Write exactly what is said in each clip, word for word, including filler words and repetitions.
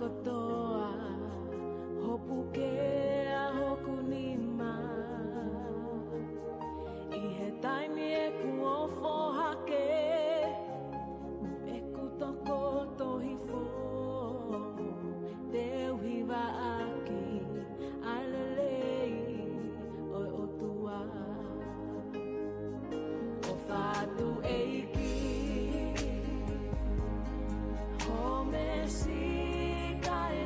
kotoa, hopo ke ʻa hoku nima. ʻI he taimi ʻeku ofo hake, mo ʻeku tokoto hifo, te u hivaʻaki ʻa e lelei ʻo e ʻOtua. ʻOfa atu ʻEiki, ho meesi kae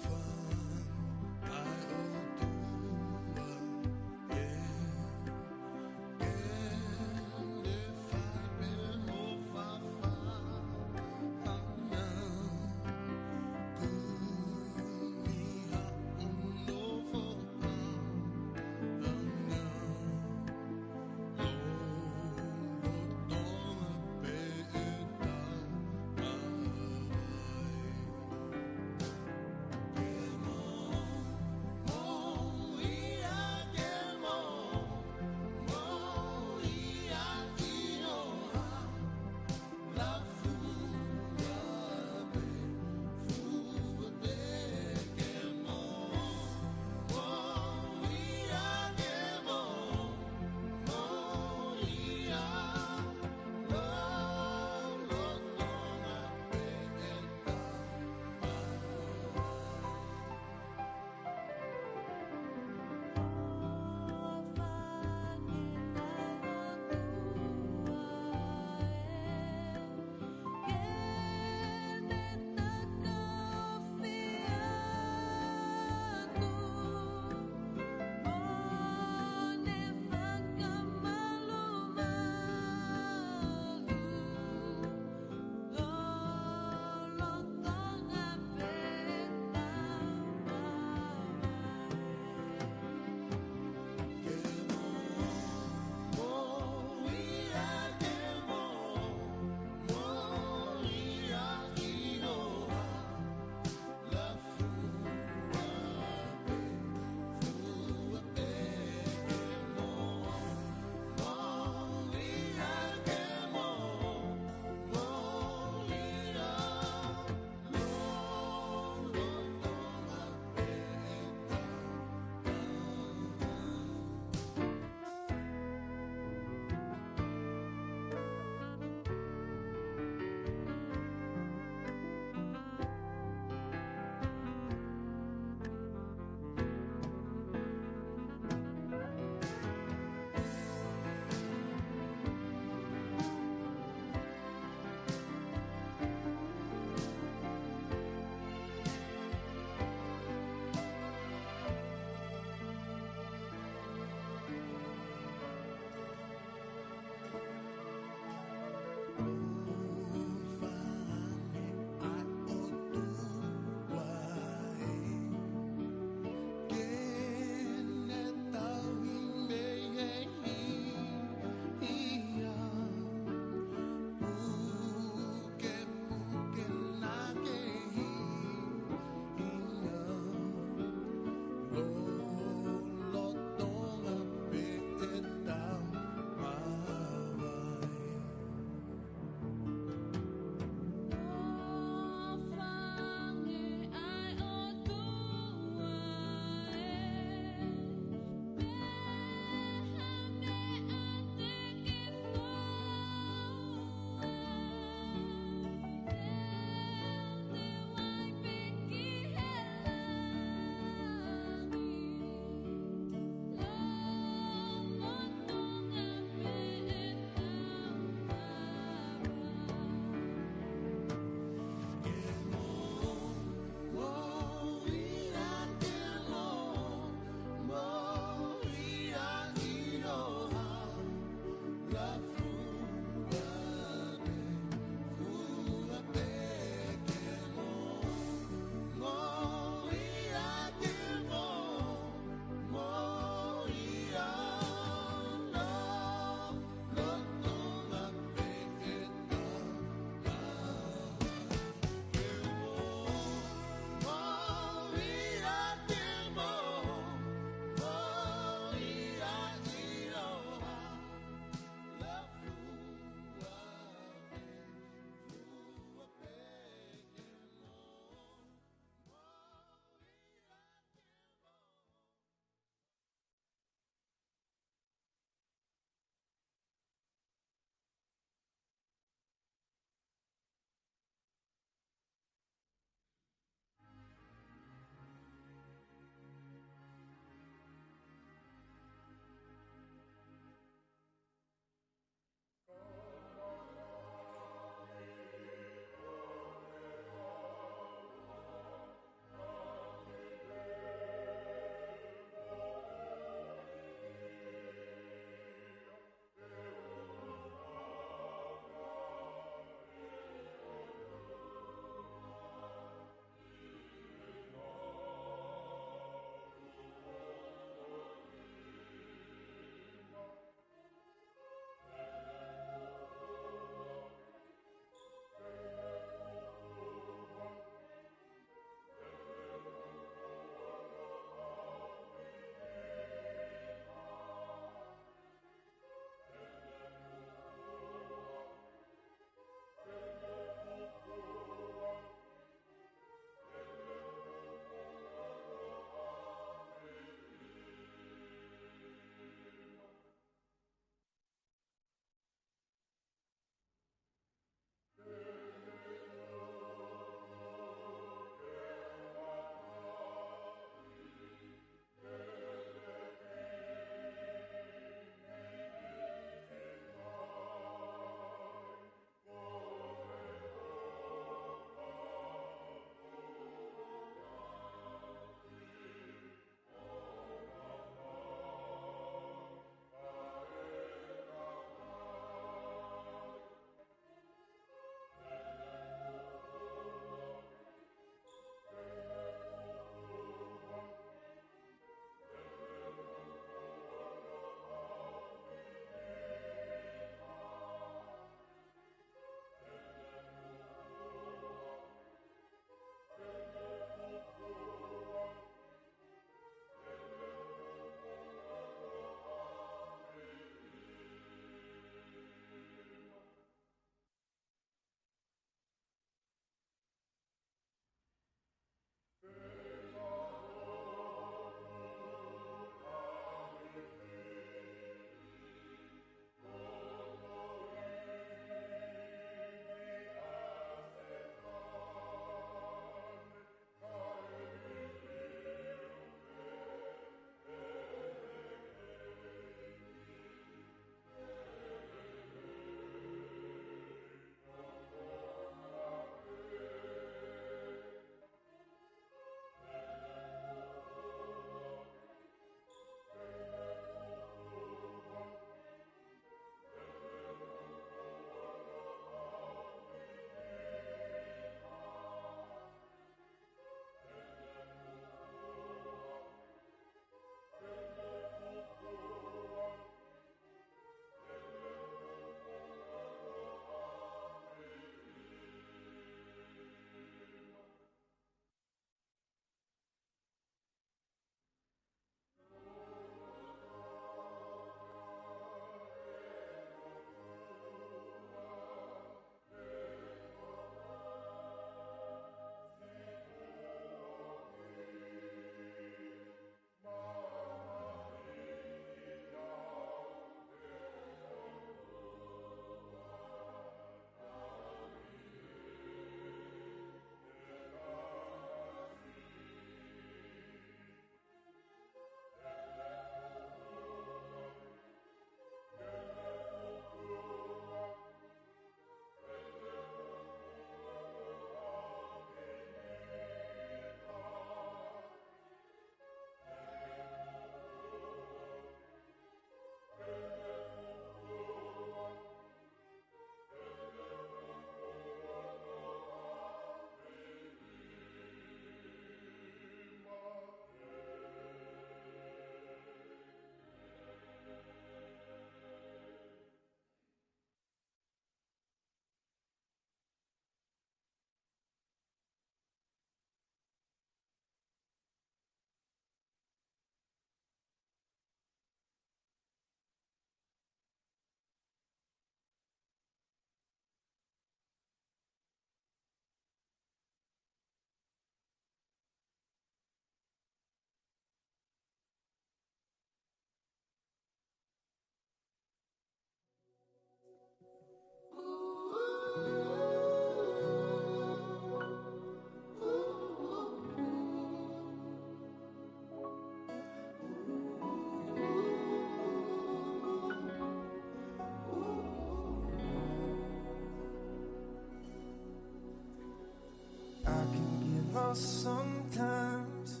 Sometimes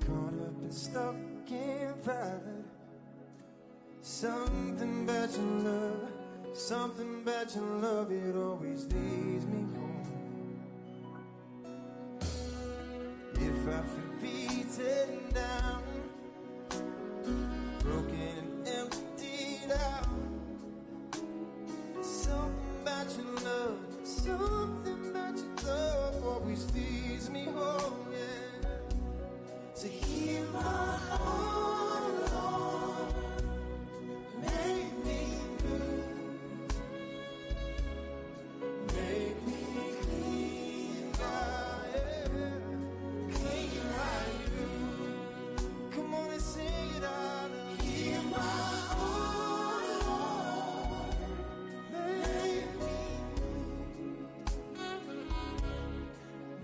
caught up and stuck in pride. Something about your love, something about your love, it always leads me home. If I feel beaten down, broken and emptied out, something about your love, something about your love always leads me home, yeah. So hear my heart, Lord, make me new. Make me clean, God, yeah. Clean like you. Come on and sing it out. Hear my heart, Lord. Make me new.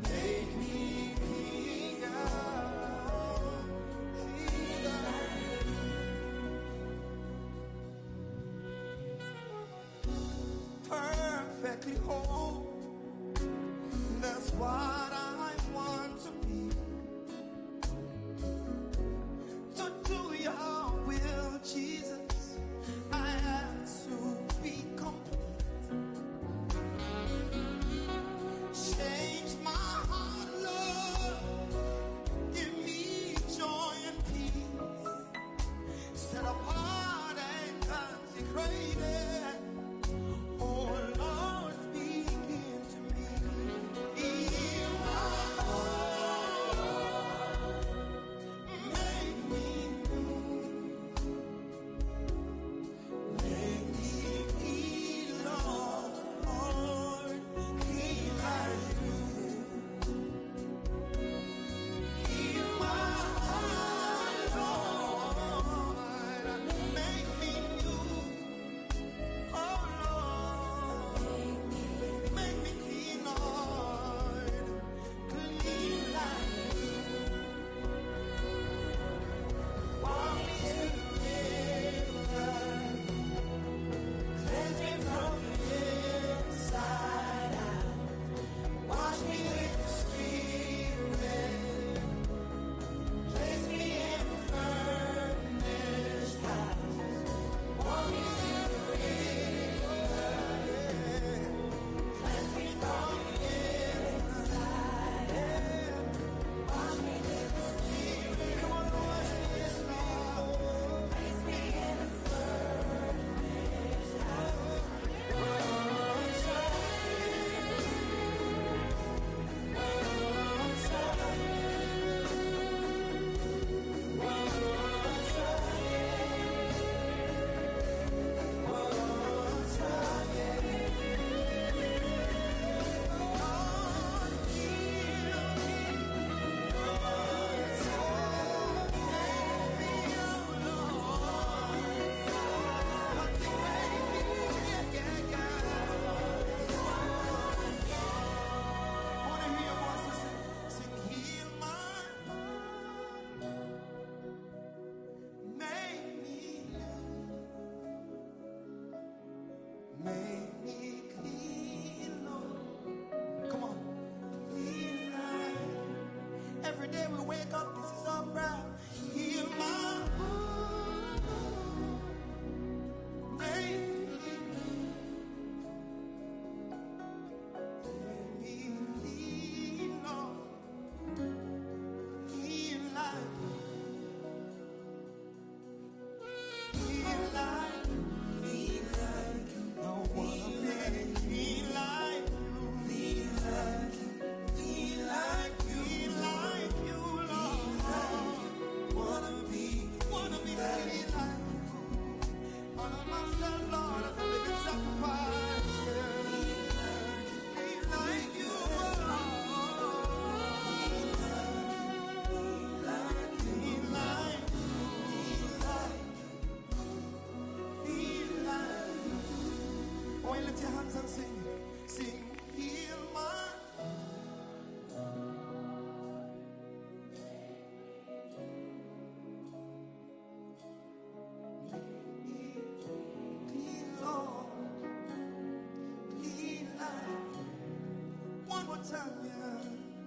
Make me clean, God. Clean like you. Perfectly whole. That's what I want to be. To do your will, Jesus, I have to be complete. Change my heart, Lord. Give me joy and peace. Set apart and consecrated. Oh Lord, speak into me. Hear my heart. Make me new. Make me clean, Lord, clean like you. Hear my heart, Lord, make me new. Oh Lord, make me clean, Lord, clean like you. Wash me to the inside. Cleanse me from the inside out. Wash me with your spirit. Place me in a furnace house. Wash me to the inside. Cleanse me from the inside. Come on, wash me this morning. Make me new. Make me clean, Lord. Come on. Clean like you. Every day we wake up, this is our prayer. Hear my heart. Make me clean. Make me clean, Lord. Clean like you. Clean like you. Clean like you. I wanna be clean like you. Clean like you. Clean like you. Clean like you, Lord. Wanna be, wanna be clean like you. Honor myself, Lord, as a living sacrifice. Be like you, Lord. Be like you. Be like you. Oh, lift your hands and sing. Sing, hear my Clean, Lord. Clean like. One more time, yeah.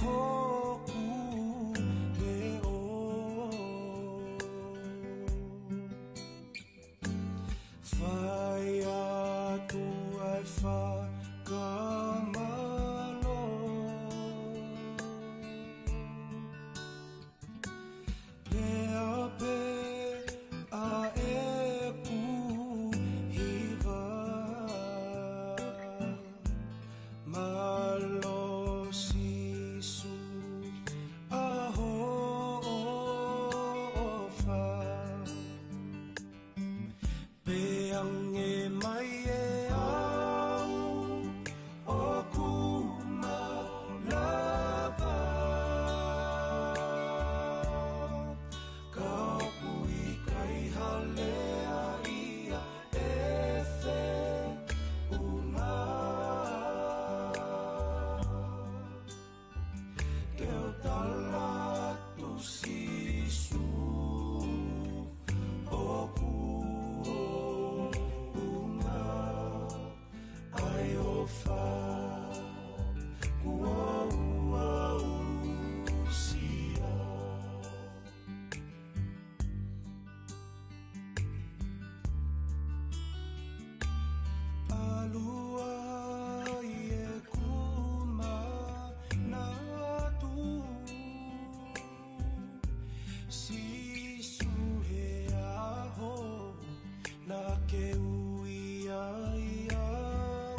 hoku leʻo. Fai atu ai fakamālō. Pea pehē ʻeku hiva. Mālō Sīsū ʻa hoʻo ʻofa. Pea hangē mai ʻe au ʻoku mau lava. Ka ʻoku ʻikai ha lea ia ʻe feʻunga. Ke u tala atu Sīsū ʻoku ʻounga ʻa e ʻofa kuo u aʻusia. ʻAlu ai ʻeku manatu, Sīsū he ʻaho naʻa ke ui ai au.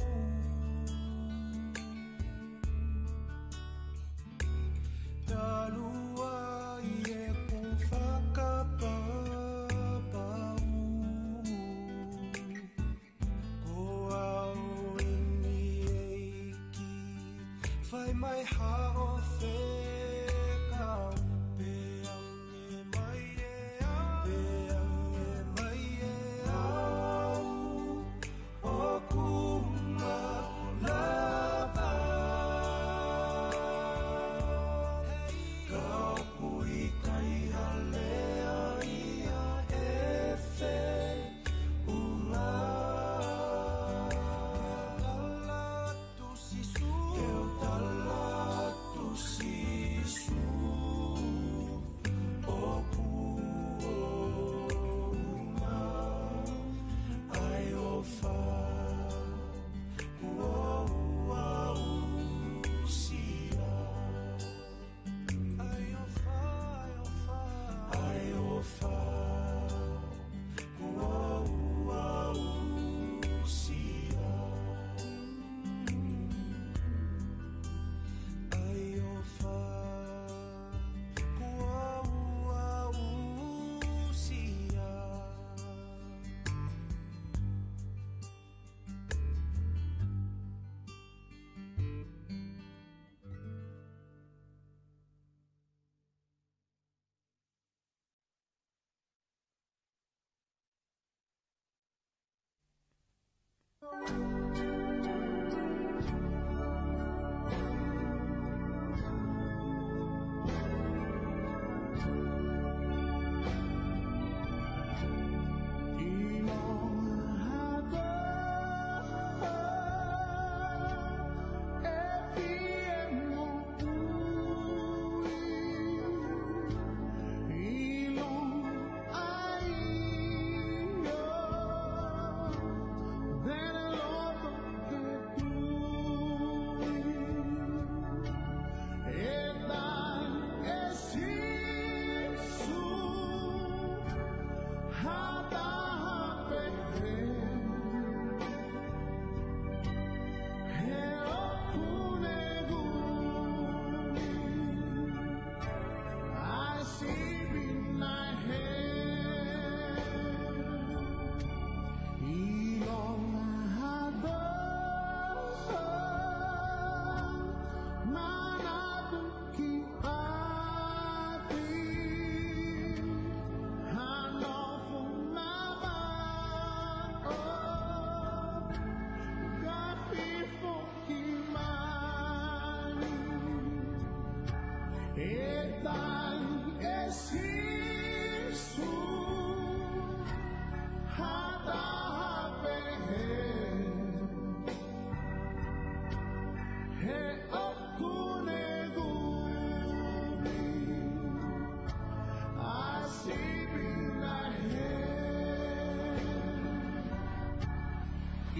Talu ai ʻeku fakapapau, ko au eni ʻEiki, fai mai haʻo fekau. Pea hangē mai ʻe au, pea hangē mai ʻe au ʻoku mau lava. Ka ʻoku ʻikai ha lea ia ʻe feʻunga. Tala atu Sīsū, ke u tala atu Sīsū.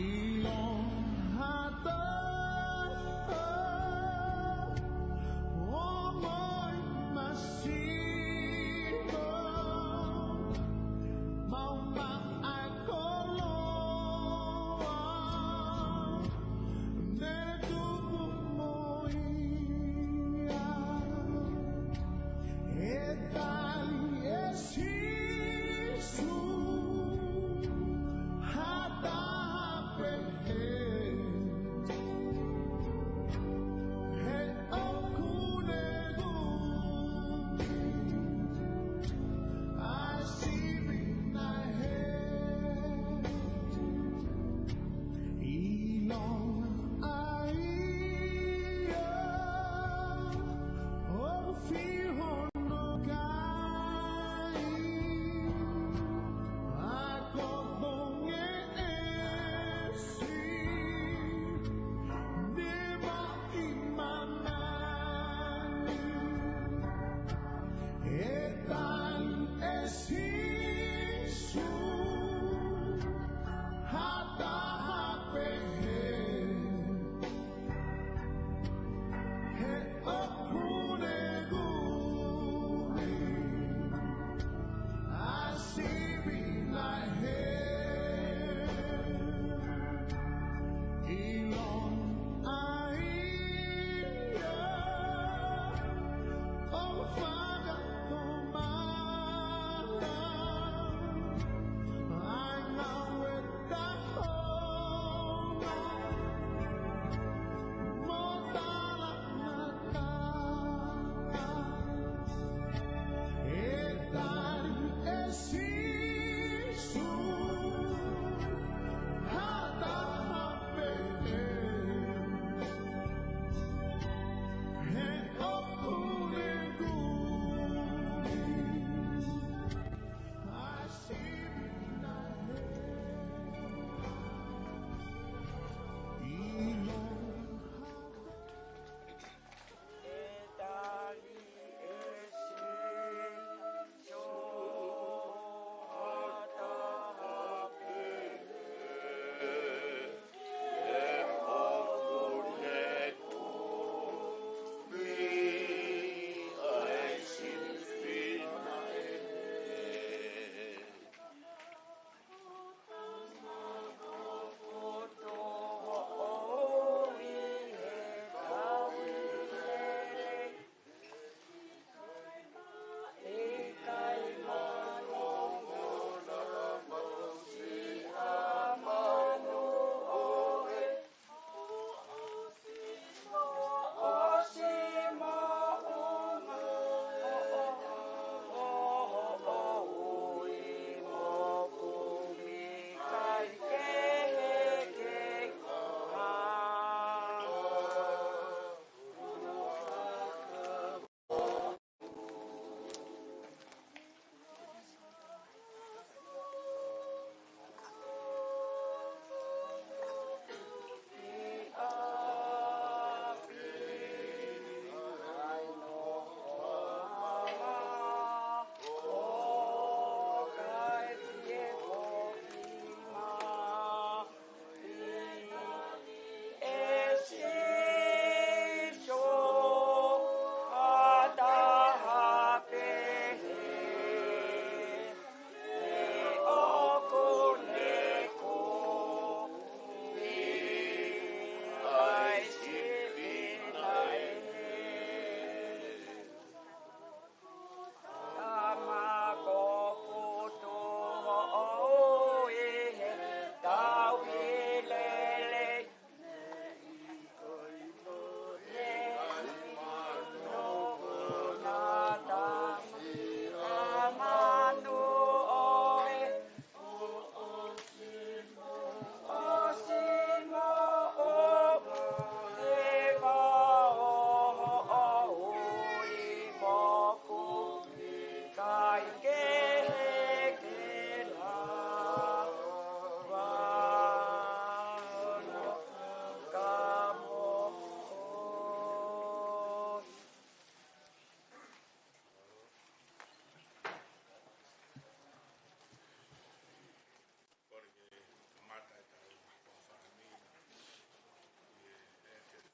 ʻIlo hata, ʻomai masino, mau maʻa koloa, ne tupu mo ia. E tali ʻe Sīsū, hata pē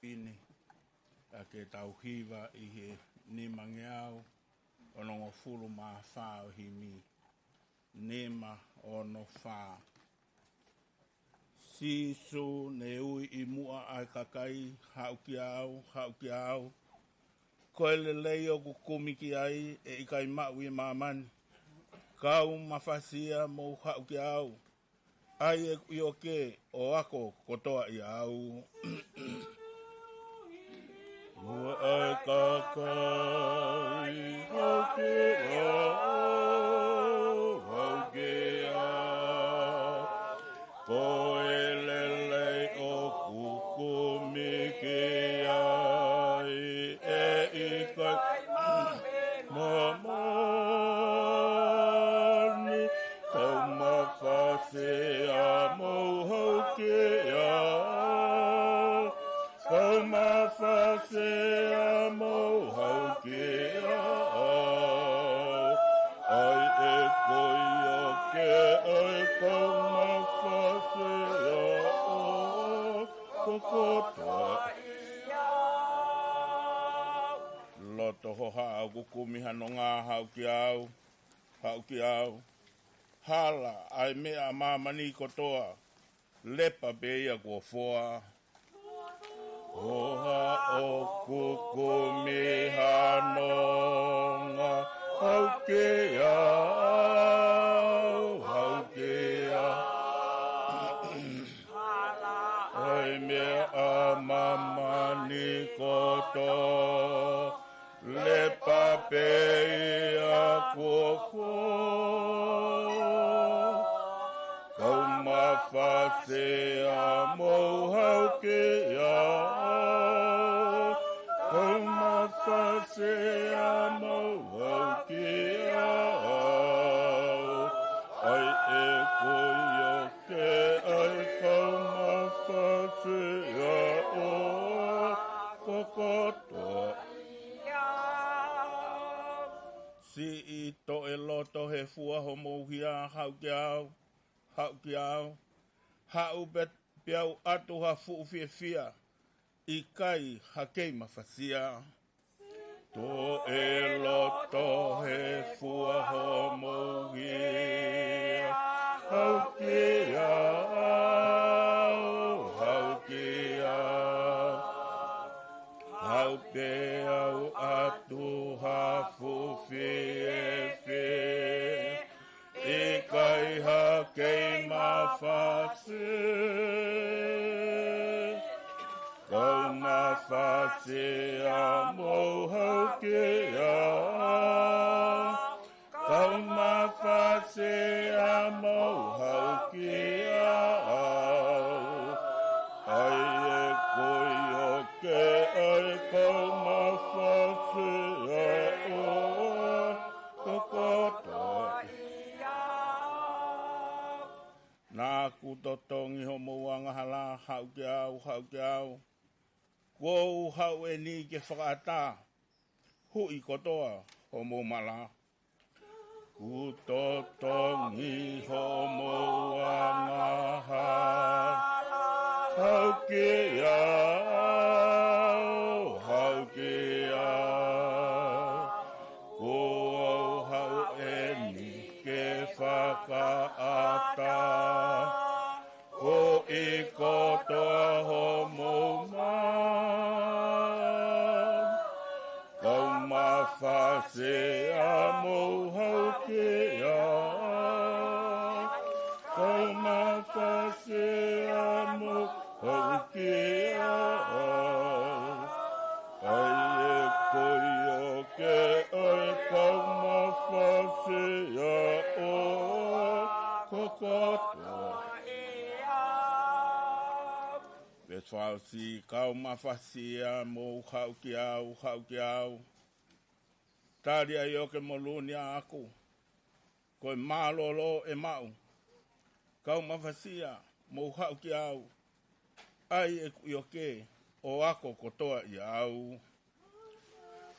Pini, ʻa ke tau hiva ʻi he nimangeau onongofulu mā fā ʻo e himi. Nima ono fā. Sīsū, ne ui ʻi muʻa ʻa e kakai, haʻu kiate au, haʻu kiate au. Ko e lelei ʻoku kumi ki ai, ʻe ʻikai maʻu ʻi māmani. Kau mafasia, mou haʻu kiate au. ʻAi ʻeku ʻioke, ʻo ako kotoa ʻiate au. Muʻa ʻa e kakai, haʻu kiate au, haʻu kiate au. Ko e lelei ʻoku kumi ki ai, ʻe ʻikai māmani. Kau mafasia, mou haʻu kiate au. Kau mafasia, mou haʻu kiate au. ʻAi ʻeku ʻioke, ʻai kau mafasia, ʻo ako kotoa. Loto hohaʻa ʻoku kumi ha nonga, haʻu kiate au, haʻu kiate au. Hala ʻa e meʻa ʻa māmani kotoa, lepa pē ia kuo foa. Hohaʻa ʻoku kumi ha nonga, haʻu kiate au, haʻu kiate au. ʻA e meʻa ʻa māmani kotoa, lepa pē ia kuo foa. Kau mafasia, mou haʻu kiate au. Kau mafasia, mou haʻu kiate au. ʻAi ʻeku ʻioke, ʻai kau mafasia, ʻo ako kotoa. Siʻi toʻe loto, he fua homou hia, haʻu kiate au, haʻu kiate au. Haʻu pē, peau ʻatu ha fuʻu fiefia, ʻikai ha kei mafasia. Toʻe loto, he fua homou hia, haʻu kiate au, haʻu kiate au. Haʻu peau ʻatu ha fuʻu fiefia, ʻikai ha kei mafasia. Kau mafasia, mou haʻu kiate au. Kau mafasia, mou haʻu kiate au. ʻAi ʻeku ʻioke, ʻai kau mafasia, ʻo ako kotoa. Naʻa ku totongi homou angahala, haʻu kiate au, haʻu kiate au. Kuo u haʻu eni ke fakaʻatā, huʻi kotoa homou mala. Ku totongi homou angahala, haʻu kiate au, haʻu kiate au. Kuo u haʻu eni ke fakaʻatā, huʻi kotoa homou mala. Kau mafasia, mou haʻu kiate au. Kau mafasia, mou haʻu kiate au. ʻAi ʻeku ʻioke, ʻai kau mafasia, ʻo ako kotoa. Veesi fā ʻosi. Kau mafasia, mou haʻu kiate au, haʻu kiate au. Tali ʻa e ʻioke mo lūnia ʻaʻaku, ko e mālōlō ʻe maʻu. Kau mafasia, mou haʻu kiate au. ʻAi ʻeku ʻioke, ʻo ako kotoa ʻiate au.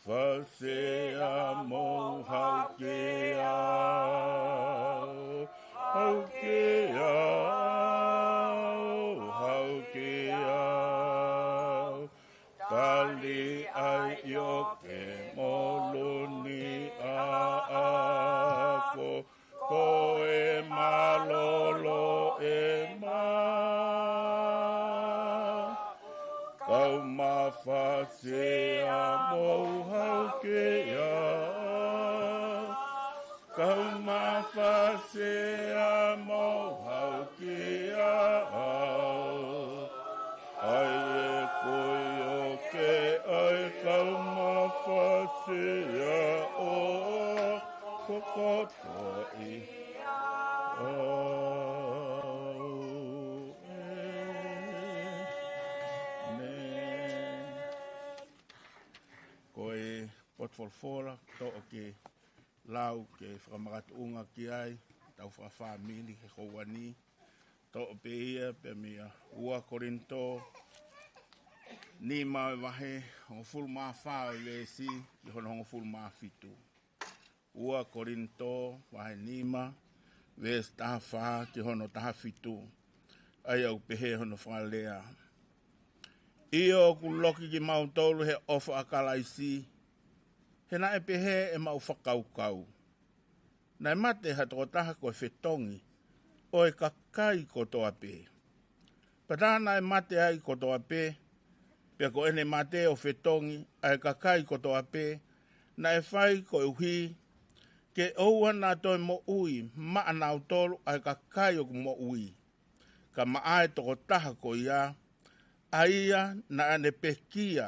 Fasia, mou haʻu kiate au, haʻu kiate au, haʻu kiate au. Kau mafasia mo hau ke au. Kau mafasia mo hau ke au. Ai e koi o ke ai kau mafasia o kokoto i au. Amen. Ko e potu folofola, toʻo ke lau ke fakamakatuʻunga ki ai, tau fakafāmili he houa ni, toʻo pē ia pea mei he ua Kolinitō, nima e vahe, hongofulu mā fā e veesi, ki hono hongofulu mā fitu. Ua Kolinitō, vahe nima, veesi taha fā ki hono taha fitu. ʻA ia ʻoku pehē hono fakalea. ʻIo ʻoku loki kimautolu he ʻofa ʻa Kalaisi, he naʻe pehē ʻemau fakakaukau. Naʻe mate ha tokotaha ko e fetongi ʻo e kakai kotoa pē. Pea tā naʻe mate ai kotoa pē, pea ko ʻene mate ʻo fetongi ʻa e kakai kotoa pē, naʻe fai koeʻuhi ke ʻoua naʻa toe moʻui maʻanautolu ʻa e kakai ʻoku moʻui, ka maʻa e tokotaha ko ia, ʻa ia naʻa ne pekia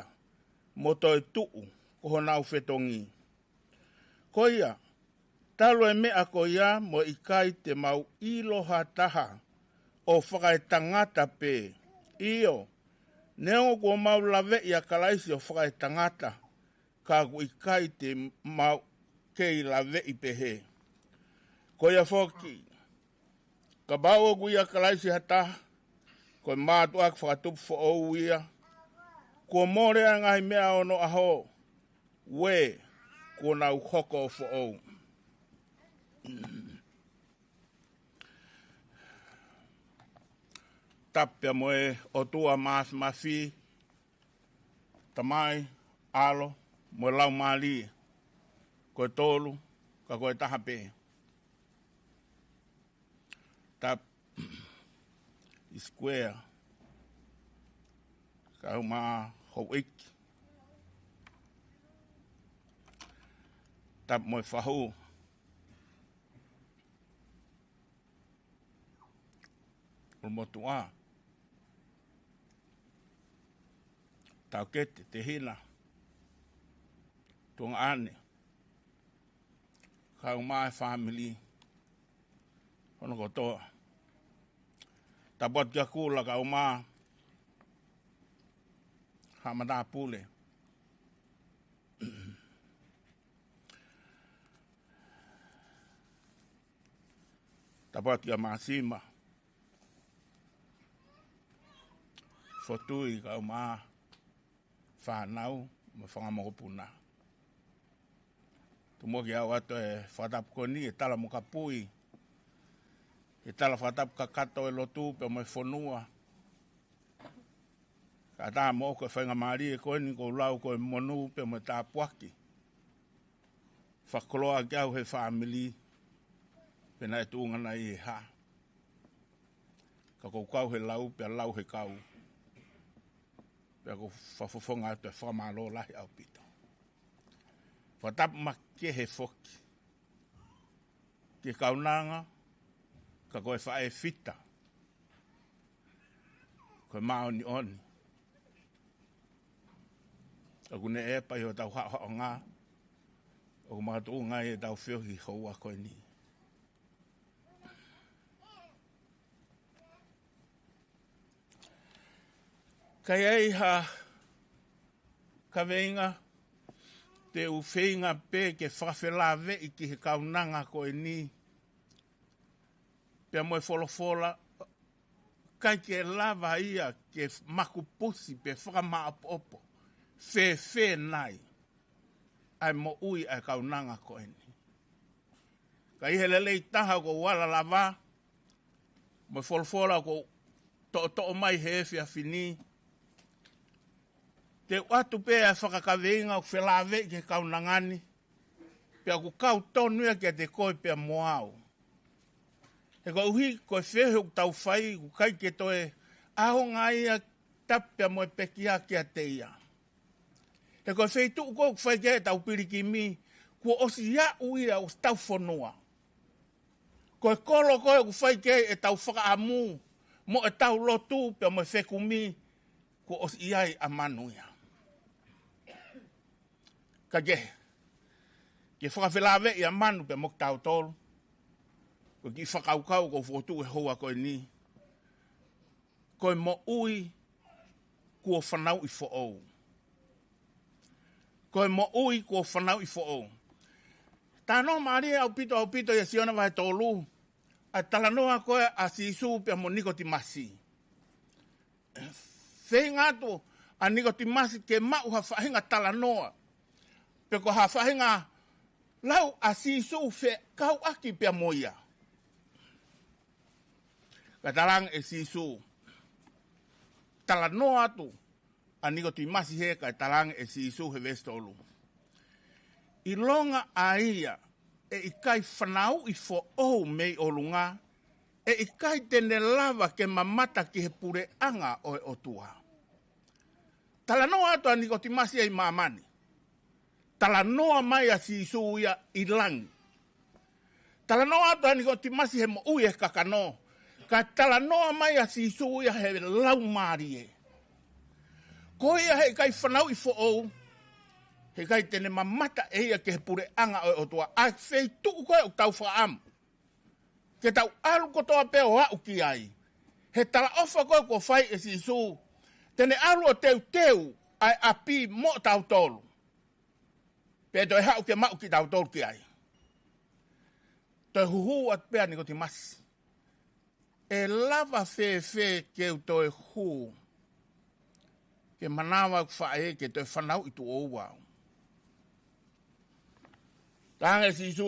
mo toetuʻu ko honau fetongi. Ko ia, talu e meʻa ko ia mo e ʻikai te mau ʻilo ha taha ʻo fakaetangata pē. ʻIo, neongo kuo mau laveʻi ʻa Kalaisi ʻo fakaetangata, ka ʻoku ʻikai te mau kei laveʻi pehē. Ko ia foki, kapau ʻoku ʻia Kalaisi ha taha, ko e mātuʻaki fakatupu foʻou ia, kuo mole ʻa e ngaahi meʻa ʻo onoʻaho, uē, kuo nau hoko ʻo foʻou. Tapu pea mo e ʻOtua Māfimafi, Tamai, ʻAlo, mo e Laumālie, ko e tolu, ka ko e taha pē. Tapu ʻi Square, kae ʻumaʻā houʻeiki. Tapu mo e fahu, ʻulumotuʻa, taʻokete, tehina, tuongaʻane, kae ʻumaʻā e fāmili hono kotoa. Tapu atu kia Kula kae ʻumaʻā haʻa matāpule. Tapu atu kia Māsima Fotui kae ʻumaʻā fānau mo e fanga mokopuna. Tomuʻa ke u ʻoatu e fakatapu ko eni, e tala mo e kapui, e tala fakatapu kakato e lotu pea mo e fonua. Kae ʻatā moʻoku e faingamālie ko eni kuo u lau ko e monū pea mo e tāpuaki. Fakakoloa ʻaki au he fāmili, pe naʻe tuʻunga nai he hā. Ka ʻoku ou kau he lau, pea lau he kau. Pea ʻoku ou fakafofonga atu e fakamālō lahi ʻaupito. Fakatapu makehe foki ki he kaunanga, ka ko e faʻē fita, ko e māʻoniʻoni. ʻOku ne ʻepa ʻi hotau haʻohaʻonga, ʻoku makatuʻunga ai ʻetau feohi houa ko eni. Ka ʻi ai ha kaveinga te u feinga pē ke fakafelāveʻi ki he kaunanga ko eni, pea mo e folofola, ʻikai ke lava ia ke makupusi pe fakamāʻopoʻopo fēfē nai ʻa e moʻui ʻa e kaunanga ko eni. Ka ʻi he lelei taha ʻoku ou ala lava, mo e folofola ʻoku ou toʻotoʻo mai he efiafi ni, te u ʻoatu pē ʻa e fakakaveinga ʻoku felāveʻi ki he kaunanga ni, pea ʻoku kau tonu ia kiate koe pea mo au. He koeʻuhi ko e feohi ʻoku tau fai, ʻoku ʻikai ke toe ʻaonga ia tapu pea mo e pekia kiate ia. He ko e feituʻu ko ē ʻoku fai ki ai ʻetau pilikimi, kuo ʻosi aʻu ia ʻo tau fonua. Ko e kolo ko ē ʻoku fai ki ai ʻetau fakaʻamu, mo ʻetau lotu pea mo e fekumi, kuo ʻosi ʻi ai ʻa Manu ia. Ka ke, ke fakafelāveʻi ʻa Manu pea mo kitautolu, ko e kiʻi fakakaukau ʻoku ou fokotuʻu he houa ko eni. Ko e moʻui kuo fanauʻi foʻou. Ko e moʻui kuo fanauʻi foʻou. Talanoa mālie ʻaupito, ʻaupito ʻia Sione vahe tolu, ʻa e talanoa ko ē ʻa Sīsū pea mo Nikotīmasi. Feinga atu ʻa Nikotīmasi ke maʻu ha faʻahinga talanoa, pe ko ha faʻahinga lau ʻa Sīsū fekauʻaki pea mo ia. Ka talaange ʻe Sīsū, talanoa atu ʻa Nikotīmasi he ka talaange ʻe Sīsū he veesi tolu, ʻilonga ʻa ia ʻe ʻikai fanauʻi foʻou mei ʻolunga, ʻe ʻikai te ne lava ke mamata ki he puleʻanga ʻo e ʻOtua. Talanoa atu ʻa Nikotīmasi ʻi māmani. Talanoa mai ʻa Sīsū ia ʻi langi. Talanoa atu ʻa Nikotīmasi he moʻui ʻi he kakano. Ka talanoa mai ʻa Sīsū ia he laumālie. Ko ia he ʻikai fanauʻi foʻou, he ʻikai te ne mamata ʻe ia ki he puleʻanga ʻo e ʻOtua. ʻA e feituʻu ko ē ʻoku tau fakaʻamu ke tau ʻalu kotoa pē ʻo aʻu ki ai. He talaʻofa ko ē kuo fai ʻe Sīsū, te ne ʻalu ʻo teuteu ʻa e ʻapi mo tautolu. Pea toe haʻu ke maʻu kitautolu ki ai. Toe huhū atu pē ʻa Nikotīmasi. ʻE lava fēfē ke u toe hū ke manava ʻeku faʻē ke toe fanauʻi tuʻo ua au? Talaange ʻe Sīsū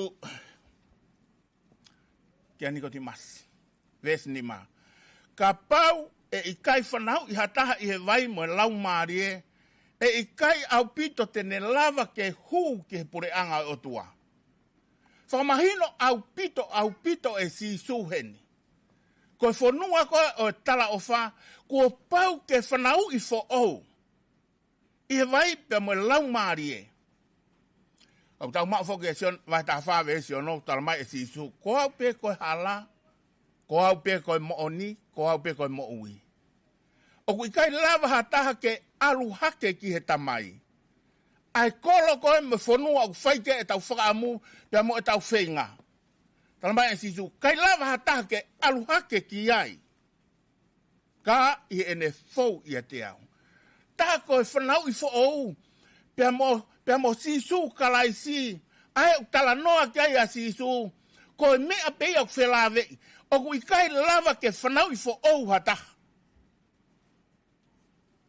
kia Nikotīmasi. Veesi nima. Kapau ʻe ʻikai fanauʻi ha taha ʻi he vai mo e laumālie, ʻe ʻikai ʻaupito te ne lava ke hū ki he puleʻanga ʻo e ʻOtua. Fakamahino ʻaupito, ʻaupito ʻe Sīsū heni. Ko e fonua ko ē ʻo e talaʻofa, kuo pau ke fanauʻi foʻou ʻi he vai pea mo e laumālie. ʻOku tau maʻu foki ʻe Sione vahe taha fā veesi ono, talamai ʻe Sīsū, ko au pē ko e hala, ko au pē ko e moʻoni, ko au pē ko e moʻui. ʻOku ʻikai lava ha taha ke ʻalu hake ki he Tamai. ʻA e kolo ko ē mo e fonua ʻoku fai ki ai ʻetau fakaʻamu pea mo ʻetau feinga. Talamai ʻe Sīsū, ʻikai lava ha taha ke ʻalu hake ki ai ka ʻi heʻene fou ʻiate au. Tā ko e fanauʻi foʻou pea mo, pea mo Sīsū Kalaisi, ʻa ē ʻoku talanoa ki ai ʻa Sīsū, ko e meʻa pē ia ʻoku felāveʻi. ʻOku ʻikai lava ke fanauʻi foʻou ha taha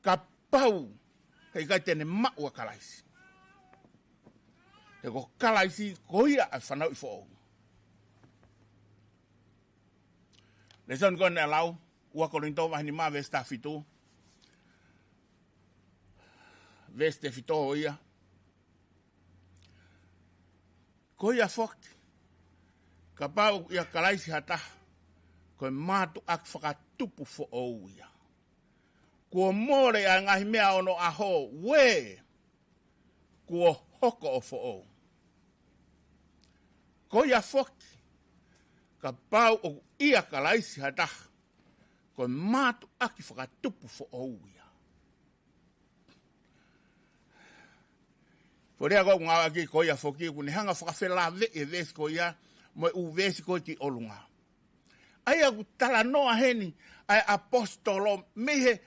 kapau he ʻikai te ne maʻu ʻa Kalaisi. He ko Kalaisi ko ia ʻa e fanauʻi foʻou. Lēsoni ko ē naʻe lau, ua Kolinitō vahe nima veesi taha fitu. Veesi tefito ia. Ko ia foki, kapau ʻoku ʻia Kalaisi ha taha, ko e mātuʻaki fakatupu foʻou ia. Kuo mole ʻa e ngaahi meʻa onoʻaho, uē, kuo hoko ʻo foʻou. Ko ia foki, kapau ʻoku ʻia Kalaisi ha taha, ko e mātuʻaki fakatupu foʻou ia. Foʻi lea ko ē ʻoku ngāueʻaki, ko ia foki, ʻoku ne hanga ʻo fakafelāveʻi e veesi ko ia mo e ʻū veesi ko ē ki ʻolunga. ʻA ia ʻoku talanoa heni ʻa e ʻaposetolo mei he,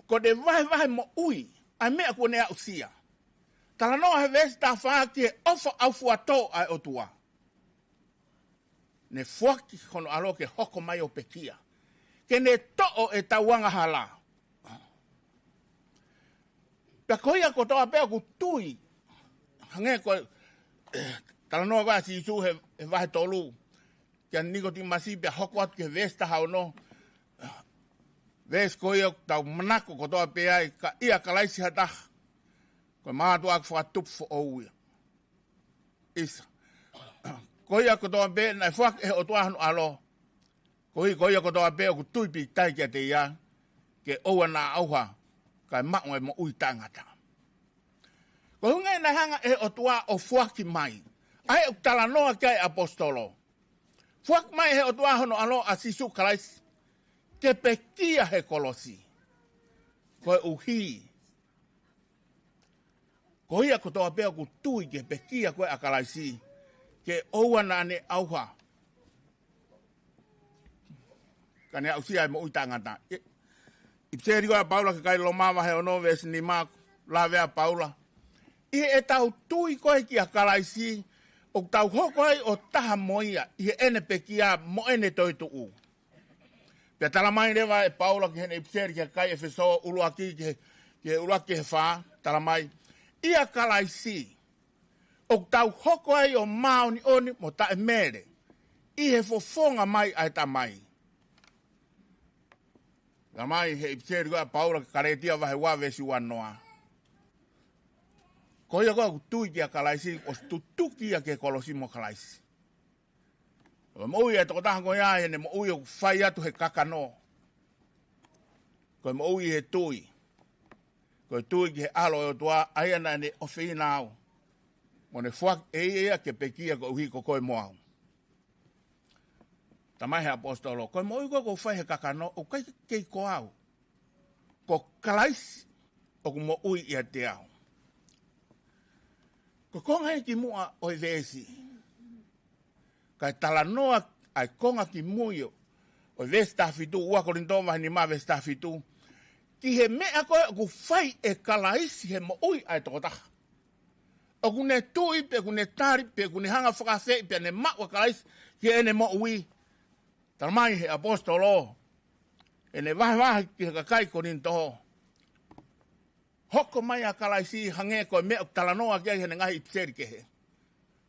ko ʻene vahevahe moʻui, ʻa e meʻa kuo ne aʻusia. Talanoa he veesi taha fā ki he ʻofa ʻaufuatō ʻa e ʻOtua. Ne foaki hono ʻAlo ke hoko mai ʻo pekia, ke ne toʻo ʻetau angahala. Pea ko ia kotoa pē ʻoku tui, hangē ko e, eh, talanoa ko ē ʻa Sīsū he, he vahe tolu kia Nikotīmasi pea hoko atu ki he veesi taha ono. Veesi ko ia ʻoku tau manako kotoa pē ai, ka ʻia Kalaisi ha taha, ko e mātuʻaki fakatupu foʻou ia. ʻIsa. Ko ia kotoa pē naʻe foaki ʻe he ʻOtua hono ʻAlo, ko ia, ko ia kotoa pē ʻoku tui pīkitai kiate ia, ke ʻoua naʻa ʻauha, kae maʻu e moʻui taʻengata. Ko e ʻuhinga ia naʻe hanga ʻe he ʻOtua ʻo foaki mai ʻa e ʻoku talanoa ki ai e ʻaposetolo. Foaki mai ʻe he ʻOtua hono ʻAlo ʻa Sīsū Kalaisi ke pekia he kolosi. Koeʻuhi ko ia kotoa pē ʻoku tui ki he pekia ko ē ʻa Kalaisi, ke ʻoua naʻa ne ʻauha, ka ne aʻusia e moʻui taʻengata. ʻI he ʻipiseli ko ē ʻa Paula ki he kakai Loma vahe ono veesi nima, lave ʻa Paula, ʻi heʻetau tui ko ē kia Kalaisi, ʻoku tau hoko ai ʻo taha mo ia ʻi heʻene pekia mo ʻene toetuʻu. Pea tala mai leva ʻe Paula ki heʻene ʻipiseli ki he kakai ʻEfesō ʻuluaki ki he, ki he ʻuluaki ki he fā, tala mai, ʻia Kalaisi ʻoku tau hoko ai ʻo māʻoniʻoni mo taʻemele ʻi he fofonga mai ʻa e Tamai. Tala mai he ʻipiseli ko ē ʻa Paula ki he Kalētia vahe ua veesi uanoa, ko ia ko ē ʻoku tui kia Kalaisi, ʻosi tutuki ia ki he kolosi mo Kalaisi. Ko e moʻui ʻa e tokotaha ko ia ʻi heʻene moʻui ʻoku fai atu he kakano, ko e moʻui ʻi he tui. Ko e tui ki he ʻAlo ʻo e ʻOtua, ʻa ia naʻa ne ʻofeina au, mo ne foaki ʻe ia ia ke pekia koeʻuhi ko koe mo au. Tala mai he ʻaposetolo, ko e moʻui ko ē ʻoku ou fai he kakano, ʻoku ʻikai kei ko au. Ko Kalaisi ʻoku moʻui ʻiate au. Ko e konga ia kimuʻa ʻo e veesi, kae talanoa ʻa e konga kimui ʻo, ʻo e veesi taha fitu, ua Kolinitō vahe nima veesi taha fitu, ki he meʻa ko ē ʻoku fai ʻe Kalaisi he moʻui ʻa e tokotaha. ʻOku ne tui, pe ʻoku ne tali, pe ʻoku ne hanga ʻo fakaafeʻi, pea ne maʻu ʻa Kalaisi ki heʻene moʻui. Tala mai he ʻaposetolo, ʻene vahevahe ki he kakai Kolinitō, hoko mai ʻa Kalaisi hangē ko e meʻa ʻoku talanoa ki ai heʻene ngaahi ʻipiseli kehe.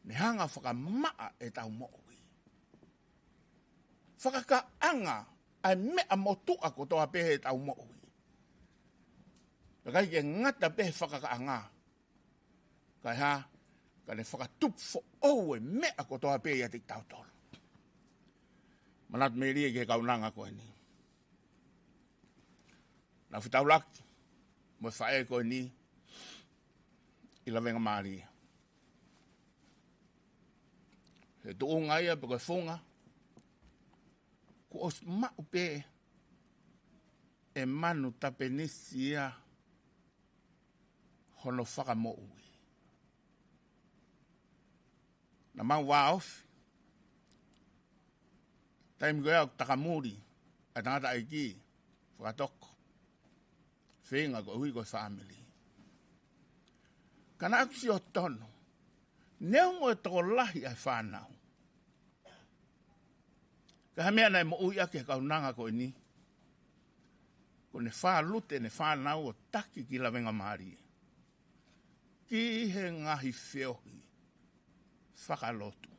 Ne hanga ʻo fakamaʻa ʻetau moʻui. Fakakaʻanga ʻa e meʻa motuʻa kotoa pē heʻetau moʻui. ʻIkai ke ngata pē he fakakaʻanga, kae hā, ka ne fakatupu foʻou e meʻa kotoa pē ʻiate kitautolu. Manatu melie ki he kaunanga ko eni. Naʻa ku fetaulaki mo e faʻē ko eni ʻi Lavengamālie. He tuʻunga ia pe ko e funga, kuo ʻosi maʻu pē ʻe Manu Tapenisi ia hono fakamoʻui. Naʻa mau vāofi. Taimi ko ia ʻoku takamuli ʻa e tangataʻeiki, fakatoko, feinga koeʻuhi ko e fāmili. Ka naʻa ku sio tonu, neongo e tokolahi ʻa e fānau, ka ko e meʻa naʻe moʻui ʻaki e kaunanga ko eni, ko ʻene fālute ʻene fānau ʻo taki ki Lavengamālie, ki he ngaahi feohi fakalotu.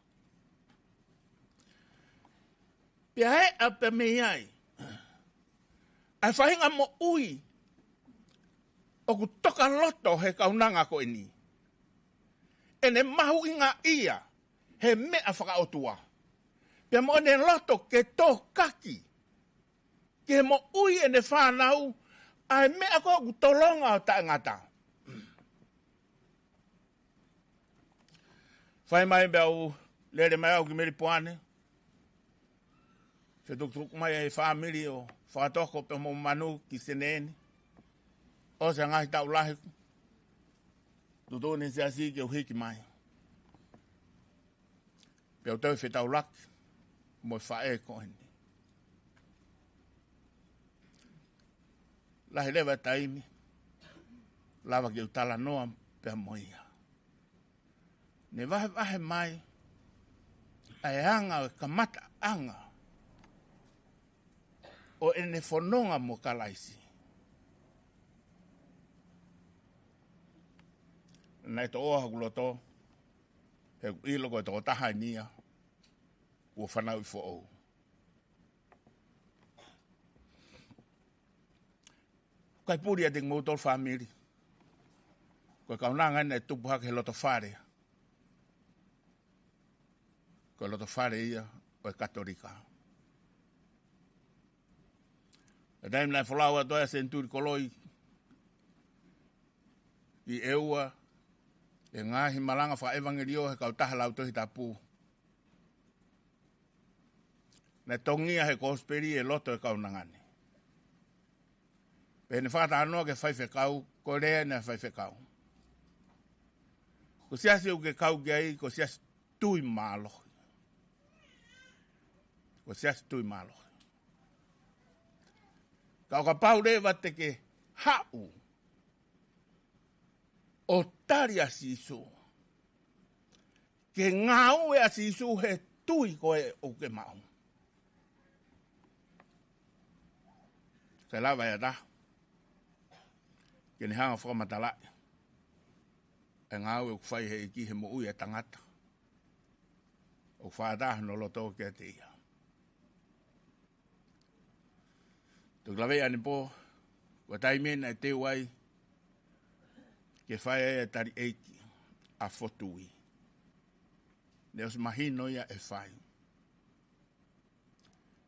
Pea ʻe ʻa pē mei ai ʻa e faʻahinga moʻui ʻoku tokaloto he kaunanga ko eni. ʻEne mahuʻingaʻia he meʻa fakaʻotua, pea mo ʻene loto ke tokaki ki he moʻui ʻene fānau ʻa e meʻa ko ē ʻoku tolonga ʻo taʻengata. Fai mai pea u lele mai au ki Melipoane. Fetukutuku mai e fāmili ʻo Fakatoko pea mo Manu ki Senē ni. ʻOsi e ngaahi taʻu lahi, tuʻutuʻuni e siasi ke u hiki mai. Pea u toe fetaulaki mo e faʻē ko eni. Lahi leva e taimi, lava ke u talanoa pea mo ia. Ne vahevahe mai ʻa e anga ʻo e kamataʻanga ʻo ʻene fononga mo Kalaisi. Naʻe toʻoa hoku loto, he ʻoku ʻilo ko e tokotaha eni ia kuo fanauʻi foʻou. Kae puli ʻiate kimoutolu fāmili, ko e kaunanga eni naʻe tupu hake he loto fale. Ko e loto fale ia ʻo e Katolika. ʻI he taimi naʻe folau atu ai ʻa Senituli Koloi ʻi ʻEua e ngaahi malanga fakaʻevangeliō he kautaha lau Tohi Tapu, naʻe tongia he kosipeli e loto e kaunanga ni. Pea ne fakatalanoa ki he faifekau, ko e lea ʻa e faifekau: Ko e siasi ʻoku ke kau ki ai, ko e siasi tui mālohi. Ko e siasi tui mālohi. Ka ʻo kapau leva te ke haʻu ʻo tali ʻa Sīsū, ke ngāue ʻa Sīsū he tui ko ē ʻoku ke maʻu, kae lava ʻe ha taha ke ne hanga ʻo fakamatalaʻi e ngāue ʻoku fai ʻe he ʻEiki he moʻui ʻa e tangata ʻoku fakataha hono loto kiate ia. Toki laveʻi ʻanepō, ko e taimi naʻe teu ai ke fai ai e tali ʻeiki ʻa Fotui, ne ʻosi mahino ia ʻe fai.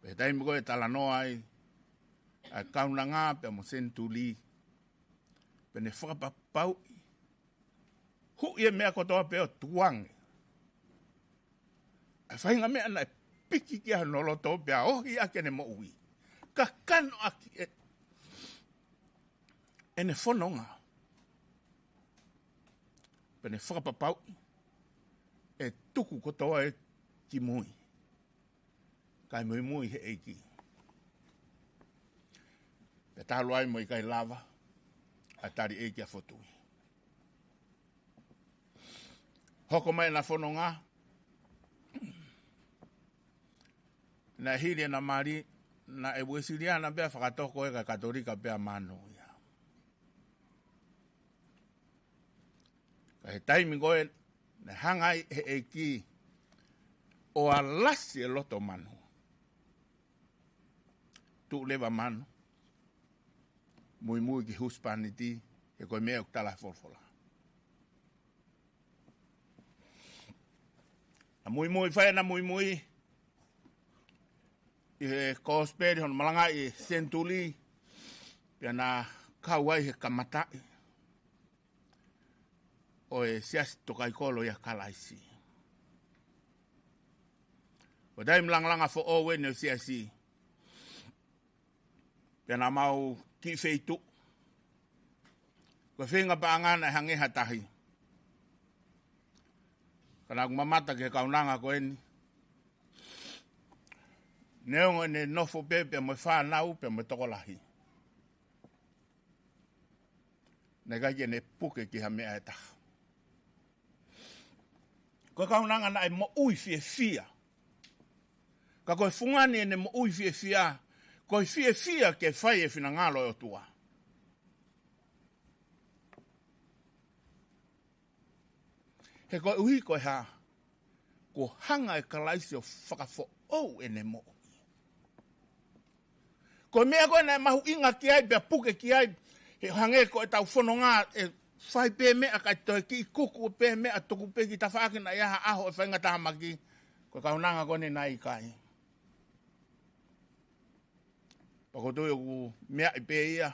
Pea taimi ko ē talanoa ai ʻa e kaunanga pea mo Senituli, pea ne fakapapauʻi, huʻi e meʻa kotoa pē ʻo tukuange ʻa e faʻahinga meʻa naʻe piki ki ai hono loto pea ohi ʻaki ʻene moʻui, kakano ʻaki ʻe, ʻene fononga. Pea ne fakapapauʻi ʻe tuku kotoa ē ki mui, kae muimui he ʻEiki. Pea talu ai mo e ʻikai lava ʻa e tali ʻeiki ʻa Fotui. Hoko mai ʻena fononga, naʻe hili ʻena mali, naʻe Uēsiliana pea fakatoko ē, kae Katolika pea Manu ia. Ka he taimi ko ē naʻe hanga ai ʻe he ʻEiki ʻo alasi e loto Manu, tuʻu leva Manu muimui ki he husepāniti, he ko e meʻa ʻoku tala he folofola. Naʻe muimui, fai ʻena muimui ʻi he kosipeli, hono malangaʻi ʻe Senituli, pea na kau ai he kamataʻi ʻo e Siasi Tokaikolo ʻia Kalaisi. Ko e taimi langalanga foʻou ʻeni ʻo e Siasi, pea naʻa mau kiʻi feituʻu. Ko e feinga paʻanga naʻe hangē ha tahi. Ka naʻa ku mamata ki he kaunanga ko eni, neongo ʻene nofo pē pea mo e fānau pea mo e tokolahi, naʻe ʻikai ke ne puke ki ha meʻa ʻe taha. Ko e kaunanga naʻe moʻui fiefia. Ka ko e fungani ʻene moʻui fiefia, ko e fiefia ke fai e finangalo ʻo e ʻOtua. He koeʻuhi ko e hā? Kuo hanga ʻe Kalaisi ʻo fakafoʻou ʻene moʻui. Ko e meʻa ko ē naʻe mahuʻinga ki ai pea puke ki ai, he hangē ko ʻetau fononga, ʻe fai pē meʻa kae toe kiʻi kuku pē meʻa, tuku pē ki tafaʻaki, naʻe ʻi ai ha ʻaho ʻe faingataʻa maki. Ko e kaunanga ko eni naʻe ʻikai. Pea ʻoku ou tui ʻoku meaʻi pē ia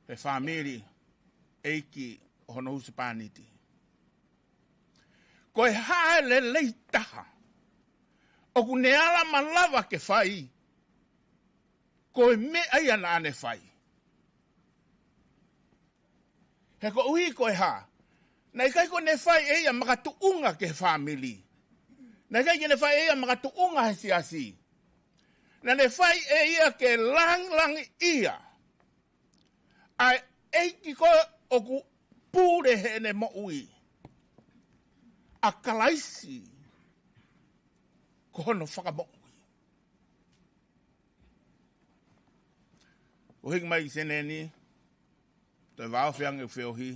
he fāmili, ʻeiki ʻo hono husepāniti. Ko e hā e lelei taha ʻoku ne ala malava ke fai, ko e meʻa ia naʻa ne fai. He koeʻuhi ko e hā? Naʻe ʻikai ko ʻene fai ʻe ia makatuʻunga ki he fāmili. Naʻe ʻikai ke ne fai ʻe ia makatuʻunga he siasi. Naʻa ne fai ʻe ia ke langilangiʻia ʻa e ʻEiki ko ē ʻoku pule heʻene moʻui, ʻa Kalaisi ko hono fakamoʻui. ʻO hiki mai ki Senē ni, toe vāofi ange ʻeku feohi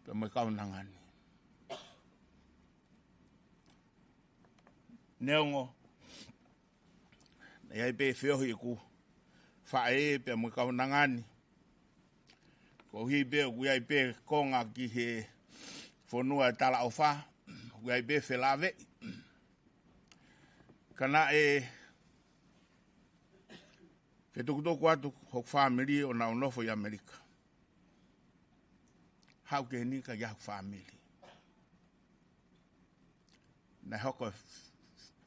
pea mo e kaunanga ni. Neongo naʻe ʻi ai pē feohi ʻeku faʻē pea mo e kaunanga ni, koeʻuhi pē ʻoku ʻi ai pē konga ki he fonua ʻe talaʻofa, ʻoku ʻi ai pē felāveʻi. Ka naʻe ʻE tukutuku atu hoku fāmili ʻo nau nofo ʻi ʻAmelika. Haʻu ki heni ka ʻi ai hoku fāmili. Naʻe hoko e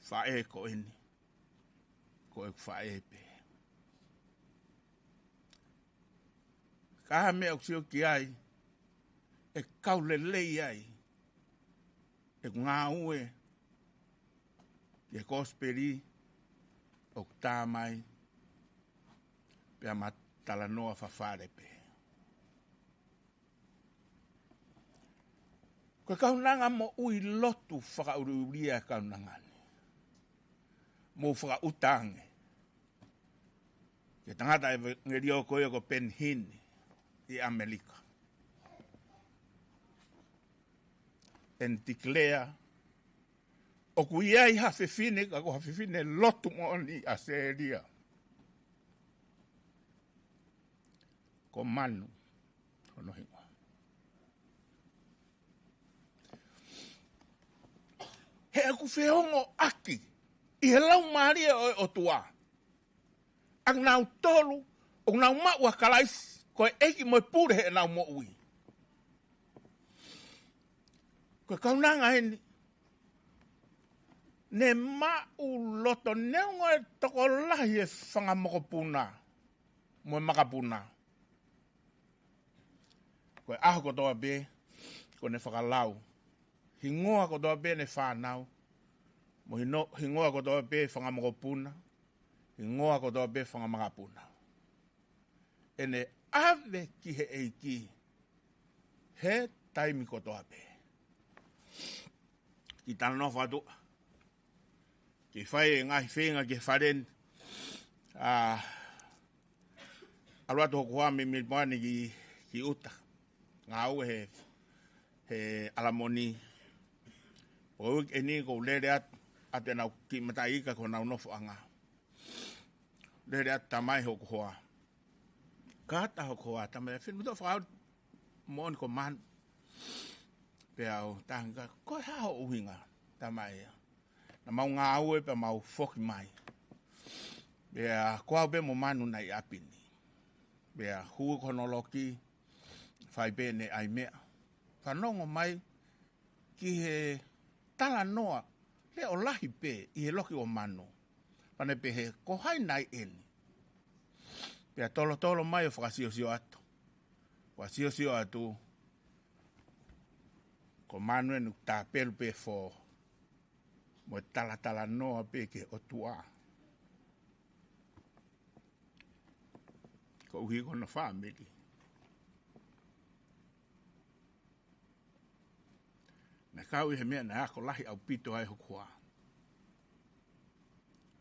faʻē ko eni ko ʻeku faʻē pē. Ka ʻi ai ha meʻa ʻoku sio ki ai, ʻe kau lelei ai ʻeku ngāue ki he kosipeli ʻoku tā mai, pea ma talanoa fafale pē. Ko e kaunanga moʻui lotu fakaʻuliʻulia e kaunanga ni. Mou fakaʻuta ange ki he tangata ʻevangeliō ko ia ko Benny Hinn ʻi ʻAmelika. And declare, ʻoku ʻi ai ha fefine, ka ko ha fefine lotu moʻoni ʻi ʻAositelēlia. Ko Manu hono hingoa. He ʻoku feongoʻaki ʻi he Laumālie ʻo e ʻOtua ʻa kinautolu ʻoku nau maʻu ʻa Kalaisi ko e ʻEiki mo e Pule heʻenau moʻui. Ko e kaunanga eni, ne maʻuloto neongo e tokolahi e fanga mokopuna mo e makapuna. Ko e ʻaho kotoa pē, ko ʻene fakalau. Hingoa kotoa pē ʻene fānau. Mo hino-, hingoa kotoa pē fanga mokopuna. Hingoa kotoa pē fanga makapuna. ʻEne ʻave ki he ʻEiki he taimi kotoa pē. Kiʻi talanoa fakatuʻa. Kiʻi fai e ngaahi feinga ki he fale ni. ʻA, ʻalu atu hoku hoa mei Melipoane ki, ki ʻuta. Ngāue he, he ʻalamoni. ʻO uike eni ʻoku ou lele atu, atu ʻenau kiʻi mataʻi ika ko honau nofoʻanga. Lele atu tamai hoku hoa. Kātaki hoku hoa, tamai, finu to fau moʻoni ko Manu. Pea u tangi ka, ko e hā hoʻo ʻuhinga, tamai ia. Naʻa mau ngāue pea mau foki mai. Pea ko au pē mo Manu naʻe ʻi ʻapi ni. Pea hū ko hono loki, fai pē ʻene ʻai meʻa. Fanongo mai ki he talanoa leʻo lahi pē ʻi he loki ʻo Manu. Pea ne pehē, ko hai nai eni? Pea tolotolo mai ʻo fakasiosio atu. Fakasiosio atu, ko Manu eni ʻoku tāpelu pē fō mo e talatalanoa pē ki he ʻOtua. Koeʻuhi ko hono fāmili. Naʻe kau ʻi he meʻa naʻe ako lahi ʻaupito ai hoku hoa.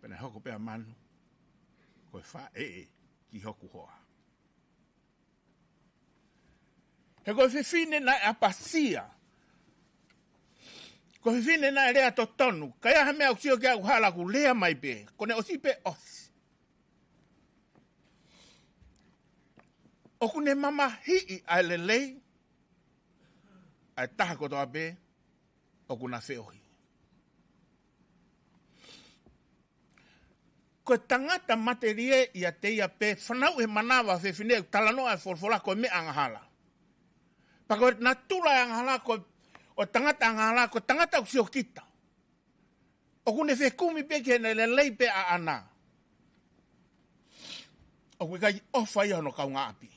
Pea naʻe hoko pē ʻa Manu ko e faʻē ki hoku hoa. He ko e fefine naʻe ʻapasia. Ko e fefine naʻe lea totonu. Ka ʻi ai ha meʻa ʻoku sio ki ai ʻoku hala ʻoku lea mai pē. Ko ʻene ʻosi pē ʻosi. ʻOku ne mamahiʻi ʻa e lelei ʻa e taha kotoa pē ʻoku na feohi. Ko e tangata matelie ʻiate ia pē, fanauʻi he manava ʻo e fefine, ʻoku talanoa e folofola ko e meʻa angahala. Pea ko e natula e angahala, ko e, ʻo e tangata angahala, ko e tangata ʻoku siokita. ʻOku ne fekumi pē ki heʻene lelei pē ʻaʻana. ʻOku ʻikai ʻofa ia hono kaungāʻapi.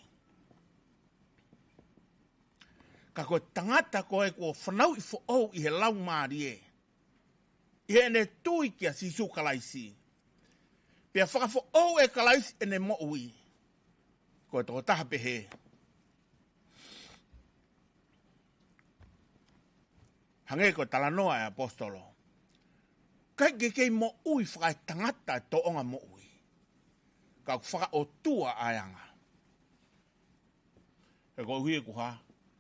Ka ko e tangata ko ē kuo fanauʻi foʻou ʻi he Laumālie, ʻi heʻene tui kia Sīsū Kalaisi. Pea fakafoʻou ʻe Kalaisi ʻene moʻui. Ko e tokotaha pehē. Hangē ko e talanoa e ʻaposetolo. ʻIkai ke kei moʻui fakaetangata e tōʻonga moʻui. Ka ʻoku fakaʻotua ʻa e anga. He koeʻuhi ko e hā,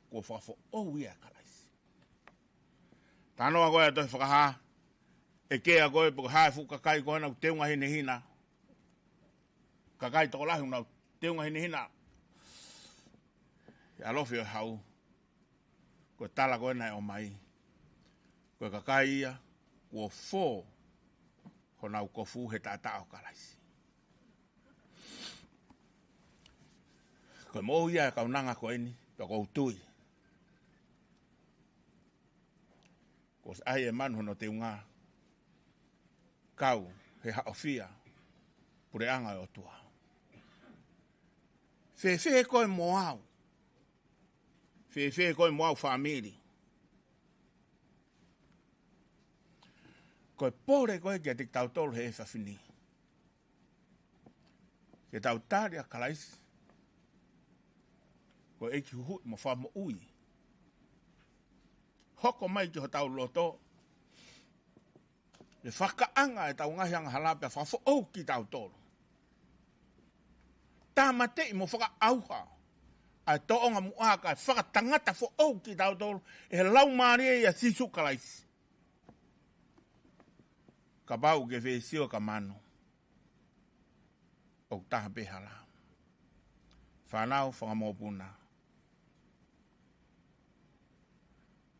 kuo fakafoʻou ia ʻe Kalaisi. Talanoa ko ē ʻa e tohi Fakahā, ʻe kea ko ē pe ko e hā e fuʻu kakai ko ena ʻoku teunga hinehina. Kakai tokolahi ʻoku nau teunga hinehina. ʻI he ʻalofi ʻo e hau. Ko e tala ko ē naʻe ʻomai. Ko e kakai ia, kuo fō honau kofu he taʻataʻa ʻo Kalaisi. Ko e moʻui ia e kaunanga ko eni, pea ʻoku ou tui kuo ʻosi ʻai ʻe Manu hono teunga kau he haʻofia puleʻanga ʻo e ʻOtua. Fēfē koe mo au? Fēfē koe mo au fāmili? Ko e pole ko ē kiate kitautolu he efiafi ni, ke tau tali ʻa Kalaisi ko e ʻEiki Huhuʻi mo Fakamoʻui. Hoko mai ki hotau loto ʻa e fakaʻanga ʻetau ngaahi angahala pea fakafoʻou kitautolu. Tāmateʻi mo fakaʻauha ʻa e tōʻonga muʻa kae fakatangata foʻou kitautolu ʻe he Laumālie ʻia Sīsū Kalaisi. Kapau ʻoku ke fie sio kia Manu, ʻoku taha pē hala. Fānau, fanga mokopuna,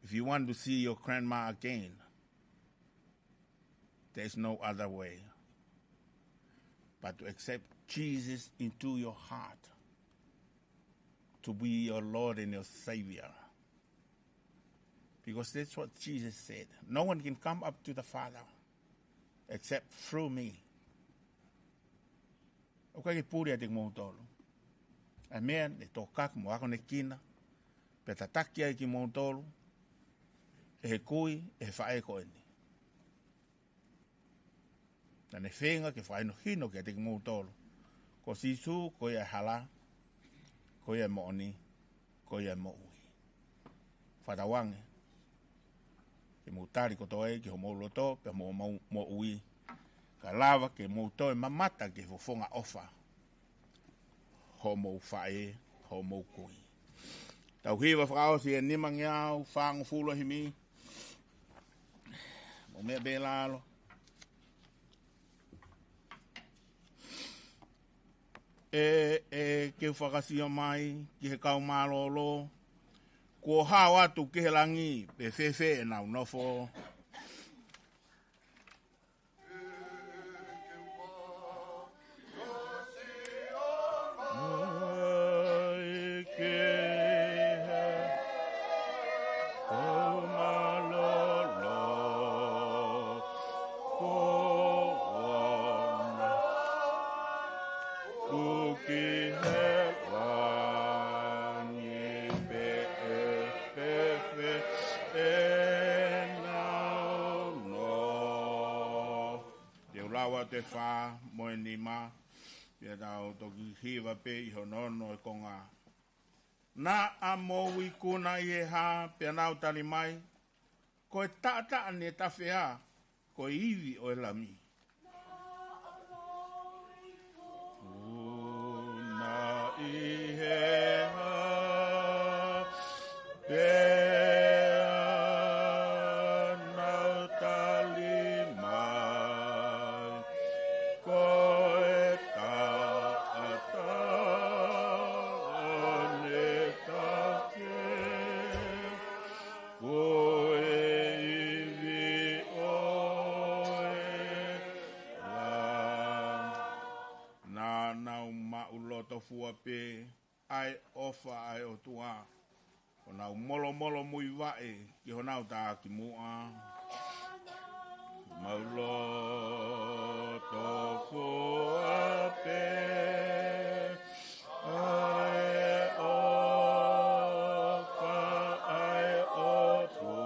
if you want to see your grandma again, there is no other way but to accept Jesus into your heart to be your Lord and your Savior. Because that's what Jesus said. No one can come up to the Father except through me. ʻOku ʻikai ke puli ʻiate kimoutolu ʻa e meʻa ne tokaki mo akonekina pea tataki ai kimoutolu ʻe he kui, ʻe he faʻē ko eni. Naʻa ne feinga ke fakahinohino kiate kimoutolu ko Sīsū ko ia e hala, ko ia e moʻoni, ko ia e moʻui. Fakatauange ke mou tali kotoa ia ki homou loto pea mo homou moʻui, kae lava ke mou toe mamata ki he fofonga ʻofa ʻa homou faʻē, homou kui. Tau hiva fakaʻosi e nimangeau fāngofulu ʻa e himi. Mou meʻa pē ʻi lalo. ʻE, ʻe, ke u fakasio mai ki he kau mālōlō, kuo hao atu ki he langi, pe fēfē ʻenau nofo. Mai ki he kau mālōlō, ko ʻena tuʻu ki he langi, pe ʻe fēfē ʻenau nofo. Te u lau atu e fā mo e nima, pea tau toki hiva pē ʻi hono ono e konga. Naʻa mou ikuna ʻi he hā, pea nau tali mai, ko e taʻataʻa ne tafe ā, ko e ivi ʻo e Lami. Ikuna ʻi he hā, pea nau tali mai, ko e taʻataʻa ne tafe, ko e ivi ʻo e Lami. Naʻa nau maʻulotofua pē ʻa e ʻofa ʻa e ʻOtua, ʻo nau molomolomuivaʻe ki honau takimuʻa. Maʻulotofua pē ʻa e ʻofa ʻa e ʻOtua,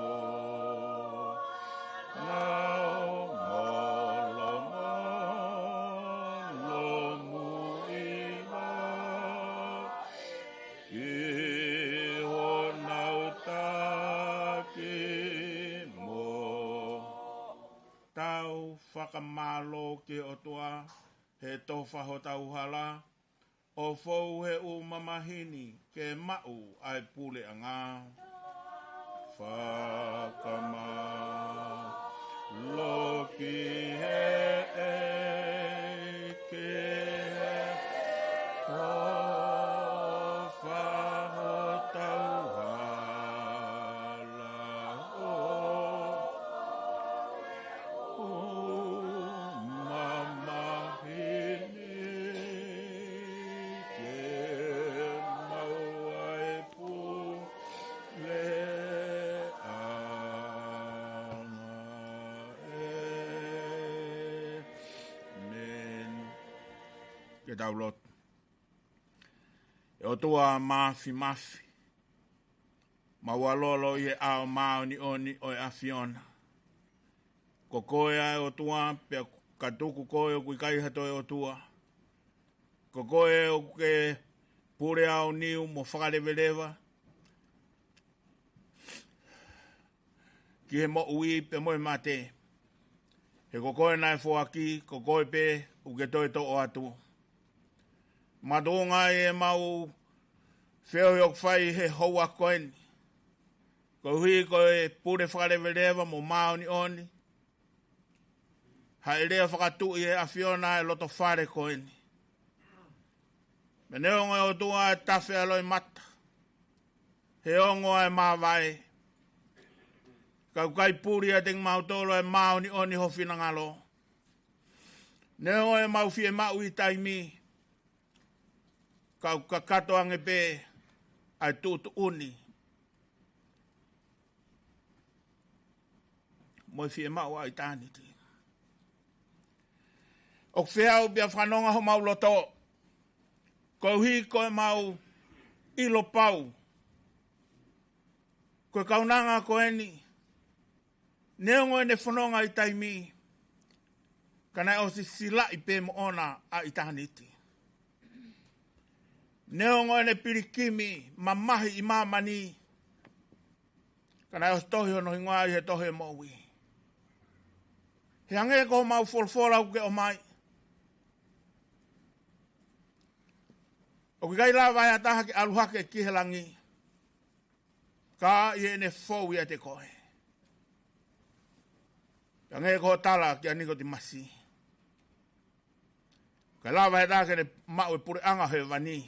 nau molomolomuivaʻe ki honau takimuʻa. Tau fakamālō ki he ʻOtua he tofa hotau hala, ʻo fou he ʻū mamahi ni ke maʻu ʻa e puleʻanga. Fakamālō ki he ʻEiki he tofa hotau hala, ʻū mamahi ni ke Tau lotu. ʻE ʻOtua Māfimafi, mau ʻalu ʻi he ʻao māʻoniʻoni ʻo e ʻAfiona. Ko koe ʻa e ʻOtua, pea ka tuku koe ʻoku ʻikai ha toe ʻOtua. Ko koe ʻoku ke pule aoniu mo fakaleveleva ki he moʻui pea mo e mate. He ko koe naʻe foaki, ko koe pē ʻoku ke toe toʻo atu. Mātuʻaki ʻemau feohi ʻoku fai he houa ko eni, koeʻuhi ko e pule fakaleveleva mo māʻoniʻoni, haʻele ʻo fakatuʻi ʻe he ʻAfiona e loto fale ko eni. Pea neongo ʻe ʻOtua e tafe ʻa e loʻimata, he ongo ʻa e māvae, ka ʻoku ʻikai puli ʻiate kimautolu e māʻoniʻoni ho finangalo. Neongo ʻemau fiemaʻu ʻi taimi, ka ʻoku kakato ange pē ʻa e tuʻutuʻuni mo e fiemaʻu ʻa ʻitāniti. ʻOku feau pea fanongo homau loto, koeʻuhi ko ʻemau ʻilo pau ko e kaunanga ko eni, neongo ʻene fononga ʻi taimi, ka naʻe ʻosi silaʻi pē moʻona ʻa ʻitāniti. Neongo ʻene pilikimi mamahi ʻi māmani, ka naʻe ʻosi tohi hono hingoa ʻi he tohi ʻo e moʻui. He hangē ko homau folofola ʻoku ke ʻomai, ʻoku ʻikai lava ʻe ha taha ke ʻalu hake ki he langi ka ʻi heʻene fou ʻiate koe. Hangē ko hoʻo tala kia Nikotīmasi, ʻikai lava ʻe ha taha ke ne maʻu e puleʻanga hēvani,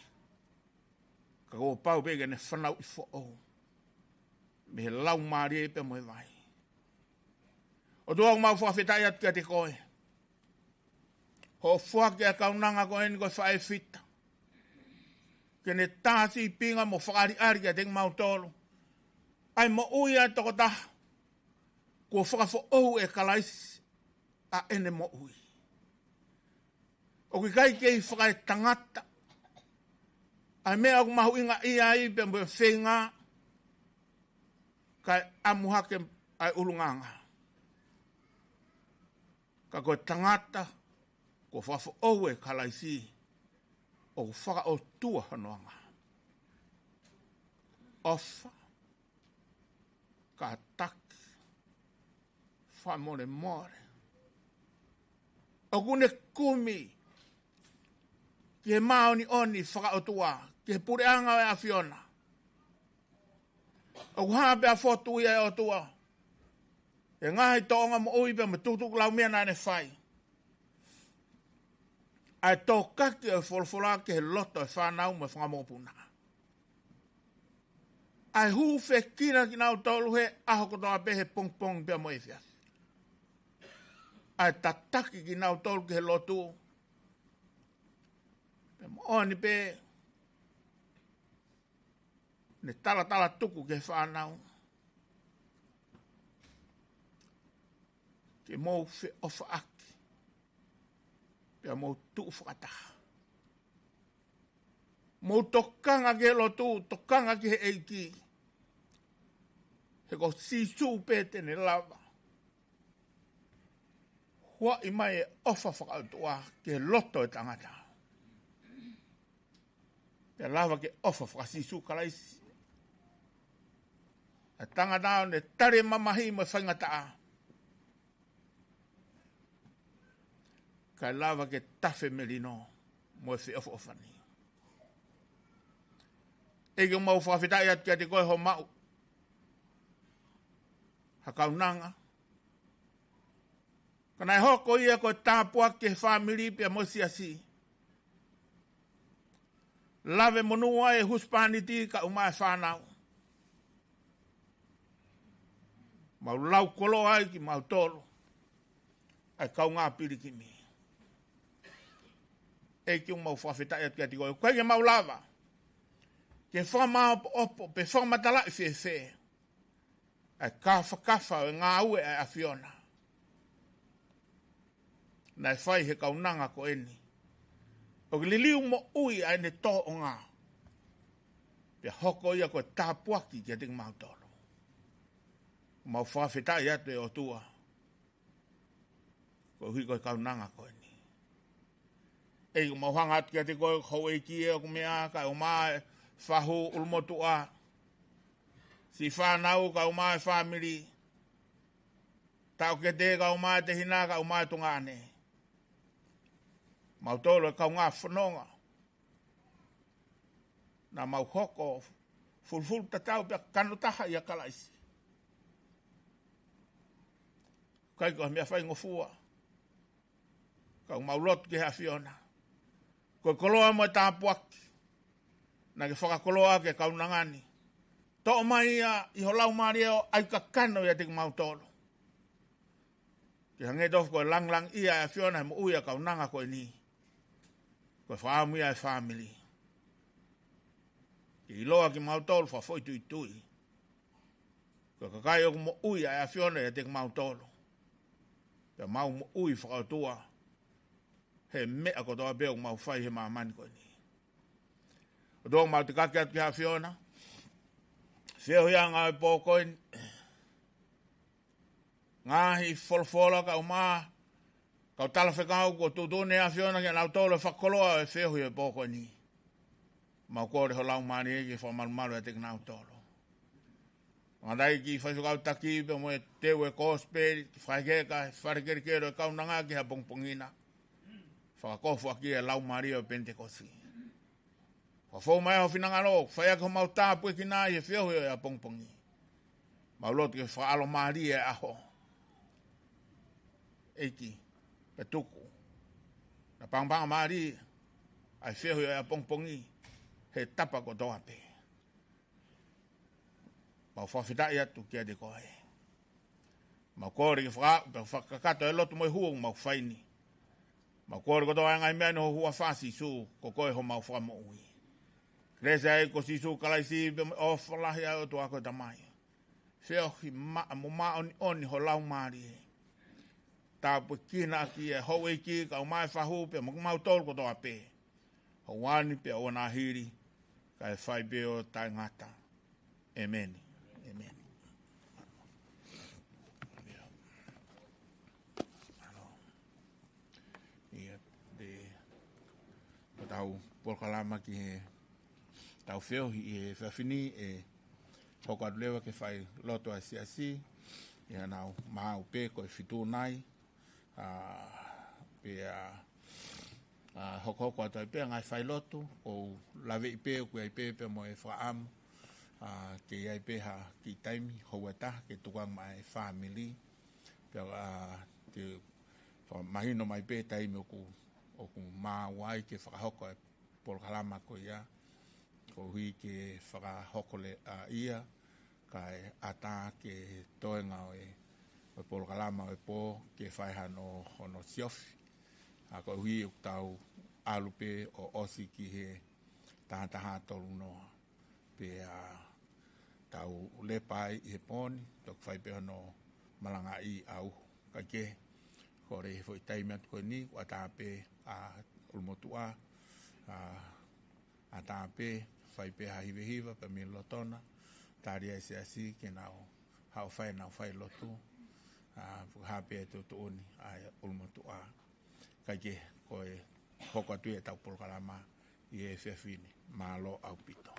ka kuo pau pē ke ne fanauʻi foʻou mei he Laumālie pea mo e vai. ʻOtua, ʻoku mau fakafetaʻi atu kiate koe hoʻo foaki ʻa e kaunanga ko eni ko e faʻē fita, ke ne tā sīpinga mo fakaʻaliʻali kiate kimautolu ʻa e moʻui ʻa e tokotaha kuo fakafoʻou ʻe Kalaisi ʻa ʻene moʻui. ʻOku ʻikai kei fakaetangata ʻa e meʻa ʻoku mahuʻingaʻia ai pea mo e feinga, kae ʻamu hake ʻa e ʻulungaanga. Ka ko e tangata kuo fakafoʻou ʻe Kalaisi, ʻoku fakaʻotua hono anga. ʻOfa, kātaki, fakamolemole. ʻOku ne kumi ki he māʻoniʻoni fakaʻotua, ki he puleʻanga ʻo e ʻAfiona. ʻOku hā pea fotu ia ʻe ʻOtua he ngaahi tōʻonga moʻui pea mo e tukutukulaumea naʻa ne fai, ʻa e tokaki ʻo e folofola ki he loto ʻo e fānau mo e fanga mokopuna, ʻa e hūfekina kinautolu he ʻaho kotoa pē he pongipongi pea mo e efiafi, ʻa e tataki kinautolu ki he lotu. Pea moʻoni pē, ne talatala tuku ki he fānau ke mou feʻofaʻaki pea mou tuʻu fakataha, mou tokanga ki he lotu, tokanga ki he ʻEiki, he ko Sīsū pē te ne lava huaʻi mai e ʻofa fakaʻotua ki he loto ʻo e tangata, pea lava ke ʻofa faka-Sīsū Kalaisi ʻa e tangata ʻo ne tali e mamahi mo e faingataʻa, kae lava ke tafe melino mo e feʻofoʻofani. ʻEiki, ʻoku mau fakafetaʻi atu kiate koe hoʻo maʻu ha kaunanga, ka naʻe hoko ia ko e tāpuaki ki he fāmili pea mo e siasi. Lave monū ai e husepāniti kae ʻumaʻā e fānau. Mau lau koloa ai kimautolu ʻa e kaungā pilikimi. ʻEiki, ʻoku mau fakafetaʻi atu kiate koe, ʻoku ʻikai ke mau lava ke fakamāʻopoʻopo pe fakamatalaʻi fēfē ʻa e kāfakafa ʻo e ngāue ʻa e ʻAfiona naʻe fai he kaunanga ko eni, ʻoku liliu moʻui ʻa ʻene tōʻonga, pea hoko ia ko e tāpuaki kiate kimautolu. Mau fakafetaʻi atu ʻe ʻOtua, koeʻuhi ko e kaunanga ko eni. ʻEiki, mau hanga atu kiate koe, houʻeiki ē ʻoku meʻa, kae ʻumaʻā e fahu, ʻulumotuʻa, siʻi fānau, kae ʻumaʻā e fāmili, taʻokete, kae ʻumaʻā e tehina, kae ʻumaʻā e tuongaʻane. Mautolu e kaungā fononga naʻa mau hoko fulufulu tatau pea kanotaha ʻia Kalaisi. ʻIkai ko ha meʻa faingofua. Ka ʻoku mau lotu ki he ʻAfiona, ko e koloa mo e tāpuaki naʻa ke fakakoloa ki he kaunanga ni, toʻo mai ia ʻi ho Laumālie ʻo ʻai kakano ʻiate kimautolu, ke hangē tofu ko e langilangiʻia ʻa e ʻAfiona he moʻui ʻa e kaunanga ko eni, ko e fakaʻamu ia ʻa e fāmili ke ʻiloa kimautolu fakafoʻituitui ko e kakai ʻoku moʻui ʻa e ʻAfiona ʻiate kimautolu, pea mau moʻui fakaʻotua he meʻa kotoa pē ʻoku mau fai he māmani ko eni. ʻOtua, mau tekaki atu ki he ʻAfiona feohiʻanga ʻo e pō ko eni, ngaahi folofola kae ʻumaʻā e kau talafekau kuo tuʻutuʻuni ʻe he ʻAfiona kiate kinautolu e fakakoloa ʻo e feohi ʻo e pō ko eni. Mau kole ho Laumālie ke fakamalumalu ʻiate kinautolu. Ngaahi kiʻi faifekau taki pea mo e teu e kosipeli, fakaheka e fale kelekele ʻo e kaunanga ki he ʻapongipongi na, fakakofuʻaki e Laumālie ʻo e Penitekosi. Fakafou mai ho finangalo, fai ʻaki homau tāpuekina ʻi he feohi ʻo e ʻapongipongi. Mau lotu ke fakaʻalomālie e ʻaho, ʻEiki, pea tuku naʻa pangopango mālie ʻa e feohi ʻo e ʻapongipongi he tapa kotoa pē. Mau fakafetaʻi atu kiate koe. Mau kole ke faka-, pea fakakakato e lotu mo e hū ʻoku mau fai ni. Mau kole kotoa e ngaahi meʻa ni ʻi ho huafa Sīsū, ko koe homau Fakamoʻui. Kelesi ʻa e ʻEiki ko Sīsū Kalaisi pea mo e ʻofa lahi ʻa e ʻOtua ko e Tamai, feohi maʻa mo māʻoniʻoni ho Laumālie, tāpuekina ʻaki e houʻeiki kae ʻumaʻā e fahu pea mo kimautolu kotoa pē, houa ni pea ʻo nāhili, kae fai pē ʻo taʻengata. ʻEmeni. ʻEmeni. ʻIa, te, ko ʻetau polokalama ki heʻetau feohi ʻi he efiafi ni, ʻe hoko atu leva ke fai lotu ʻa e siasi, ʻi heʻenau maau pē ko e fitu nai, ʻa, pea, ʻa, hokohoko atu ai pē ngaahi failotu, ʻoku ou laveʻi pē ʻoku ʻi ai pē pea mo e fakaʻamu, ʻa, ke ʻi ai pē ha kiʻi taimi houa ʻe taha ke tukuange maʻa e fāmili. Pea, ʻa, te fakamahino mai pē taimi ʻoku, ʻoku maau ai ke fakahoko e polokalama ko ia, koeʻuhi ke fakahoko leva ia, kae ʻatā ke toenga ʻo e, ʻo e polokalama ʻo e pō ke fai hano, hono siofi. ʻA, koeʻuhi ʻoku tau ʻalu pē ʻo ʻosi ki he taha taha tolu noa. Pea tau lepa ai ʻi he pō ni, toki fai pē hono malangaʻi ʻa uhu. Kae kehe, kole he foʻi taimi atu ko eni, kuo ʻatā pē ʻa ʻulumotuʻa, ʻa, ʻatā pē, fai pē ha hivehiva pē mei lotona, tali ʻa e siasi ke nau hao fai ʻenau failotu, ʻa, hā pē tuʻutuʻuni ʻa e ʻulumotuʻa. Kae kehe, ko e hoko atu ʻetau polokalama ʻi he efiafi ni. Mālō ʻaupito.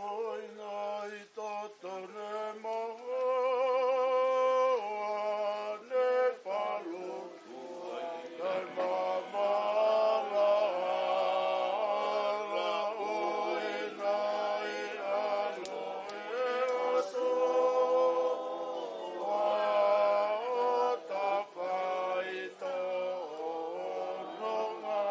ʻOi nai totone mo ane palu. Kai mamala ala ʻoi nai alo e oso. Wa o tapai to nonga.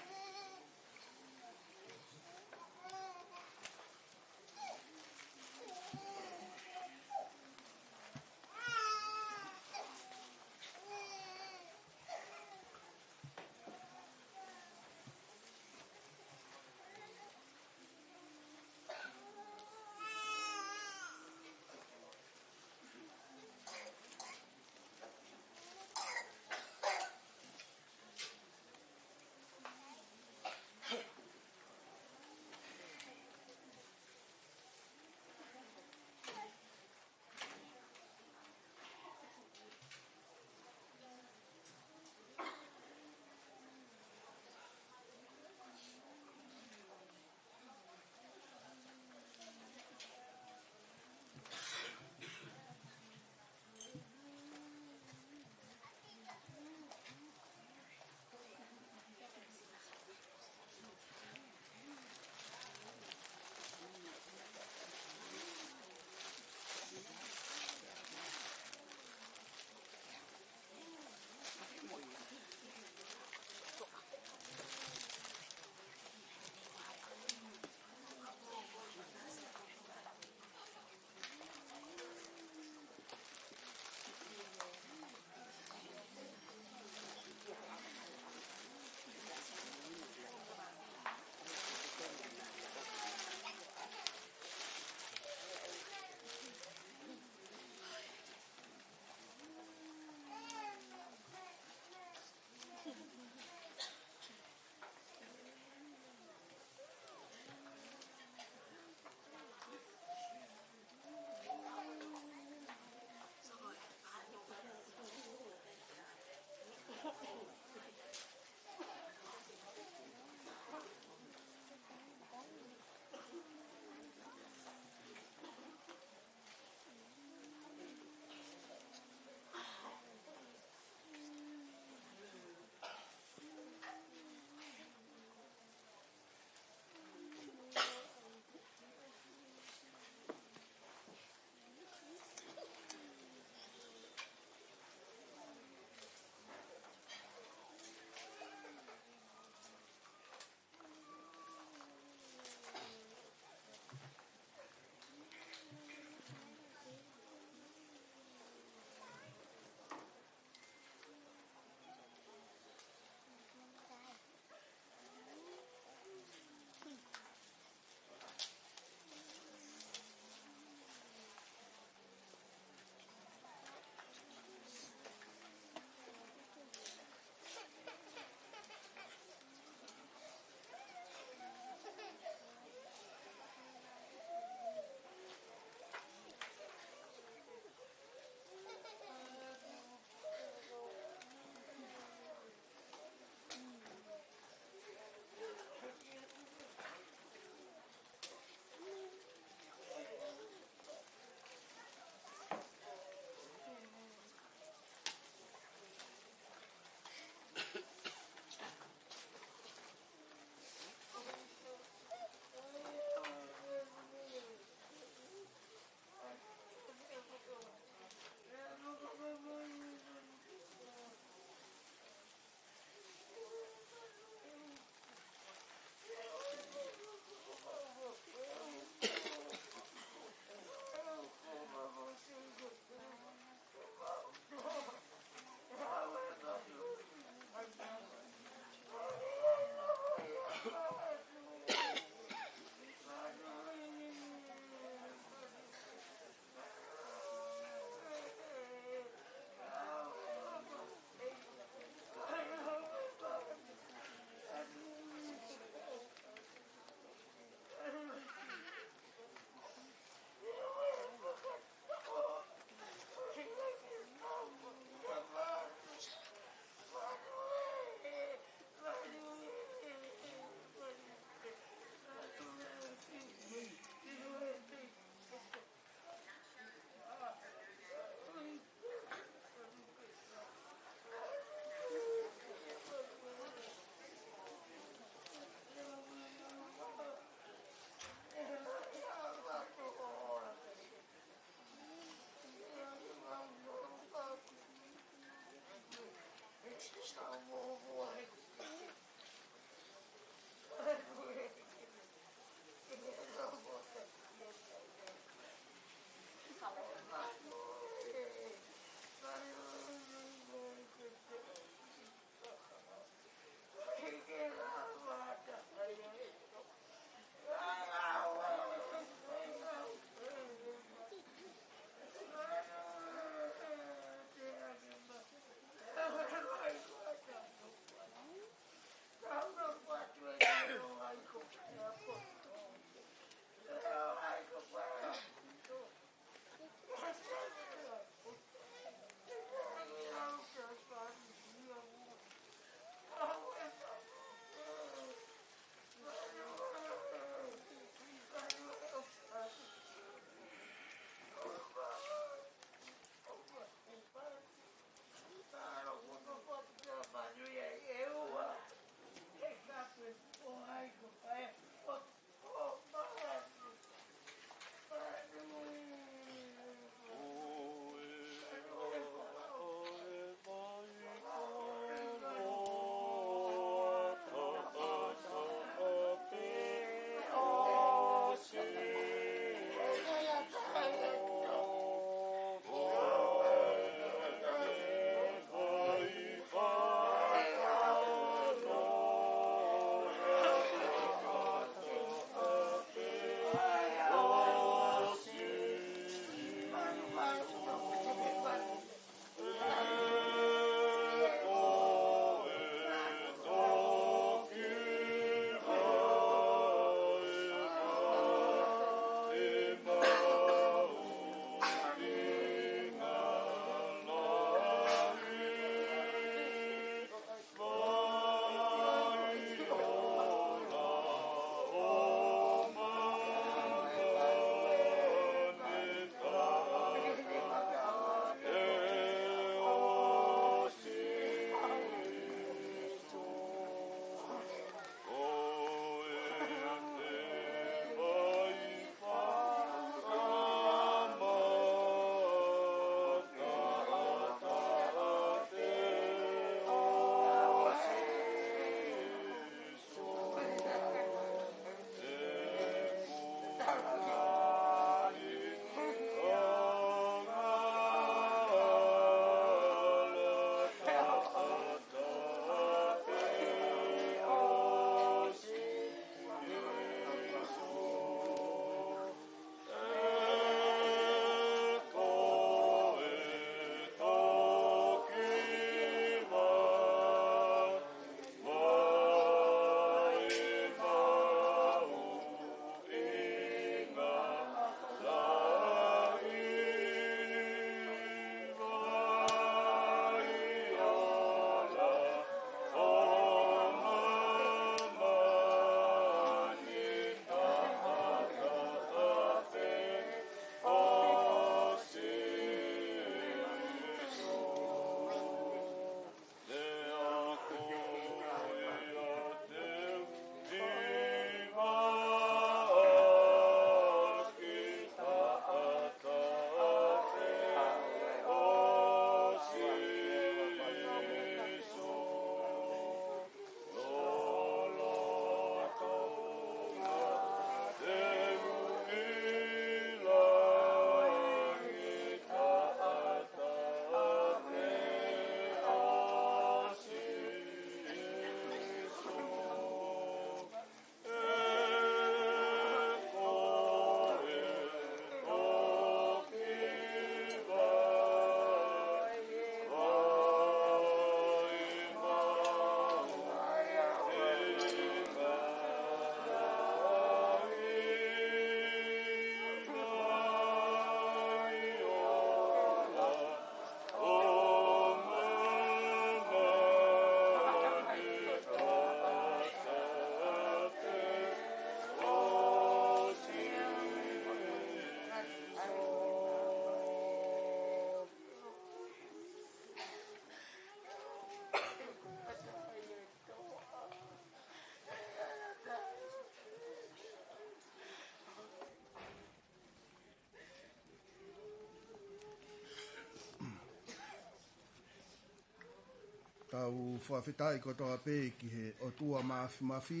Tau fakafetaʻi kotoa pē ki he ʻOtua Māfimafi,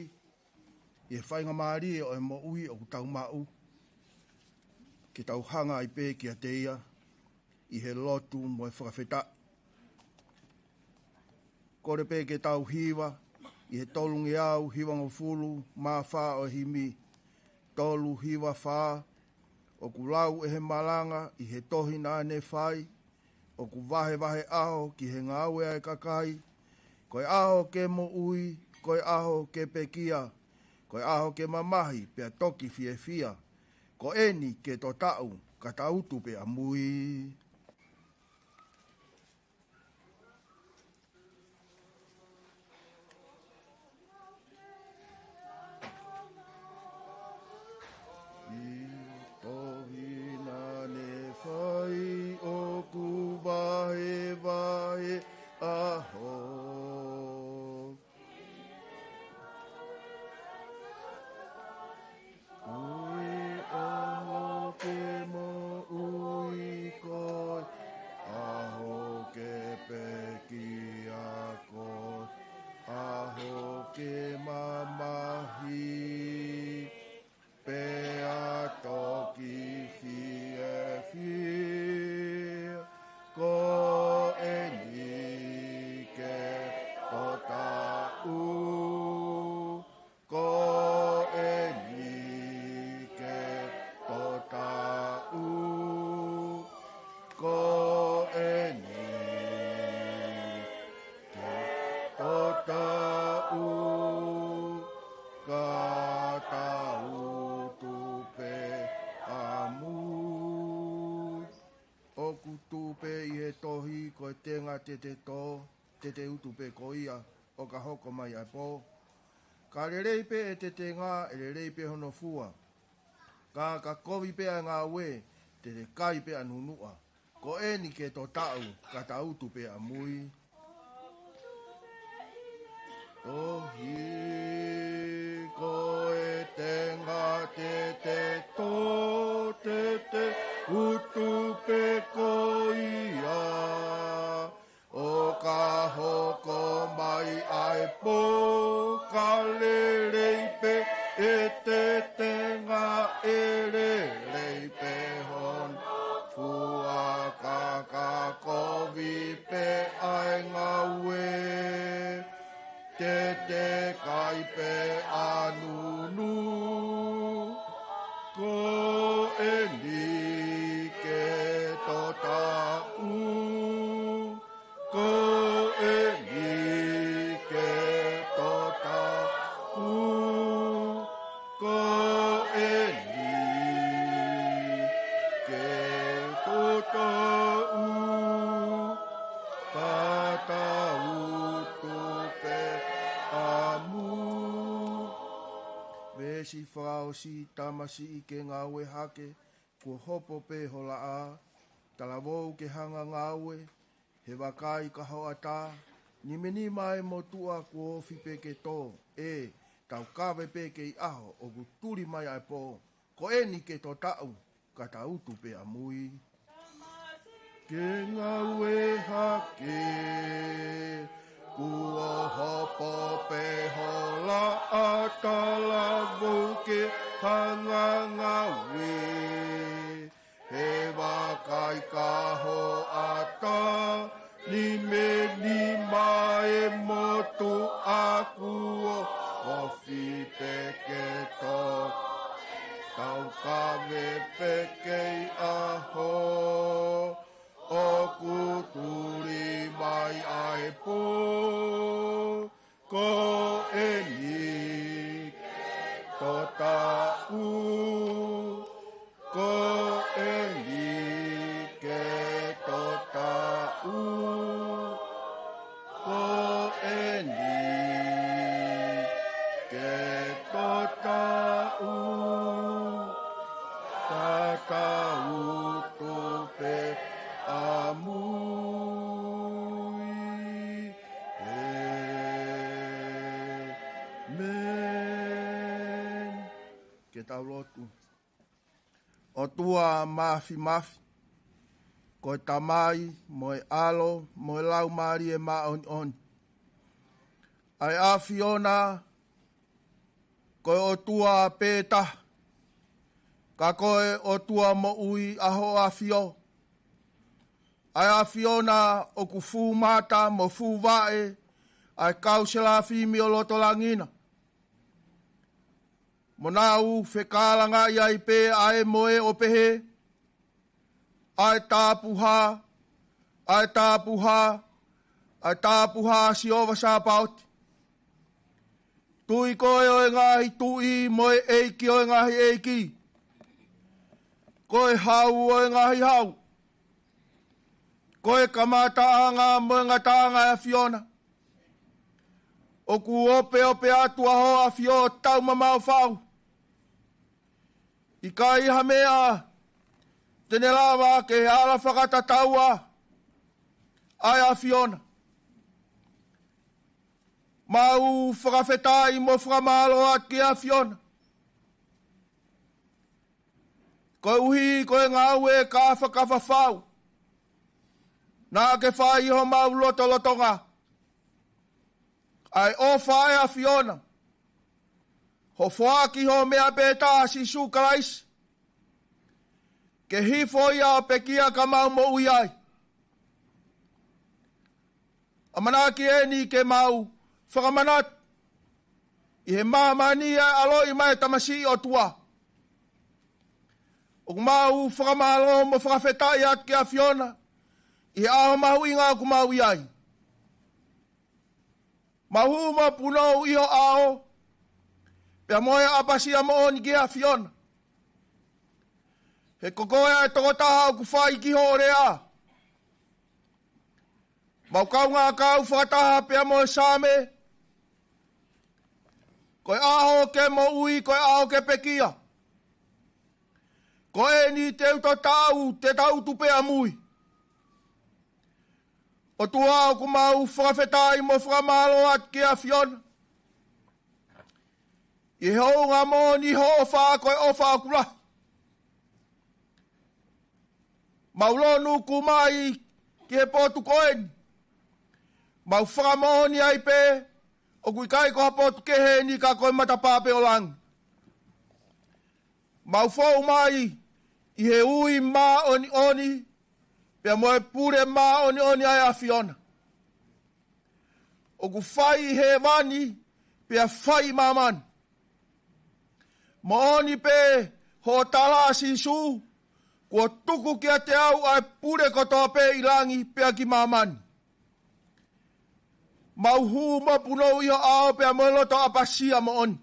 ʻi he faingamālie ʻo e moʻui ʻoku tau maʻu, ke tau hanga ai pē kiate ia, ʻi he lotu mo e fakafetaʻi. Kole pē ke tau hiva, ʻi he tolungeau hivangofulu mā fā ʻo e himi, tolu hiva fā, ʻoku lau ʻe he malanga ʻi he tohi naʻa ne fai, ʻoku vahevahe ʻaho ki he ngāue ʻa e kakai, ko e ʻaho ke moʻui, ko e ʻaho ke pekia, ko e ʻaho ke mamahi, pea toki fiefia, ko eni ke totaʻu, ka ta utu pē ʻamui. ʻI he tohi naʻa ne fai ʻoku vahevahe ʻaho. Ko e ʻaho ke moʻui, ko e ʻaho ke pekia, ko e ʻaho ke mamahi, pea toki fiefia, ko eni ke totaʻu, ko eni ke totaʻu, ko eni ke totaʻu, ka ta utu pē ʻamui. ʻOku tuʻu pē ʻi he tohi, ko e tenga te te tō, te te utu pē ko ia, ʻo ka hoko mai ʻa e pō. Ka lelei pē ʻete tenga, ʻe lelei pē hono fua. Ka ka kovi pē ʻa e ngāue, te te kai pē ʻa nunuʻa. Ko eni ke totaʻu, ka ta utu pē ʻamui. Tohi, ko e tenga te te tō, te te utu pē ko ia, ʻo ka hoko mai ʻa e pō. Ka lelei pē ʻete tenga, ʻe lelei pē hono fua. Ka ka kovi pē ʻa e ngāue, te te kai pē ʻa nunuʻa. Ko eni ke totaʻu, ko eni ke totaʻu, ko eni ke totaʻu, ka ta utu pē ʻamui. Veesi fakaʻosi: Tamasiʻi, ke ngāue hake, kuo hopo pē ho laʻā, talavou, ke hanga ngāue, he vakai, ka hoʻatā, nimanima ʻa e motuʻa, kuo ofi pē ke tō. ʻE, taukave pē kei ʻaho ʻoku tuli mai ʻa e pō. Ko eni ke totaʻu, ka ta utu pē ʻamui. Ke ngāue hake, kuo hopo pē ho laʻā, talavou, ke hanga ngāue, he vakai, ka hoʻatā, nimanima ʻa e motuʻa, kuo ofi pē ke tō. Taukave pē kei ʻaho ʻoku tuli mai ʻa e pō. Ko eni ke totaʻu, ko eni ke totaʻu, ko eni ke totaʻu, ka ta utu pē ʻamui. ʻĒmeni. Ke tau lotu. ʻOtua Māfimafi, ko e Tamai, mo e ʻAlo, mo e Laumālie Māʻoniʻoni, ʻA e ʻAfiona, ko e ʻOtua pē taha, ka ko e ʻOtua moʻui ʻa Hoʻo ʻAfio. ʻA e ʻAfiona ʻoku fū mata mo fū vaʻe ʻa e kau selafimi ʻo loto langi na. Mo nau fekālangaʻi ai pē ʻa e moe ʻo pehē, ʻA e tāpuhā, ʻa e tāpuhā, ʻa e tāpuhā Sihova Sāpaoti. Tuʻi koe ʻo e ngaahi tuʻi mo e ʻEiki ʻo e ngaahi ʻeiki. Ko e Hau ʻo e ngaahi hau. Ko e kamataʻanga mo e ngataʻanga ʻa e ʻAfiona. ʻOku opeope atu ʻa Hoʻo ʻAfio ʻo taumamaʻo fau. ʻIkai ha meʻa te ne lava ke ala fakatataua ʻa e ʻAfiona. Mau fakafetaʻi mo fakamālō atu ki he ʻAfiona. Koeʻuhi ko e ngāue kāfakafa fau naʻa ke fai ʻi homau lotolotonga. ʻA e ʻofa ʻa e ʻAfiona, hoʻo foaki ho meʻa pē taha Sīsū Kalaisi, ke hifo ia ʻo pekia ka mau moʻui ai. ʻAmanaki eni ke mau fakamanatu ʻi he māmani ʻa e ʻaloʻi mai e tamasiʻi ʻOtua. ʻOku mau fakamālō mo fakafetaʻi atu ki he ʻAfiona ʻi he ʻaho mahuʻinga ʻoku mau ʻi ai. Mau hū mo punou ʻi ho ʻao, pea mo e ʻapasia moʻoni ki he ʻAfiona. He ko koe ʻa e tokotaha ʻoku fai ki hoʻo lea. Mau kaungā kau fakataha pea mo e Saame, ko e ʻaho ke moʻui, ko e ʻaho ke pekia. Ko eni te u tau, te tau tuʻu pē ʻamui. ʻOtua, ʻoku mau fakafetaʻi mo fakamālō atu ki he ʻAfiona ʻi he hounga moʻoni ho ʻofa, ko e ʻofa ʻoku lahi. Mau lonu kumi mai ki he potu ko eni. Mau fakamoʻoni ai pē ʻoku ʻikai ko ha potu kehe eni ka ko e matapā pē ʻo langi. Mau fou mai ʻi he ui māʻoniʻoni pea mo e pule māʻoniʻoni ʻa e ʻAfiona. ʻOku fai ʻi hēvani pea fai ʻi māmani. Moʻoni pē hoʻo tala, Sīsū, kuo tuku kiate au ʻa e pule kotoa pē ʻi langi pea ki māmani. Mau hū mo punou ʻi ho ʻao pea mo e loto ʻapasia moʻoni,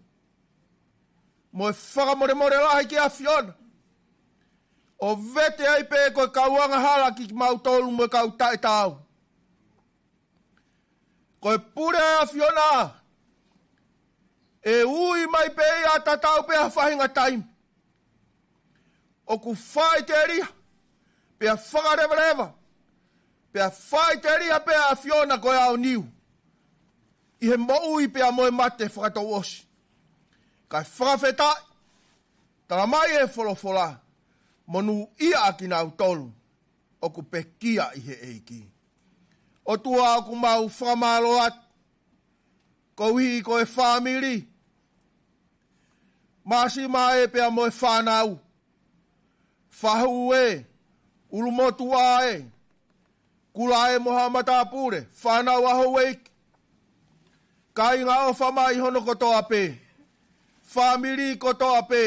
mo e fakamolemole lahi ki he ʻAfiona, ʻo vete ai pē ko e kau angahala kimautolu mo e kau taʻetaau. Ko e pule ʻa e ʻAfiona, ʻe ui mai pē ia tatau pē ha faʻahinga taimi. ʻOku faʻiteliha, pea fakalevaleva, pea faʻiteliha pē ʻa e ʻAfiona ko e aoniu ʻi he moʻui pea mo e mate fakatouʻosi. Kae fakafetaʻi, tala mai ʻe he folofola, monūʻia ʻa kinautolu ʻoku pekia ʻi he ʻEiki. ʻOtua, ʻoku mau fakamālō atu koeʻuhi ko e fāmili, Māsima ē pea mo e fānau, Fahu ē, ʻUlumotuʻa ē, Kula ē mo haʻa matāpule, fānau ʻa Houʻeiki, kāinga ʻofa mai hono kotoa pē, fāmili kotoa pē,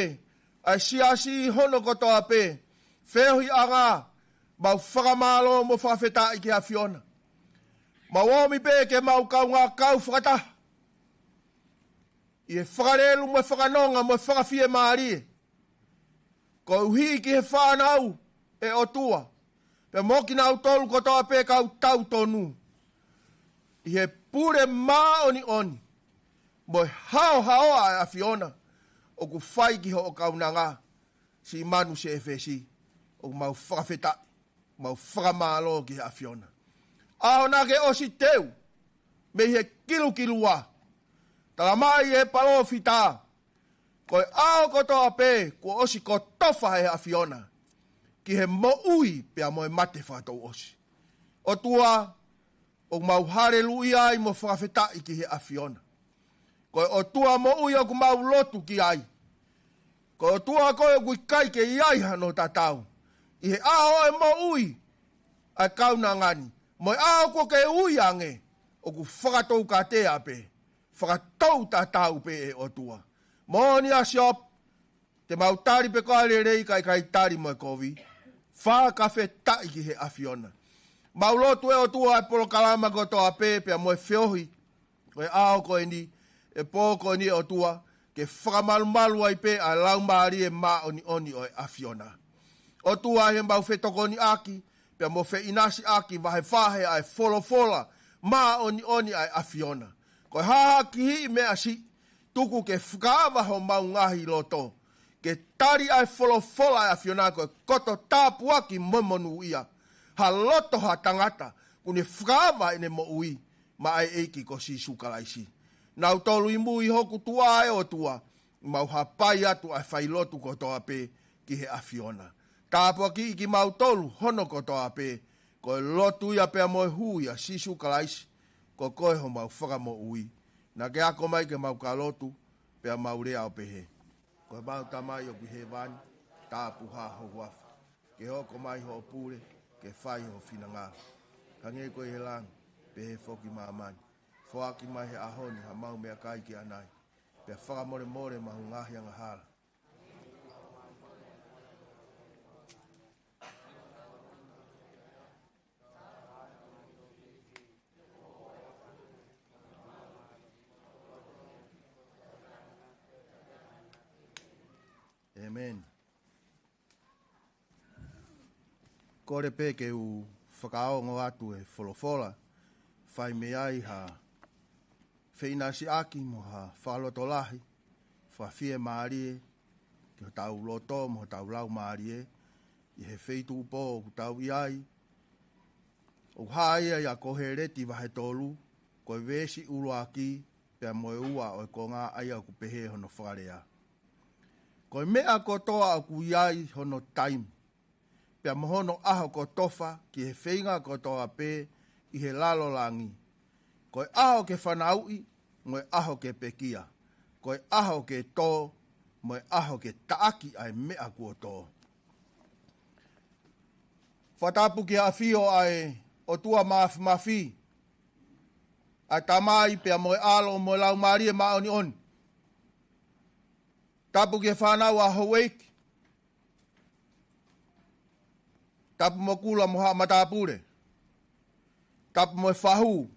ʻa e siasi hono kotoa pē, feohiʻanga, mau fakamālō mo fakafetaʻi ki he ʻAfiona. Mau ōmi pē ke mau kaungā kau fakataha ʻi he fakalelu mo e fakanonga mo e fakafiemālie, koeʻuhi ki he fānau, ʻe ʻOtua, pea mo kinautolu kotoa pē kau tautonu, ʻi he pule māʻoniʻoni mo e haohaoa ʻa e ʻAfiona ʻoku fai ki hoʻo kaunanga, Siʻi Manu Sēfesi. ʻOku mau fakafetaʻi, mau fakamālō ki he ʻAfiona. ʻAho naʻa ke ʻosi teu mei he kilukilua, tala mai ʻe he palōfita, ko e ʻaho kotoa pē kuo ʻosi kotofa ʻe he ʻAfiona ki he moʻui pea mo e mate fakatouʻosi. ʻOtua, ʻoku mau haleluia ai mo fakafetaʻi ki he ʻAfiona. Ko e ʻOtua moʻui ʻoku mau lotu ki ai. Ko e ʻOtua ko ē ʻoku ʻikai ke ʻi ai hano tatau. ʻI he ʻaho ʻo e moʻui ʻa e kaunanga ni, mo e ʻaho kuo ke ui ange, ʻoku fakatoukatea pē, fakatoutatau pē ʻe ʻOtua. Moʻoni ʻa Siop, te mau tali pē koā lelei kae ʻikai tali mo e kovi. Fakafetaʻi ki he ʻAfiona. Mau lotu ʻe ʻOtua ʻa e polokalama kotoa pē, pea mo e feohi ʻo e ʻaho ko eni, ʻe pō ko eni ʻe ʻOtua, ke fakamalumalu ai pē ʻa e Laumālie Māʻoniʻoni ʻo e ʻAfiona. ʻOtua, ʻi heʻemau fetokoniʻaki pea mo feʻinasiʻaki vahevahe ʻa e folofola māʻoniʻoni ʻa e ʻAfiona. Ko e hā ha kihiʻi meʻa siʻi, tuku ke fakaava homau ngaahi loto ke tali ʻa e folofola ʻa e ʻAfiona, ko e koto tāpuaki mo monūʻia ha loto ha tangata kuo ne fakaava ʻene moʻui maʻa e ʻEiki ko Sīsū Kalaisi. Naʻa tau ʻi mui hoku tuʻa ʻe ʻOtua, mau hapai atu ʻa e failotu kotoa pē ki he ʻAfiona. Tāpuakiʻi kimautolu hono kotoa pē, ko e lotu ia pea mo e hū ʻia Sīsū Kalaisi, ko koe homau Fakamoʻui. Naʻa ke ako mai ke mau ka lotu, pea mau lea ʻo pehē: Ko homau Tamai ʻoku ʻi hēvani, tāpuhā ho huafa. Ke hoko mai hoʻo pule, ke fai ho finangalo, hangē ko ia ʻi he langi, pehē foki ʻi māmani. Foaki mai he ʻaho ni haʻamau meʻakai ki ʻanai, pea fakamolemole ʻemau ngaahi angahala. ʻĒmeni. Kole pē ke u fakaongo atu e folofola, fai mei ai ha feʻinasiʻaki mo ha fakalotolahi fakafiemālie ki hotau loto mo hotau laumālie, ʻi he feituʻu pō ʻoku tau ʻi ai, ʻoku hā ia ʻia Koheleti vahe tolu, ko e veesi ʻuluaki pea mo e ua ʻo e konga ʻa ia ʻoku pehē hono fakalea: Ko e meʻa kotoa ʻoku ʻi ai hono taimi, pea mo hono ʻaho kotofa ki he feinga kotoa pē ʻi he lalo langi. Ko e ʻaho ke fanauʻi, mo e ʻaho ke pekia. Ko e ʻaho ke tō, mo e ʻaho ke taʻaki ʻa e meʻa kuo tō. Fakatapu ki he ʻafio ʻa e ʻOtua Māfimafi, ʻa e Tamai pea mo e ʻAlo mo e Laumālie Māʻoniʻoni. Tapu ki he fānau ʻa Houʻeiki. Tapu mo Kula mo haʻa matāpule. Tapu mo e fahu.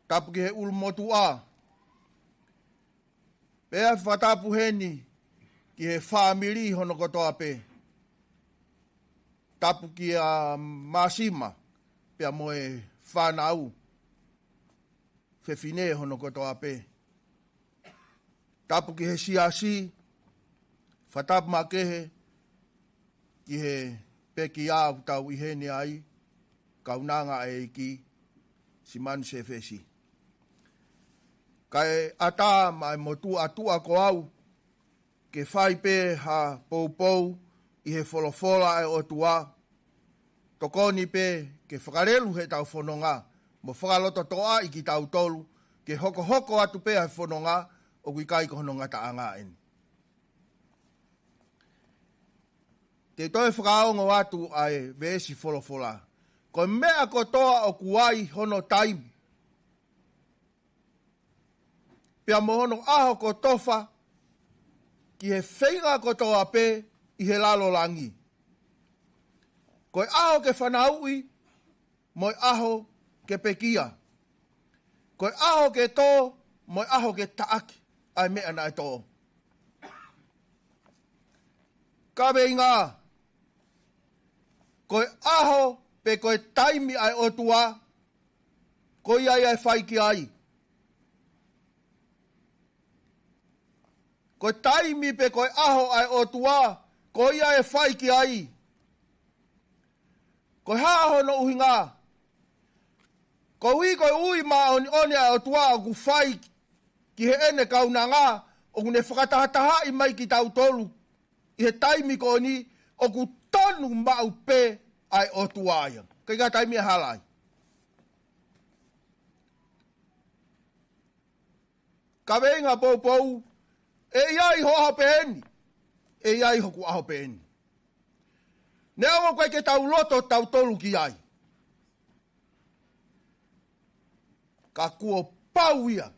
Tapu ki he ʻulumotuʻa. Pea fakatapu heni ki he fāmili hono kotoa pē. Tapu kia Māsima pea mo e fānau fefine hono kotoa pē. Tapu ki he siasi, fakatapu makehe ki he pekia ʻoku tau ʻi heni ai, kaunanga ʻa e ʻEiki, Simanu Sefesi. Kae ʻatā mai mo tuʻa tuʻa ko au, ke fai pē ha poupou ʻi he folofola ʻa e ʻOtua, tokoni pē ke fakalelu heʻetau fononga, mo fakalototoʻaʻi kitautolu, ke hokohoko atu pē ʻa e fononga ʻoku ʻikai ko hono ngataʻanga eni. Te u toe fakaongo atu ʻa e veesi folofola. Ko e meʻa kotoa ʻoku ʻi ai hono taimi, pea mo hono ʻaho kotofa ki he feinga kotoa pē ʻi he lalo langi. Ko e ʻaho ke fanauʻi, mo e ʻaho ke pekia. Ko e ʻaho ke tō, mo e ʻaho ke taʻaki ʻa e meʻa naʻe tō. Kaveinga, ko e ʻaho pe ko e taimi ʻa e ʻOtua, ko ia ia ʻe fai ki ai. Ko e taimi pe ko e ʻaho ʻa e ʻOtua, ko ia ʻe fai ki ai. Ko e hā hono ʻuhinga? Koeʻuhi ko e ui māʻoniʻoni ʻa e ʻOtua ʻoku fai ki heʻene kaunanga, ʻoku ne fakatahatahaʻi mai kitautolu ʻi he taimi ko eni, ʻoku tonu maʻu pē ʻa e ʻOtua ia. ʻIkai ha taimi ʻe hala ai. Kaveinga poupou, ʻe ʻi ai ho ʻaho pehē ni, ʻe ʻi ai hoku ʻaho pehē ni. Neongo ʻoku ʻikai ke tau loto tautolu ki ai, ka kuo pau ia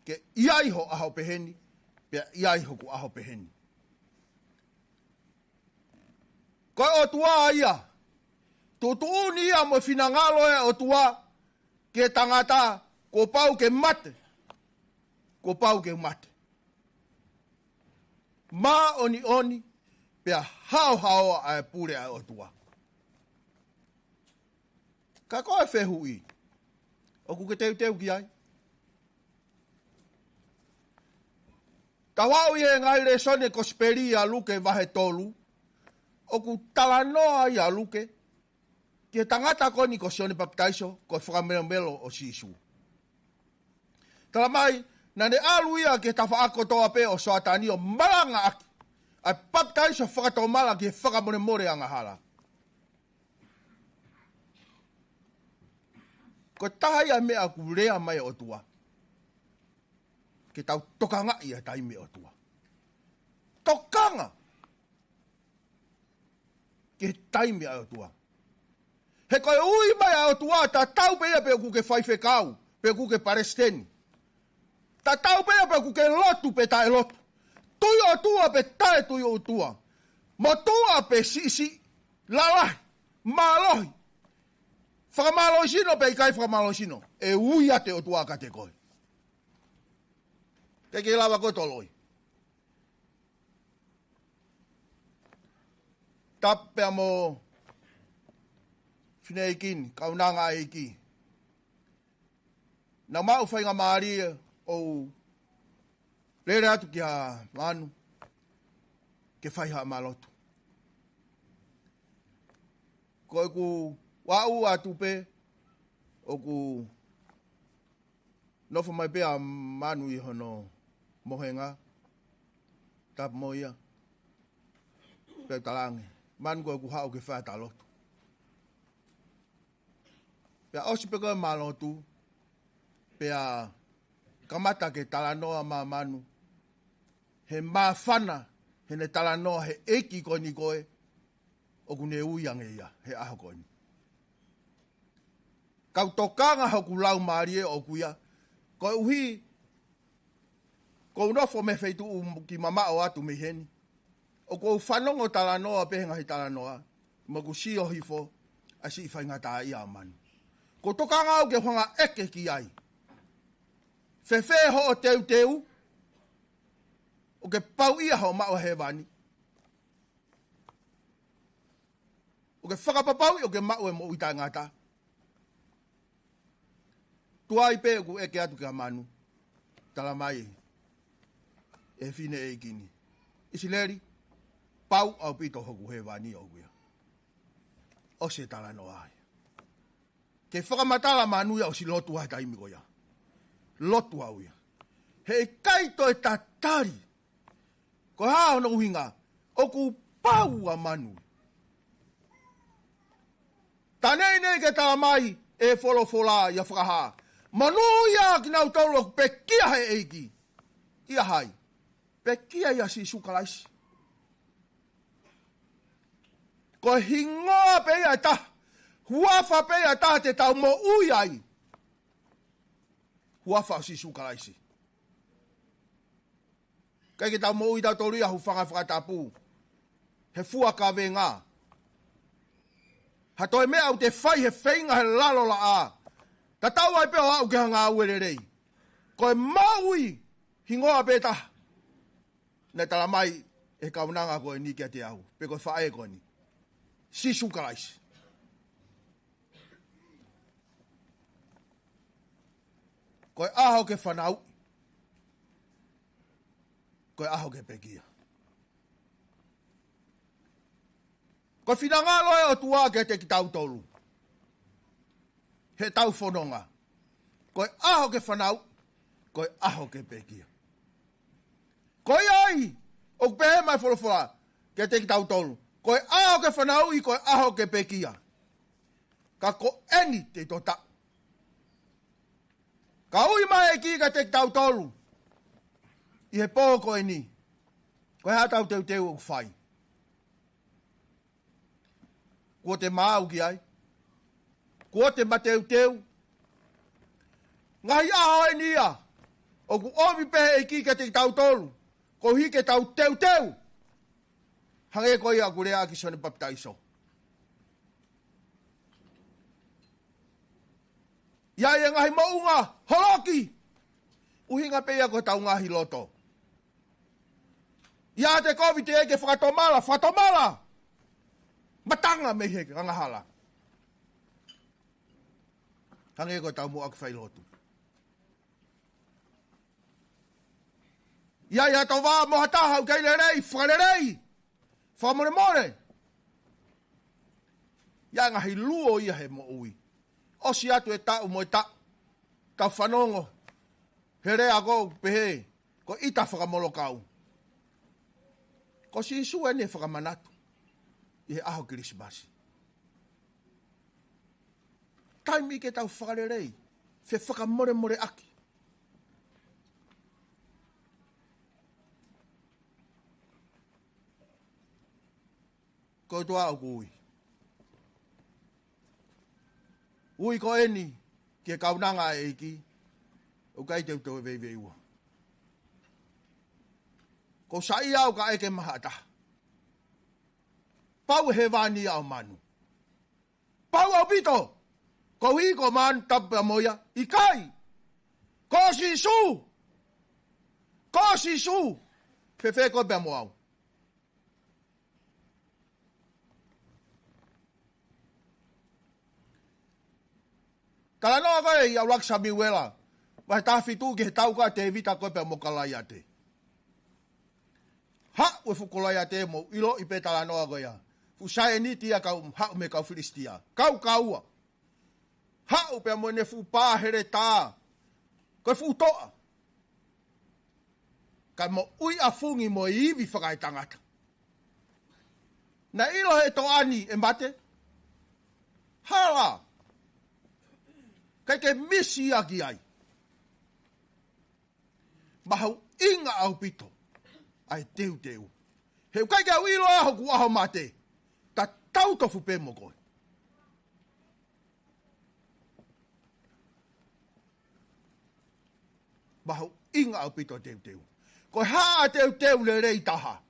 ke ʻi ai ho ʻaho pehē ni, pea ʻi ai hoku ʻaho pehē ni. Ko e ʻOtua ia, tuʻutuʻuni ia mo e finangalo ʻo e ʻOtua ki he tangata, kuo pau ke mate, kuo pau ke mate. Māʻoniʻoni pea haohaoa ʻa e pule ʻa e ʻOtua. Ka ko e fehuʻi, ʻoku ke teuteu ki ai? Tau aʻu ʻi he ngaahi lēsoni Kosipeli ʻa Luke vahe tolu, ʻoku talanoa ai ʻa Luke ki he tangata ko eni ko Sione Papitaiso, ko e fakamelomelo ʻo Sīsū. Tala mai, naʻa ne ʻalu ia ki he tafaʻaki kotoa pē ʻo Soatani ʻo malangaʻaki ʻa e papitaiso fakatomala ki he fakamolemole angahala. Ko e taha ia e meʻa ʻoku lea mai ʻOtua, ke tau tokangaʻi ʻa e taimi ʻOtua. Tokanga ki he taimi ʻa e ʻOtua. He ko e ui mai ʻa e ʻOtua, tatau pē ia pe ʻoku ke faifekau, pe ʻoku ke palesiteni. Tatau pē ia pe ʻoku ke lotu pe taʻe lotu. Tui ʻOtua pe taʻe tui ʻOtua. Motuʻa pe siʻisiʻi, lalahi, mālohi, fakamālohisino pe ʻikai fakamālohisino, ʻe ui atu ʻe he ʻOtua kiate koe. ʻIkai ke lava koe ʻo toloi. Tapu pea mo e fineʻeiki ni, kaunanga ʻeiki. Naʻa mau faingamālie ʻo lele atu kia Manu ke fai haʻama lotu. Ko ʻeku aʻu atu pē, ʻoku nofo mai pē ʻa Manu ʻi hono mohenga, tapu mo ia. Pea u talaange, Manu, ko ʻeku haʻu ke fai ʻeta lotu. Pea ʻosi pē ko ē ʻema lotu, pea kamata ke talanoa mai ʻa Manu he māfana heʻene talanoa he ʻeiki ko eni ko ē ʻoku ne ui ange ia he ʻaho ko eni. Kau tokanga hoku laumālie ʻoʻoku ia, koeʻuhi ʻoku ou nofo mei he feituʻu kiʻi mamaʻo atu mei heni. ʻOku ou fanongo talanoa pē he ngaahi talanoa, mo ʻeku sio hifo ʻa e siʻi faingataʻaʻia ʻa Manu. ʻOku ou tokanga au ke u hanga ʻo ʻeke ki ai. Fēfē hoʻo teuteu, ʻoku ke pau ia hoʻo maʻu ʻa hēvani? ʻOku ke fakapapauʻi ʻoku ke maʻu e moʻui taʻengata? Tuai pē ʻoku ʻeke atu kia Manu, tala mai ʻe he fineʻeiki ni, ʻIsileli, pau ʻaupito hoku hēvani ʻoʻoku ia. ʻOsi e talanoa ai. Ke fakamatala ʻa Manu ia ʻosi lotu ai he taimi ko ia. Lotu au ia. Heʻikai toe tatali. Ko e hā hono ʻuhinga? ʻOku pau ʻa Manu. Taʻe neʻineʻi ke tala mai ʻe he folofola ia fakahā, monūʻia kinautolu ʻoku pekia he ʻEiki. ʻIa hai? Pekia ʻia Sīsū Kalaisi. Ko e hingoa pē ia ʻe taha, huafa pē ia ʻe taha te tau moʻui ai. Huafa ʻo Sīsū Kalaisi. ʻIkai ke tau moʻui tautolu ia, hūfanga he fakatapu, he fua kavenga. Ha toe meʻa ʻoku te fai he feinga he lalo laʻā. Tatau ai pē ʻo aʻu ki he ngāue lelei. Ko e moʻui hingoa pē taha naʻe tala mai ʻe he kaunanga ko eni kiate au, pe ko e faʻē ko eni. Sīsū Kalaisi. Ko e ʻaho ke fanauʻi, ko e ʻaho ke pekia. Ko e finangalo ʻo e ʻOtua kiate kitautolu heʻetau fononga, ko e ʻaho ke fanauʻi, ko e ʻaho ke pekia. Ko ia ai ʻoku pehē mai e folofola kiate kitautolu, ko e ʻaho ke fanauʻi, ko e ʻaho ke pekia. Ka ko eni te u totaʻi. Ka ui mai e ʻEiki kiate kitautolu, ʻi he pō ko eni, ko e hā ʻetau teuteu ʻoku fai? Kuo te maau ki ai? Kuo te mateuteu? Ngaahi ʻaho eni ia ʻoku ʻomi pē ʻe he ʻEiki kiate kitautolu, koeʻuhi ke tau teuteu. Hangē ko ia ʻoku lea ʻaki Sione Papitaiso. ʻI ai e ngaahi moʻunga holoki. ʻUhinga pē ia ko ʻetau ngaahi loto. ʻI ai te kovi te ke fakatomala, fakatomala. Matanga mei he angahala. Hangē ko ʻetau muʻaki failotu. ʻI ai ha tovā mo ha taha ʻoku ʻikai lelei, fakalelei. Fakamolemole. ʻI ai ngaahi luo ia he moʻui. ʻOsi atu e taʻu mo e taʻu. Tau fanongo he lea ko ē pehē, ko e ʻita fakamolokau. Ko Sīsū eni ʻe fakamanatu ʻi he ʻaho Kilisimasi. Taimi ke tau fakalelei, fefakamolemoleʻaki. Ko e ʻOtua ʻoku ui. Ui ko eni ki he kaunanga ʻa e ʻEiki, ʻoku ʻikai te u toe veiveiua. Ko e saiʻia au ka ʻeke mai ha taha. Pau ʻe hēvani ʻa e manu. Pau ʻaupito. Koeʻuhi ko e manu tapu pea mo ia. ʻIkai. Ko Sīsū. Ko Sīsū. Fēfē koe pea mo au? Talanoa ko ē ʻi he ʻUluaki Samiuela, vahe taha fitu ki he tauka ʻa Tēvita ko ē pea mo Kolaiate. Haʻu e fuʻu Kolaiate, mou ʻiloʻi pē talanoa ko ia. Fuʻu saianiti ia kau haʻu mei he kau Filisitia. Kaukaua. Haʻu pea mo ʻene fuʻu pā heletā. Ko e fuʻu toʻa. Kae moʻui ʻafungi mo e ivi fakaetangata. Naʻe ʻilo he toʻa ni ʻe mate. Hala. ʻIkai ke misi ia ki ai. Mahuʻinga ʻaupito ʻa e teuteu. He ʻoku ʻikai ke u ʻilo ʻa hoku ʻaho mate. Tatau tofu pē mo koe. Mahuʻinga ʻaupito teuteu. Ko e hā ʻa e teuteu lelei taha?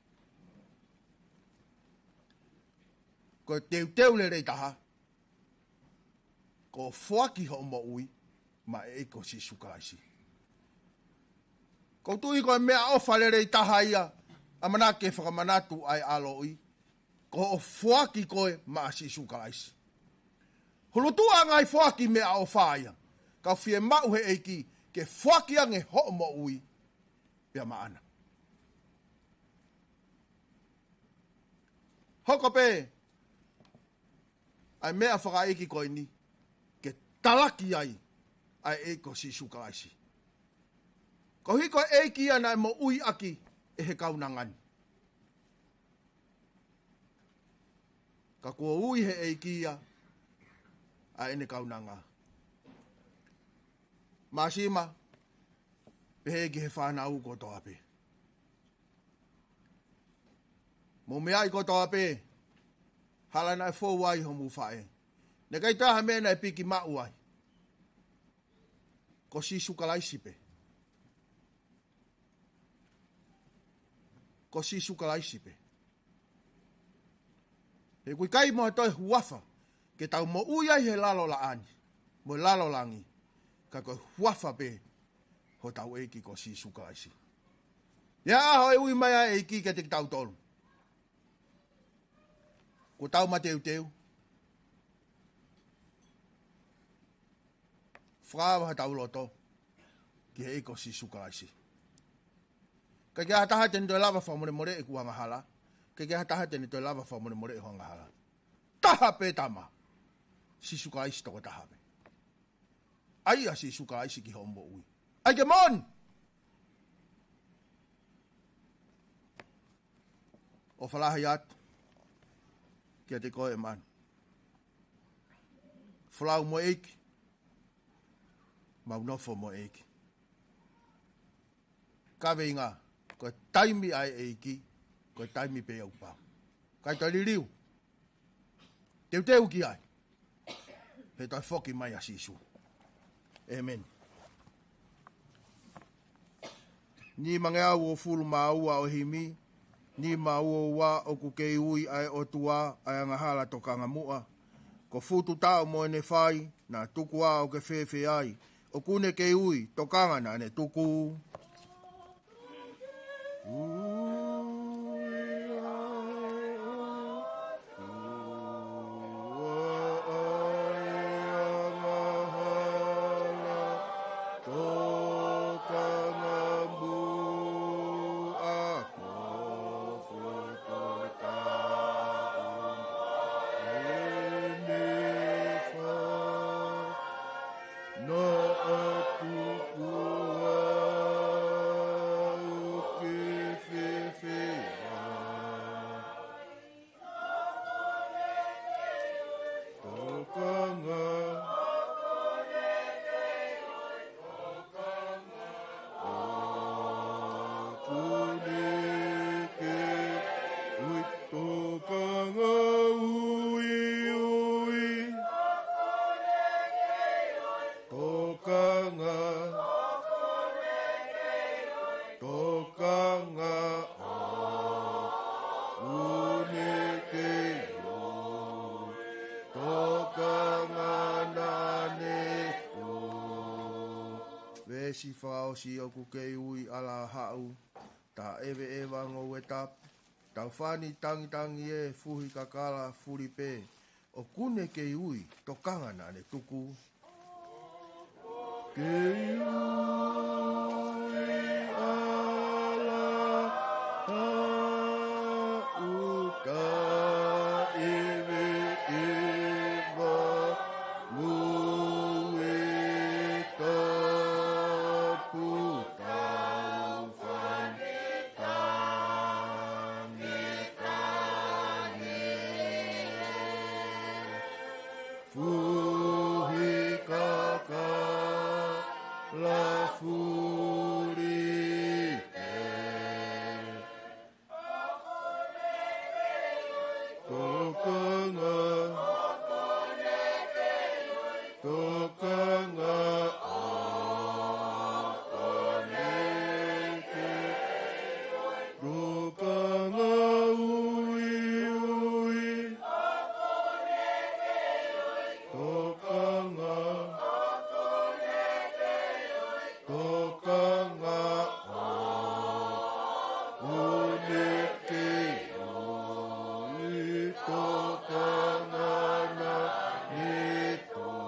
Ko e teuteu lelei taha, ko e foaki hoʻo moʻui maʻa e ʻEiki ko Sīsū Kalaisi. ʻOku ou tui ko e meʻaʻofa lelei taha ia, ʻamanaki ke fakamanatu ʻa e ʻaloʻi, ko hoʻo foaki koe maʻa Sīsū Kalaisi. Hulutuʻa ngaahi foaki meʻaʻofa ia, ka ʻoku fiemaʻu he ʻEiki ke foaki ange hoʻo moʻui pea maʻana. Hoko pē ʻa e meʻa fakaʻeiki ko eni ke talaki ai ʻa e ʻEiki ko Sīsū Kalaisi. Koeʻuhi ko e ʻEiki ia naʻe moʻui ʻaki ʻe he kaunanga ni. Ka kuo ui he ʻEiki ia ʻa ʻene kaunanga. Māsima, pehē ki he fānau kotoa pē. Mou meaʻi kotoa pē, hala naʻe fou ai homou faʻē. Naʻe ʻikai toe ʻi ai ha meʻa naʻe piki maʻu ai. Ko Sīsū Kalaisi pē. Ko Sīsū Kalaisi pē. He ʻoku ʻikai mo ha toe huafa ke tau moʻui ai he lalo laʻā ni, mo e lalo langi, ka ko e huafa pē hotau ʻEiki ko Sīsū Kalaisi. ʻI he ʻaho ʻe ui mai ai e ʻEiki kiate kitautolu, kuo tau mateuteu. Fakaava hotau loto ki he ʻEiki ko Sīsū Kalaisi. ʻIkai ke ʻi ai ha taha te ne toe lava fakamolemoleʻi ʻeku angahala. ʻIkai ke ʻi ai ha taha te ne toe lava fakamolemoleʻi ho angahala. Taha pē Tama. Sīsū Kalaisi tokotaha pē. ʻAi ʻa Sīsū Kalaisi ki hoʻo moʻui. ʻAi ke moʻoni. ʻOfa lahi atu kiate koe ʻemau folau mo e ʻEiki, mau nofo mo e ʻEiki. Kaveinga, Ko e taimi ʻa e ʻEiki, ko e taimi pē ʻoku pau. Kae toe liliu. Teuteu ki ai. He toe foki mai ʻa Sīsū. ʻĒmeni. Nima ngeau uofulu mā ua ʻo e himi, nima ua ua. ʻOku kei ui ʻa e ʻOtua ʻa e angahala tokanga muʻa. Ko futu taʻu mo ʻene fai, naʻa tuku ā ʻo ke fēfē ai. ʻOku ne kei ui, tokanga naʻa ne tuku. Tokanga. ʻOku ne kei ui, tokanga ui ui. Tokanga. Tokanga ʻoku ne kei ui. Tokanga naʻa ne ui. Veesi fakaʻosi. ʻOku kei ui ʻa Lahaʻu, taʻeveʻeva ngoue tapu. Tau fani tangitangi ē, fuhi kakala fuli pē. ʻOku ne kei ui, tokanga naʻa ne tuku. Kei ui ʻa Lahaʻu, taʻeveʻeva ngoue tapu. Tau fani tangitangi ē, fuhi kakala fuli pē. Tokanga. Tokanga ʻoku ne kei ui. Tokanga ui ui. Tokanga. Tokanga ʻoku ne kei ui, tokanga naʻa ne tuku.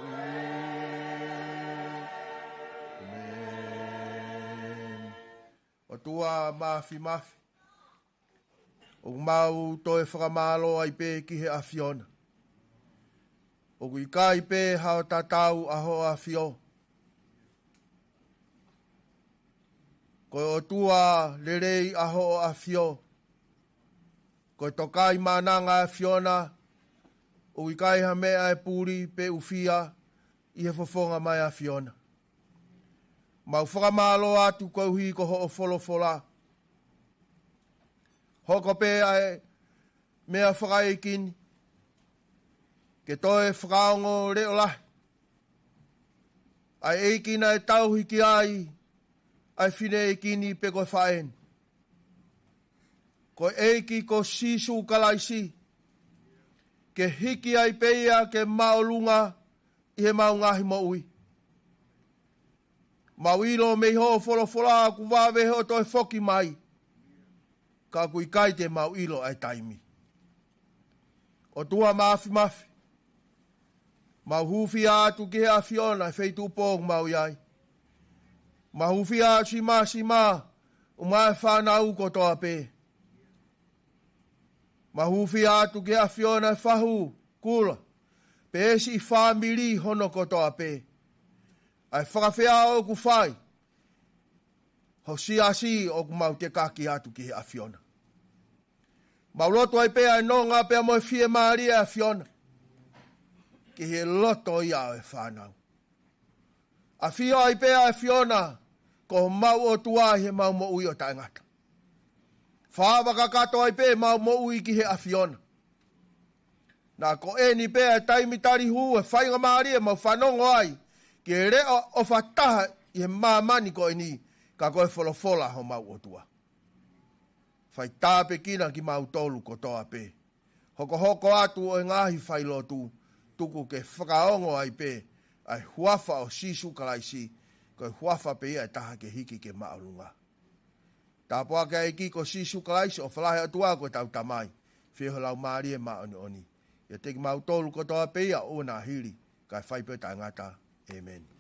ʻĒmeni. ʻOtua Māfimafi, ʻoku mau toe fakamālō ai pē ki he ʻAfiona. ʻOku ʻikai pē hao tatau ʻa hoʻo ʻAfio. Ko e ʻOtua lelei ʻa hoʻo ʻAfio. Ko e Tokaimaʻananga ʻa e ʻAfiona, ʻoku ʻikai ha meʻa ʻe puli pe ʻufia ʻi he fofonga mai ʻa e ʻAfiona. Mau fakamālō atu koeʻuhi ko hoʻo folofola. Hoko pē ʻa e meʻa fakaʻeiki ni ke toe fakaongo leʻo lahi ʻa e ʻeiki naʻe tauhi ki ai ʻa e fineʻeiki ni pe ko e faʻē ni. Ko e ʻEiki ko Sīsū Kalaisi, ke hiki ai pē ia ke māʻolunga ʻi heʻemau ngaahi moʻui. Mau ʻilo mei hoʻo folofola ʻoku vave hoʻo toe foki mai, ka ʻoku ʻikai te mau ʻilo ʻa e taimi. ʻOtua Māfimafi, mau hūfia atu ki he ʻAfiona ʻi he feituʻu pō ʻoku mau ʻi ai. Mau hūfia atu Simasima, ʻumaʻā e fānau kotoa pē. Mau hūfia atu ki he ʻAfiona e fahu, Kula, pea siʻi fāmili hono kotoa pē. ʻA e fakafeʻao ʻoku fai ho siasi ʻoku mau tekaki atu ki he ʻAfiona. Mau lotu ai pē ʻa e nonga pea mo e fiemālie ʻa e ʻAfiona ki he loto ia ʻo e fānau. ʻAfio ai pē ʻa e ʻAfiona ko homau ʻOtua ʻi heʻemau moʻui ʻo taʻengata. Fakaava kakato ai pē ʻemau moʻui ki he ʻAfiona. Naʻa ko eni pē ʻa e taimi tali hū ʻa e faingamālie ʻemau fanongo ai ki he leʻo ʻofa taha ʻi he māmani ko eni, ka ko e folofola homau ʻOtua. Fai tāpuekina kimautolu kotoa pē. Hokohoko atu ʻa e ngaahi failotu, tuku ke fakaongo ai pē ʻa e huafa ʻo Sīsū Kalaisi, ko e huafa pē ia ʻe taha ke hiki ki māʻolunga. Tāpuakiʻi ʻEiki ko Sīsū Kalaisi, ʻofa lahi ʻa e ʻOtua ko ʻetau Tamai, feohi ho Laumālie Māʻoniʻoni, ʻiate kimautolu kotoa pē ia ʻo ʻoua naʻa hili, kae fai pē ʻo taʻengata. ʻĒmeni.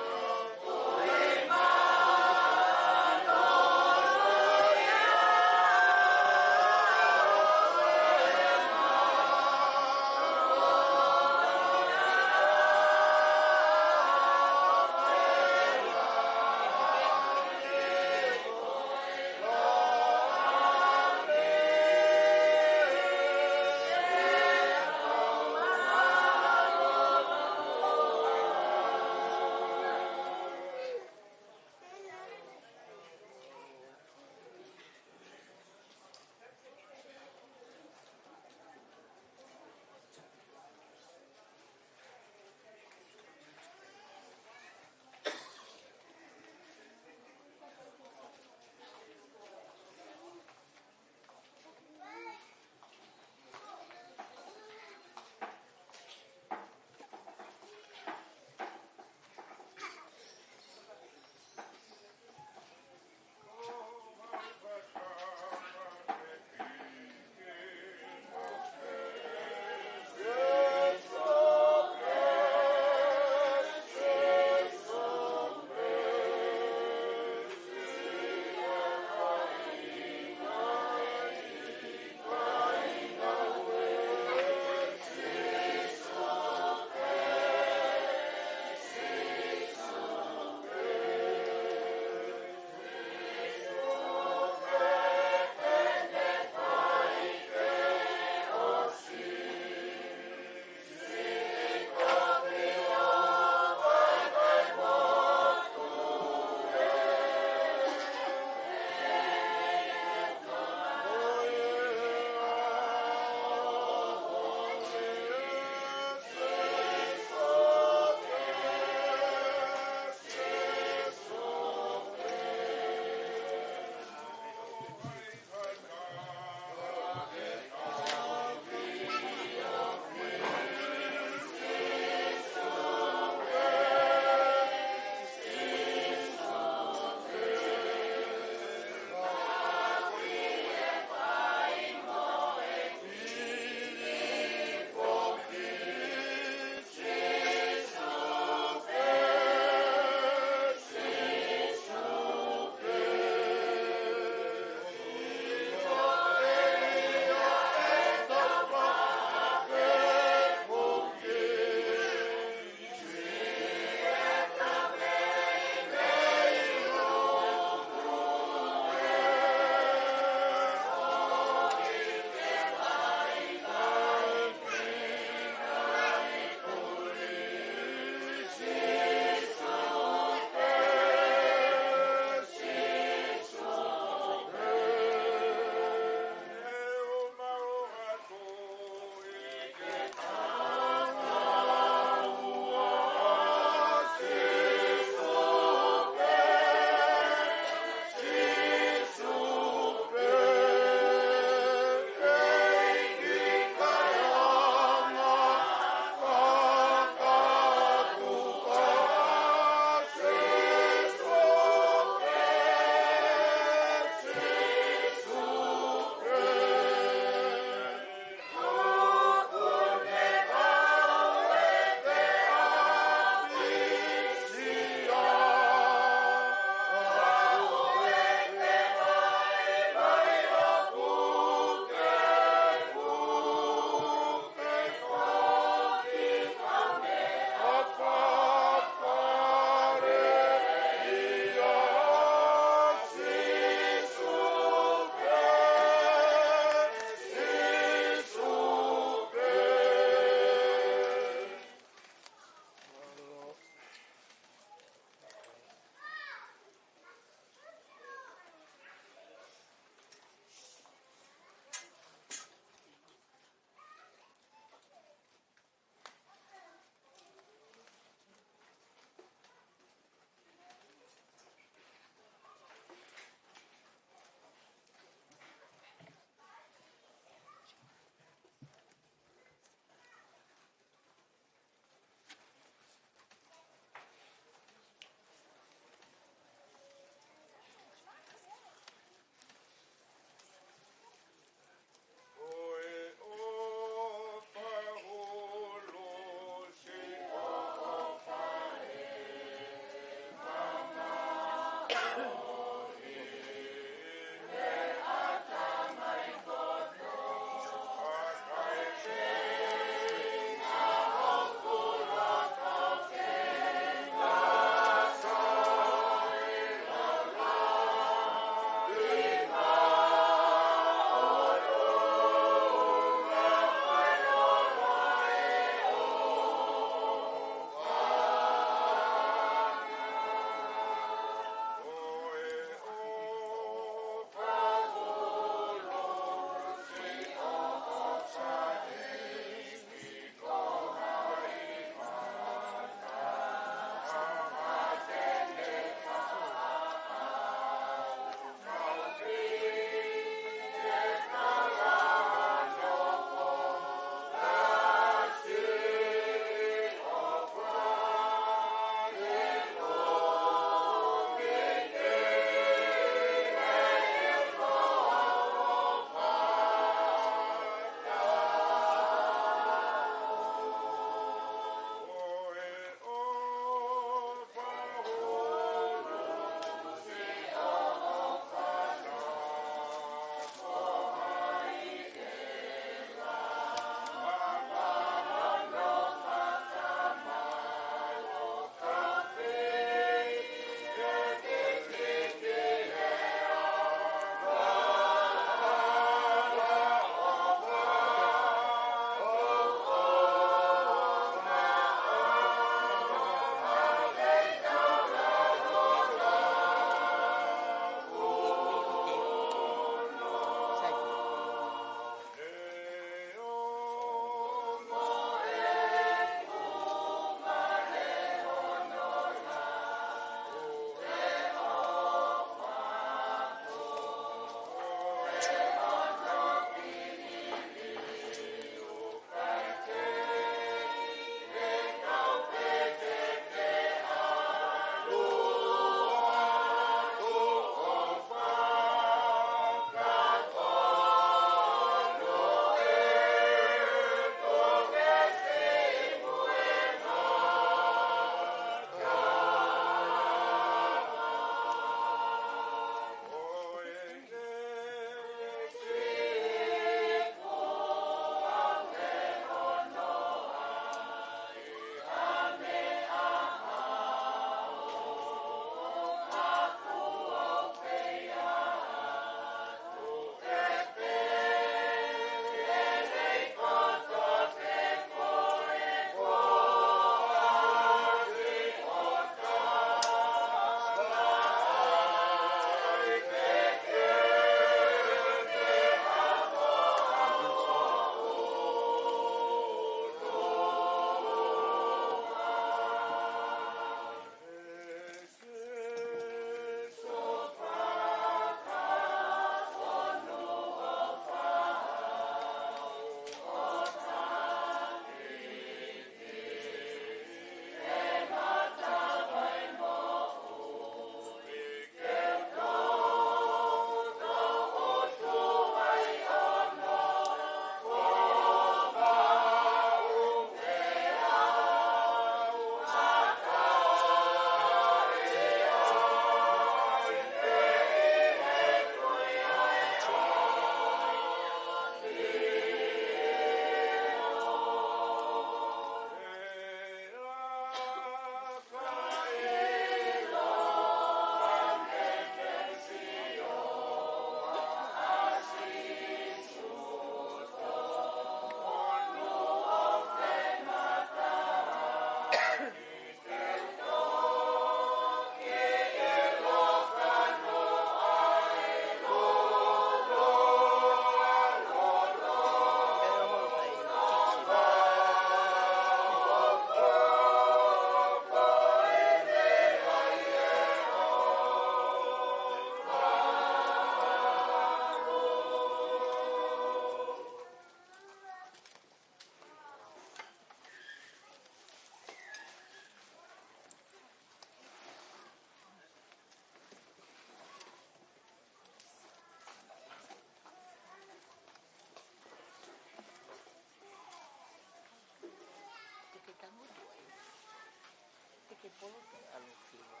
Olo ke ʻalu ki ua.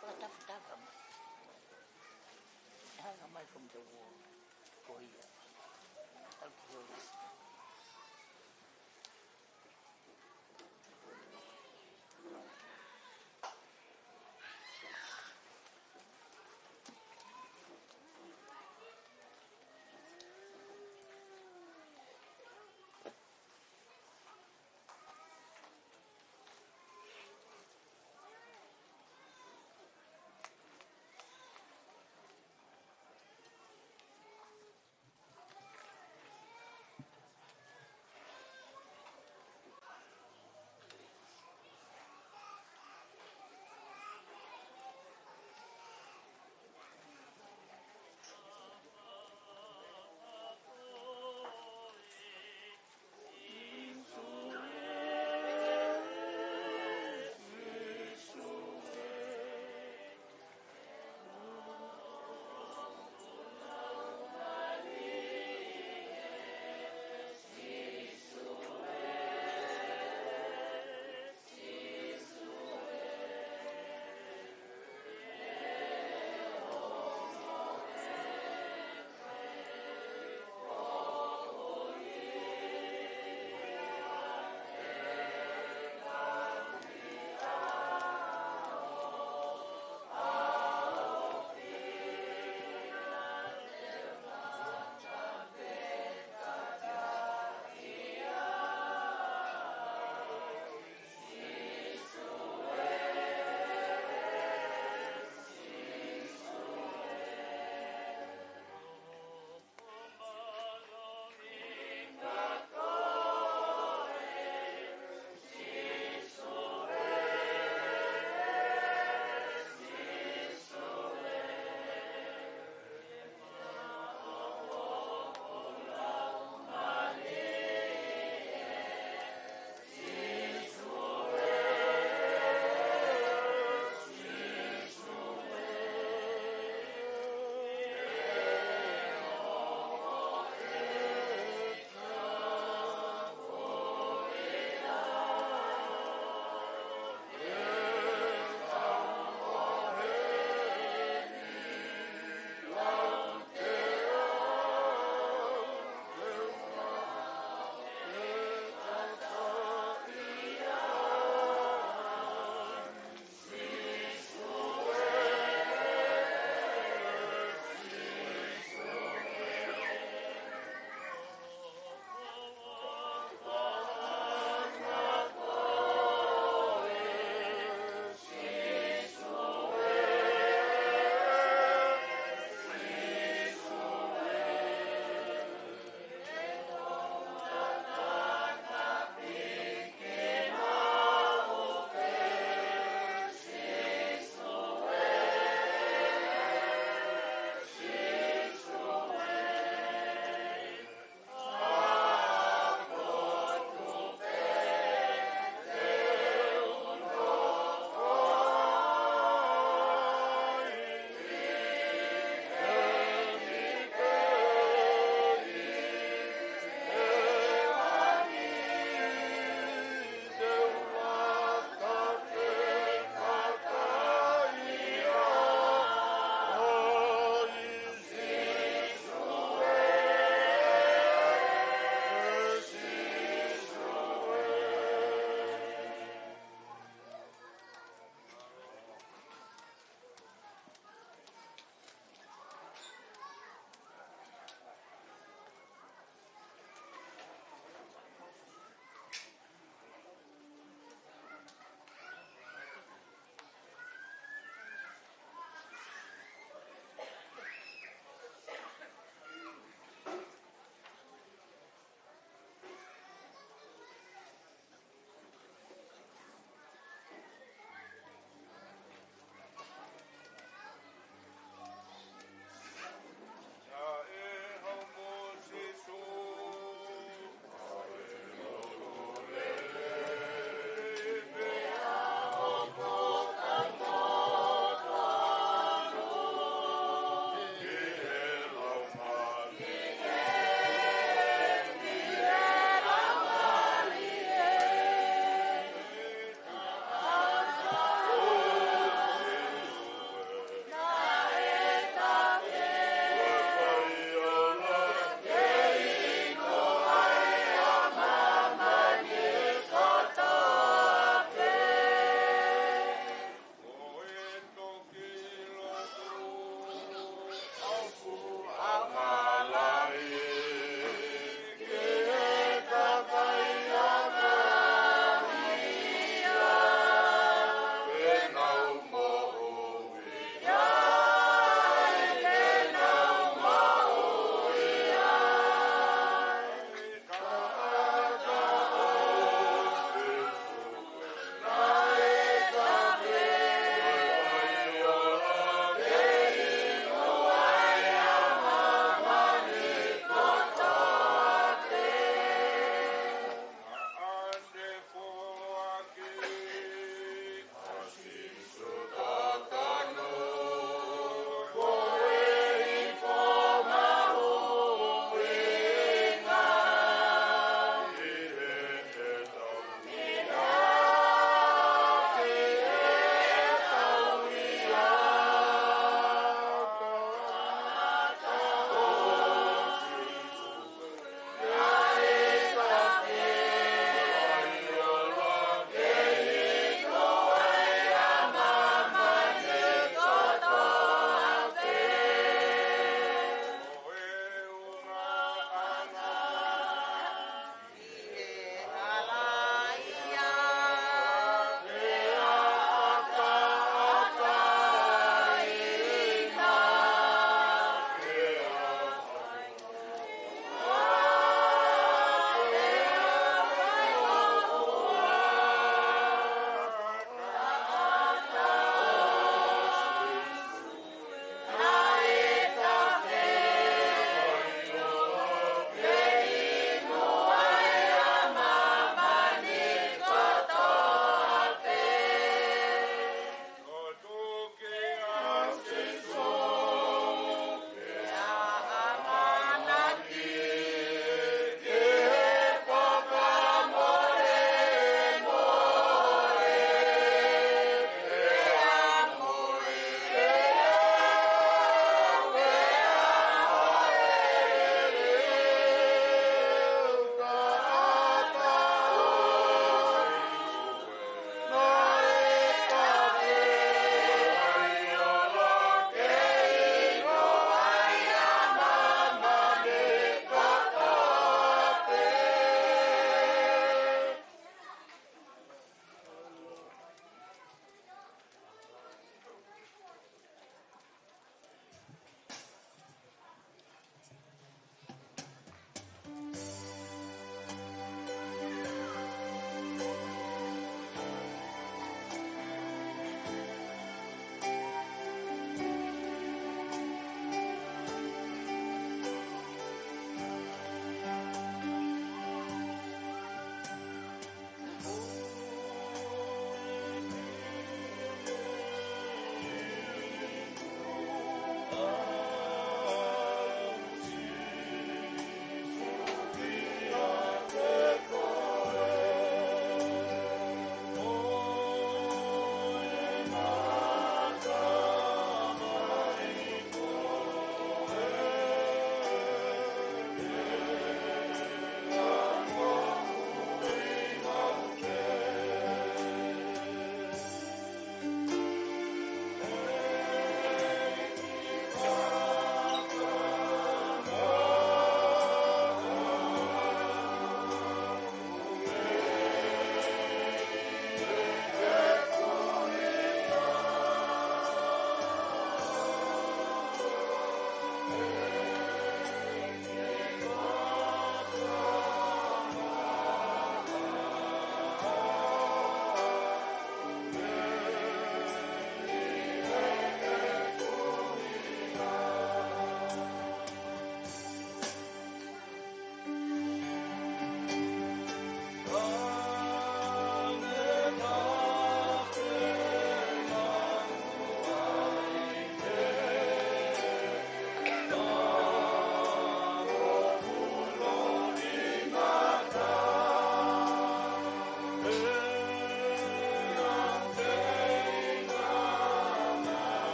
Fakatafatafa mai. Hanga mai ko mita uo. Ko ia. ʻAlu ki ua.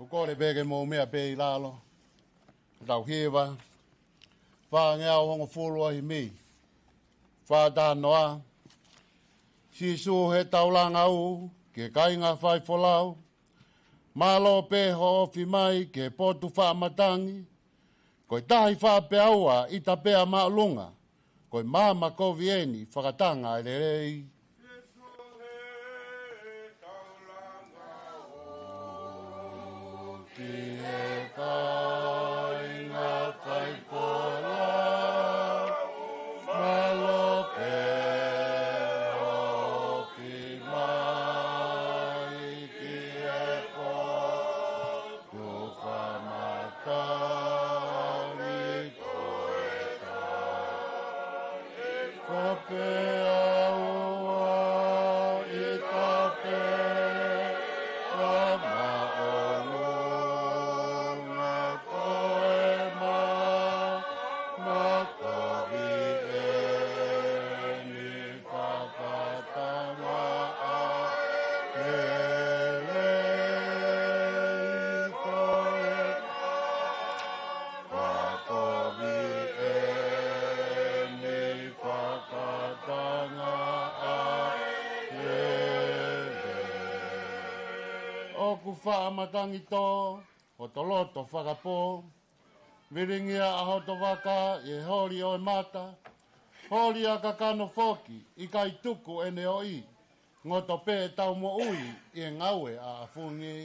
Kole pē ke mou meʻa pē ʻi lalo. Tau hiva. Fāngeau hongofulu ʻa e himi. Fā taha noa. Sīsū he taulanga ʻu ki he kāinga faifolau. Mālō pē hoʻo ofi mai ki he potu faʻa matangi. Ko e tahi faʻa peaua ʻita pē ʻa māʻolunga. Ko e maama kovi eni fakatanga ʻa e lelei. Ki he kāinga faifolau, mālō pē hoʻo ofi mai ki he potu faʻa matangi. Ko e tahi faʻa peaua ʻita pē ʻa māʻolunga, ko e maama kovi eni fakatanga ʻa e lelei. Ko e maama kovi eni fakatanga ʻa e lelei. ʻOku faʻa matangi tō hoto loto fakapō. Vilingia ʻa hoto vaka ʻi he holi ʻo e mata. Holi ʻa kakano foki, ʻikai tuku ʻene ʻoʻi. Ngoto pē ʻetau moʻui ʻi he ngāue ʻafungi.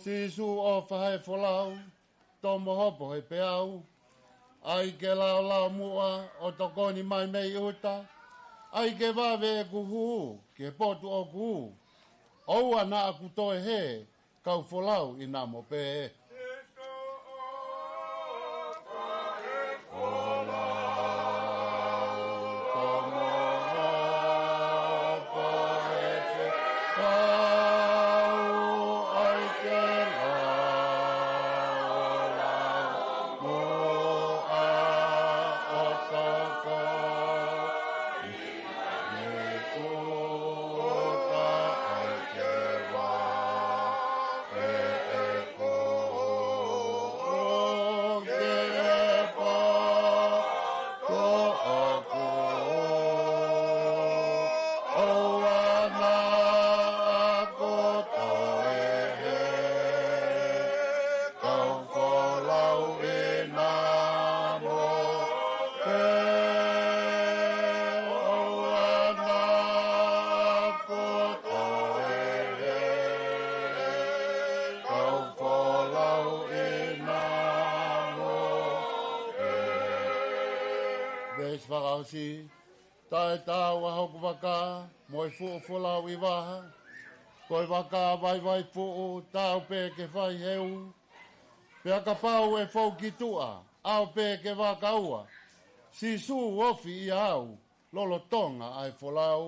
Sīsū ʻofa he folau, tomo hopo he peau. ʻAi ke laolao muʻa ʻo tokoni mai mei ʻuta. ʻAi ke vave ʻeku hū ki he potu ʻoku ʻū. ʻOua naʻa ku toe hē, kau folau ʻi namo pē. Kau folau ʻi namo pē. ʻOua naʻa ku toe hē, kau folau ʻi namo pē. Veesi fakaʻosi. Taʻetaau ʻa hoku vaka mo e fuʻu folau ʻi vaha. Ko e vaka vaivai fuʻu taau pē ke fai heu. Pea kapau ʻe fou ki tuʻa, ʻalu pē ke vaka ua. Sīsū ofi ʻia au, lolotonga ʻa e folau.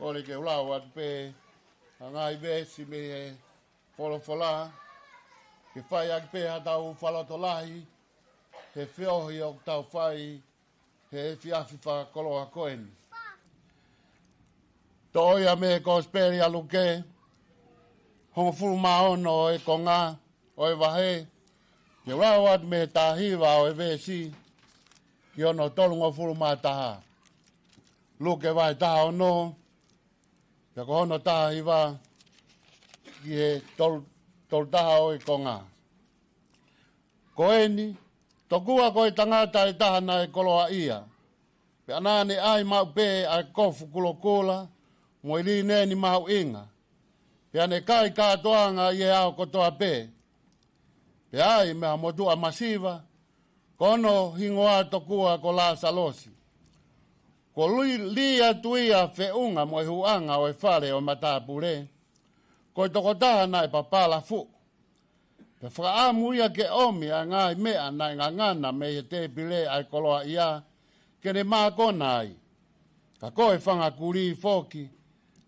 Kole ke u lau atu pē ʻa e ngaahi veesi mei he folofola, ke fai ʻaki pē haʻatau fakalotolahi he feohi ʻoku tau fai he efiafi fakakoloa ko eni. Toʻo ia mei he Kosipeli ʻa Luke, hongofulu mā ono ʻo e konga ʻo e vahe, ke u lau atu mei he taha hiva ʻo e veesi ki hono tolungofulu mā taha. Luke vahe taha ono, pea ko hono taha hiva ki he tolu, tolu taha ʻo e konga. Ko eni, tokua ko e tangata ʻe taha naʻe koloaʻia, pea naʻa ne ʻai maʻu pē ʻa e kofu kulokula mo e lineni mahuʻinga, pea ne kai kātoanga ʻi he ʻao kotoa pē. Pea ʻi ai mo ha motuʻa masiva, ko hono hingoa tokua ko Lasalosi. Kuo lī, lī atu ia feʻunga mo e huʻanga ʻo e fale ʻo e matāpule, ko e tokotaha naʻe papala fuʻu. Pea fakaʻamu ia ke ʻomi ʻa e ngaahi meʻa naʻe ngangana mei he tēpile ʻa e koloaʻia, ke ne mākona ai. Ka ko e fanga kulī foki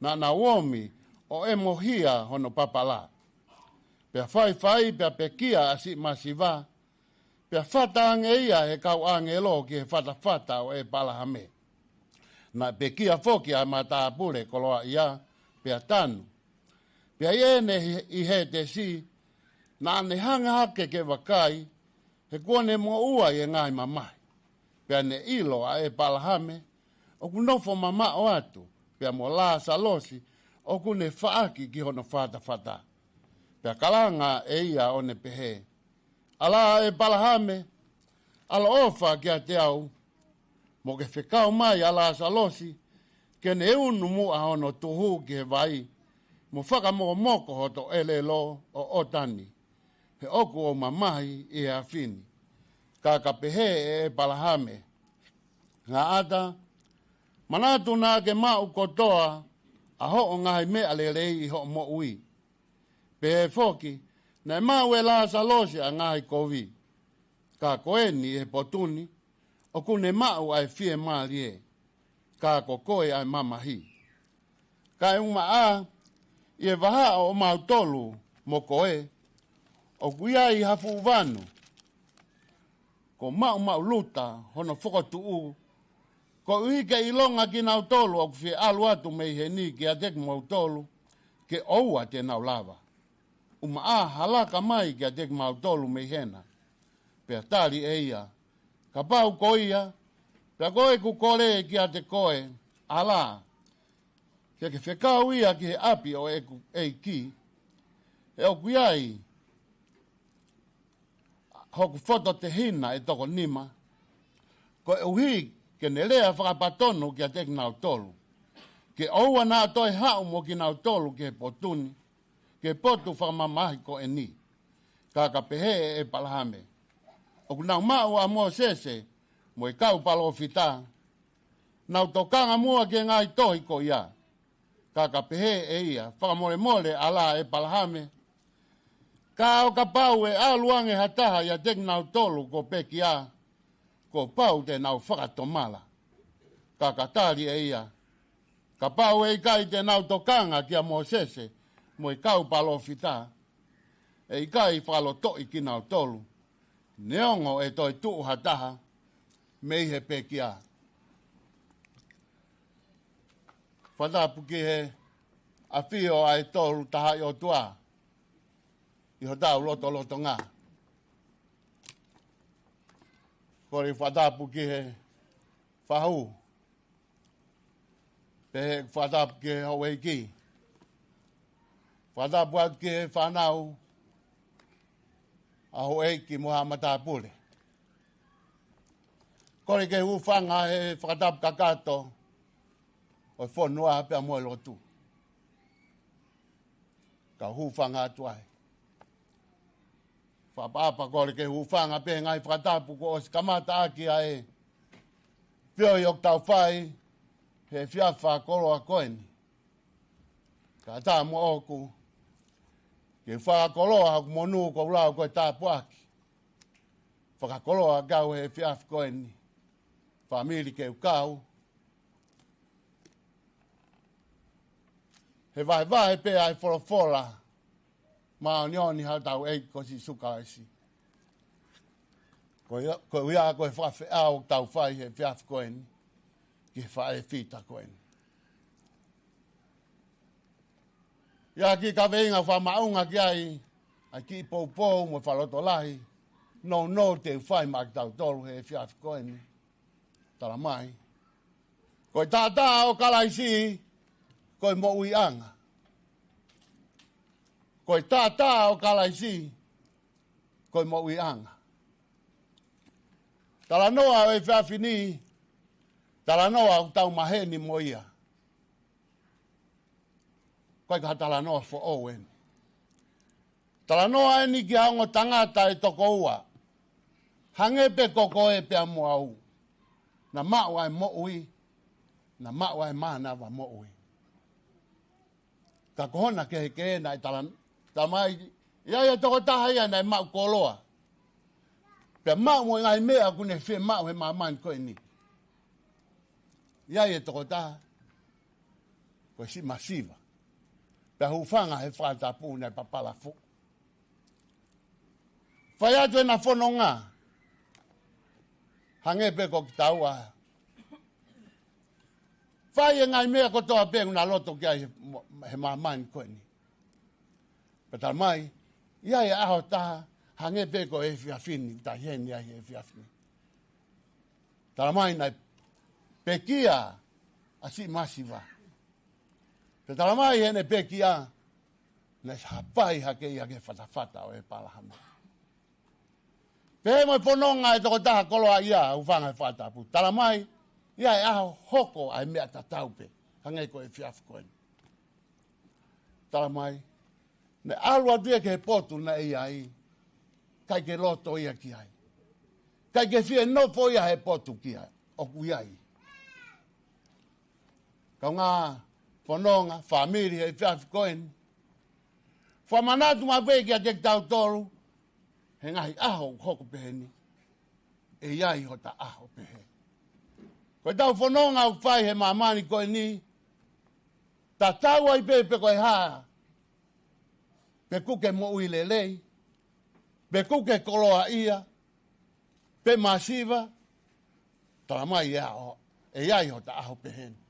naʻa nau ōmi ʻo ʻemohia hono papala. Pea faifai, pea pekia ʻa siʻi masiva, pea fata ange ia ʻe he kau ʻāngelo ki he fatafata ʻo ʻĒpalahame. Naʻe pekia foki ʻa e matāpule koloaʻia, pea tanu. Pea ʻi heʻene ʻi, ʻi Hētesi, naʻa ne hanga hake ke vakai, he kuo ne moʻua ʻi he ngaahi mamahi. Pea ne ʻilo ʻa ʻĒpalahame ʻoku nofo mamaʻo atu, pea mo Lasalosi ʻoku ne faʻaki ki hono fatafata. Pea kalanga ʻe ia ʻo ne pehē, ʻAlā ʻĒpalahame, ʻaloʻofa kiate au, mo ke fekau mai ʻa Lasalosi, ke ne unu muʻa hono tuhu ki he vai, mo fakamokomoko hoto ʻelelo ʻo ʻOtani, he ʻoku ou mamahi ʻi he afi ni. Ka ka pehē ʻe ʻĒpalahame, Ngāʻata, manatu naʻa ke maʻu kotoa ʻa hoʻo ngaahi meʻa lelei ʻi hoʻo moʻui. Pehē foki, naʻe maʻu ʻe Lasalosi ʻa e ngaahi kovi. Ka ko eni ʻi he potu ni, ʻoku ne maʻu ʻa e fiemālie, ka ko koe ʻa e mamahi. Kaeʻumaʻā, ʻi he vahaʻa ʻo mautolu mo koe, ʻoku ʻi ai ha fuʻu vanu, ko maʻumaʻuluta hono fokotuʻu, koeʻuhi ke ʻilonga kinautolu ʻoku fie ʻalu atu mei heni kiate kimoutolu, ke ʻoua te nau lava. ʻUmaʻā ha laka mai kiate kimautolu mei hena. Pea tali ʻe ia, Kapau ko ia, pea ko ʻeku kole kiate koe, ʻalā, ke ke fekau ia ki he ʻapi ʻo ʻeku ʻEiki, he ʻoku ʻi ai hoku fototehina ʻe toko nima, koeʻuhi ke ne lea fakapatonu kiate kinautolu, ke ʻoua naʻa toe haʻu mo kinautolu ki he potu ni, ki he potu fakamamahi ko eni. Ka ka pehē ʻe ʻĒpalahame, ʻOku nau maʻu ʻa Mōsese mo e kau palōfita, nau tokanga muʻa ki he ngaahi tohi ko ia. Ka ka pehē ʻe ia, Fakamolemole ʻalā ʻĒpalahame, ka ʻo kapau ʻe ʻalu ange ha taha ʻiate kinautolu kuo pekia, kuo pau te nau fakatomala. Ka ka tali ʻe ia, Kapau ʻe ʻikai te nau tokanga kia Mōsese mo e kau palōfita, ʻe ʻikai fakalotoʻi kinautolu, neongo ʻe toe tuʻu ha taha mei he pekia. Fakatapu ki he ʻafio ʻa e Tolu Tahaʻi ʻOtua ʻi hotau lotolotonga. Kole fakatapu ki he fahu, pehē fakatapu ki he houʻeiki. Fakatapu atu ki he fānau ʻa houʻeiki mo haʻa matāpule. Kole ke hūfanga he fakatapu kakato ʻo e fonua pea mo e lotu. Ka hūfanga atu ai. Fakaʻapaʻapa, kole ke hūfanga pē he ngaahi fakatapu kuo ʻosi kamata ʻaki ʻa e feohi ʻoku tau fai he efiafi fakakoloa ko eni. Ka tā moʻoku ke fakakoloa hoku monū, ko e lau ko e tāpuaki. Fakakoloa kau he efiafi ko eni. Fāmili ke u kau. he vahevahe pē ʻa e folofola māʻoniʻoni ʻa hotau ʻEiki ko Sīsū Kalaisi. Ko ia, ko ia ko e fakafeʻao ʻoku tau fai he efiafi ko eni ki he faʻē fita ko eni. ʻI ai e kiʻi kaveinga ʻoku faʻa maʻunga ki ai ʻa e kiʻi poupou mo e fakalotolahi nounou te u fai maʻa kitautolu he efiafi ko eni. Tala mai, ko e taʻataʻa ʻo Kalaisi ko e moʻuiʻanga. Ko e taʻataʻa ʻo Kalaisi ko e moʻuiʻanga. Talanoa ʻo e efiafi ni, talanoa ʻoku tau maheni mo ia. ʻIkai ko ha talanoa foʻou eni. Talanoa eni ki ha ongo tangata ʻe toko ua, hangē pē ko koe pea mo au. Naʻa maʻu ʻa e moʻui, naʻa maʻu ʻa e mānava moʻui. Ka ko hona kehekehe naʻe tala, tala mai, ʻi ai e tokotaha ia naʻe maʻu koloa, pea maʻu mo e ngaahi meʻa ʻoku ne fiemaʻu he māmani ko eni. ʻI ai e tokotaha ko e siʻi masiva, pea hūfanga he fakatapu naʻe papala fuʻu. Fai atu ʻena fononga, hangē pē ko kitaua. Fai e ngaahi meʻa kotoa pē ʻoku na loto ki ai he, he māmani ko eni. Pea tala mai, ʻi ai e ʻaho ʻe taha, hangē pē ko e efiafi ni, ʻoku tau ʻi heni ai he efiafi ni. Tala mai naʻe pekia ʻa e siʻi masiva. Pea tala mai heʻene pekia, naʻe hapai hake ia ki he fatafata ʻo ʻĒpalahame. Pea mo e fononga ʻa e tokotaha koloaʻia, hūfanga he fakatapu. Tala mai, ʻi ai e ʻaho hoko ai e meʻa tatau pē, hangē ko e efiafi ko eni. Tala mai, naʻe ʻalu atu ia ki he potu naʻe ʻi ai, ʻikai ke loto ia ki ai. ʻIkai ke fie nofo ia he potu ki ai, ʻoku ʻi ai. Kaungā fononga, fāmili he efiafi ko eni. Fakamanatu maʻu pē kiate kitautolu, he ngaahi ʻaho ʻoku hoko pehē ni, ʻe ʻi ai hota ʻaho pehē. Ko ʻetau fononga ʻoku fai he māmani ko eni, tatau ai pē pe ko e hā, pe ʻoku ke moʻui lelei, pe ʻoku ke koloaʻia, pe masiva, tala mai ʻe au, ʻe ʻi ai hota ʻaho pehē ni.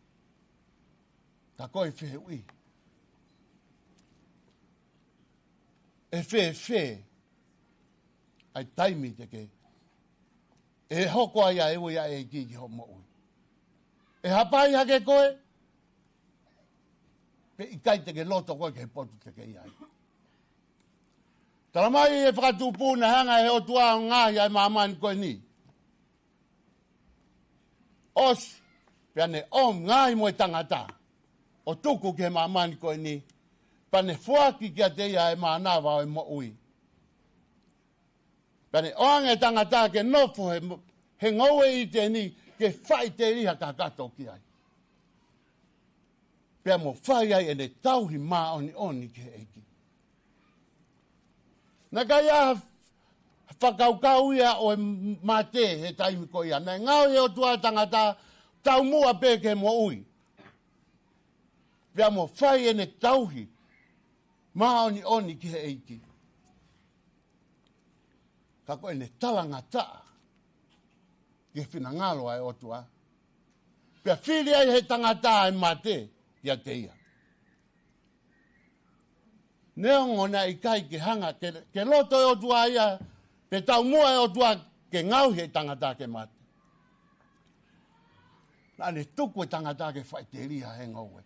Ka ko e fehuʻi, ʻe fēfē ʻa e taimi te ke, ʻe hoko ai ʻa e ui ʻa e ʻEiki ki hoʻo moʻui? ʻE hapai hake koe, pe ʻikai te ke loto koe ki he potu te ke ʻi ai? Tala mai ʻe he fakatupu naʻe hanga ʻe he ʻOtua ʻo ngaohi ʻa e māmani ko eni. ʻOsi, pea ne ʻomi, ngaohi mo e tangata ʻo tuku ki he māmani ko eni, pea ne foaki kiate ia e mānava ʻo e moʻui. Pea ne ʻoange e tangata ke nofo he mo-, he ngoue ʻi ʻĪteni, ke faʻiteliha kakato ki ai, pea mo fai ai ʻene tauhi māʻoniʻoni ki he ʻEiki. Naʻe ʻikai ha fakakaukau ia ʻo e mate he taimi ko ia. Naʻe ngaohi ʻe he ʻOtua e tangata taumuʻa pē ki he moʻui, pea mo fai ʻene tauhi māʻoniʻoni ki he ʻEiki. Ka ko ʻene talangataʻa ki he finangalo ʻa e ʻOtua, pea fili ai ʻe he tangata ʻa e mate kiate ia. Neongo naʻe ʻikai ke hanga, ke, ke loto e ʻOtua ia, pe taumuʻa e ʻOtua ke ngaohi e tangata ke mate, naʻa ne tuku e tangata ke faʻiteliha he ngoue.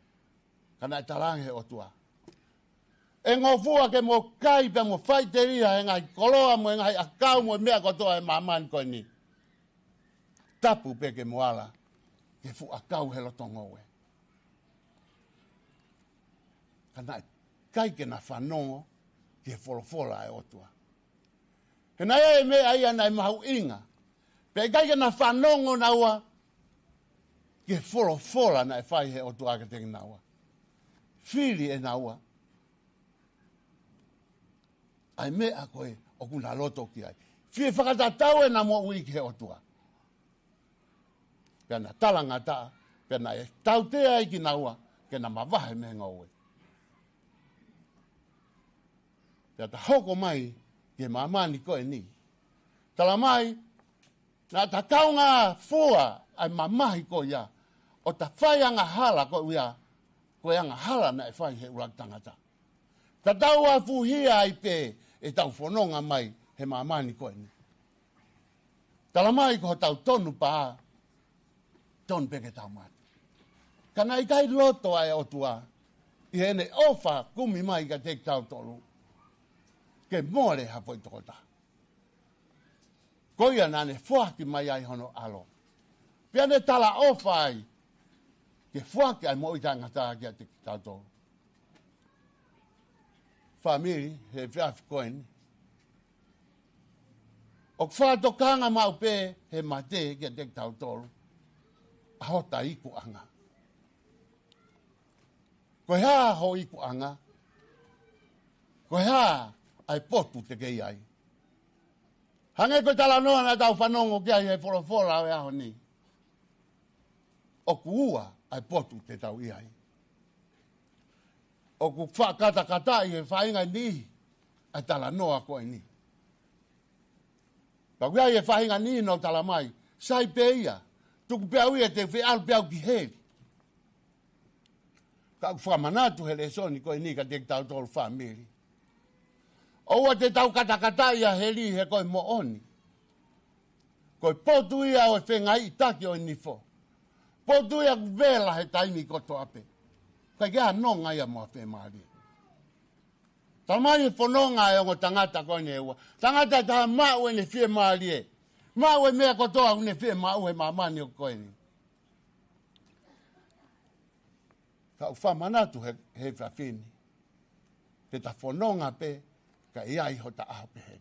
Ka naʻe talaange ʻe he ʻOtua, ʻe ngofua ke mo kai pea mo faʻiteliha he ngaahi koloa mo e ngaahi ʻakau mo e meʻa kotoa ʻo e māmani ko eni. Tapu pē ke mo ala ki he fuʻu ʻakau he loto ngoue. Ka naʻe ʻikai ke na fanongo ki he folofola ʻa e ʻOtua. He naʻe ʻi ai e meʻa ia naʻe mahuʻinga, pea ʻikai ke na fanongo naua ki he folofola naʻe fai ʻe he ʻOtua kiate kinaua. Fili ʻe naua ʻa e meʻa ko ē ʻoku na loto ki ai. Fie fakatatau ʻena moʻui ki he ʻOtua. Pea na talangataʻa, pea naʻe tautea ai kinaua ke na mavahe mei he ngoue. Pea ta hoko mai ki he māmani ko eni. Tala mai, naʻa ta kaungā fua ʻa e mamahi ko ia, ʻo ta fai angahala ko ia, ko e angahala naʻe fai he ʻuluaki tangata. Tatau ʻa e fuhia ai pē ʻetau fononga mai he māmani ko eni. Tala mai ko hotau tonu pā, tonu pē ke tau mate. Ka naʻe ʻikai loto ʻa e ʻOtua, ʻi heʻene ʻofa kumi mai kiate kitautolu, ke mole ha foʻi tokotaha. Ko ia naʻa ne foaki mai ai hono ʻAlo. Pea ne talaʻofa ai, ke foaki ʻa e moʻui taʻengata kiate kitautolu. Fāmili, he efiafi ko eni. ʻOku fakatokanga maʻu pē he mate kiate kitautolu ʻa hota ikuʻanga. Ko e hā ho ikuʻanga? Ko e hā ʻa e potu te ke ʻi ai? Hangē ko e talanoa naʻa tau fanongo ki ai he folofola ʻo e ʻaho ni. ʻOku ua ʻa e potu te tau ʻi ai. ʻOku fakakatakataʻi he faʻahinga niʻihi ʻa e talanoa ko eni. Pea ʻoku ʻi ai e faʻahinga niʻihi naʻa nau tala mai, sai pē ia, tuku pē au ia te u feʻalu pē au ki heli. Ka ʻoku fakamanatu he lēsoni ko eni kiate kitautolu fāmili. ʻOua te tau katakataʻi ʻa heli he ko e moʻoni. Ko e potu ia ʻo e fengaiʻitaki ʻo e nifo. Potu ia ʻoku vela he taimi kotoa pē. ʻIkai ke ʻi ai ha nonga ia mo ha fiemālie. Tala mai he fononga ʻa e ongo tangata ko eni ʻe ua. Tangata ʻe taha maʻu ʻene fiemālie. Maʻu e meʻa kotoa ʻoku ne fiemaʻu he māmani ʻo ko eni. Ka ʻoku fakamanatu he, he efiafi ni. Te ta fononga pē, ka ʻe ʻi ai hota ʻaho pehē.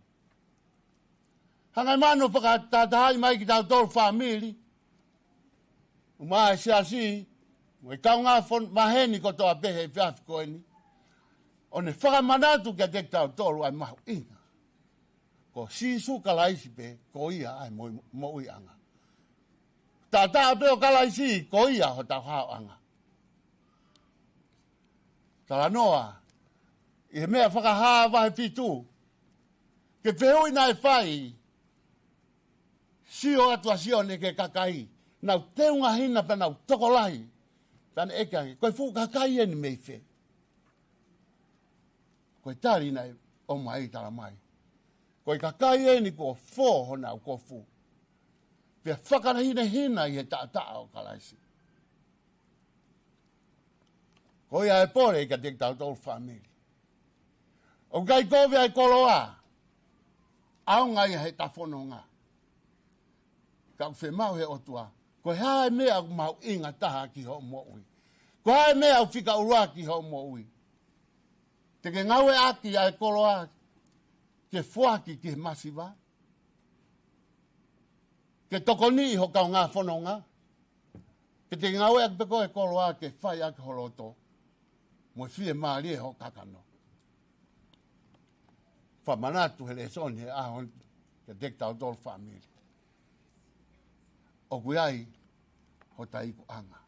Hanga ʻe Manu ʻo fakatahatahaʻi mai kitautolu fāmili. ʻUmaʻā e siasi, mo e kaungā fon-, maheni kotoa pē he efiafi ko eni. ʻO ne fakamanatu kiate kitautolu ʻa e mahuʻinga. Ko Sīsū Kalaisi pē, ko ia ʻa e mo-, moʻuiʻanga. Taʻataʻa pē ʻo Kalaisi, ko ia hotau haoʻanga. Talanoa, ʻi he Meʻa Fakahā vahe fitu, ke fehuʻi naʻe fai, sio atu ʻa Sione ki he kakai, nau teunga hina pea nau tokolahi, pea ne ʻeke ange, ko e fuʻu kakai eni mei fē? Ko e tali naʻe ʻomai tala mai, ko e kakai eni kuo fō honau kofu, pea fakahinehina ʻi he taʻataʻa ʻo Kalaisi. Ko ia ʻe pole kiate kitautolu fāmili. ʻOku ʻikai kovi ʻa e koloa, ʻaonga ia he ta fononga. Ka ʻoku fiemaʻu he ʻOtua, ko e hā e meʻa ʻoku mahuʻinga taha ki hoʻo moʻui? Ko e hā e meʻa ʻoku fika ʻuluaki ki hoʻo moʻui? Te ke ngāueʻaki ʻa e koloa ke foaki ki he masiva? Ke tokoniʻi ho kaungā fononga? Pe te ke ngāueʻaki pē koe e koloa ke fai ʻaki ho loto mo e fiemālie ho kakano? Fakamanatu he lēsoni he ʻaho ni kiate kitautolu fāmili. ʻOku ʻi ai hota ikuʻanga.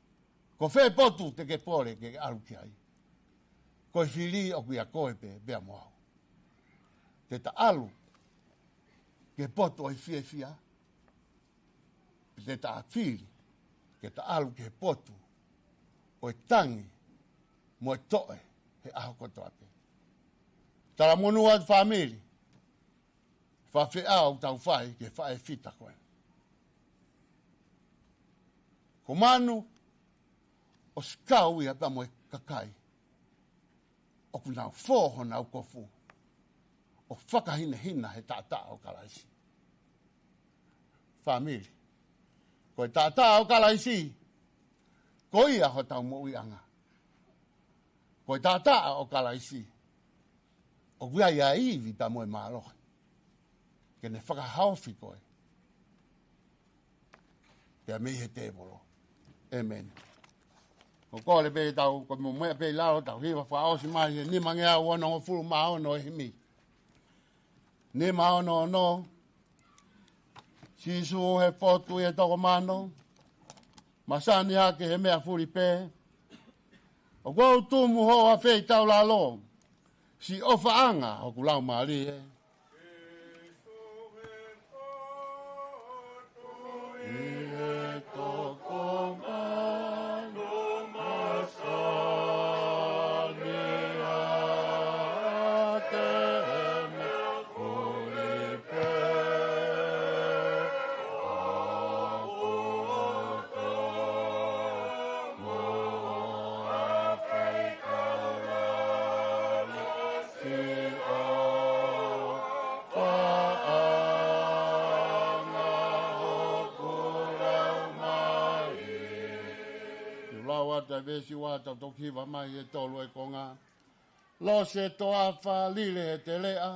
Ko fē potu te ke pole ke ʻalu ki ai? Ko e fili ʻoku ʻia koe pē, pea mo au. Te ta ʻalu ki he potu ʻo e fiefia, pe te ta fili ke ta ʻalu ki he potu ʻo e tangi mo e toʻe he ʻaho kotoa pē? Talamonū atu fāmili, fakafeʻao ʻoku tau fai ki he faʻē fita ko ē. Ko Manu, ʻosi kau ia pea mo e kakai ʻoku nau fō honau kofu ʻo fakahinehina he taʻataʻa ʻo Kalaisi. Fāmili, ko e taʻataʻa ʻo Kalaisi, ko ia hotau moʻuiʻanga. Ko e taʻataʻa ʻo Kalaisi, ʻoku ʻi ai ʻa e ivi pea mo e mālohi ke ne fakahaofi koe pea mei he tēvolo. ʻĒmeni. Ko e kole pē tau, ko e momoʻia pē ʻi lalo, tau hiva fakaʻosi mai he nimangeau onongofulu mā ono ʻo e himi. Nima ono ono. Sīsū he fotu ʻi he toko mano, masani hake he meʻa fuli pē. ʻOku ou tumu hoʻo afeitaulalo, Siʻofaʻanga hoku laumālie. Lau atu e veesi ua, tau toki hiva mai e tolu e konga. Lose toafa, lile he teleʻa,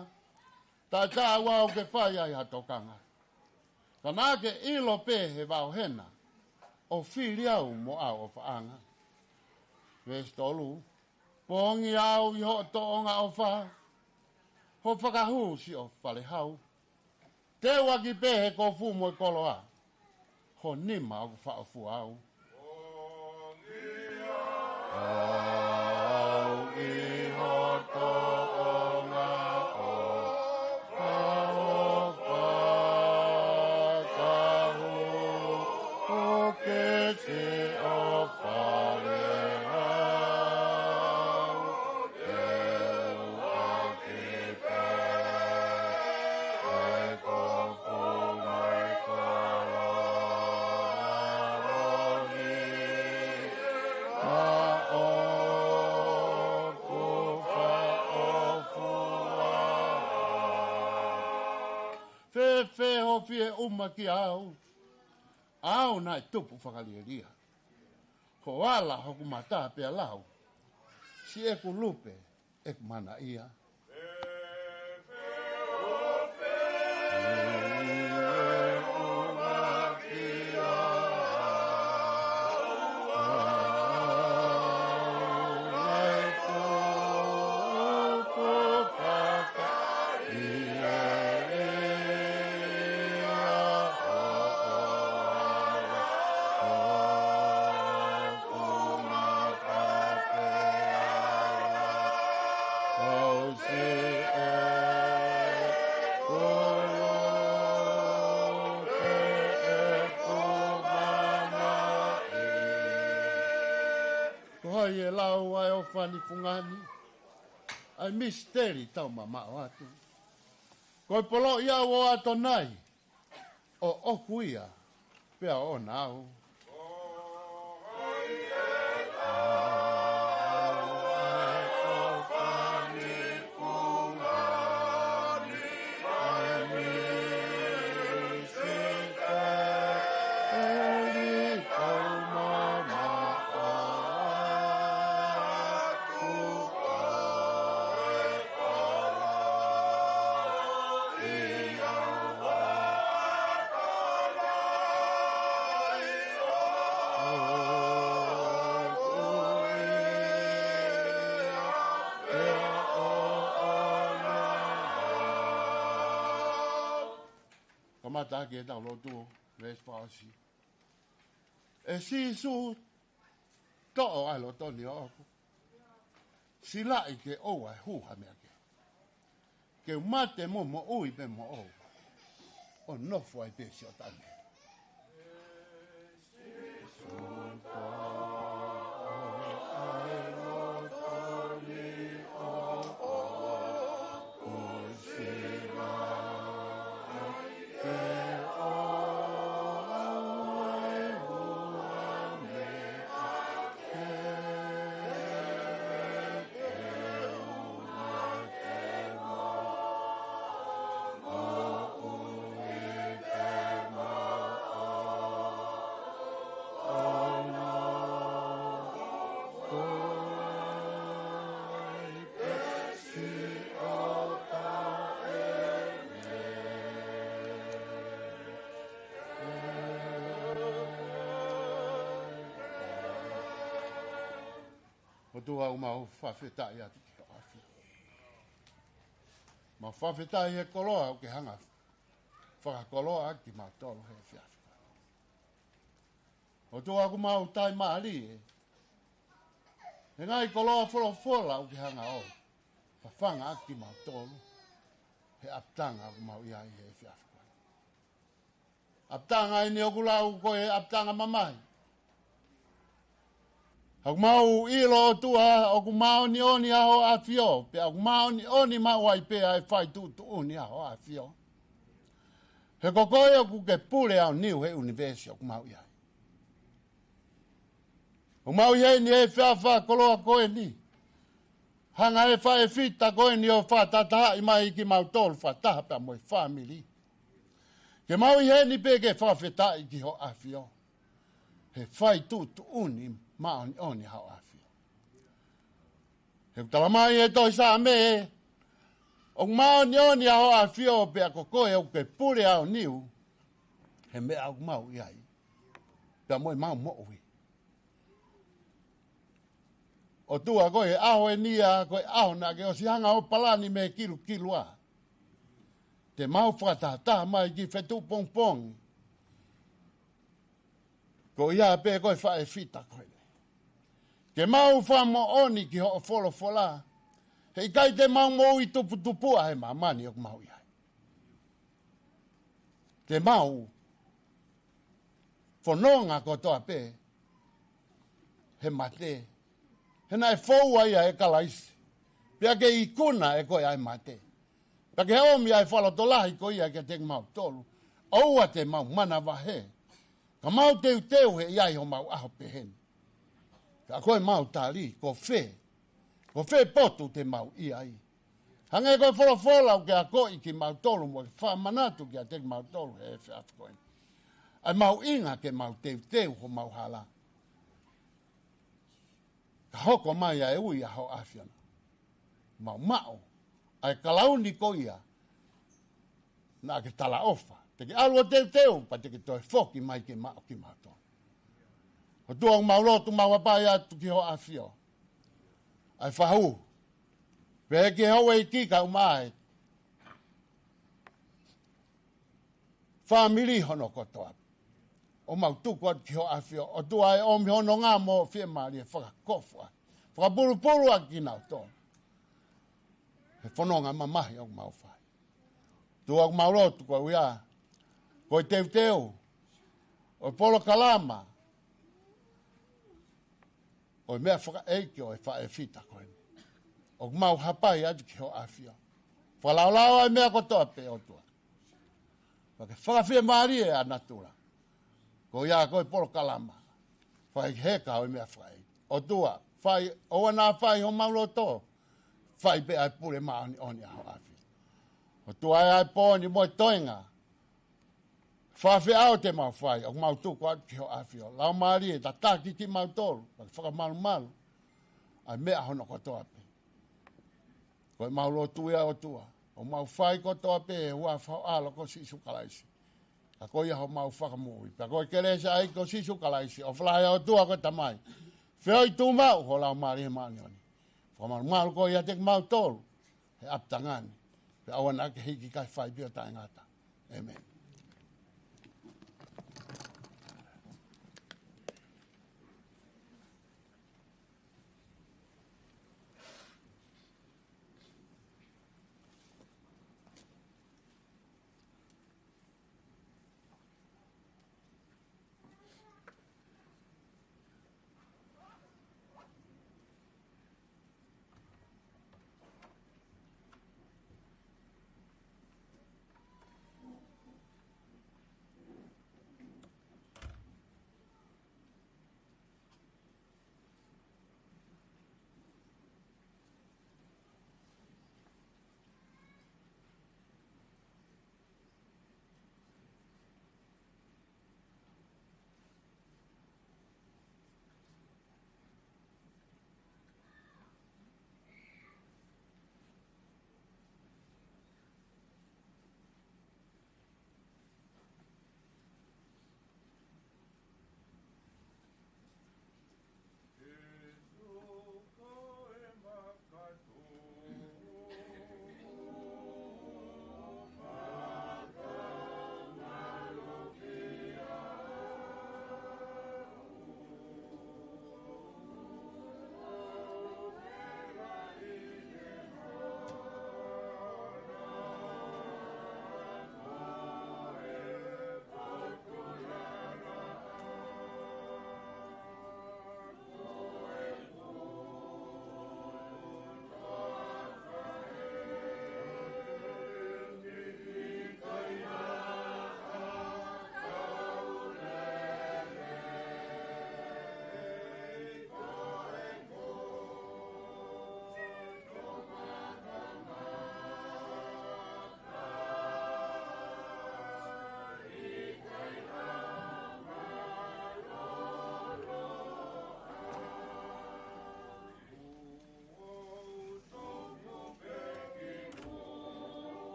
taʻetaʻa au ke fai ai ha tokanga. Ka naʻa ke ʻilo pē he vaohena, ʻo fili au mo ʻau ʻofaʻanga. Veesi tolu. Pongia au ʻi hoʻo toʻonga ʻofa, hoʻo fakahū siʻo fale hau. Teuaki pē he kofu mo e koloa, ho nima ʻoku faʻofua au. Au ʻi hoʻo toʻonga ʻofa, hoʻo fakahū, ʻo ke siʻo fale hau. Fēfē hoʻo fie ʻuma kiate au, ʻa au naʻe tupu fakalielia. Ko e ala hoku mata pea lau, siʻeku lupe ʻeku manaʻia. Ko hai ʻe lau ʻa e ʻofa ni fungani, ʻa e misiteli tau mamaʻo atu. Ko e poloʻi au ʻo ʻAtonai, ʻoʻoku ia, pea ʻoʻona au. Kamata ʻaki ʻetau lotu, veesi fakaʻosi. ʻE Sīsū, toʻo ʻa e loto ni ʻoʻoku. Silaʻi ke ʻoua ʻe hū ha meʻa kehe. Ke u mate mo moʻui pē moʻou, ʻo nofo ai pē siʻo taʻane. ʻOtua, ʻoku mau fakafetaʻi atu ki hoʻo ʻAfio. Mau fakafetaʻi he koloa ʻoku ke hanga fakakoloa ʻaki kimautolu he efiafi. ʻOtua, ʻoku mau taimālie he ngaahi koloa folofola ʻoku ke hanga ʻo Fafanga ʻaki kimautolu he ʻapitanga ʻoku mau ʻi ai he efiafi ko eni. ʻApitanga eni ʻoku lau ko e ʻapitanga mamahi. ʻOku mau ʻilo ʻOtua ʻoku māʻoniʻoni ʻa hoʻo ʻAfio, pea ʻoku māʻoniʻoni maʻu ai pē ʻa e fai tuʻutuʻuni ʻa hoʻo ʻAfio. He ko koe ʻoku ke pule aoniu he ʻunivēsi ʻoku mau ʻi ai. ʻOku mau ʻi heni he efiafi fakakoloa ko eni. Hanga ʻe he faʻē fita ko eni ʻo fakatahatahaʻi mai kimautolu fakataha pea mo e fāmili. Ke mau ʻi heni pē ke fakafetaʻi ki hoʻo ʻAfio he fai tuʻutuʻuni māʻoniʻoni ʻa hoʻo ʻAfio. He ʻoku talamai ʻe he tohi Saame, ʻoku māʻoniʻoni ʻa hoʻo ʻAfio pea ko koe ʻoku ke pule aoniu he meʻa ʻoku mau ʻi ai pea mo ʻemau moʻui. ʻOtua, ko e ʻaho eni ia, ko e ʻaho naʻa ke ʻosi hanga ʻo palani mei he kilukilua. Te mau fakatahataha mai ki he fetuʻu pongipongi. Ko ia pē ko e faʻē fita ko eni. Ke mau fakamoʻoni ki hoʻo folofola. He ʻikai te mau moʻui tuputupuʻa he māmani ʻoku mau ʻi ai. Te mau fononga kotoa pē he mate. He naʻe foua ia ʻe Kalaisi. Pea ke ikuna ʻe koe ʻa e mate. Pea ke ʻomi ʻa e fakalotolahi ko ia kiate kimautolu. ʻOua te mau manavahē. Ka mau teuteu he ʻi ai homau ʻaho pehē ni. Ka ko ʻemau tali, ko fē. Ko fē potu te mau ʻi ai. Hangē ko e folofola ʻoku ke akoʻi kimautolu mo ke fakamanatu kiate kimautolu he efiafi ko eni. ʻA e mahuʻinga ke mau teuteu homau hala. Ka hoko mai ʻa e ui ʻa hoʻo ʻAfio na. Mau maʻu ʻa e kalauni ko ia naʻa ke talaʻofa. Te ke ʻalu ʻo teuteu, pea te ke toe foki mai ke maʻu kimautolu. ʻOtua, ʻoku mau lotu, mau hapai atu ki hoʻo ʻAfio. ʻA e fahu. Pea ki he houʻeiki kae ʻumaʻā e fāmili hono kotoa. ʻOku mau tuku atu ki hoʻo ʻAfio. ʻOtua, ʻe ʻomi hononga mo e fiemālie fakakofu ʻaki. Fakapulupulu ʻaki kinautolu he fononga mamahi ʻoku mau fai. ʻOtua, ʻoku mau lotu koeʻuhi ko e teuteu ʻo e polokalama ʻo e meʻa fakaʻeiki ʻo e faʻē fita ko eni. ʻOku mau hapai atu ki hoʻo ʻAfio. Fakalaolao ʻa e meʻa kotoa pē, ʻOtua. Pea ke fakafiemālie ʻa natula. Ko ia ko e polokalama. Fai heka ʻo e meʻa fakaʻeiki. ʻOtua, fai, ʻoua naʻa fai homau loto. Fai pē ʻa e pule māʻoniʻoni ʻa hoʻo ʻAfio. ʻOtua, ʻa e pō ni mo e toenga fakafeʻao te mau fai, ʻoku mau tuku atu ki hoʻo ʻAfio. Laumālie, tataki kimautolu, pea ke fakamalumalu ʻa e meʻa hono kotoa pē. Ko ʻemau lotu ia, ʻOtua, ʻoku mau fai kotoa pē he huafa ho ʻAlo ko Sīsū Kalaisi. Ka ko ia homau Fakamoʻui. Pea ko e kelesi ʻa e ʻEiki ko Sīsū Kalaisi, ʻofa lahi ʻa e ʻOtua ko e Tamai, feohi tuʻumaʻu ho Laumālie Māʻoniʻoni, fakamalumalu ko ia ʻiate kimautolu he ʻapitanga ni, pea ʻoua naʻa ke hiki kae fai pē ʻo taʻengata. ʻĒmeni.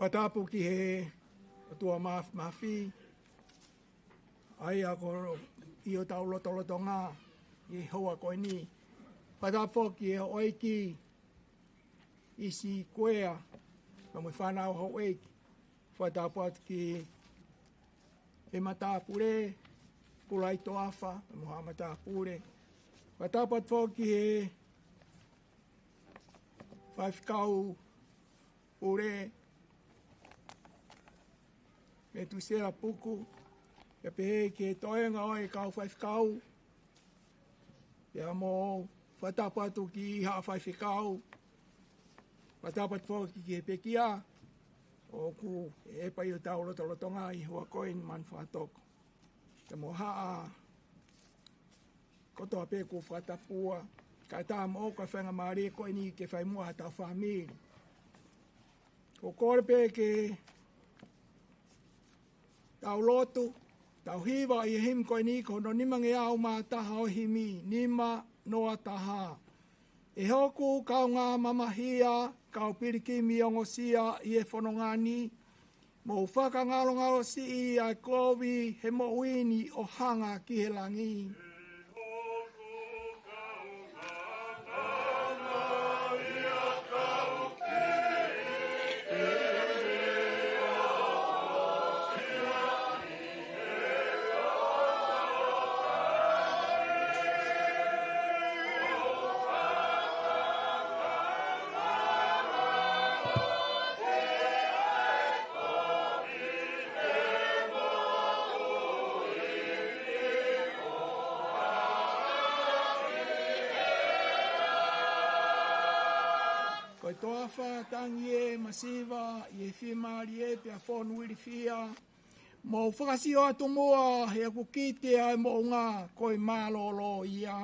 Fakatapu ki he ʻOtua Māfimafi, ʻa ia ko ia ʻoku tau lotolotonga ʻi he houa ko eni. Fakatapu foki ki he houʻeiki, ʻIsi Kuea, pea mo e fānau houʻeiki. Fakatapu atu ki he matāpule, Pulai Toafa, pea mo haʻa matāpule. Fakatapu atu foki ki he faifekau pule, Metusela Puku, pea pehē ki he toenga ʻo e kau faifekau, pea mo fakatapu atu ki haʻa faifekau, fakatapu atu foki ki he pekia, ʻoku ʻi he ʻapi ʻo ʻetau lotolotonga ʻi he houa ko eni, Manufakatoko. Pea mo haʻa kotoa pē kuo fakatapua, kae ʻatā moʻoku ʻa e faingamālie ko eni ke fai muʻa haʻatau fāmili. Ko e kole pē ke tau lotu, tau hiva ʻi he himi ko eni, ko hono nimangeau mā taha ʻo e himi, nima noa taha. ʻE hoku kaungā mamahia, kau pilikimi ongosia ʻi he fononga ni, mou fakangalongalo siʻi ʻa e kovi he moʻui ni ʻo hanga ki he langi. Ko e toafa, tangi ē, masiva ē, fiemālie ē, pea fonu ilifia. Mou fakasio atu muʻa he ʻoku kite ʻa e moʻunga ko e mālōlō ia.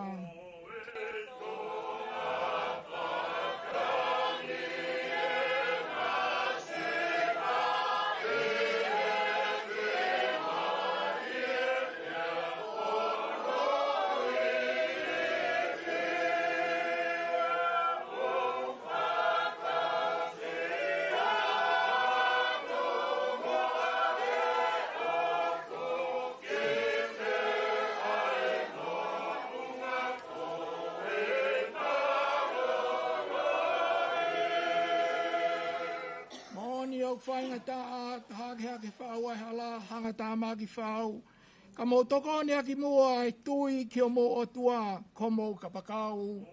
Moʻoni ʻoku faingataʻa, taha kehe ke fau ʻa e hala, hangatāmaki fau. Ka mou tokoni ʻaki muʻa ʻa e tui ki homou ʻOtua, ko homou kapakau.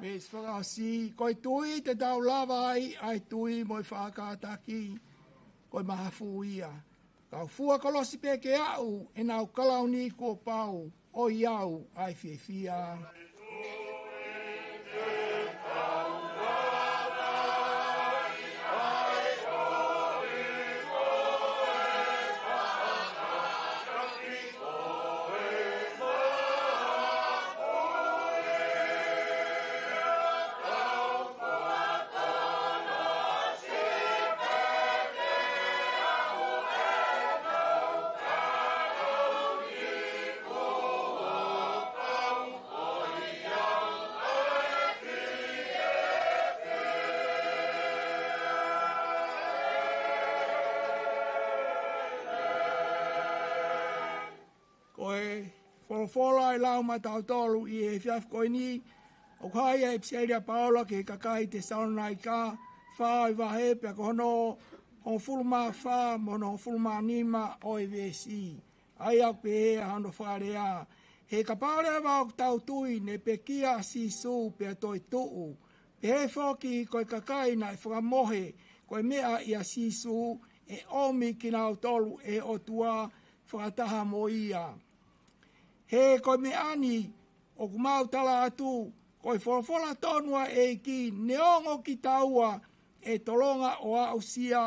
Mei he fakaʻosi, ko e tui te tau lava ai ʻa e tui mo e faʻa kātaki, ko e mahafu ia. Kau fua kolosi pē ke aʻu ʻenau kalauni kuo pau, ʻoiauē ʻa e fiefia. Ko e folofola ʻe lau maʻatautolu ʻi he efiafi ko eni, ʻoku hā ia ʻi he ʻipiseli ʻa Paula ki he kakai Tesalonaika, fā ʻo e vahe, pea ko hono hongofulu mā fā mo hono hongofulu mā nima ʻo e veesi. ʻA ia ʻoku pehē ʻa hono fakalea: He kapau leva ʻoku tau tui ne pekia ʻa Sīsū pea toetuʻu, pehē foki ko e kakai naʻe fakamohe ko e meʻa ʻia Sīsū, ʻe ʻomi kinautolu ʻe he ʻOtua fakataha mo ia. He ko e meʻa ni ʻoku mau tala atu, Ko e folofola tonu ʻa e ʻEiki, neongo kitaua ʻe tolonga ʻo aʻusia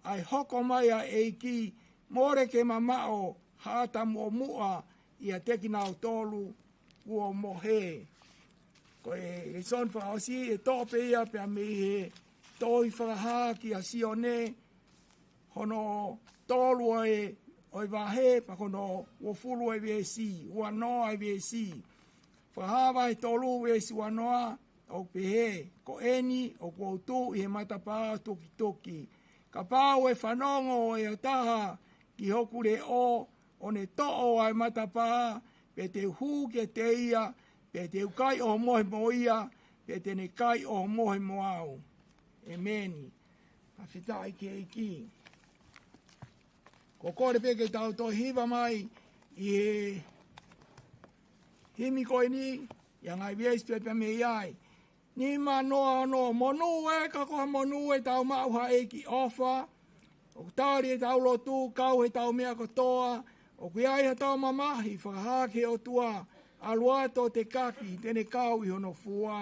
ʻa e hoko mai ʻa e ʻEiki, mole ke mamaʻo ha ʻata muʻomuʻa ʻiate kinautolu kuo mohe. Ko e lēsoni fakaʻosi ʻe toʻo pē ia pea mei he tohi Fakahā kia Sione, hono tolu ʻo e, ʻo e vahe, pea ko hono uofulu ʻo e veesi, uanoa ʻo e veesi. Fakahā vahe tolu veesi uanoa, ʻoku pehē: Ko eni, ʻoku ou tuʻu ʻi he matapā tukituki. Kapau ʻe fanongo ʻe ha taha ki hoku leʻo, ʻo ne toʻo ʻa e matapā, pea te u hū kiate ia, pea te u kai ʻohomohe mo ia, pea te ne kai ʻohomohe mo au. ʻEmeni. Fakafetaʻi ki he ʻEiki. Ko e kole pē ke tau toe hiva mai ʻi he himi ko eni, ʻi he ngaahi veesi pē pea mei ai. Nima noa ono: Monū ē, ka ko ha monū ʻetau maʻu ha ʻEiki ʻofa, ʻoku tali ʻetau lotu, kau heʻetau meʻa kotoa, ʻoku ʻi ai haʻatau mamahi, fakahā ki he ʻOtua, ʻalu atu ʻo tekaki, te ne kau ʻi hono fua.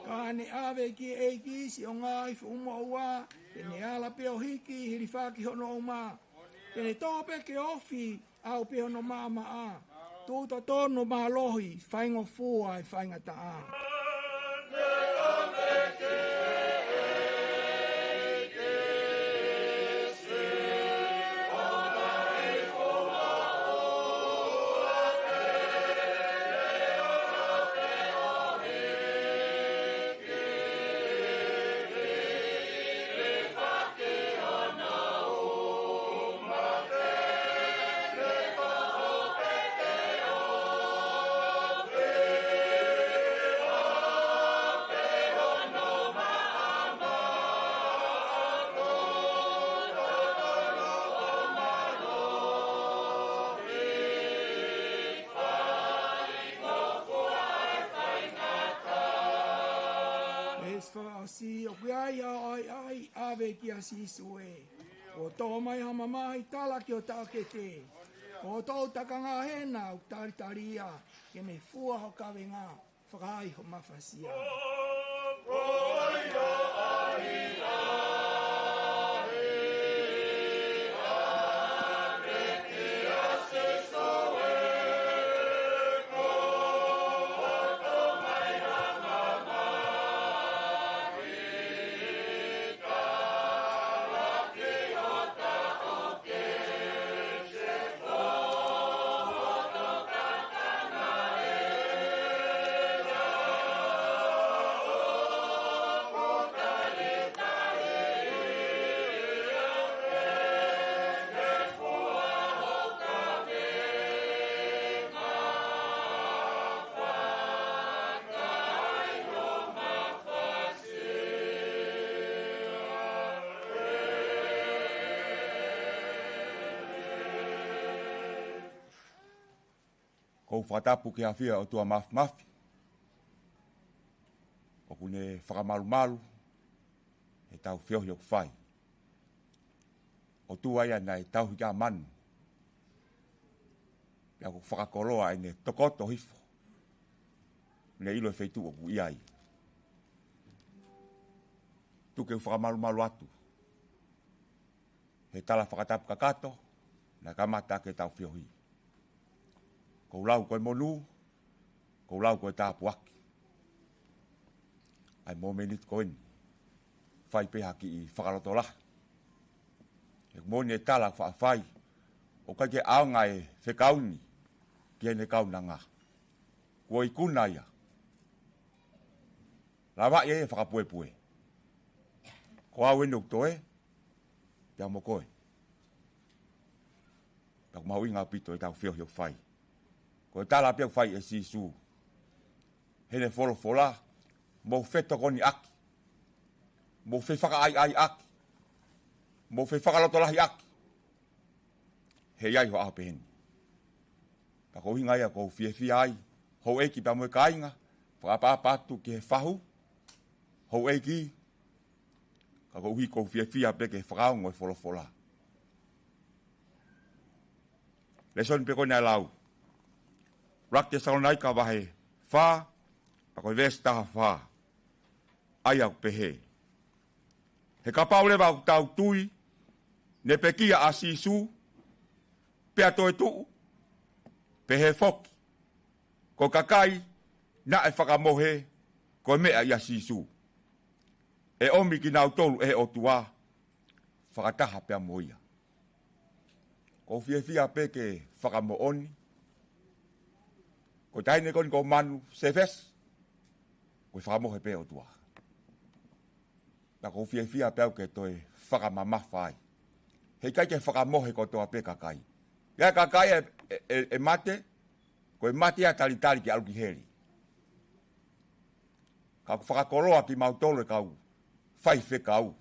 Ka ne ʻave ki he ʻEiki siʻo ngaahi fuʻu moʻua, te ne ala pē ʻo hiki, hilifaki hono uma. Te ne tō pē ke ofi, ʻalu pē hono maʻamaʻa. Tuʻu totonu, mālohi, faingofua ʻi he faingataʻa. Veesi fakaʻosi: ʻOku ʻi ai haʻo ʻahiʻahi, ʻave kia Sīsū ē. Kuo tō mai ha mamahi, tala ki ho taʻokete. Ko hoʻo toʻu takanga hena ʻoku talitali ia, ke ne fua ho kavenga, fakahā ho mafasia. ʻOku ou fakatapu ki he ʻafio ʻa e ʻOtua Māfimafi, ʻoku ne fakamalumalu heʻetau feohi ʻoku fai. ʻOtua ia naʻe tauhi ki he manu, pea ʻoku fakakoloa ʻene tokoto hifo, ne ʻilo e feituʻu ʻoku ʻi ai. Tuku ke u fakamalumalu atu he tala fakatapu kakato naʻe kamata ʻaki ʻetau feohi. ʻOku ou lau ko e monū, ʻoku ou lau ko e tāpuaki ʻa e momeniti ko eni. Fai pē ha kiʻi fakalotolahi. He ko e moʻoni e tala faʻa fai, ʻoku ʻikai ke ʻaonga e fekau ni ki heʻene kaunanga. Kuo ikuna ia, Lava ia e fakapuepue. Ko au eni ʻoku toe, pea mo koe. Pea ʻoku mahuʻinga ʻaupito ʻetau feohi ʻoku fai. Ko e tala pē ʻoku fai ʻe Sīsū heʻene folofola, mou fetokoniʻaki, mou fefakaʻaiʻaiʻaki, mou fefakalotolahiʻaki. He ʻe ʻi ai ho ʻaho pehē ni. Pea ko e ʻuhinga ia ʻoku ou fiefia ai, houʻeiki pea mo e kāinga, fakaʻapaʻapa atu ki he fahu, houʻeiki, ka koeʻuhi ʻoku ou fiefia pē ke fakaongo e folofola. Lēsoni pē ko ē naʻe lau. ʻUluaki Tesalonaika vahe fā, pea ko e veesi taha fā. ʻA ia ʻoku pehē. He kapau leva ʻoku tau tui, ne pekia ʻa Sīsū, pea toetuʻu, pehē foki, ko e kakai naʻe fakamohe, ko e meʻa ʻia Sīsū. ʻE ʻomi kinautolu ʻe he ʻOtua, fakataha pea mo ia. ʻOku ou fiefia pē ke fakamoʻoni. Ko e taʻahine ko eni ko Manu Sefesi, ko e fakamohe pē ʻOtua. Pea ʻoku ou fiefia pē au ke toe fakamamafa ai. He ʻikai ke fakamohe kotoa pē kakai. ʻI ai kakai ʻe, ʻe, ʻe, ʻe mate, ko e mate ia talitali ke ʻalu ki heli. Ka ʻoku fakakoloa kimautolu e kau faifekau.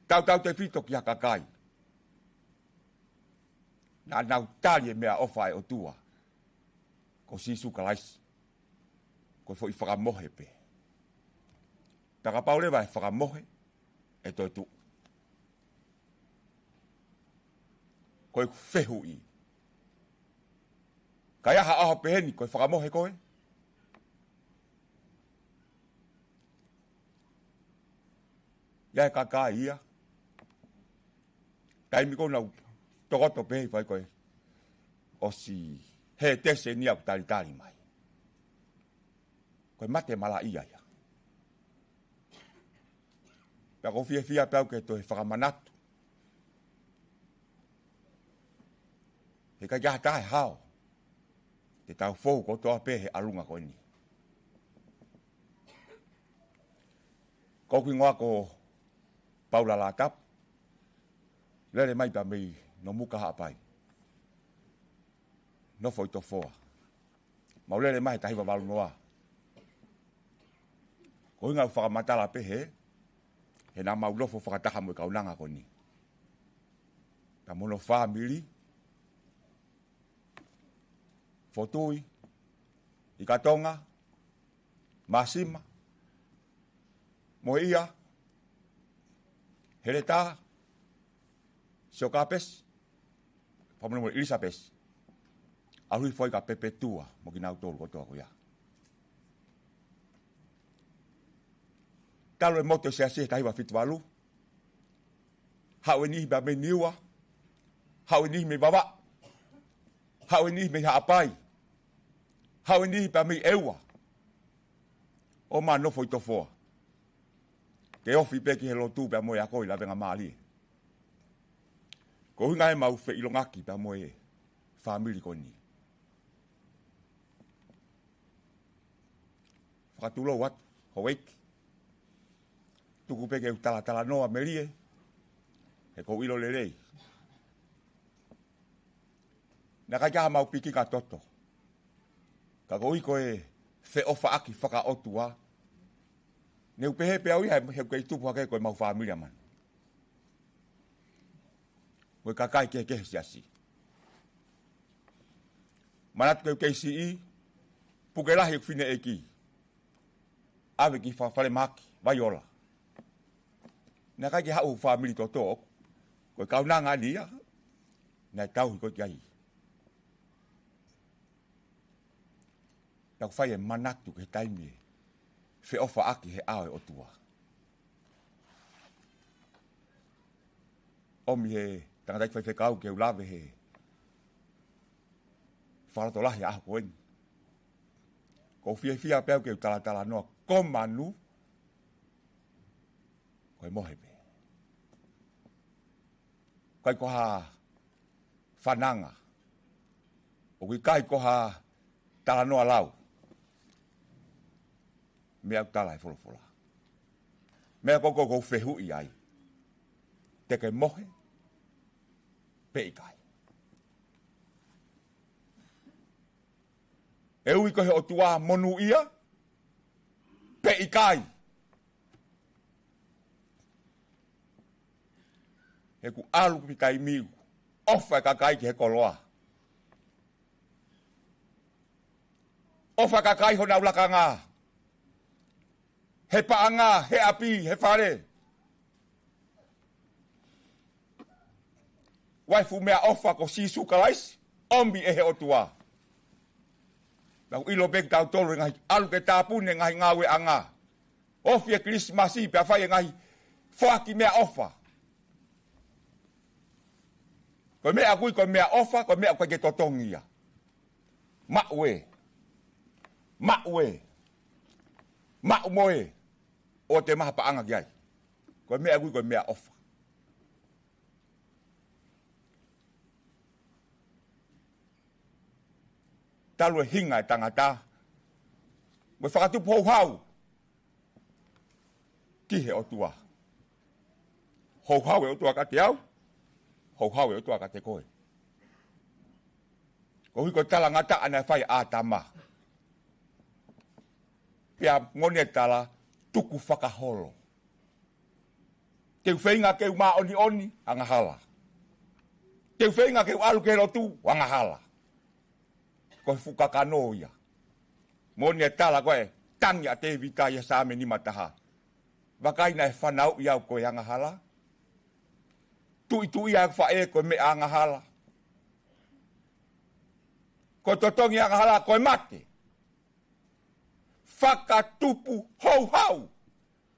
Tautautefito ki ha kakai naʻa nau tali e meʻaʻofa ʻa e ʻOtua. Ko Sīsū Kalaisi. Ko e foʻi fakamohe pē. Pea kapau leva ʻe fakamohe, ʻe toetuʻu. Ko e fehuʻi. Ka ʻi ai ha ʻaho pehē ni, ko e fakamohe koe? ʻI ai e kakai ia. Taimi ko ē naʻa nau tokoto pē he fai ko ē. ʻOsi he tese ni ʻoku talitali mai. Ko e mate malaʻia ia. Pea ʻoku ou fiefia pē au ke toe fakamanatu. He ʻikai ke ʻi ai ha taha ʻe hao. Te tau fou kotoa pē he ʻalunga ko eni. Ko hoku hingoa ko Paula Latapu. Lele mai pē mei Nomuka Haʻapai. Nofo ʻi Tofoa. Mau lele mai he taha hiva valu noa. Ko e ʻuhinga ʻeku fakamatala pehē, he naʻa mau nofo fakataha mo e kaunanga ko eni. Pea mo hono fāmili, Fotui, ʻIkatonga, Māsima, Moheʻia, Heletā, Siokapesi, pea mo Elisapesi. ʻAlu hifo ai kia Pepetua mo kinautolu kotoa ko ia. Talu e motu e Siasi he taha hiva fitu valu. Haʻu e niʻihi pea mei Niua. Haʻu e niʻihi mei Vavaʻu. Haʻu e niʻihi mei Haʻapai. Haʻu e niʻihi pea mei ʻEua. ʻO ma nofo ʻi Tofoa. Ke ofi pē ki he lotu pea mo e ako ʻi Lavengamālie. Ko e ʻuhinga ia ʻemau feʻilongaki pea mo e fāmili ko eni. Fakatulou atu, houʻeiki. Tuku pē ke u talatalanoa melie, he ʻoku ou ʻilo lelei. Naʻe ʻikai ke ʻi ai haʻamau pikinga toto. Ka koeʻuhi ko e feʻofaʻaki fakaʻotua. Ne u pehē pē au ia he, he ʻoku kei tupu hake ko ʻemau fāmili ʻa manu. Mo e kakai kehekehe he Siasi. Manatu ke u kei siʻi, puke lahi ʻeku fineʻeiki. ʻAve ki fakafalemahaki, Vaiola. Naʻe ʻikai ke haʻu fāmili toto, ko e kaunanga ni ia, naʻe tauhi ko ē ki ai. Naʻa ku fai e manatu ki he taimi ʻe feʻofaʻaki he ʻao ʻo e ʻOtua. ʻOmi he tangataʻeiki faifekau ke u lave he fakalotolahi ʻaho ko eni. ʻOku ou fiefia pē au ke u talatalanoa ko manu, ko e mohe pē. ʻIkai ko ha fananga. ʻOku ʻikai ko ha talanoa lau. Meʻa ʻoku tala he folofola. Meʻa ko ē ʻoku ou fehuʻi ai, te ke mohe pe ʻikai? ʻE ui ko e ʻOtua monūʻia pe ʻikai? He ʻoku ʻalu ki he taimi ʻoku ʻofa e kakai ki he koloa. ʻOfa e kakai honau lakanga, he paʻanga, he ʻapi, he fale. Ko e fuʻu meʻaʻofa ko Sīsū Kalaisi, ʻomi ʻe he ʻOtua. Naʻa ku ʻilo pē kitautolu he ngaahi ʻalu ke tāpuni e ngaahi ngāueʻanga, ofi e Kilisimasi pea fai e ngaahi foaki meʻaʻofa. Ko e meʻa ʻoku ui ko e meʻaʻofa, ko e meʻa ʻoku ʻikai ke totongi ia. Maʻu ē. Maʻu ē. Maʻu mo ē. ʻOua te maha paʻanga ki ai. Ko e meʻa ʻoku ui ko e meʻaʻofa. Talu e hinga e tangata, mo e fakatupu houhau ki he ʻOtua. Houhau e ʻOtua kiate au, houhau e ʻOtua kiate koe. Koeʻuhi ko e talangataʻa naʻe fai ʻa ʻĀtama. Pea moʻoni e tala, tukufakaholo. Te u feinga ke u māʻoniʻoni, angahala. Te u feinga ke u ʻalu ki he lotu, angahala. Ko e fuʻu kakano ia. Moʻoni e tala ko ē, tangi ʻa Tēvita ʻia Saame nima taha. Vakai naʻe fanauʻi au ko e angahala. Tuʻituʻia ʻeku faʻē ko e meʻa angahala. Ko e totongi angahala ko e mate. Fakatupu houhau.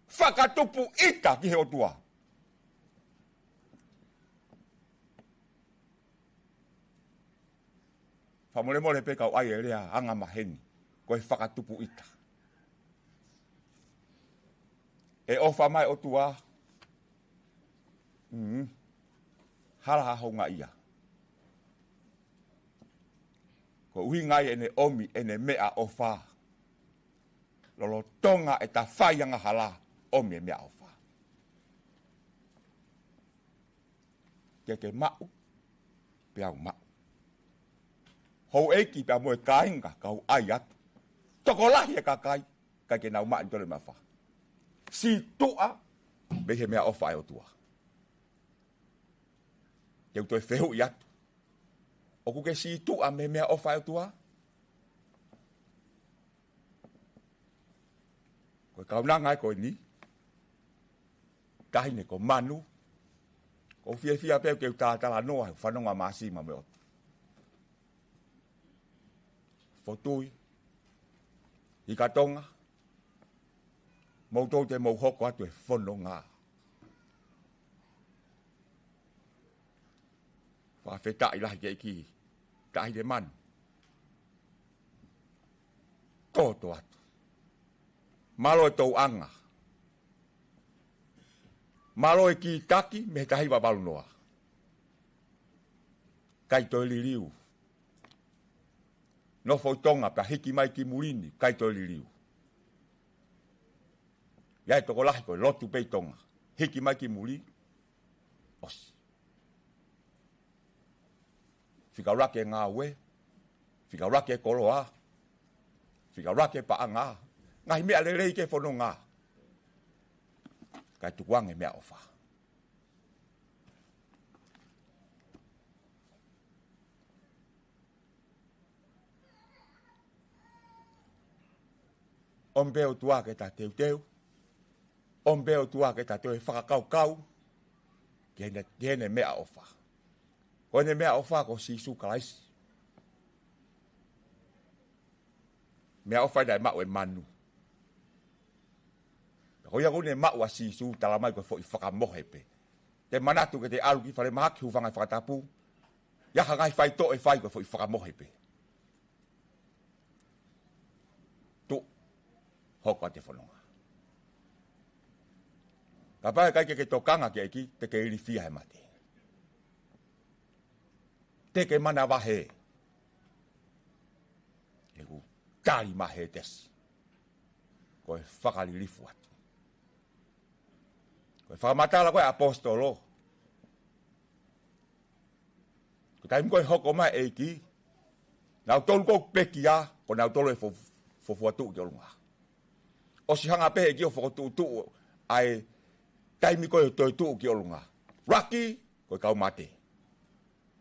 Fakatupu ʻita ki he ʻOtua. Fakamolemole pē kau ʻai e lea angamaheni, ko e fakatupu ʻita. ʻE ʻofa mai ʻOtua, mm, hala ha houngaʻia. Ko e ʻuhinga ia ʻene ʻomi ʻene meʻaʻofa. Lolotonga ʻeta fai angahala, ʻomi e meʻaʻofa. Ke ke maʻu, pea u maʻu. Houʻeiki pea mo e kāinga, kau ʻai atu. Tokolahi e kakai, ʻikai ke nau maʻu ʻe kinautolu e meʻaʻofa. Sītuʻa mei he meʻaʻofa ʻa e ʻOtua. Te u toe fehuʻi atu. ʻOku ke sītuʻa mei he meʻaʻofa ʻa e ʻOtua? Ko e kaunanga ē ko eni. Taʻahine ko Manu. ʻOku ou fiefia pē ke u talatalanoa, fanongo ʻa Māsima mo e ʻOtu. Fotui, Hikatonga, mou toe te mou hoko atu e fononga. Fakafetaʻi lahi ki he ʻEiki, Taʻahine Manu. Toto atu. Mālō e tauʻanga. Mālō e kītaki mei he taha hiva valu noa. ʻIkai toe liliu. Nofo ʻi Tonga pea hiki mai ki muli ni, ʻikai toe liliu. ʻI ai e tokolahi ko e lotu pē ʻi Tonga. Hiki mai ki muli, ʻosi. Fika ʻuluaki e ngāue, fika ʻuluaki e koloa, fika ʻuluaki e paʻanga, ngaahi meʻa lelei ki he fononga. Kae tukuange meʻaʻofa. ʻOmi pē ʻOtua ke ta teuteu. ʻOmi pē ʻOtua ke ta toe fakakaukau ki heʻene, ki heʻene meʻaʻofa. Ko ʻene meʻaʻofa ko Sīsū Kalaisi. Meʻaʻofa ia naʻe maʻu ʻe Manu. Ko ia ʻoku ne maʻu ʻa Sīsū, tala mai ko e foʻi fakamohe pē. Te manatu ke te ʻalu ki falemahaki, hūfanga he fakatapu. ʻI ai ha ngaahi faitoʻo ʻe fai ko e foʻi fakamohe pē. Tuʻu, hoko atu e fononga. Kapau ʻe ʻikai ke ke tokanga ki he ʻEiki, te ke ilifia he mate. Te ke manavahē. ʻOku tali mai he tesi. Ko e fakalilifu atu. Ko e fakamatala ko ē ʻa e ʻaposetolo, ko e taimi ko ē hoko mai e ʻEiki, nautolu ko ē pekia, ko nautolu e fo-, fuofua tuʻu ki ʻolunga. ʻOsi hanga pē ʻEiki ʻo fokotuʻutuʻu ʻa e taimi ko ē ʻo e toe tuʻu ki ʻolunga. ʻUluaki, ko e kau mate.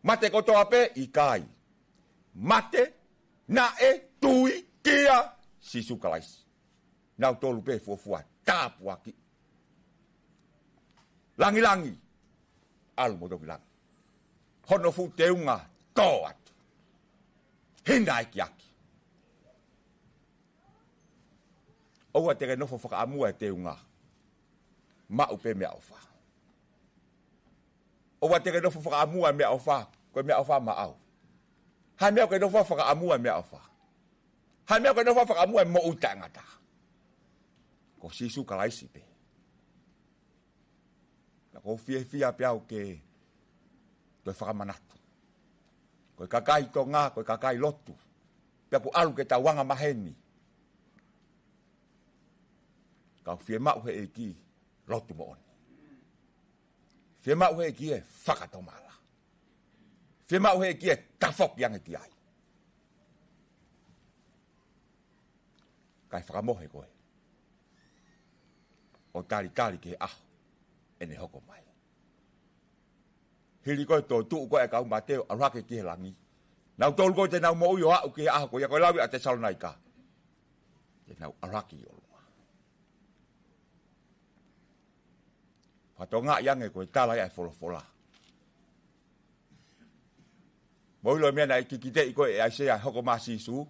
Mate kotoa pē? ʻIkai. Mate, naʻe tui kia Sīsū Kalaisi. Nautolu pē fuofua tāpuaki. Langilangi, ʻalu mo toki langi. Hono fuʻu teunga tō atu. Hina ʻekiaki. ʻOua te ke nofo fakaʻamua e teunga. Maʻu pē meʻaʻofa. ʻOua te ke nofo fakaʻamua e meʻaʻofa, ko e meʻaʻofa maʻau. Hā e meʻa ʻoku ke nofo fakaʻamua e meʻaʻofa? Hā e meʻa ʻoku ke nofo fakaʻamua e moʻui taʻengata? Ko Sīsū Kalaisi pē. Naʻa ʻoku ou fiefia pē au ke toe fakamanatu. Ko e kakai Tonga, ko e kakai lotu. Pea ʻoku ʻalu ke tau anga maheni. Ka ʻoku fiemaʻu he ʻEiki lotu moʻoni. Fiemaʻu he ʻEiki e fakatomala. Fiemaʻu he ʻEiki e tafoki ange ki ai. Kae fakamohe koe ʻo talitali ki he ʻaho ʻene hoko mai. Hili ko ē e toetuʻu ko ē ʻa e kau mate ʻo ʻalu hake ki he langi, nautolu ko ē te nau moʻui ʻo aʻu ki he ʻaho ko ia, ko e lau ia ʻa Tesalonaika, te nau ʻalu hake ki ʻolunga. Fakatokangaʻi ange ko e tala ia ʻa e folofola. Mou ʻilo e meʻa naʻe kikiteʻi ko ē ʻe ʻAisea e hoko mai ʻa Sīsū.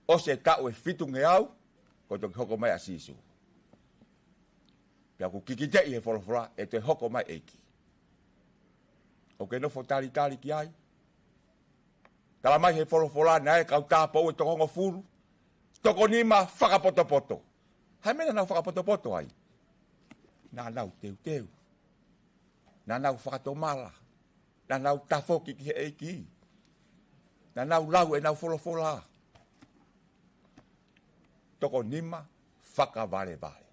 ʻOsi e taʻu ʻe fitungeau, ko e toki hoko mai ʻa Sīsū. Pea ʻoku kikiteʻi he folofola ʻe toe hoko mai e ʻEiki. ʻOku ke nofo talitali ki ai? Tala mai he folofola naʻe kau tāupoʻou ʻe toko hongofulu, toko nima fakapotopoto. Hā e meʻa naʻa nau fakapotopoto ai? Naʻa nau teuteu. Naʻa nau fakatomala. Naʻa nau tafoki ki he ʻEiki. Naʻa nau lau ʻenau folofola. Toko nima fakavalevale.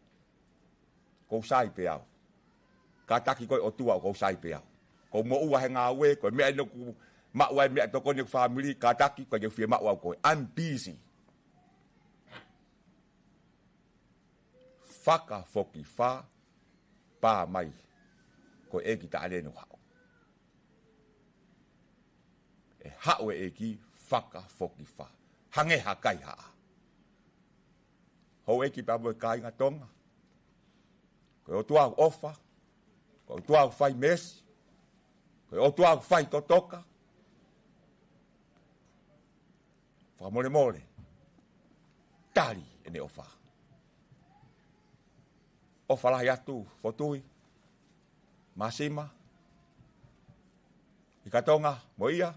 ʻOku ou sai pē au. Kātaki koe ʻOtua, ʻoku ou sai pē au. ʻOku ou moʻua he ngāue, ko e meʻa ʻeni ʻoku ou maʻu ai e meʻatokoni ʻeku fāmili, kātaki, ʻikai ke u fiemaʻu au koe. I'm busy. Fakafokifā, pā mai. Ko e ʻEiki taʻane ʻoku haʻu. ʻE haʻu e ʻEiki fakafokifā. Hangē ha kaihaʻa. Houʻeiki pea mo e kāinga Tonga. Ko e ʻOtua ʻoku ʻofa. Ko e ʻOtua ʻoku fai meesi. Ko e ʻOtua ʻoku fai totoka. Fakamolemole. Tali ʻene ʻofa. ʻOfa lahi atu, Fotui, Māsima, ʻIkatonga, mo ia,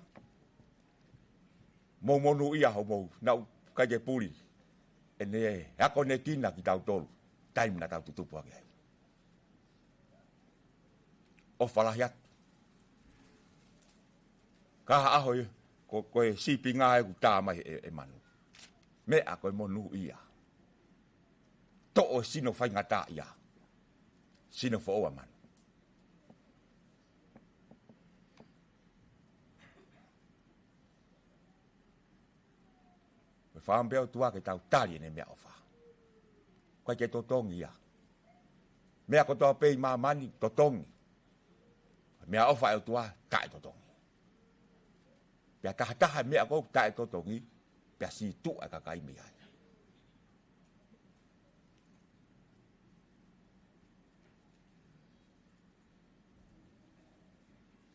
mou monūʻia hoʻomou, naʻa ʻoku ʻikai ke puli ʻene akonekina kitautolu, taimi naʻa tau tutupu hake ai. ʻOfa lahi atu. Ka ha ʻaho ia, ko, ko e sīpinga ʻoku tā mai ʻe, ʻe Manu. Meʻa ko e monūʻia. Toʻo e sino faingataʻaʻia. Sino foʻou ʻa Manu. Ko e fakaʻamu pē ʻa e ʻOtua ke tau tali ʻene meʻaʻofa. ʻIkai ke totongi ia. Meʻa kotoa pē ʻi māmani totongi. Meʻaʻofa ʻa e ʻOtua taʻetotongi. Pea tahataha e meʻa ko ē taʻetotongi, pea sītuʻa e kakai mei ai.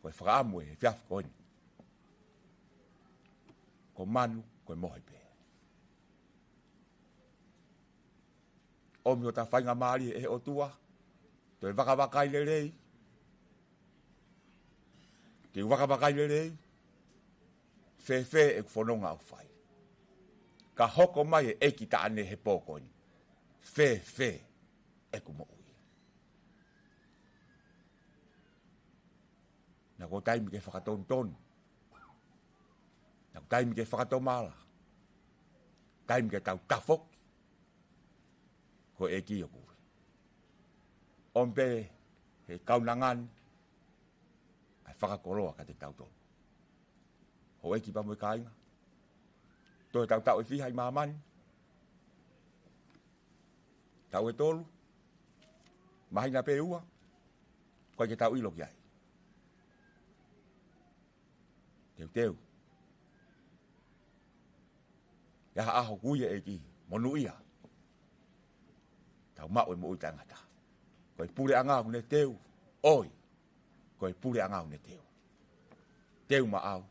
Ko e fakaʻamu ʻe he efiafi ko eni. Ko Manu, ko e mohe pē. ʻOmi hota faingamālie ʻe he ʻOtua, toe vakavakai lelei. Te u vakavakai lelei, fēfē ʻeku fononga ʻoku fai? Ka hoko mai e ʻEiki taʻane he pō ko eni, fēfē ʻeku moʻui? Naʻa ko e taimi ke fakatonutonu. Naʻa ko e taimi ke fakatomala. Taimi ke tau tafoki. Ko e ʻEiki ʻoku ui. ʻOmi pē he kaunanga ni ʻa e fakakoloa kiate kitautolu. Houʻeiki pea mo e kāinga, toe tautau ʻe fiha ʻi māmani? Taʻu ʻe tolu, māhina pē ʻe ua, ʻoku ʻikai ke tau ʻilo ki ai. Teuteu. ʻI ha ʻaho ʻoku ui ʻe he ʻEiki, monūʻia, tau maʻu e moʻui taʻengata. Ko e puleʻanga ʻoku ne teu, ʻoi, ko e puleʻanga ʻoku ne teu. Teu maʻau,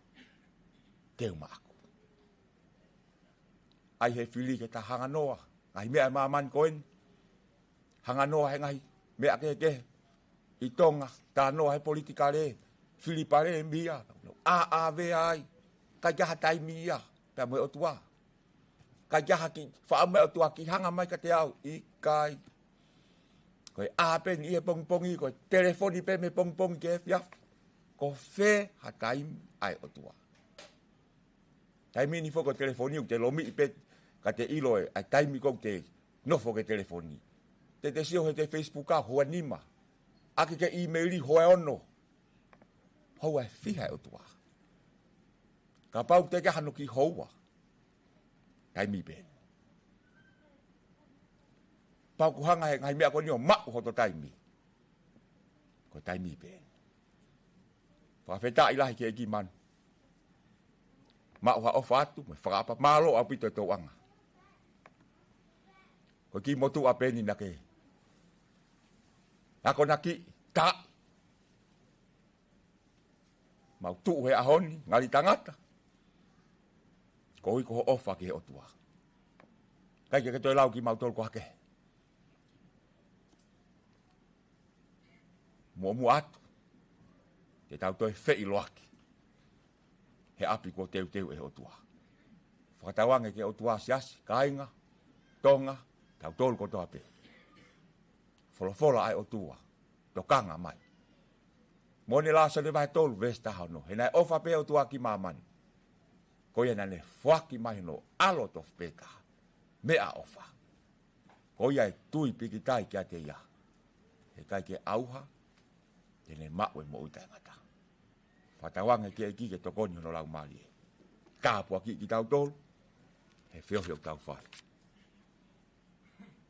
teu maʻaku. ʻAi he fili ke ta hanganoa, ngaahi meʻa ʻa māmani ko eni. Hanganoa he ngaahi meʻa kehekehe ʻi Tonga, talanoa he politikale, fili palēmia, ʻāʻāvea ai, ʻikai ke ʻi ai ha taimi ia pea mo e ʻOtua. ʻIkai ke ʻi ai ha kiʻi faʻa meʻa ʻOtua ke hanga mai kiate au, ʻikai. Ko e ʻā pē eni he pongipongi, ko e telefoni pē mei he pongipongi ki he efiafi. Ko fē ha taimi ʻa e ʻOtua? Taimi ni foki ko e telefoni ʻoku te lomiʻi pē ka te ʻilo ʻa e taimi ʻoku te nofo ki he telefoni. Te te sio he te Facebook ʻa houa nima. ʻAki ki he ʻīmeili houa ono. Houa ʻe fiha ʻa e ʻOtua? Kapau te ke hano ki houa, taimi pē. Pau ʻoku hanga he ngaahi meʻa ko eni ʻo maʻu hoto taimi. Ko e taimi pē. Fakafetaʻi lahi ki he ʻEiki manu. Maʻu ha ʻofa atu, mo e fakaʻapaʻapa, mālō ʻaupito e tōʻonga. Ko e kiʻi motuʻa pē eni naʻa ke akonaki, tā. Mau tuʻu he ʻaho ni, ngali tangata. Koeʻuhi ko hoʻo ʻofa ki he ʻOtua. ʻIkai ke ke toe lau kimautolu ko hake. Muʻomuʻa atu, te tau toe feʻiloaki he ʻapi kuo teuteu ʻe he ʻOtua. Fakatauange ki he ʻOtua, siasi, kāinga, Tonga, tautolu kotoa pē. Folofola ʻa e ʻOtua, tokanga mai. Mōne Lāsoni vahe tolu, veesi taha ono. He naʻe ʻofa pē ʻOtua ki māmani, ko ia naʻa ne foaki mai hono ʻAlo tofu pē taha, meʻaʻofa. Ko ia ʻe tui pīkitai kiate ia, heʻikai ke ʻauha, te ne maʻu e moʻui taʻengata. Fakatauange ki he ʻEiki ke tokoni hono Laumālie. Tāpuakiʻi kitautolu he feohi ʻoku tau fai.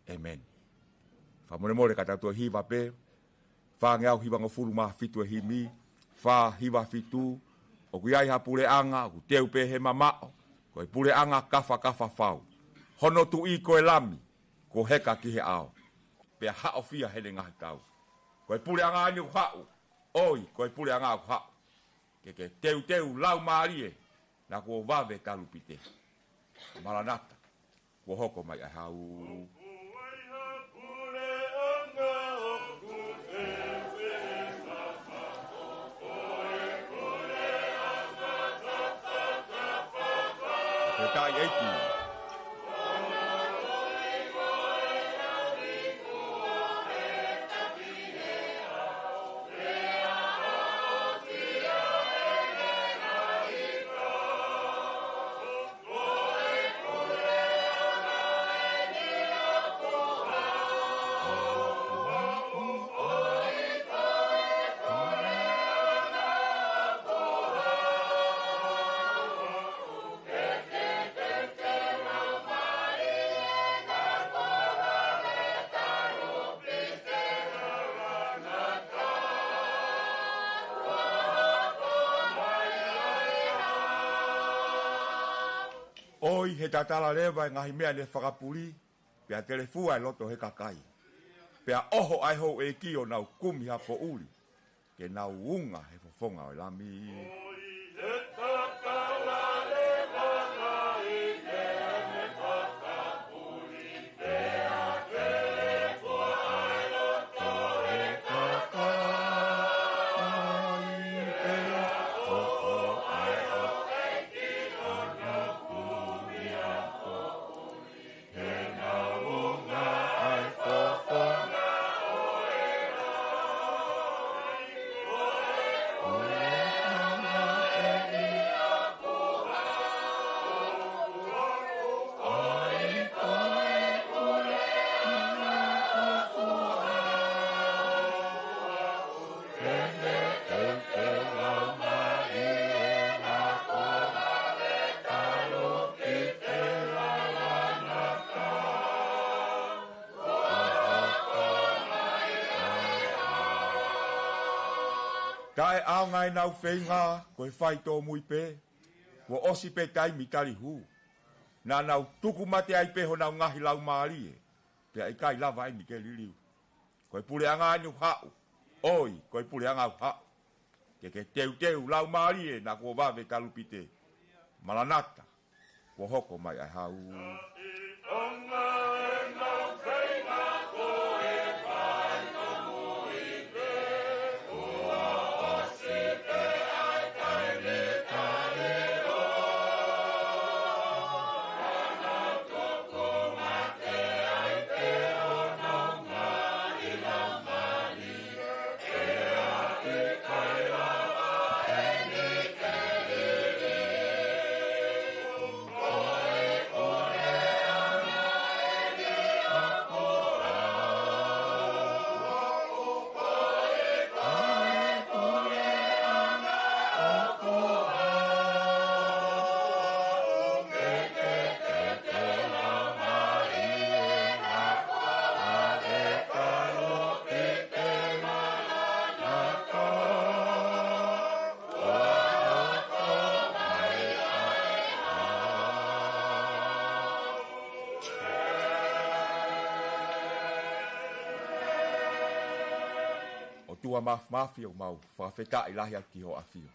ʻĒmeni. Fakamolemole ka tau toe hiva pē. Fāngeau hivangofulu mā fitu e himi, fā hiva fitu. ʻOku ʻi ai ha puleʻanga ʻoku teu pē he mamaʻo, ko e puleʻanga kafakafa fau. Hono tuʻi ko e Lami kuo heka ki he ʻao, pea haʻofia heʻene ngaahi tau. Ko e puleʻanga eni ʻoku haʻu, ʻoi, ko e puleʻanga ʻoku haʻu. Ke ke teuteu, Laumālie, naʻa kuo vave talu pite. Maranata, kuo hoko mai ʻa e hau. Fakafetaʻi ʻEiki. ʻOi, he tatala leva e ngaahi meʻa ne fakapuli, pea telefua e loto he kakai. Pea ʻoho ʻa e houʻeiki ʻo nau kumi ha poʻuli, ke nau unga he fofonga ʻo e Lami. ʻA e ʻaonga ʻenau feinga, ko e faitōmui pē, kuo ʻosi pē taimi tali hū. Naʻa nau tuku mate ai pē honau ngaahi laumālie, pea ʻikai lava eni ke liliu. Ko e puleʻanga eni ʻoku haʻu, ʻoi, ko e puleʻanga ʻoku haʻu. Ke ke teuteu laumālie naʻa kuo vave talu pite. Malanata, kuo hoko mai ʻa e hau. ʻOtua Māfimafi, ʻoku mau fakafetaʻi lahi atu ki hoʻo ʻafio.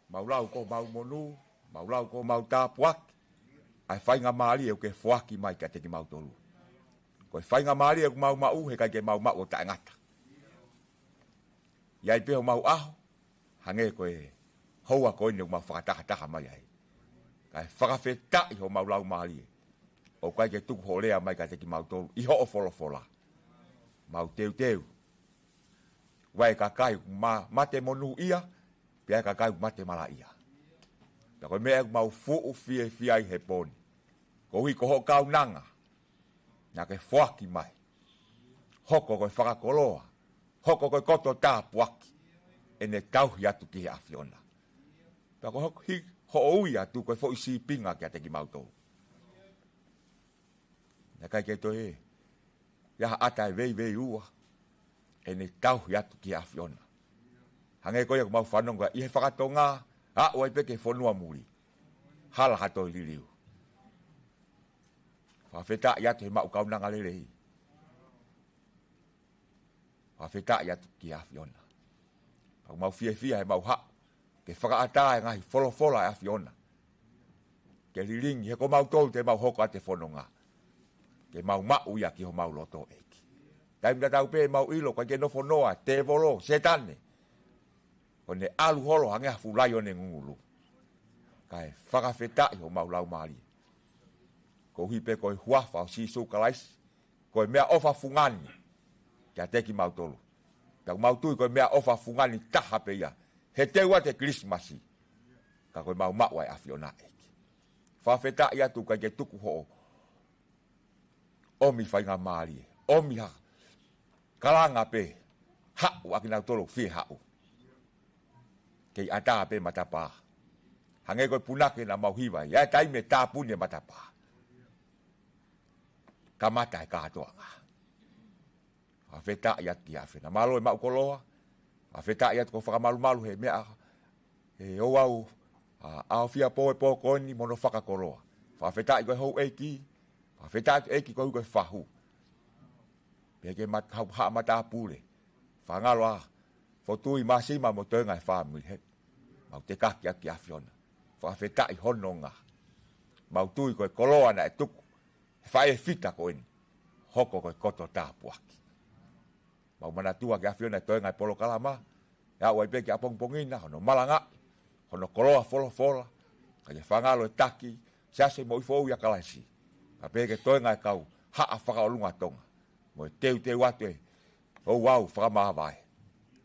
Mau lau ko homau monū, mau lau ko homau tāpuaki ʻa e faingamālie ʻoku ke foaki mai kiate kimautolu. Ko e faingamālie ʻoku mau maʻu, heʻikai ke mau maʻu ʻo taʻengata. ʻI ai pē homau ʻaho, hangē ko e houa ko eni ʻoku mau fakatahataha mai ai. Kae fakafetaʻi homau laumālie, ʻoku ʻikai ke tuku hoʻo lea mai kiate kimautolu ʻi hoʻo folofola. Mau teuteu. ʻOku ʻi ai e kakai ʻoku ma-, mate monūʻia, pea ʻi ai e kakai ʻoku mate malaʻia. Pea ko e meʻa ʻoku mau fuʻu fiefia ai he pō ni, koeʻuhi ko hoʻo kaunanga naʻa ke foaki mai, hoko ko e fakakoloa, hoko ko e koto tāpuaki ʻene tauhi atu ki he ʻAfiona. Pea ko hoʻo hi-, hoʻo ui atu ko e foʻi sīpinga kiate kimautolu. Naʻe ʻikai ke toe ʻi ai ha ʻata ʻe veiveiua ʻene tauhi atu ki he ʻAfiona. Hangē ko ia ʻoku mau fanongo ʻi he fakatonga, aʻu ai pē ki he fonua muli, hala ha toe liliu. Fakafetaʻi atu he maʻu kaunanga lelei. Fakafetaʻi atu ki he ʻAfiona. Pea ʻoku mau fiefia he mau haʻu ke fakaʻatā e ngaahi folofola ʻa e ʻAfiona ke lilingi, he ko mautolu te mau hoko atu e fononga, ke mau maʻu ia ki homau loto, ʻEiki. Taimi tatau pē ʻoku mau ʻilo ʻoku ʻikai ke nofo noa e tēvolo, Sētane, ʻoku ne ʻalu holo hangē ha fuʻu laione ngungulu. Kae fakafetaʻi homau laumālie, koeʻuhi pē ko e huafa ʻo Sīsū Kalaisi, ko e meʻaʻofa fungani kiate kimautolu. Pea ʻoku mau tui ko e meʻaʻofa fungani taha pē ia he teu atu e Kilisimasi, ka ko e mau maʻu ʻa e ʻAfiona, ʻEiki. Fakafetaʻi atu ʻoku ʻikai ke tuku hoʻo ʻomi faingamālie, ʻomi ha kalanga pē, haʻu ʻa kinautolu ʻoku fie haʻu, kei ʻatā pē matapā. Hangē ko e punake naʻa mau hiva ai, ʻi he taimi ʻe tāpuni e matapā, kamata e kātoanga. Fakafetaʻi atu ki he ʻAfiona. Mālō e maʻu koloa. Fakafetaʻi atu ko e fakamalumalu he meʻa, he ouau, ʻa, ʻaofia pō e pō ko eni mo hono fakakoloa. Fakafetaʻi ko e houʻeiki. Fakafetaʻi atu ʻEiki koeʻuhi ko e fahu. Pea ke mat-, hau-, haʻa matāpule, fangalo ʻa Fotui, Māsima mo e toenga e fāmili, he mau tekaki atu ki he ʻAfiona. Fakafetaʻi hononga. Mau tui ko e koloa naʻe tuku he faʻē fita ko eni, hoko ko e koto tāpuaki. Mau manatua ki he ʻAfiona e toenga e polokalama, ʻe aʻu ai pē ki ʻapongipongi na, hono malangaʻi hono koloa folofola, kae fangalo e taki Siasi Moʻui Foʻou ʻia Kalaisi, kae pehē ki he toenga e kau haʻa fakaʻolunga Tonga, mo e teuteu atu e ouau fakamāvae,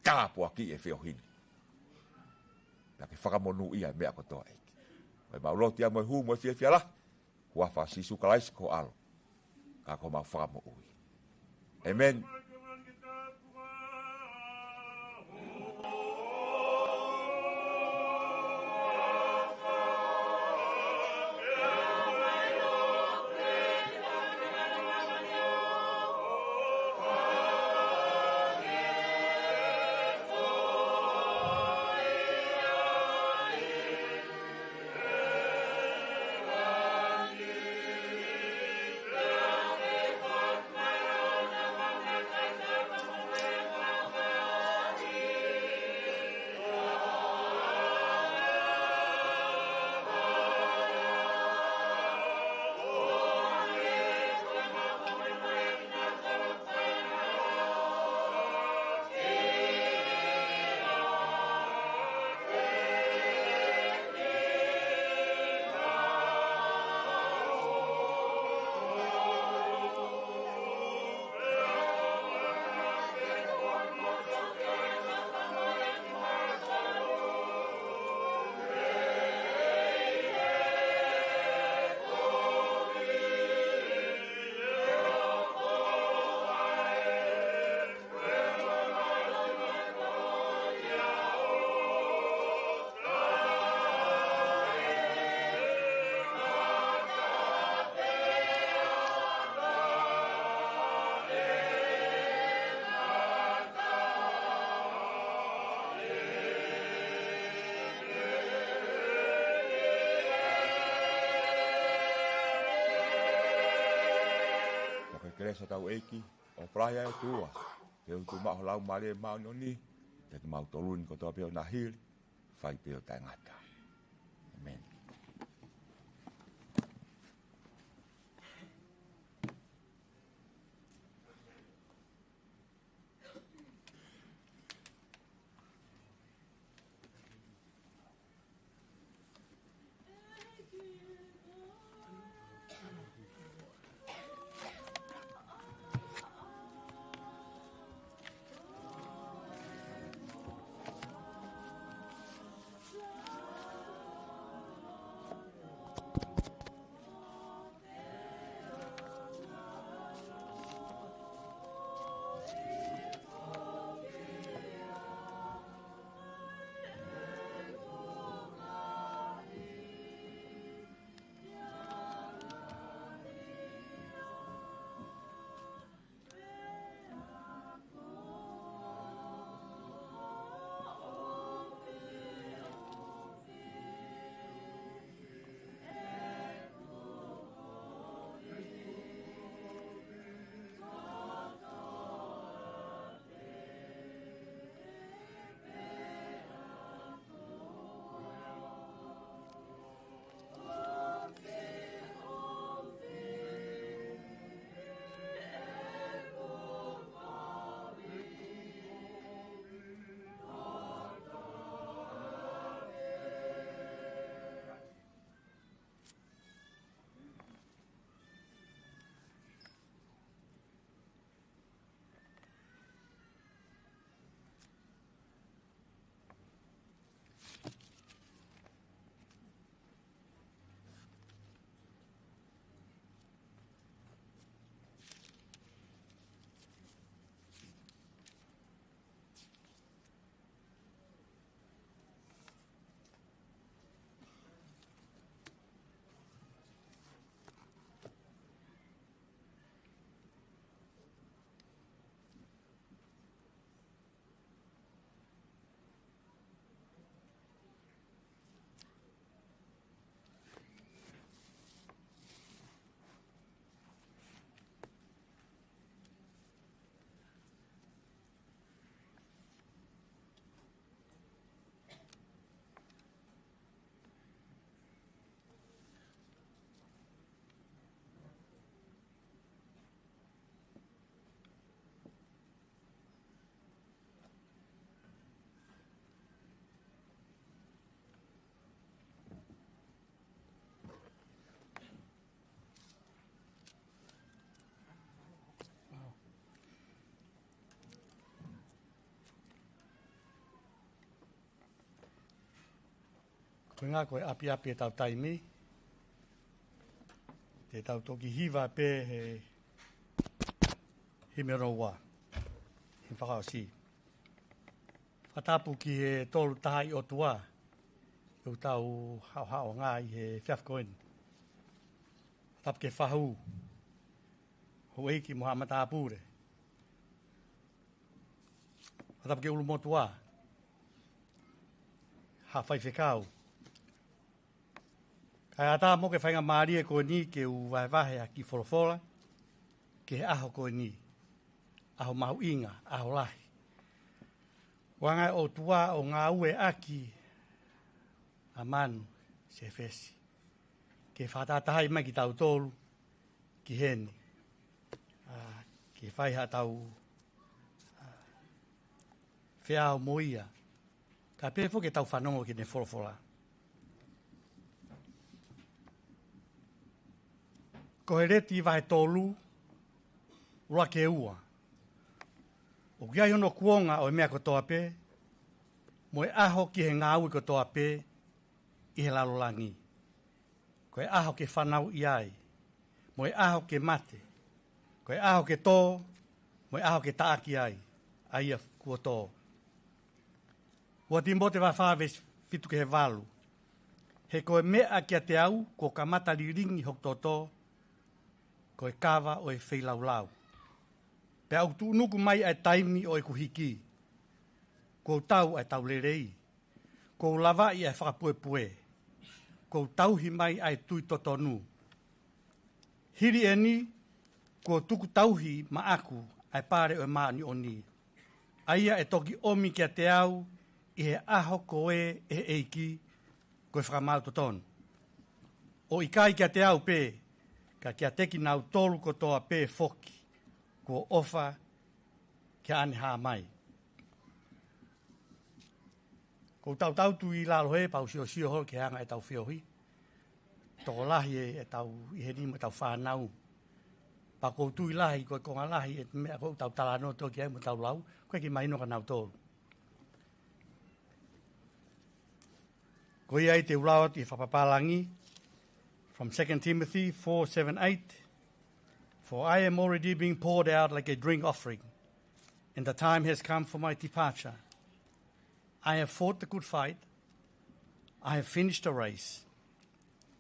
tāpuakiʻi e feohi ni. Pea ke fakamonūʻia e meʻa kotoa, ʻEiki. Ko e mau lotu ia mo e hū mo e fiefia lahi, huafa ʻo Sīsū Kalaisi ko ho ʻAlo, ka ko homau Fakamoʻui. ʻĒmeni. Pea ʻofa atu ʻEiki, ʻofa lahi ʻa e ʻOtua, pea ʻoatu maʻu ho Laumālie Māʻoniʻoni kiate kimautolu ni kotoa pē ʻo na hili, fai pē ʻo taʻengata. ʻĒmeni. Ko e ʻuhinga ko e ʻapiʻapi ʻetau taimi, te tau toki hiva pē he himi hono ua, himi fakaʻosi. Fakatapu ki he Tolu Tahaʻi ʻOtua, ʻoku tau haʻohaʻonga ʻi he efiafi ko eni. Fakatapu ki he fahu, houʻeiki mo haʻa matāpule. Fakatapu ki he ʻulumotuʻa, haʻa faifekau. Kae ʻatā mo e faingamālie ko eni ke u vahevahe ʻa e kiʻi folofola ki he ʻaho ko eni. ʻAho mahuʻinga, ʻaho lahi. ʻOku hanga ʻe he ʻOtua ʻo ngāueʻaki ʻa Manu Sefesi ke fakatahatahaʻi mai kitautolu ki heni. ʻA, ke fai haʻatau, ʻa, feʻao mo ia. Kae pehē foki ʻetau fanongo ki heʻene folofola. Ko Heleti vahe tolu, ʻuluaki ki he ua. ʻOku ʻi ai hono kuonga ʻo e meʻa kotoa pē, mo e ʻaho ki he ngāue kotoa pē ʻi he lalo langi. Ko e ʻaho ke fanauʻi ai, mo e ʻaho ke mate, ko e ʻaho ke tō, mo e ʻaho ke taʻaki ai ʻa ia kuo tō. Ua Tīmote vahe fā veesi fitu ki he valu. He ko e meʻa kiate au, kuo kamata lilingi hoku toto, ko e kava ʻo e feilaulau. Pea ʻoku tuʻunuku mai ʻa e taimi ʻo ʻeku hiki. Kuo u tau ʻa e tau lelei. Kuo u lavaʻi ʻa e fakapuepue. Kuo u tauhi mai ʻa e tui totonu. Hili eni, Kuo tuku tauhi maʻaku ʻa e pale ʻo e māʻoniʻoni, ʻa ia ʻe toki ʻomi kiate au ʻi he ʻaho ko ē ʻe he ʻEiki, ko e fakamaau totonu. ʻO ʻikai kiate au pē, ka kiate kinautolu kotoa pē foki kuo ʻofa kia ʻAne Hāmai. Ko u tautau tu ʻi lalo he pau siosio holo ke hanga ʻe tau feohi. Tokolahi ʻe, ʻe tau ʻi he nima ʻe tau fānau. Pea ko u tui lahi, ko e konga lahi ʻe meʻa ko u tau talanoa toki ai mo tau lau, ko e ki mahino ka nau tolu. Ko ia ai te u lau atu ʻi he fakapapālangi, from Second Timothy four seven eight, "For I am already being poured out like a drink offering, and the time has come for my departure. I have fought the good fight. I have finished the race.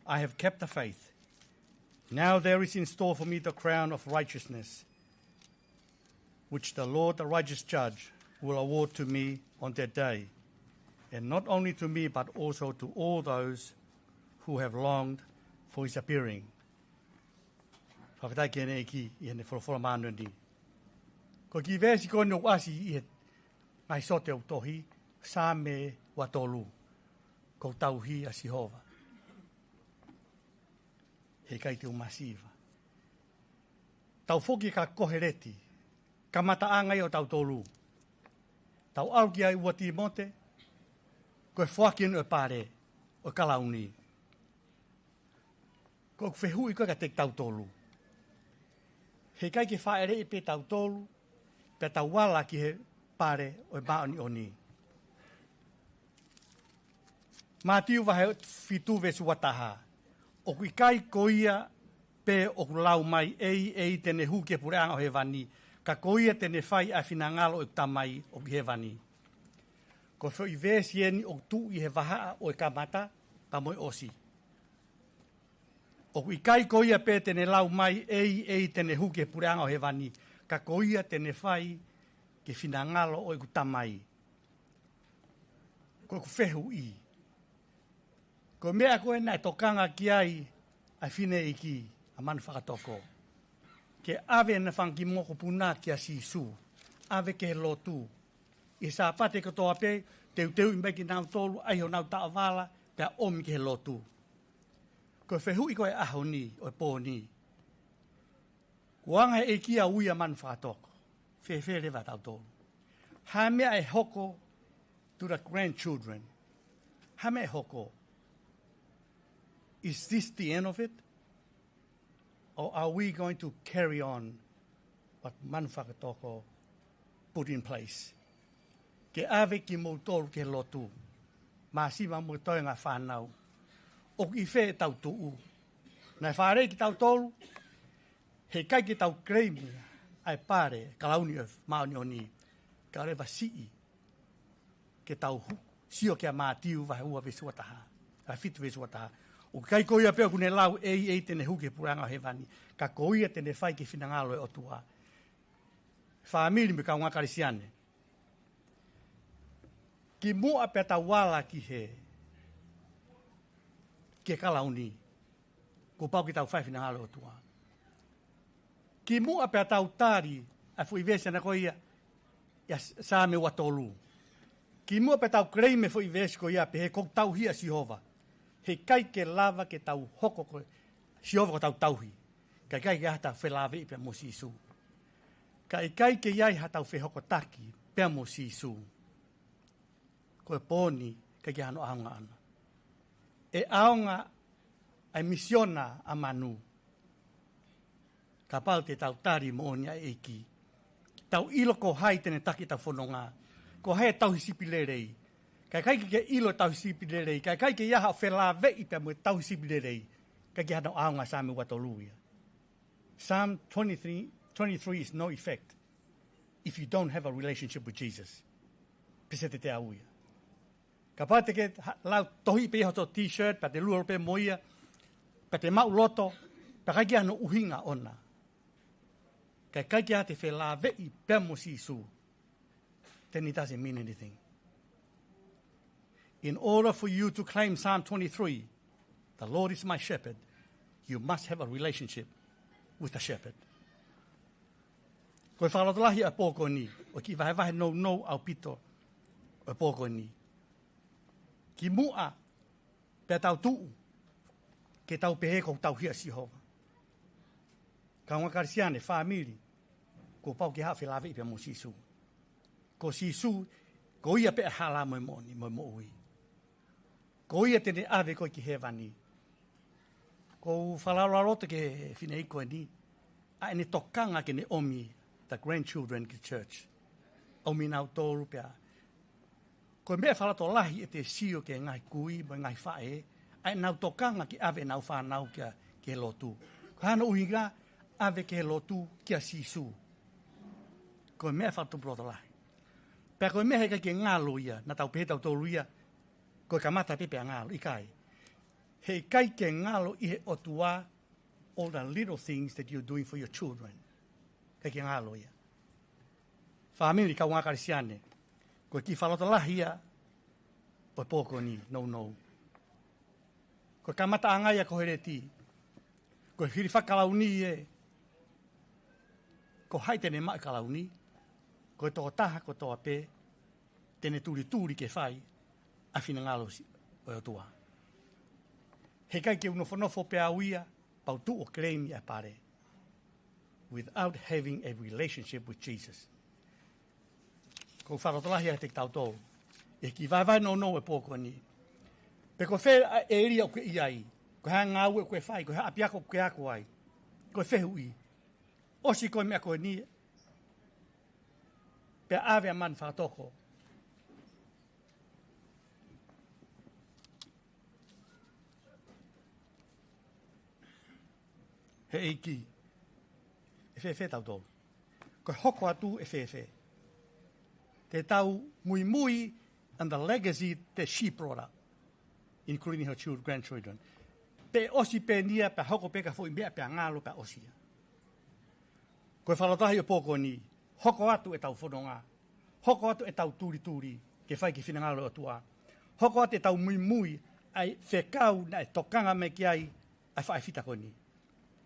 I have kept the faith. Now there is in store for me the crown of righteousness, which the Lord, the righteous judge, will award to me on that day, and not only to me, but also to all those who have longed for his appearing." Fakafetaʻi ki he ʻEiki ʻi heʻene folofola māʻoniʻoni. Ko e kiʻi veesi ko eni ʻoku ʻasi ʻi he ngaahi sote ʻoku tohi, Saame ua tolu. Ko u tauhi ʻa Sihova, he ʻikai te u masiva. Tau foki kia Koheleti, kamataʻanga ia ʻo tautolu. Tau ʻalu ki ai ua Tīmote, ko e foaki eni ʻo e pale ʻo e kalauni. Ko ʻeku fehuʻi ko ē kiate kitautolu, he ʻikai ke fāʻeleʻi pē tautolu, pea tau ala ki he pale ʻo e māʻoniʻoni. Mātiu vahe fitu veesi ua taha. ʻOku ʻikai ko ia pē ʻoku lau mai, "ʻEi, ʻEi, te ne hū ki he puleʻanga ʻo hēvani, ka ko ia te ne fai ʻa e finangalo ʻo ʻeku Tamai ʻoku ʻi hēvani." Ko e foʻi veesi eni ʻoku tuʻu ʻi he vahaʻa ʻo e kamata pea mo e ʻosi. ʻOku ʻikai ko ia pē te ne lau mai, "ʻEi, ʻEi, te ne hū ki he puleʻanga ʻo hēvani, ka ko ia te ne fai ki he finangalo ʻo ʻeku Tamai." Ko ʻeku fehuʻi, ko e meʻa ko ē naʻe tokanga ki ai ʻa e fineʻeiki ʻa Manu Fakatoko, ke ʻave ʻena fanga kiʻi mokopuna kia Sīsū, ʻave ki he lotu. ʻI he Sāpate kotoa pē, teuteuʻi mai kinautolu, ʻai honau taʻovala, pea ʻomi ki he lotu. Ko e fehuʻi ko e ʻaho ni, ʻo e pō ni, kuo anga he ʻEiki ia ʻo ui ʻa Manu Fakatoko, fēfē leva tautolu? Hā e meʻa ʻe hoko to the grandchildren? Hā e meʻa ʻe hoko? Is this the end of it? Or are we going to carry on what Manu Fakatoko put in place? Ke ʻave kimoutolu ki he lotu, māsiva mo e toenga fānau. ʻOku ʻi fē ʻetau tuʻu? Naʻe fāʻeleʻi kitautolu, he ʻikai ke tau claim ʻa e pale, kalauni ʻo e māʻoniʻoni, kae ʻoua leva siʻi ke tau hu-, sio kia Mātiu vahe ua veesi ua taha, vahe fitu veesi ua taha. ʻOku ʻikai ko ia pē ʻoku ne lau, "ʻEi, ʻEi, te ne hū ki he puleʻanga ʻo hēvani, ka ko ia te ne fai ki he finangalo ʻo e ʻOtua." Fāmili mo e kaungā Kalisitiane, kimuʻa pea tau ala ki he, ki he kalauni, kuo pau ke tau fai e finangalo ʻo e ʻOtua. Kimuʻa pea tau tali ʻa e foʻi veesi ʻana ko ia ʻia Saame ua tolu. Kimuʻa pea tau claim e foʻi veesi ko ia pehē, "Ko u tauhi ʻa Sihova." He ʻikai ke lava ke tau hoko ko Sihova ko ʻetau tauhi, ka ʻikai ke ʻi ai hatau felāveʻi pea mo Sīsū, ka ʻikai ke ʻi ai hatau fehokotaki pea mo Sīsū, ko e pō ni ʻikai ke ʻi ai hano ʻaonga ʻana. ʻE ʻaonga ʻa e misiona ʻa Manu kapau te tau tali moʻoni ʻa e ʻEiki. Tau ʻilo ko hai te ne taki ʻetau fononga, ko hai e tauhi sipi lelei. Ka ʻikai ke ke ʻilo e tauhi sipi lelei, ka ʻikai ke ʻi ai haʻo felāveʻi pea mo e tauhi sipi lelei, ʻikai ke ʻi ai hano ʻaonga ʻa e Saame ua tolu ia. Psalm twenty-three, twenty-three is no effect if you don't have a relationship with Jesus. Pea sio atu ia. Kapau te ke ha-, lau tohi pē ia hoto T-shirt, pea te lue pē mo ia, pea te maʻuloto, pea ʻikai ke ʻi ai hano ʻuhinga ʻona, ka ʻikai ke ʻi ai haʻate felāveʻi pea mo Sīsū, then it doesn't mean anything. In order for you to claim Psalm twenty-three, "The Lord is my shepherd," you must have a relationship with the shepherd. Ko e fakalotolahi ʻa e pō ko eni, ʻoku vahevahe nounou ʻaupito ʻa e pō ko eni. Kimuʻa pea tau tuʻu, ke tau pehē ʻoku tau tauhi ʻa Sihova. Kāinga Kalisitiane, fāmili, kuo pau ke haʻu ʻo felāveʻi pea mo Sīsū. Ko Sīsū, ko ia pē ʻa e hala mo e moʻoni, mo e moʻui. Ko ia te ne ʻave koe ki hēvani. ʻOku ou fakalaulauloto ki he fineʻeiki ko eni, ʻa ʻene tokanga ke ne ʻomi the grandchildren ki church. ʻOmi nautolu pea. Ko e meʻa fakalotolahi ʻete sio ki he ngaahi kui mo e ngaahi faʻē, ʻa ʻenau tokanga ke ʻave ʻenau fānau ki he, ki he lotu. Ko hono ʻuhinga, ʻave ki he lotu kia Sīsū. Ko e meʻa fakatupulotolahi. Pea ko e meʻa heʻikai ke ngalo ia, naʻa tau pehē tautolu ia, ko e kamata pē pea ngalo, ʻikai. Heʻikai ke ngalo ʻi he ʻOtua all the little things that you're doing for your children. ʻIkai ke ngalo ia. Fāmili, kāinga Kalisitiane, ko e kiʻi fakalotolahi ia ʻo e pō ko eni, nounou. Ko e kamataʻanga ia ko Heleti, ko e hili fakakalauni ē, ko hai te ne maʻu e kalauni, ko e tokotaha kotoa pē te ne tulituli ke fai ʻa e finangalo ʻo e ʻOtua. Heʻikai ke u nofonofo pē au ia, pea u tuʻu ʻo claim ʻa e pale without having a relationship with Jesus. ʻOku ou fakalotolahi atu kiate kitautolu, ʻi he kiʻi vahevahe nounou ʻo e pō ko eni. Pe ko fē ʻa e ʻēlia ʻoku ke ʻi ai, ko e hā e ngāue ʻoku ke fai, ko e hā e ʻapiako ʻoku ke ako ai. Ko e fehuʻi. ʻOsi ko e meʻa ko eni, pea ʻave ʻa e manu fakatoko. He ʻEiki, ʻe fēfē tautolu? Ko e hoko atu ʻe fēfē? Te tau muimui on the legacy that she brought up, including her children, grandchildren. Pe ʻosi pē eni ia pea hoko pē ka foʻi meʻa pea ngalo pea ʻosi ia. Ko e fakalotolahi ʻo e pō ko eni, hoko atu ʻetau fononga, hoko atu ʻetau tulituli ke fai ki he finangalo ʻo e ʻOtua. Hoko atu ʻetau muimui ʻa e fekau naʻe tokanga mai ki ai ʻa e faʻē fita ko eni.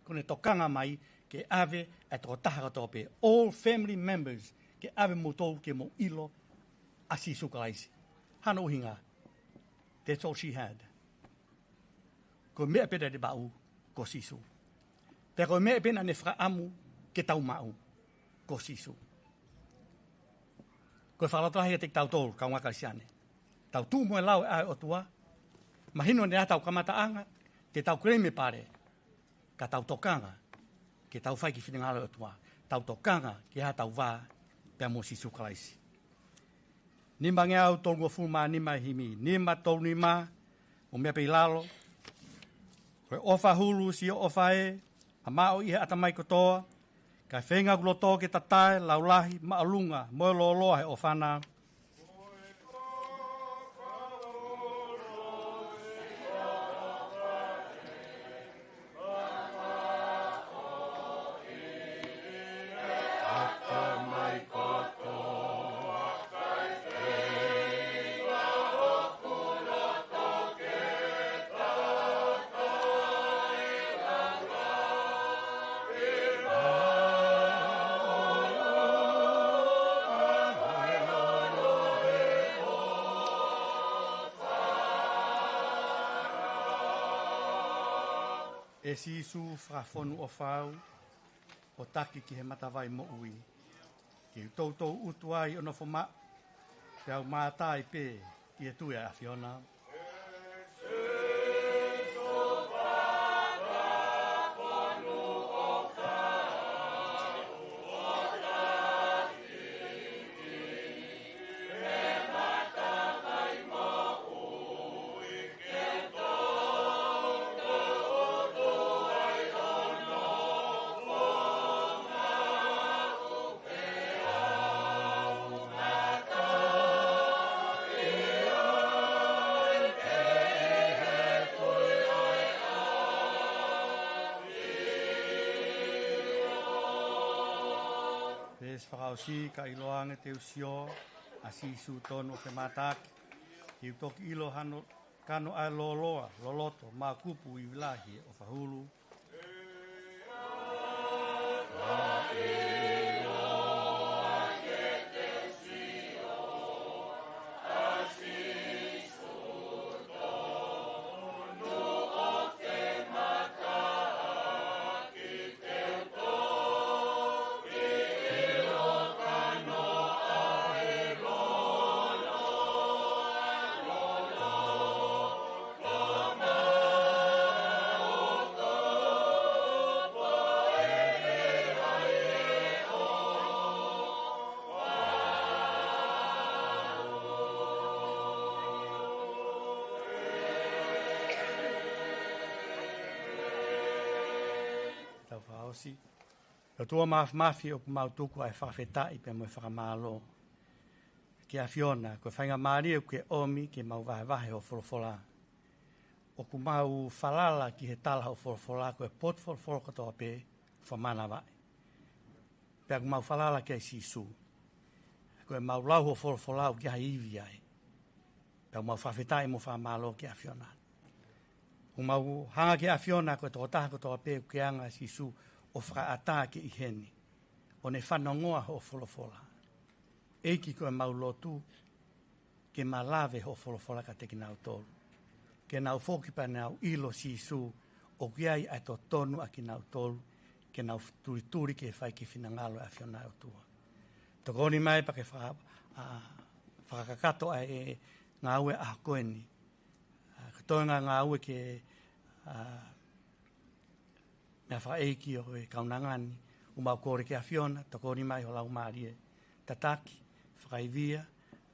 Ko ʻene tokanga mai ke ʻave ʻa e tokotaha kotoa pē, all family members, ke ʻave moutolu ke mou ʻilo ʻa Sīsū Kalaisi. Hono ʻuhinga, that's all she had. Ko e meʻa pē naʻa ne maʻu, ko Sīsū. Pea ko e meʻa pē naʻa ne fakaʻamu ke tau maʻu, ko Sīsū. Ko e fakalotolahi kiate kitautolu, kāinga Kalisitiane. Tau tuʻu mo e lau ʻa e ʻOtua, mahino naʻa tau kamataʻanga, te tau claim e pale, ka tau tokanga ke tau fai ki he finangalo ʻo e ʻOtua, tau tokanga ki haʻatau vā pea mo Sīsū Kalaisi. Nimangeau tolungofulu mā nima e himi, nima tolu nima, ʻo meʻa pē ʻi lalo. Ko e ʻofa hulu siʻo ʻofa ē, ʻa maʻu ʻi he ʻatamai kotoa, kae feinga ʻeku loto ke tatae, laulahi, māʻolunga, mo e lōloa he ʻofa na. ʻE Sīsū, fakafonu ʻofa au, ʻo taki ki he matavai moʻui, ke u toutou ʻutu ai ʻo nofo maʻu, peá u mātā ai pē ki he tui ʻa e ʻAfiona. Pea fakaʻosi ka ʻiloange te u sio, ʻa Sīsū tonu ʻo femātaaki, ke u toki ʻilo hano kano ʻa e lōloa, loloto, mākupu, ivi lahi ʻo e ʻofa hulu. Osi. ʻE ʻOtua Māfimafi, ʻoku mau tuku ʻa e fakafetaʻi pea mo e fakamālō ki he ʻAfiona, ko e faingamālie ʻoku ke ʻomi ke mau vahevahe hoʻo folofola. ʻOku mau falala ki he tala hoʻo folofola, ko e potu folofola kotoa pē, fakamānavaʻi. Pea ʻoku mau falala kia Sīsū. Ko e mau lau hoʻo folofola ʻoku ʻi ai e ivi ai. Pea ʻoku mau fakafetaʻi mo fakamālō ki he ʻAfiona. ʻOku mau hanga ki he ʻAfiona ko e tokotaha kotoa pē ʻoku ke anga, Sīsū, ʻo fakaʻatā ke ʻi heni. ʻO ne fanongoa hoʻo folofola. ʻEiki, ko e mau lotu ke malave hoʻo folofola kiate kinautolu. Ke nau foki pea nau ʻilo, Sīsū, ʻoku ʻi ai ʻa e totonu ʻa kinautolu, ke nau tulituli ke fai ki he finangalo ʻo e ʻAfiona, ʻOtua. Tokoni mai pea ke faka-, ʻa, fakakakato ʻa e ngāue ʻa ko eni. ʻA, ko e toenga ngāue ke, ʻa, meʻa fakaʻeiki ʻo e kaunanga ni, ʻoku mau kole ki he ʻAfiona, tokoni mai ho Laumālie, tataki, fakaivia,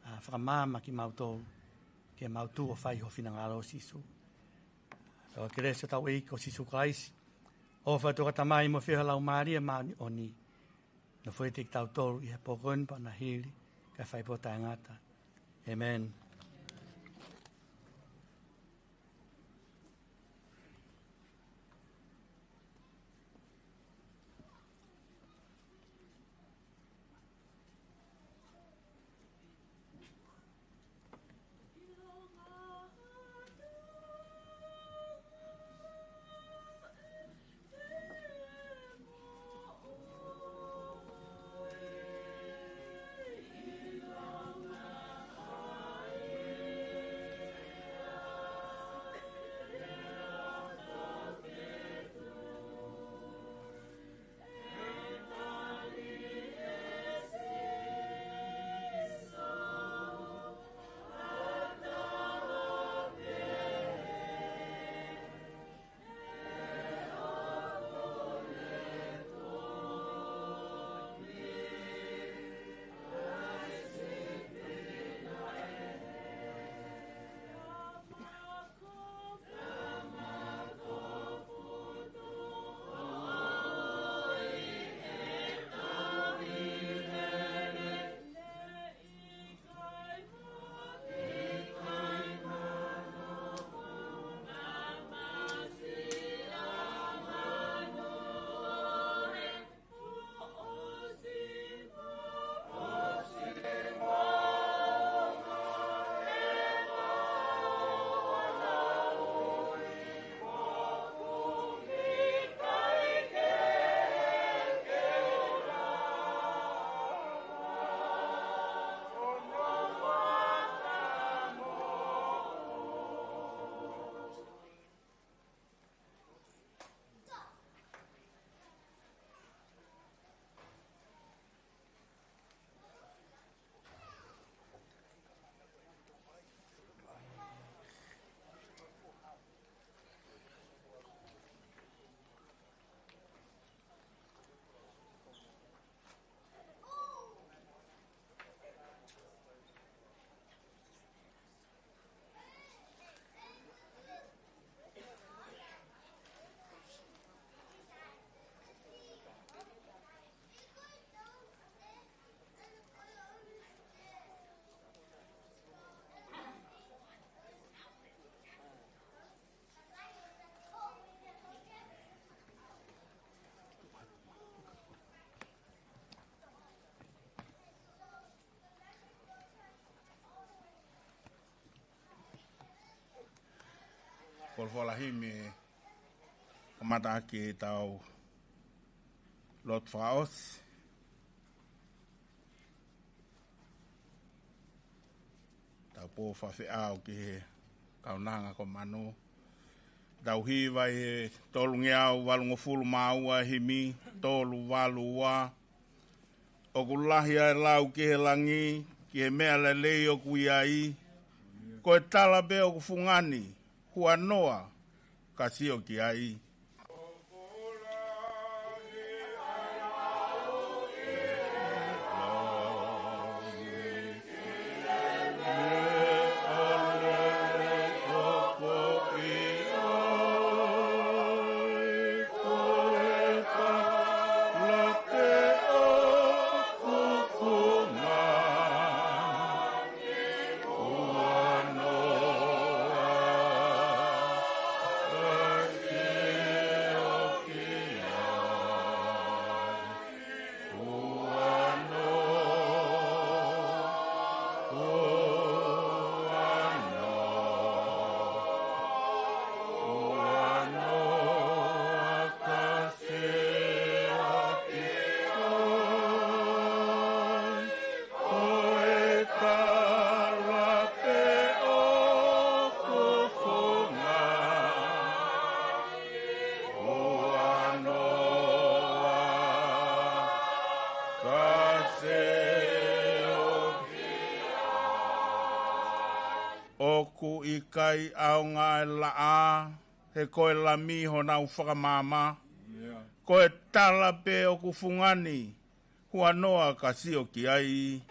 ʻa, fakamaama kimautolu, ke mau tuʻu ʻo fai ho finangalo, Sīsū. Ko e kelesi ʻa hotau ʻEiki ko Sīsū Kalaisi, ʻofa ʻa e ʻOtua ko e Tamai, mo e feohi ʻa e Laumālie Māʻoniʻoni, nofoʻia kitautolu ʻi he pō ko eni pea ʻo hili, kae fai pē ʻo taʻengata. ʻĒmeni. Folofola himi, kamata ʻaki ʻetau lotu fakaʻosi. Tau pō fakafeʻao ki he kaunanga ko Manu. Tau hiva ʻi he tolungeau valungofulu mā ua, himi tolu valu ua. ʻOku lahi ʻa e lau ki he langi, ki he meʻa lelei ʻoku ʻi ai. Ko e tala pē ʻoku fungani, huanoa ka sio ki ai. ʻIkai ʻaonga e laʻā, he ko e Lami honau fakamaama. Ko e tala pē ʻoku fungani, huanoa ka sio ki ai.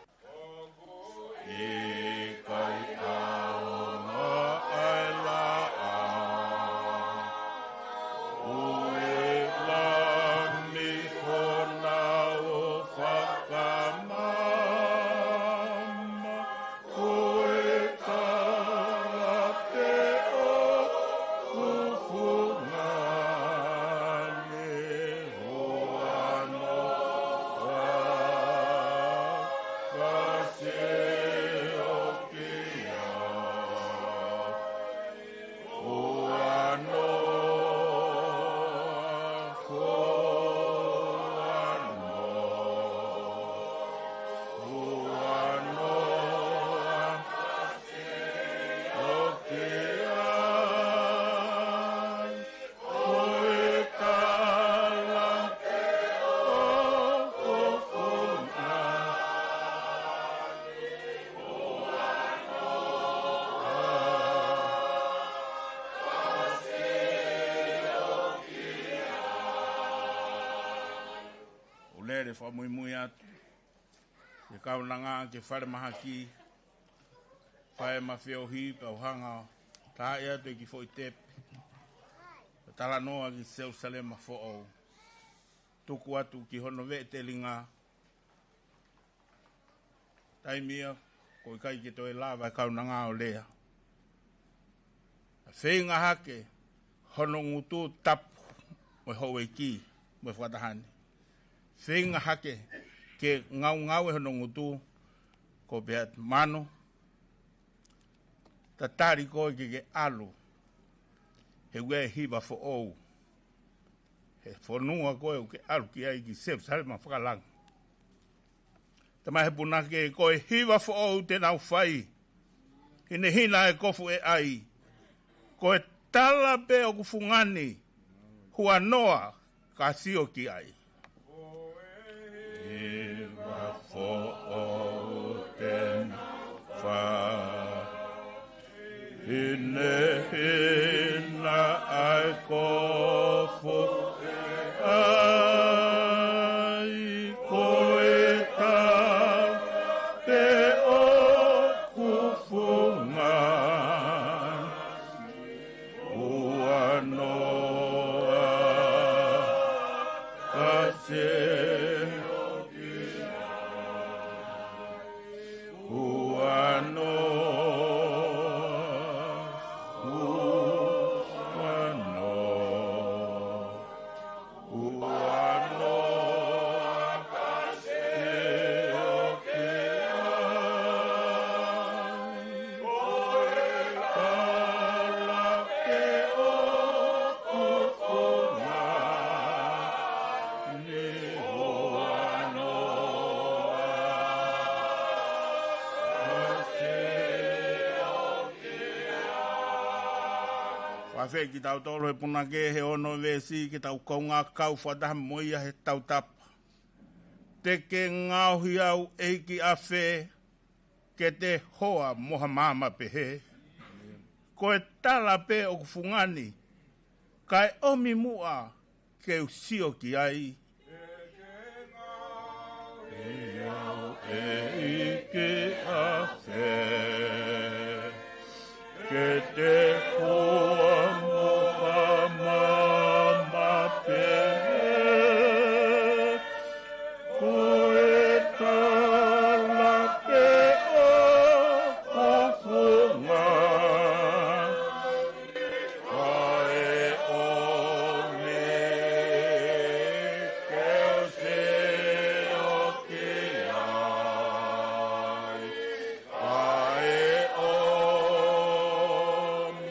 ʻIkai ʻaonga e laʻā, ko e Lami honau fakamaama. Ko e tala pē ʻoku fungani, huanoa ka sio ki ai. Huanoa, huanoa, huanoa. ʻOku lele fakamuimui atu ki he kaunanga ki he falemahaki, fai ʻema feohi pea u hanga ʻo taaʻi atu e kiʻi foʻi tepi, ʻo talanoa ki Selusalema foʻou. Tuku atu ki hono veʻe telinga, taimi ia ʻoku ʻikai ke toe lava e kaunanga ʻo lea. Feinga hake hono ngutu tapu mo e houʻeiki mo e fakataha ni. Feinga hake ke ngaungaue hono ngutu, ʻoku pehē atu, Manu, tatali koe ke ke ʻalu, he ʻoku ʻi ai e hiva foʻou he fonua ko ē ʻoku ke ʻalu ki ai, ki Selusalema fakalangi. Talamai ʻe he punake, ko e hiva foʻou te nau fai, hinehina e kofu ʻe ʻai. Ko e tala pē ʻoku fungani, huanoa ka sio ki ai. Hiva foʻou te nau fai, hinehina e kofu ʻe ʻai. Ko e tala pē ʻoku fungani, huanoa ka sio ki ai. Huanoa, huanoa, huanoa ka sio ki ai. Ko e tala pē ʻoku fungani, huanoa ka sio ki ai. Fakafeʻiloaki kitautolu ʻe he punake he ono veesi, ke tau kaungā kau fakataha mo ia he tautapa. Te ke ngaohi au, ʻEiki, ʻafē ke te hoa mo ha maama pehē? Ko e tala pē ʻoku fungani, kae ʻomi muʻa ke u sio ki ai. Te ke ngaohi au, ʻEiki, ʻafē ke te hoa mo ha maama pehē? Ko e tala pē ʻoku fungani, kae ʻomi ke u sio ki ai. Kae ʻomi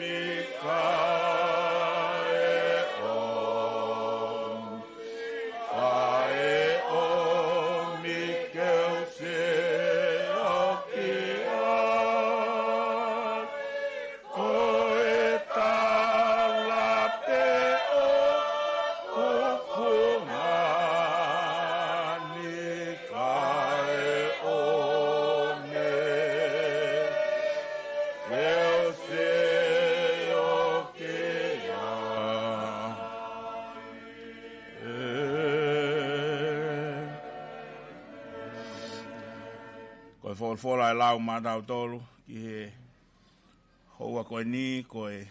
Folofola ʻe lau maʻatautolu ki he houa ko eni, ko e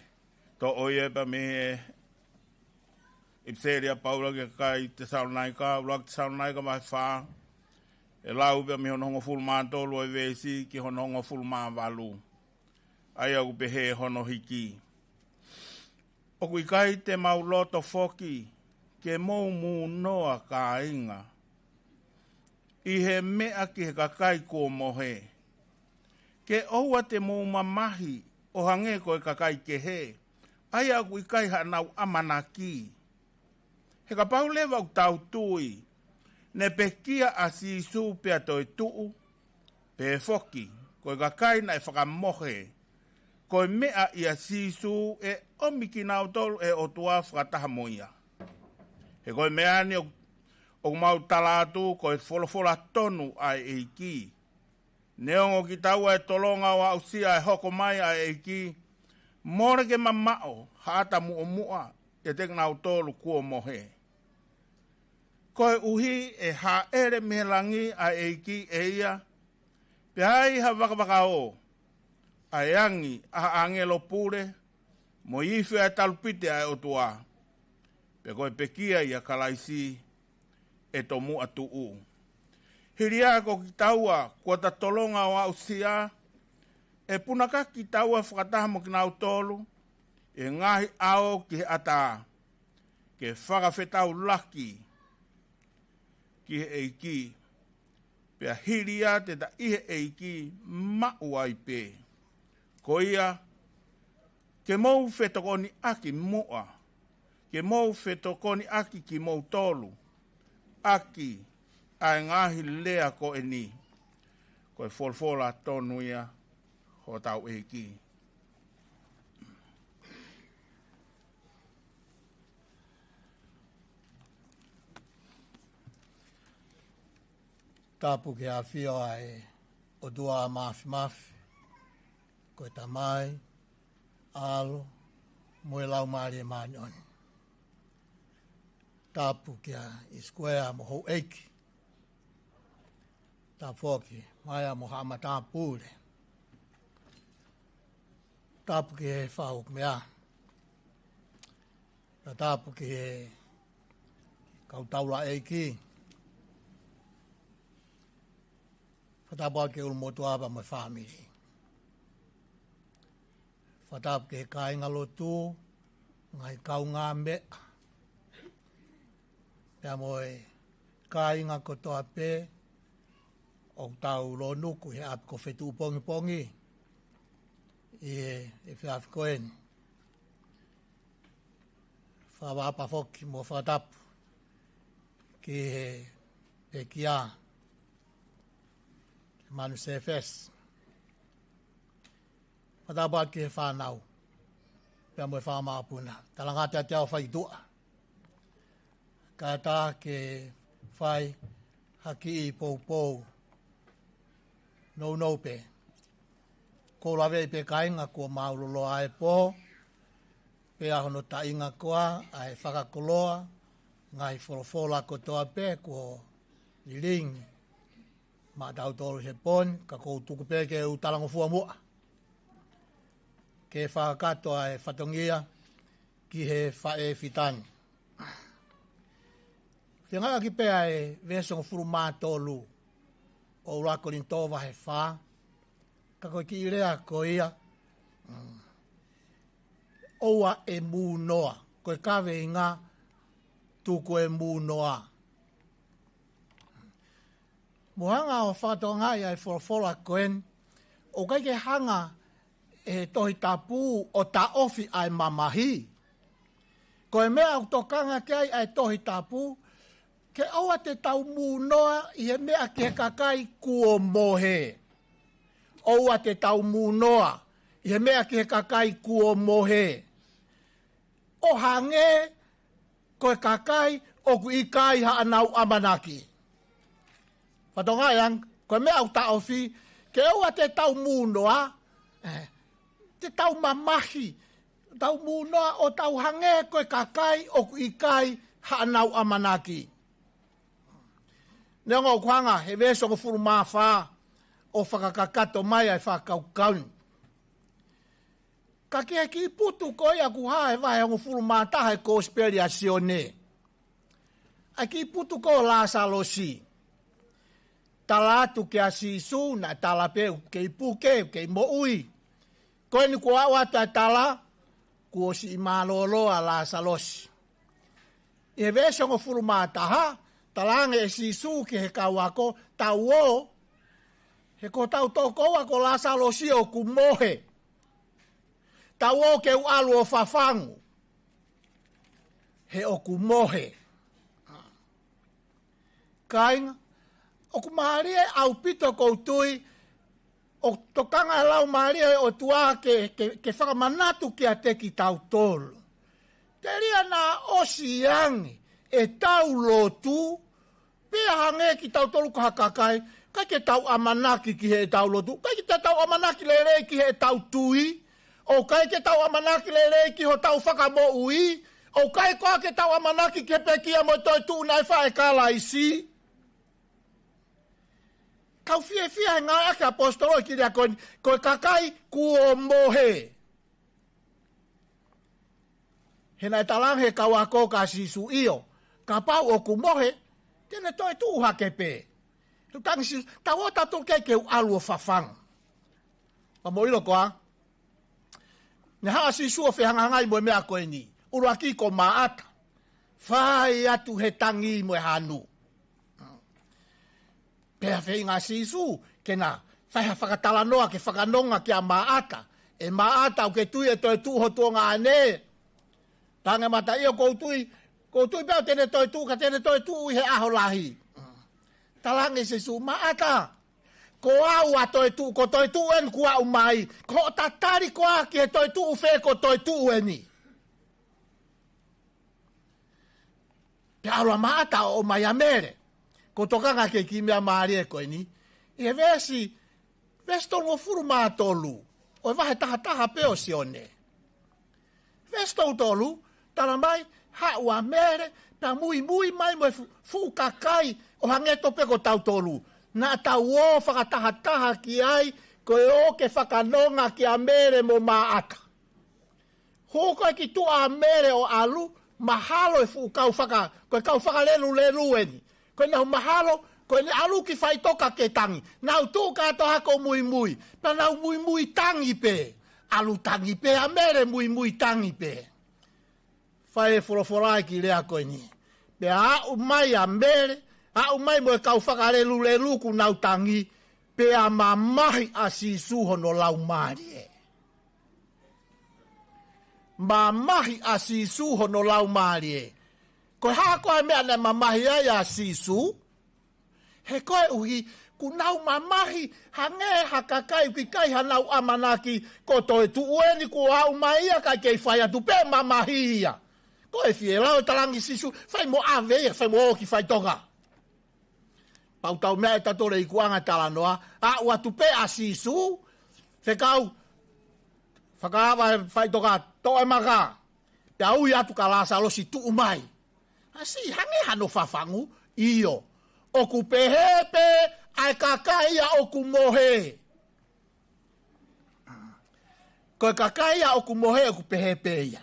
toʻo ia pē mei he ʻipiseli ʻa Paula ki he kakai Tesalonaika, ʻuluaki Tesalonaika vahe fā. ʻE lau pē mei hono hongofulu mā tolu ʻo e veesi ki hono hongofulu mā valu. ʻA ia ʻoku pehē hono hiki: ʻOku ʻikai te mau loto foki ke mou mūnoa, kāinga, ʻi he meʻa ki he kakai kuo mohe, ke ʻoua te mou mamahi ʻo hangē ko e kakai kehe, ʻa ia ʻoku ʻikai haʻanau ʻamanaki. He kapau leva ʻoku tau tui, ne pekia ʻa Sīsū pea toe tuʻu, pehē foki ko e kakai naʻe fakamohe ko e meʻa ʻia Sīsū, ʻe ʻomi kinautolu ʻe he ʻOtua fakataha mo ia. He ko e meʻa ni ʻoku, ʻoku mau tala atu ko e folofola tonu ʻa e ʻEiki. Neongo kitaua ʻe tolonga ʻo aʻusia ʻa e hoko mai ʻa e ʻEiki, mole ke mamaʻo ha ʻata muʻomuʻa ʻiate kinautolu kuo mohe. Koeʻuhi ʻe hāʻele mei he langi ʻa e ʻEiki ʻe ia, pea ai ha vakavakao, ʻa e angi ʻa ha ʻāngelo pule, mo e ifi ʻa e talupite ʻa e ʻOtua, pea ko e pekia ʻia Kalaisi ʻe tomuʻa tuʻu. Hili ia ko kitaua kuo ta tolonga ʻo aʻusia, ʻe punakaki kitaua fakataha mo kinautolu ʻi he ngaahi ʻao ki he ʻatā, ke fakafetaulaki ki he ʻEiki, pea hili ia te ta ʻi he ʻEiki maʻu ai pē. Ko ia, ke mou fetokoniʻaki muʻa, ke mou fetokoniʻaki kimoutolu ʻaki ʻa e ngaahi lea ko eni. Ko e folofola tonu ia hotau ʻEiki. Tapu ki he ʻafio ʻa e ʻOtua Māfimafi, ko e Tamai, ʻAlo, mo e Laumālie Māʻoniʻoni. Tapu kia ʻIsikiela mo houʻeiki. Tapu foki mai ʻa mo haʻa matāpule. Tapu ki he fau meʻa. Ka tapu ki he kau taulaʻeiki. Fakatapu atu ki he ʻulumotuʻa pea mo e fāmili. Fakatapu ki he kāinga lotu, ngaahi kaungāmeʻa, pea mo e kāinga kotoa pē ʻoku tau lōnuku he ʻapi ko Fetuʻupongipongi ʻi he efiafi ko eni. Fakatapu foki mo fakatapu ki he pekia, Manu Sefesi. Fakatapu atu ki he fānau pea mo e fanga mokopuna. Talangata ʻiate au fai tuʻa. Kātaki ke fai ha kiʻi poupou nounou pē. Ko e laveʻi pē kāinga kuo mālōlō ʻa e pō, pea hono taʻinga ko ia ʻa e fakakoloa, ngaahi folofola kotoa pē kuo lilingi maʻatautolu he pō ni, ka ʻoku ou tuku pē ke u talangofua muʻa ke fakakakato ʻa e fatongia ki he faʻē fitani. Fengāueʻaki pē ʻa e veesi hongofulu mā tolu ʻo ʻuluaki Kolinitō vahe fā, ka ko e kiʻi lea ko ia, mm, ʻoua ʻe mūnoa, ko e kaveinga tuku e mūnoa. Mou hanga ʻo fakatokangaʻi ʻa e folofola ko eni, ʻoku ʻikai ke hanga ʻe he Tohi Tapu ʻo taʻofi ʻa e mamahi. Ko e meʻa ʻoku tokanga ki ai ʻa e Tohi Tapu, ke ʻoua te tau mūnoa ʻi he meʻa ki he kakai kuo mohe. ʻOua te tau mūnoa ʻi he meʻa ki he kakai kuo mohe, ʻo hangē ko e kakai ʻoku ʻikai haʻanau ʻamanaki. Fakatokangaʻi ange, ko e meʻa ʻoku taʻofi, ke ʻoua te tau mūnoa, eh, te tau mamahi, tau mūnoa ʻo tau hangē ko e kakai ʻoku ʻikai haʻanau ʻamanaki. Neongo ʻoku hanga he veesi hongofulu mā fā ʻo fakakakato mai ʻa e fakakaukau ni. Ka ki he kiʻi putu ko ia ʻoku hā he vahe hongofulu mā taha ʻo e Kosipeli ʻa Sione. ʻA e kiʻi putu ko Lāsalosi. Tala atu kia Sīsū, naʻe tala pē ʻoku kei puke, ʻoku kei moʻui. Ko eni kuo aʻu atu ʻa e tala, kuo siʻi mālōlō ʻa Lāsalosi. ʻI he veesi hongofulu mā taha, talaange ʻe Sīsū ki he kau ako, tau ō, he ko hotau tokoua ko Lāsalosi ʻoku mohe. Tau ō ke u ʻalu ʻo fafangu. He ʻoku mohe. Kāinga, ʻoku mālie ʻaupito ʻoku ou tui, ʻoku tokanga e Laumālie ʻo e ʻOtua ke, ke, ke fakamanatu kiate kitautolu. Telia naʻa ʻosi ange ʻetau lotu, pea hangē kitautolu ko ha kakai, ʻikai ke tau ʻamanaki ki heʻetau lotu, ʻikai ke tau ʻamanaki lelei ki heʻetau tui, ʻoku ʻikai ke tau ʻamanaki lelei ki hotau fakamoʻui, ʻoku ʻikai koā ke tau ʻamanaki ki he pekia mo e toetuʻu naʻe fai ʻe Kalaisi. Kau fiefia he ngāueʻaki ʻe he ʻaposetolo e kiʻi lea ko eni, ko e kakai kuo mohe. He naʻe talaange ʻe he kau ako kia Sīsū, ʻio, kapau ʻoku mohe, te ne toetuʻu hake pē. Tuku tangi Sīsū, tau ō tautolu ke, ke u ʻalu ʻo fafangu. Ka mou ʻilo koā? Naʻe haʻu ʻa Sīsū ʻo fehangahangai mo e meʻa ko eni. ʻUluaki ko Maʻata. Fai atu he tangi mo e hanu. Pea feinga ʻa Sīsū ke na fai ha fakatalanoa ke fakanonga kia Maʻata. ʻE Maʻata, ʻoku ke tui ʻe toetuʻu ho tuongaʻane? Talaange Maʻata, ʻio ʻoku ou tui, ʻoku ou tui pē au te ne toetuʻu, ka te ne toetuʻu ʻi he ʻaho lahi. Talaange ʻe Sīsū, Maʻata, ko au ʻa e toetuʻu, ko e toetuʻu eni kuo aʻu mai. Ko hoʻo tatali koā ki he toetuʻu fē ko e toetuʻu eni? Pea ʻalu ʻa Maʻata ʻo ʻomai ʻa Mele. Ko e tokanga ki he kiʻi meʻa mālie ko eni. ʻI he veesi, veesi tolungofulu mā tolu ʻo e vahe taha taha pē ʻo Sione. Veesi tolu tolu, tala mai, haʻu ʻa Mele, pea muimui mai mo e fu-, fuʻu kakai, ʻo hangē tofu pē ko tautolu. Naʻa tau ō fakatahataha ki ai, ko e ō ke fakanonga kia Mele mo Maʻata. Hū ko ē ki tuʻa ʻa Mele ʻo ʻalu, mahalo e fuʻu kau faka-, ko e kau fakalelulelu eni. Ko ʻenau mahalo, ko ʻene ʻalu ki faʻitoka ke tangi. Nau tuʻu kātoa ko ē ʻo muimui. Pea nau muimui tangi pē. ʻAlu tangi pē ʻa Mele muimui tangi pē. Fai e folofola e kiʻi lea ko eni. Pea aʻu mai ʻa Mele, aʻu mai mo e kau fakalelulelu kuo nau tangi, pea mamahi ʻa Sīsū hono laumālie. Mamahi ʻa Sīsū hono laumālie. Ko e hā koā e meʻa naʻe mamahi ai ʻa Sīsū? He koeʻuhi, kuo nau mamahi, hangē ha kakai ʻoku ʻikai haʻanau ʻamanaki, ko e toetuʻu eni kuo aʻu mai ia kae kei fai atu pē mamahi ia. Ko e fie lau e talaange ʻe Sīsū, fai mo ʻave ia, fai mo ō ki faʻitoka. Pau tau meaʻi tautolu e ikuʻanga talanoa, aʻu atu pē ʻa Sīsū, fekau, fakaava e faʻitoka, toʻo e maka, pea ui atu kia Lāsalosi tuʻu mai. ʻAsi, hangē hano fafangu, ʻio. ʻOku pehē pē ʻa e kakai ia ʻoku mohe. Ko e kakai ia ʻoku mohe ʻoku pehē pē ia.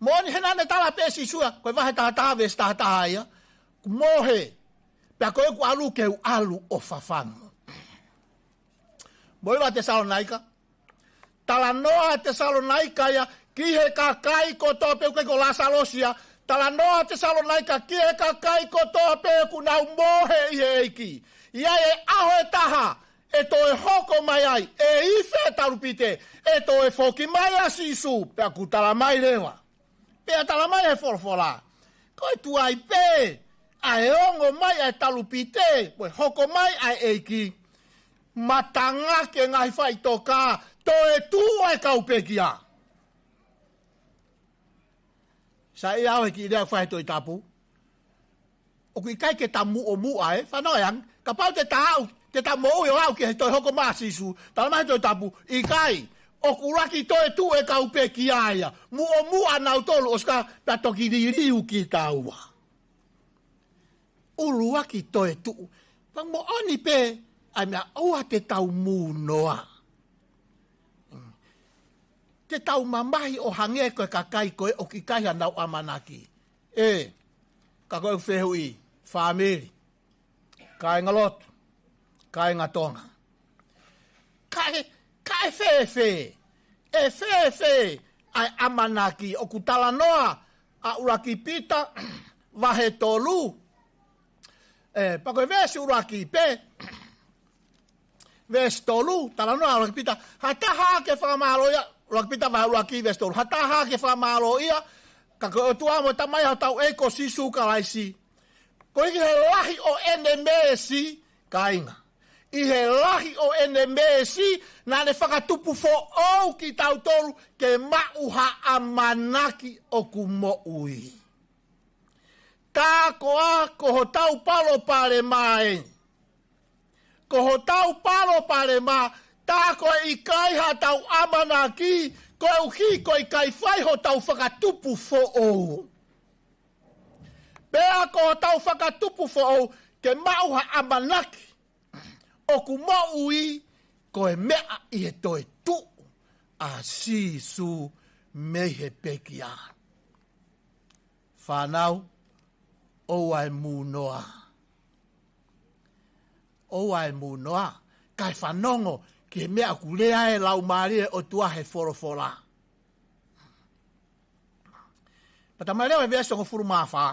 Moʻoni he naʻa ne tala pē ʻe Sīsū ia, ko e vahe taha taha veesi taha taha ia, ʻoku mohe. Pea ko ʻeku ʻalu ke u ʻalu ʻo fafangu. Mou ʻilo ʻa Tesalonaika. Talanoa ʻa Tesalonaika ia, ki he kakai kotoa pē ʻoku ʻikai ko Lāsalosi ia. Talanoa ʻa Tesalonaika, ki he kakai kotoa pē ʻoku nau mohe ʻi he ʻEiki. ʻI ai e ʻaho ʻe taha, ʻe toe hoko mai ai, ʻe ifi e talupite, ʻe toe foki mai ʻa Sīsū, pea ʻoku tala mai leva. Pea tala mai he folofola. Ko e tuai pē, ʻa e ongo mai ʻa e talupite, ko e hoko mai ʻa e ʻEiki. Matanga ki he ngaahi faʻitoka, toetuʻu e kau pekia. Saiʻia au he kiʻi lea fai he Tohi Tapu. ʻOku ʻikai ke ta muʻomuʻa, ē? Fanongo ange, kapau te ta aʻu, te ta moʻui ʻo aʻu ki he toe hoko mai ʻa Sīsū, tala mai he Tohi Tapu, ʻikai, ʻoku ʻuluaki toetuʻu e kau pekia ia, muʻomuʻa nautolu, ʻosi ka ta toki liliu kitaua. ʻUluaki toetuʻu, pea moʻoni pē, ʻA e meʻa ʻoua te tau mūnoa. Te tau mamahi ʻo hangē ko e kakai ko ē ʻoku ʻikai hanau ʻamanaki. ʻE, ka ko e fehuʻi, fāmili, kāingalotu, kāinga Tonga. Ka ʻe, ka ʻe fēfē, ʻe fēfē ʻa e ʻamanaki ʻoku talanoa ʻa ʻUluaki Pita, vahe tolu. ʻE, pea ko e veesi ʻuluaki pē, veesi tolu, talanoa ʻa ʻUluaki Pita, ha taha ke fakamālōʻia, ʻUluaki Pita vahe ʻuluaki veesi tolu, ha taha ke fakamālōʻia, ka ko e ʻOtua mo e Tamai hotau ʻEiki ko Sīsū Kalaisi. Koeʻuhi he lahi ʻo ʻene meesi, kāinga. ʻI he lahi ʻo ʻene meesi, naʻa ne fakatupu foʻou kitautolu ke maʻu ha ʻamanaki ʻoku moʻui. Tā ko ā ko hotau palopalema ē. Ko hotau palopalema, tā ko e ʻikai haʻatau ʻamanaki, koeʻuhi ko e ʻikai fai hotau fakatupu foʻou. Pea ko hotau fakatupu foʻou, ke maʻu ha ʻamanaki ʻoku moʻui, ko e meʻa ʻi he toetuʻu ʻa Sīsū mei he pekia. Fānau, ʻoua ʻe mūnoa. ʻOua ʻe mūnoa. Kae fanongo ki he meʻa ʻoku lea e Laumālie ʻo e ʻOtua he folofola. Pea tā mai leva e veesi hongofulu mā fā.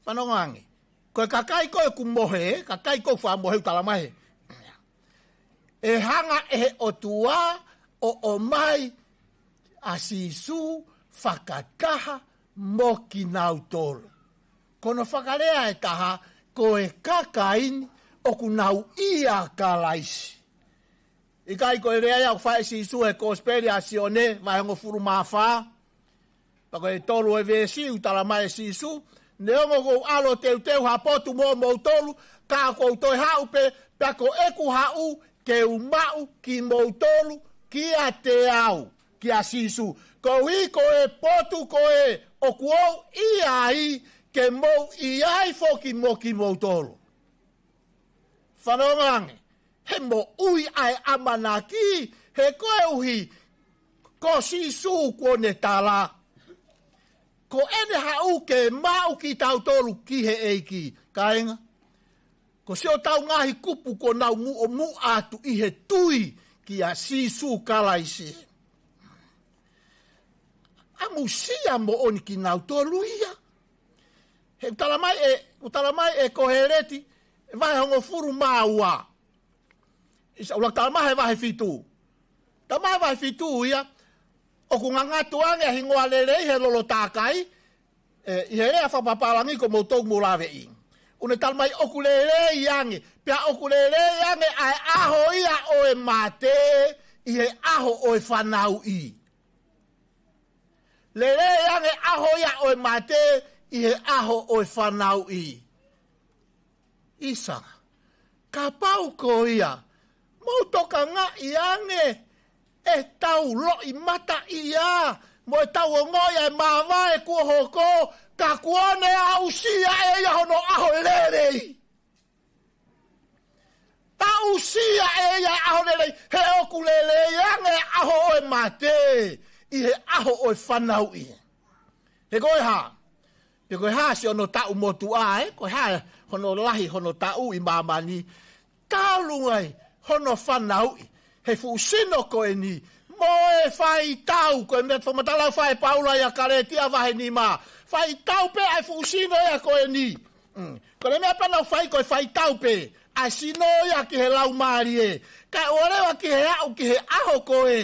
Fanongo ange. Ko e kakai ko ē ʻoku mohe, kakai ko ē ʻoku faʻa mohe ʻoku tala mai. ʻE hanga ʻe he ʻOtua ʻo ʻomai ʻa Sīsū fakataha mo kinautolu. Ko hono fakalea ʻe taha, ko e kakai ni ʻoku nau ʻia Kalaisi. ʻIkai ko e lea ia ʻoku fai ʻe Sīsū he Kosipeli ʻa Sione, vahe hongofulu mā fā. Pea ko e tolu e veesi ʻoku tala mai ʻe Sīsū, neongo kuo u ʻalu ʻo teuteu ha potu moʻomoutolu, ka kuo u toe haʻu pē, pea ko ʻeku haʻu ke u maʻu kimoutolu kiate au, kia Sīsū. Koeʻuhi ko e potu ko ē ʻoku ou ʻi ai, ke mou ʻi ai foki mo kimoutolu. Fanongo ange, he moʻui ʻa e ʻamanaki, he koeʻuhi ko Sīsū kuo ne tala. Ko ʻene haʻu ke maʻu kitautolu ki he ʻEiki, kāinga. Ko siʻotau ngaahi kupu kuo nau muʻomuʻa atu ʻi he tui kia Sīsū Kalaisi. ʻAmusia moʻoni kinautolu ia. He ʻoku tala mai ʻe, ʻoku tala mai ʻe Koheleti, vahe hongofulu mā ua. ʻIsa ʻuluaki tala mai he vahe fitu. Tala mai he vahe fitu ia, ʻoku ngangatu ange ʻa e hingoa lelei he lolo takai, ʻe, ʻi he lea fakapapālangi ko moutolu mou laveʻi. ʻOku ne tala mai ʻoku lelei ange, pea ʻoku lelei ange ʻa e ʻaho ia ʻo e mate, ʻi he ʻaho ʻo e fanauʻi. Lelei ange ʻaho ia ʻo e mate ʻi he ʻaho ʻo e fanauʻi. ʻIsa, kapau ko ia, mou tokangaʻi ange ʻetau loʻimataʻia, mo ʻetau ongoʻi ʻa e māvae kuo hoko, ka kuo ne aʻusia ʻe ia hono ʻaho lelei. Aʻusia ʻe ia ʻaho lelei, he ʻoku lelei ange ʻaho ʻo e mate, ʻi he ʻaho ʻo e fanauʻi. He ko e hā, pe ko e hā siʻono taʻu motuʻa ē, ko e hā hono lahi hono taʻu ʻi māmani, talu ai hono fanauʻi, he fuʻu sino ko eni, mo e faitau, ko e meʻa fakamatala ʻoku fai ʻe Paula ʻia Kalētia vahe nima. Faitau pē ʻa e fuʻu sino ia ko eni. Mm. Ko e meʻa pē naʻa nau fai ko e faitau pē ʻa e sino ia ki he laumālie. Kae ʻoua leva ki he aʻu ki he ʻaho ko ē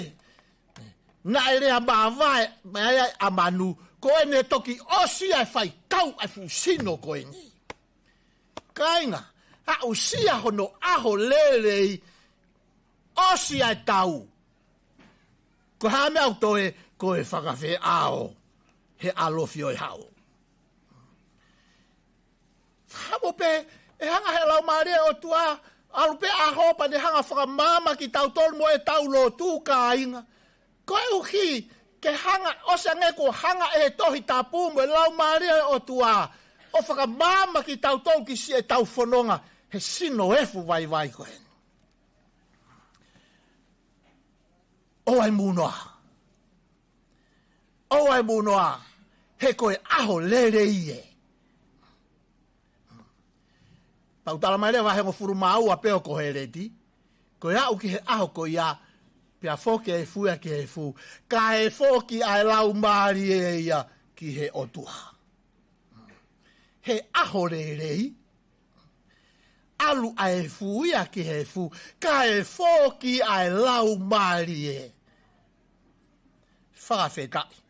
naʻe lea māvae mai ai ʻa Manu, ko ʻene toki ʻosi ʻa e faitau ʻa e fuʻu sino ko eni. Kāinga, aʻusia hono ʻaho lelei, ʻosi ʻa e tau. Ko e hā meʻa ʻoku toe, ko e fakafeʻao he ʻalofi ʻo e haʻu. Hamo pē, ʻe hanga he laumālie ʻo e ʻOtua, ʻalu pē ʻaho pea ne hanga fakamaama kitautolu mo ʻetau lotu, kāinga. Koeʻuhi ke hanga, ʻosi ange kuo hanga ʻe he Tohi Tapu mo e laumālie ʻo e ʻOtua ʻo fakamaama kitautolu ki siʻetau fononga. he sino efu vaivai ko eni. ʻOua ʻe mūnoa. ʻOua ʻe mūnoa. He ko e ʻaho lelei ē. Pau tala mai leva he hongofulu mā ua pē ʻo Koheleti, ko e aʻu ki he ʻaho ko ia, pea foki e efu ia ki he efu, kae foki ʻa e laumālie ia ki he ʻOtua. He ʻaho lelei, ʻalu ʻa e efu ia ki he efu, kae foki ʻa e laumālie. Fakafetaʻi.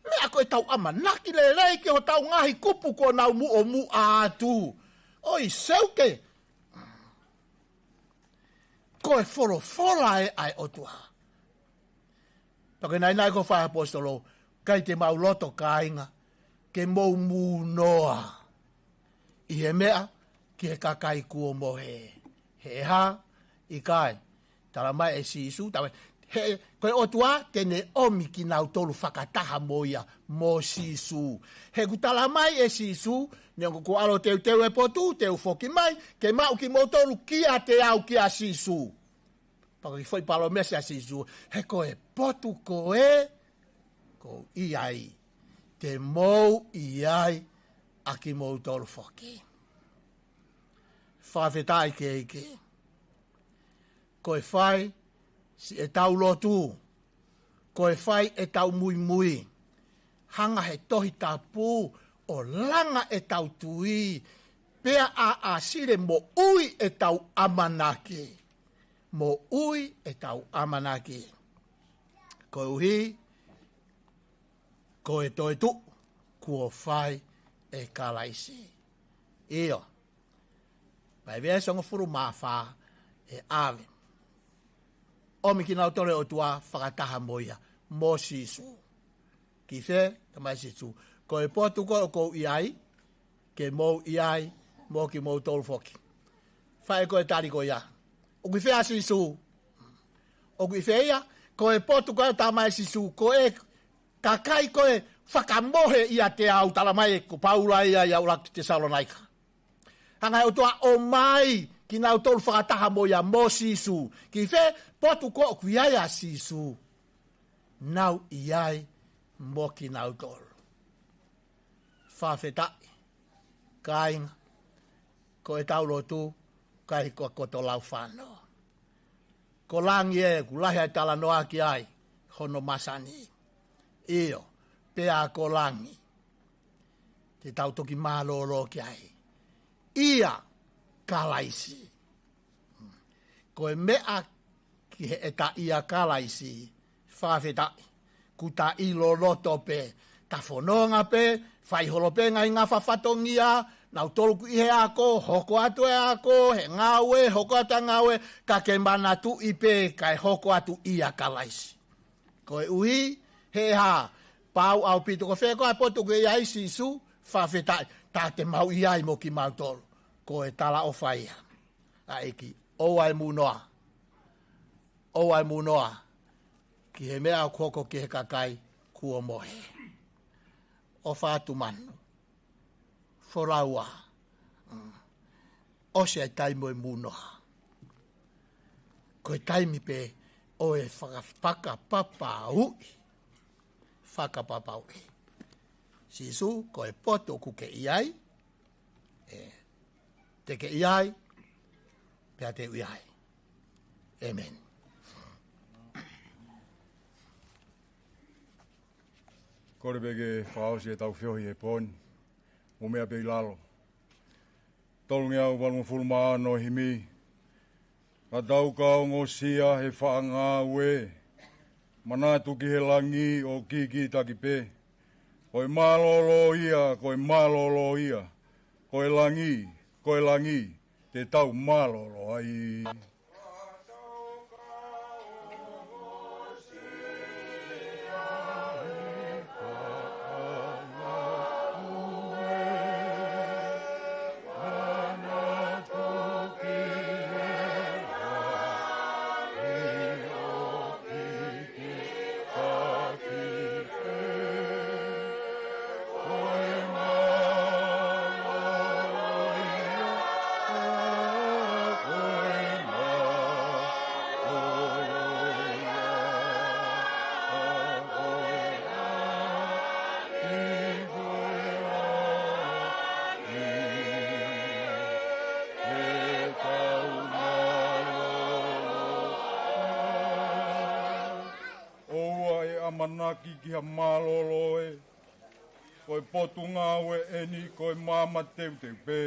Meʻa ko ʻetau ʻamanaki lelei ki hotau ngaahi kupu kuo nau muʻomuʻa atu. ʻOi, seuke. Ko e folofola ē ʻa e ʻOtua. Pea ko e naʻinaʻi ko e fai ʻaposetolo, ʻikai te mau loto kāinga, ke mou mūnoa ʻi he meʻa ki he kakai kuo mohe. He ʻe hā, ʻikai. Tala mai ʻe Sīsū, tala mai, he, ko e ʻOtua te ne ʻomi kinautolu fakataha mo ia, mo Sīsū. He ʻoku tala mai ʻe Sīsū, neongo kuo ʻalu ʻo teuteu e potu, te u foki mai, ke maʻu kimoutolu kiate au kia Sīsū. Pea ko e foʻi palōmesi ʻa Sīsū, he ko e potu ko ē, ʻoku ou ʻi ai, te mou ʻi ai ʻa kimoutolu foki. Fakafetaʻi ki he ʻEiki. Ko e fai siʻetau lotu, ko e fai ʻetau muimui, hanga he Tohi Tapu ʻo langa ʻetau tui, pea ʻa, ʻa sile moʻui ʻetau ʻamanaki. Moʻui ʻetau ʻamanaki. Koeʻuhi, ko e toetuʻu kuo fai ʻe Kalaisi. ʻIo. Pea veesi hongofulu mā fā ʻe ʻave. ʻOmi kinautolu ʻe he ʻOtua fakataha mo ia, mo Sīsū. Ki fē, tala mai ʻe Sīsū. Ko e potu ko ē ʻoku ou ʻi ai, ke mou ʻi ai, mo kimoutolu foki. Fai ko e tali ko ia. ʻOku ʻi fē ʻa Sīsū? ʻOku ʻi fē ia? Ko e potu ko ē tala mai ʻe Sīsū, ko e kakai ko ē fakamohe ʻiate au, tala mai ʻe ko Paula ia ʻi he ʻuluaki Tesalonaika. Hanga he ʻOtua ʻo ʻomai kinautolu fakataha mo ia mo Sīsū. Ki fē? Potu ko ē ʻoku ʻi ai ʻa Sīsū. Nau ʻi ai mo kinautolu. Fakafetaʻi. Kāinga, ko ʻetau lotu, ʻikai ko e koto laufano. Ko langi ē, ʻoku lahi ʻa e talanoa ki ai, hono masani. ʻIo, pea ko langi. Te tau toki mālōlō ki ai. ʻIa Kalaisi. Ko e meʻa ki heʻeta ʻia Kalaisi, fakafetaʻi. Kuo ta ʻilo loto pē, ta fononga pē, fai holo pē ngaahi ngafa fatongia, nautolu ʻoku ʻi he ako, hoko atu e ako, he ngāue, hoko atu e ngāue, ka ke manatuʻi pē, kae hoko atu ʻia Kalaisi. Koeʻuhi, he ʻe hā, pau ʻaupito ko fē ko ē ʻa e potu ʻoku ʻi ai Sīsū, fakafetaʻi, ta te mau ʻi ai mo kimautolu. Ko e talaʻofa ia ʻa e ʻEiki, ʻoua ʻe mūnoa. ʻOua ʻe mūnoa ki he meʻa ʻoku hoko ki he kakai kuo mohe. ʻOfa atu manu. Folau ā. Mm. ʻOsi ʻa e taimi ʻo e mūnoa. Ko e taimi pē ʻo e faka-, fakapapauʻi. Fakapapauʻi. Sīsū, ko e potu ʻoku ke ʻi ai, ē, te ke ʻi ai, pea te u ʻi ai. ʻĒmeni. Kole pē ke fakaʻosi ʻetau feohi he pō ni. Mou meʻa pē ʻi lalo. Tolungeau valungofulu mā ono himi. Ka tau ka ongosia he faʻa ngāue. Manatu ki he langi ʻo kikitaki pē. Ko e mālōlō ia, ko e mālōlō ia. Ko e langi, ko e langi. Te tau mālōlō ai. ʻamanaki ki ha mālōlō ē. Ko e potungāue ʻeni, ko e maama teuteu pē.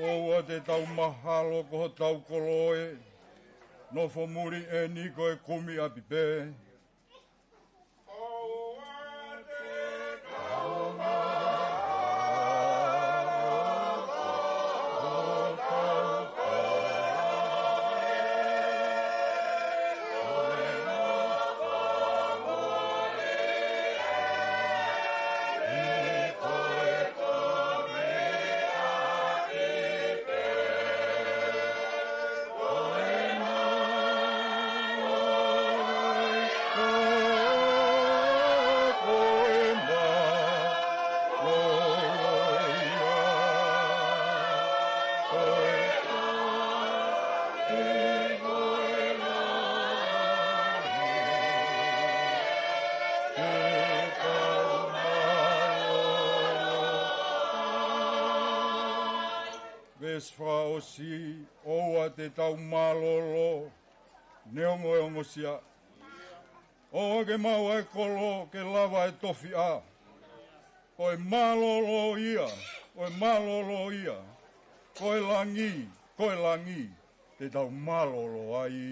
ʻOua te tau mahalo ko hotau kolo ē, nofo muli ʻeni ko e kumi ʻapi pē. Veesi fakaʻosi, ʻoua te tau mālōlō, neongo e ongosia. ʻOua ke maʻu ʻa e kolo ke lava e tofiʻa. Ko e mālōlō ia, ko e mālōlō ia, ko e langi, ko e langi, te tau mālōlō ai.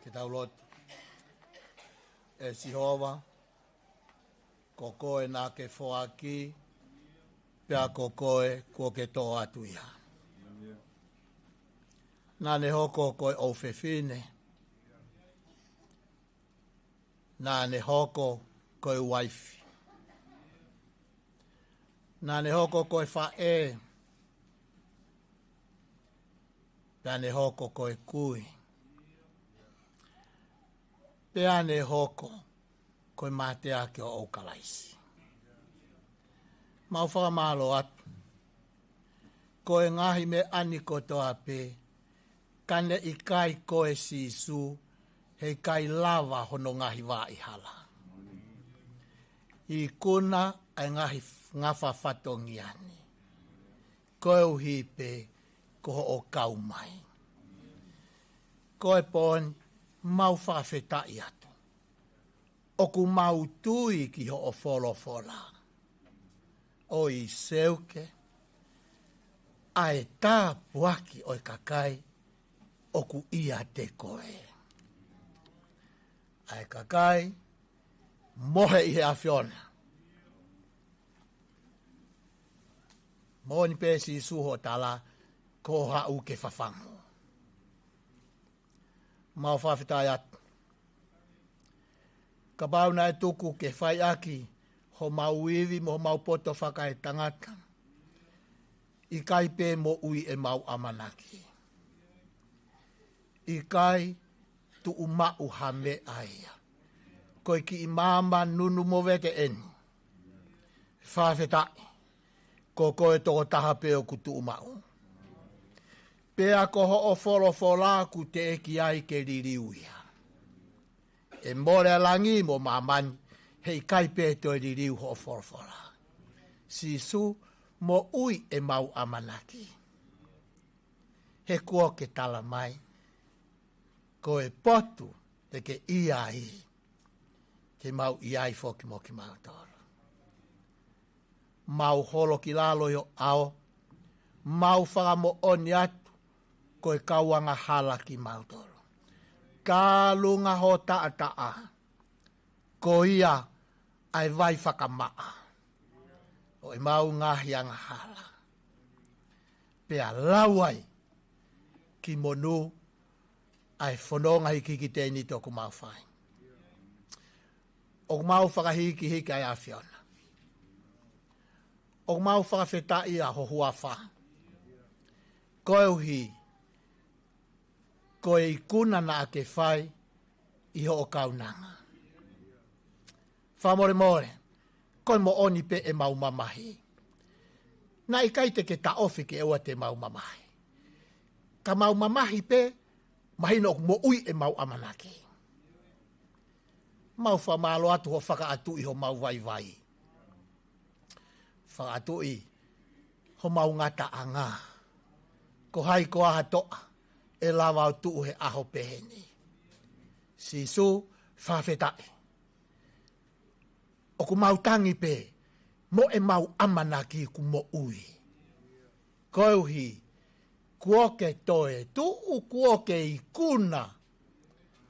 Ke tau lotu. ʻE Sihova, ko koe naʻa ke foaki, pea ko koe kuo ke tō atu ia. Naʻa ne hoko ko e ʻofefine, naʻa ne hoko ko e uaifi, naʻa ne hoko ko e faʻē, pea ne hoko ko e kui, pea ne hoko ko e mateaki ʻo Kalaisi. Mau fakamālō atu, ko e ngaahi meʻa ni kotoa pē, ka ne ʻikai ko e Sīsū, heʻikai lava hono ngaahi vaʻa hala. Ikuna ʻa e ngaahi ngafa fatongia ni, koeʻuhi pē ko hoʻo kau mai. Ko e pō ni, mau fakafetaʻi atu. ʻOku mau tui ki hoʻo folofola, ʻo ʻi Seuke, ʻa e tāpuaki ʻo e kakai ʻoku ʻiate koe. ʻA e kakai mohe ʻi he ʻAfiona. Moʻoni pē Sīsū hoʻo tala, ko hoʻo haʻu ke fafangu. Mau fakafetaʻi atu. Kapau naʻe tuku ke fai ʻaki homau ivi mo homau poto fakaetangata, ʻikai pē moʻui ʻemau ʻamanaki. ʻIkai, tuʻu maʻu ha meʻa ia. Ko e kiʻi maama nunu movete eni. Fakafetaʻi, ko koe tokotaha pē ʻoku tuʻu maʻu. Pea ko hoʻo folofola ʻoku teʻeki ai ke liliu ia. ʻE mole ʻa langi mo māmani, heʻikai pē toe liliu hoʻo folofola. Sīsū, moʻui ʻemau ʻamanaki. He kuo ke tala mai, ko e potu te ke ʻi ai, te mau ʻi ai foki mo kimautolu. Mau holo ki lalo ʻi ho ʻao, mau fakamoʻoni atu, ko e kau angahala kimautolu. Kalunga ho taʻataʻa, ko ia ʻa e vai fakamaʻa ʻo ʻemau ngaahi angahala. Pea lau ai ki monū ʻa e fononga hikihiki tēniti ʻoku mau fai. ʻOku mau fakahikihiki ʻa e ʻAfiona. ʻOku mau fakafetaʻi ʻa ho huafa. Koeʻuhi, ko e ikuna naʻa ke fai ʻi hoʻo kaunanga. Fakamolemole, ko e moʻoni pē ʻemau mamahi. Naʻe ʻikai te ke taʻofi ke ʻoua te mau mamahi. Ka mau mamahi pē, mahino ʻoku moʻui ʻemau ʻamanaki. Mau fakamālō atu hoʻo fakaʻatuʻi homau vaivai. Fakaʻatuʻi homau ngataʻanga. Ko hai koā ha toʻa ʻe lava ʻo tuʻu he ʻaho pehē ni. Sīsū, fakafetaʻi. ʻOku mau tangi pē mo ʻemau ʻamanaki ʻoku moʻui. Koeʻuhi, kuo ke toe tuʻu, kuo ke ikuna,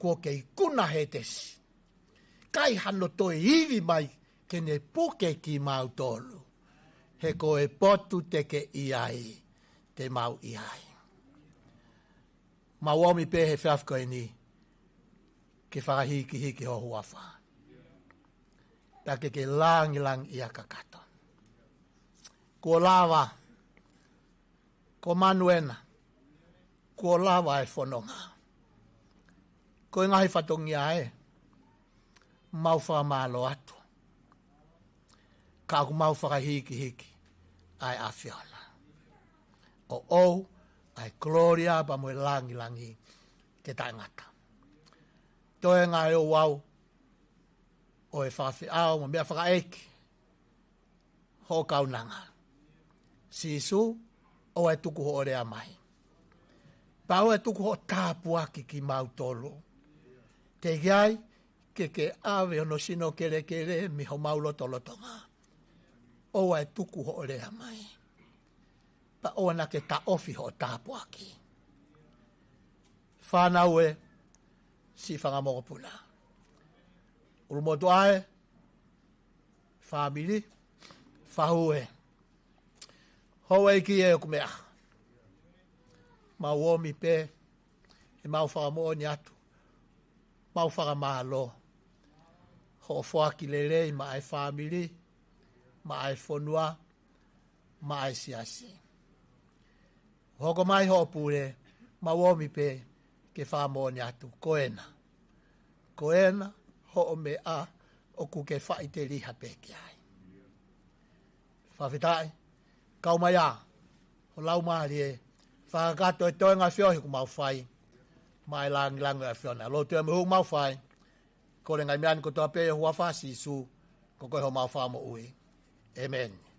kuo ke ikuna Hētesi. ʻIkai hano toe ivi mai ke ne puke kimautolu. He ko e potu te ke ʻi ai, te mau ʻi ai. Mau ōmi pē he efiafi ko eni ke fakahikihiki ho huafa. Pea ke ke langilangiʻia kakato. Kuo lava, ko manu ena, kuo lava e fononga. Ko e ngaahi fatongia ē, mau fakamālō atu. Ka ʻoku mau fakahikihiki ʻa e ʻAfiona. ʻOʻou ʻa e kolōlia pea mo e langilangi ke taʻengata. Toenga e ouau ʻo e fakafeʻao mo e meʻa fakaʻeiki hoʻo kaunanga. Sīsū, ʻoua ʻe tuku hoʻo lea mai. Pea ʻoua ʻe tuku hoʻo tāpuaki kimautolu. Teʻeki ai ke ke ʻave hono sino kelekele mei homau lotolotonga. ʻOua ʻe tuku hoʻo lea mai. Pea ʻoua naʻa ke taʻofi hoʻo tāpuaki. Fānau ē, siʻi fanga mokopuna. ʻUlumotuʻa ē, fāmili, fahu ē. Houʻeiki ē ʻoku meʻa. Mau ōmi pē, he mau fakamoʻoni atu. Mau fakamālō. Hoʻo foaki lelei maʻa e fāmili, maʻa e fonua, maʻa e siasi. Hoko mai hoʻo pule, mau ōmi pē ke fakamoʻoni atu. Ko ena. Ko ena, hoʻo meʻa, ʻoku ke faʻiteliha pē ki ai. Fakafetaʻi, kau mai ā, ho Laumālie, fakakakato e toenga feohi ʻoku mau fai, maʻa e langilangi ʻo e ʻAfiona. Lotu ē mo e hū ʻoku mau fai, kole ngaahi meʻa ni kotoa pē ʻi ho huafa Sīsū, ko koe homau Fakamoʻui. ʻĒmeni.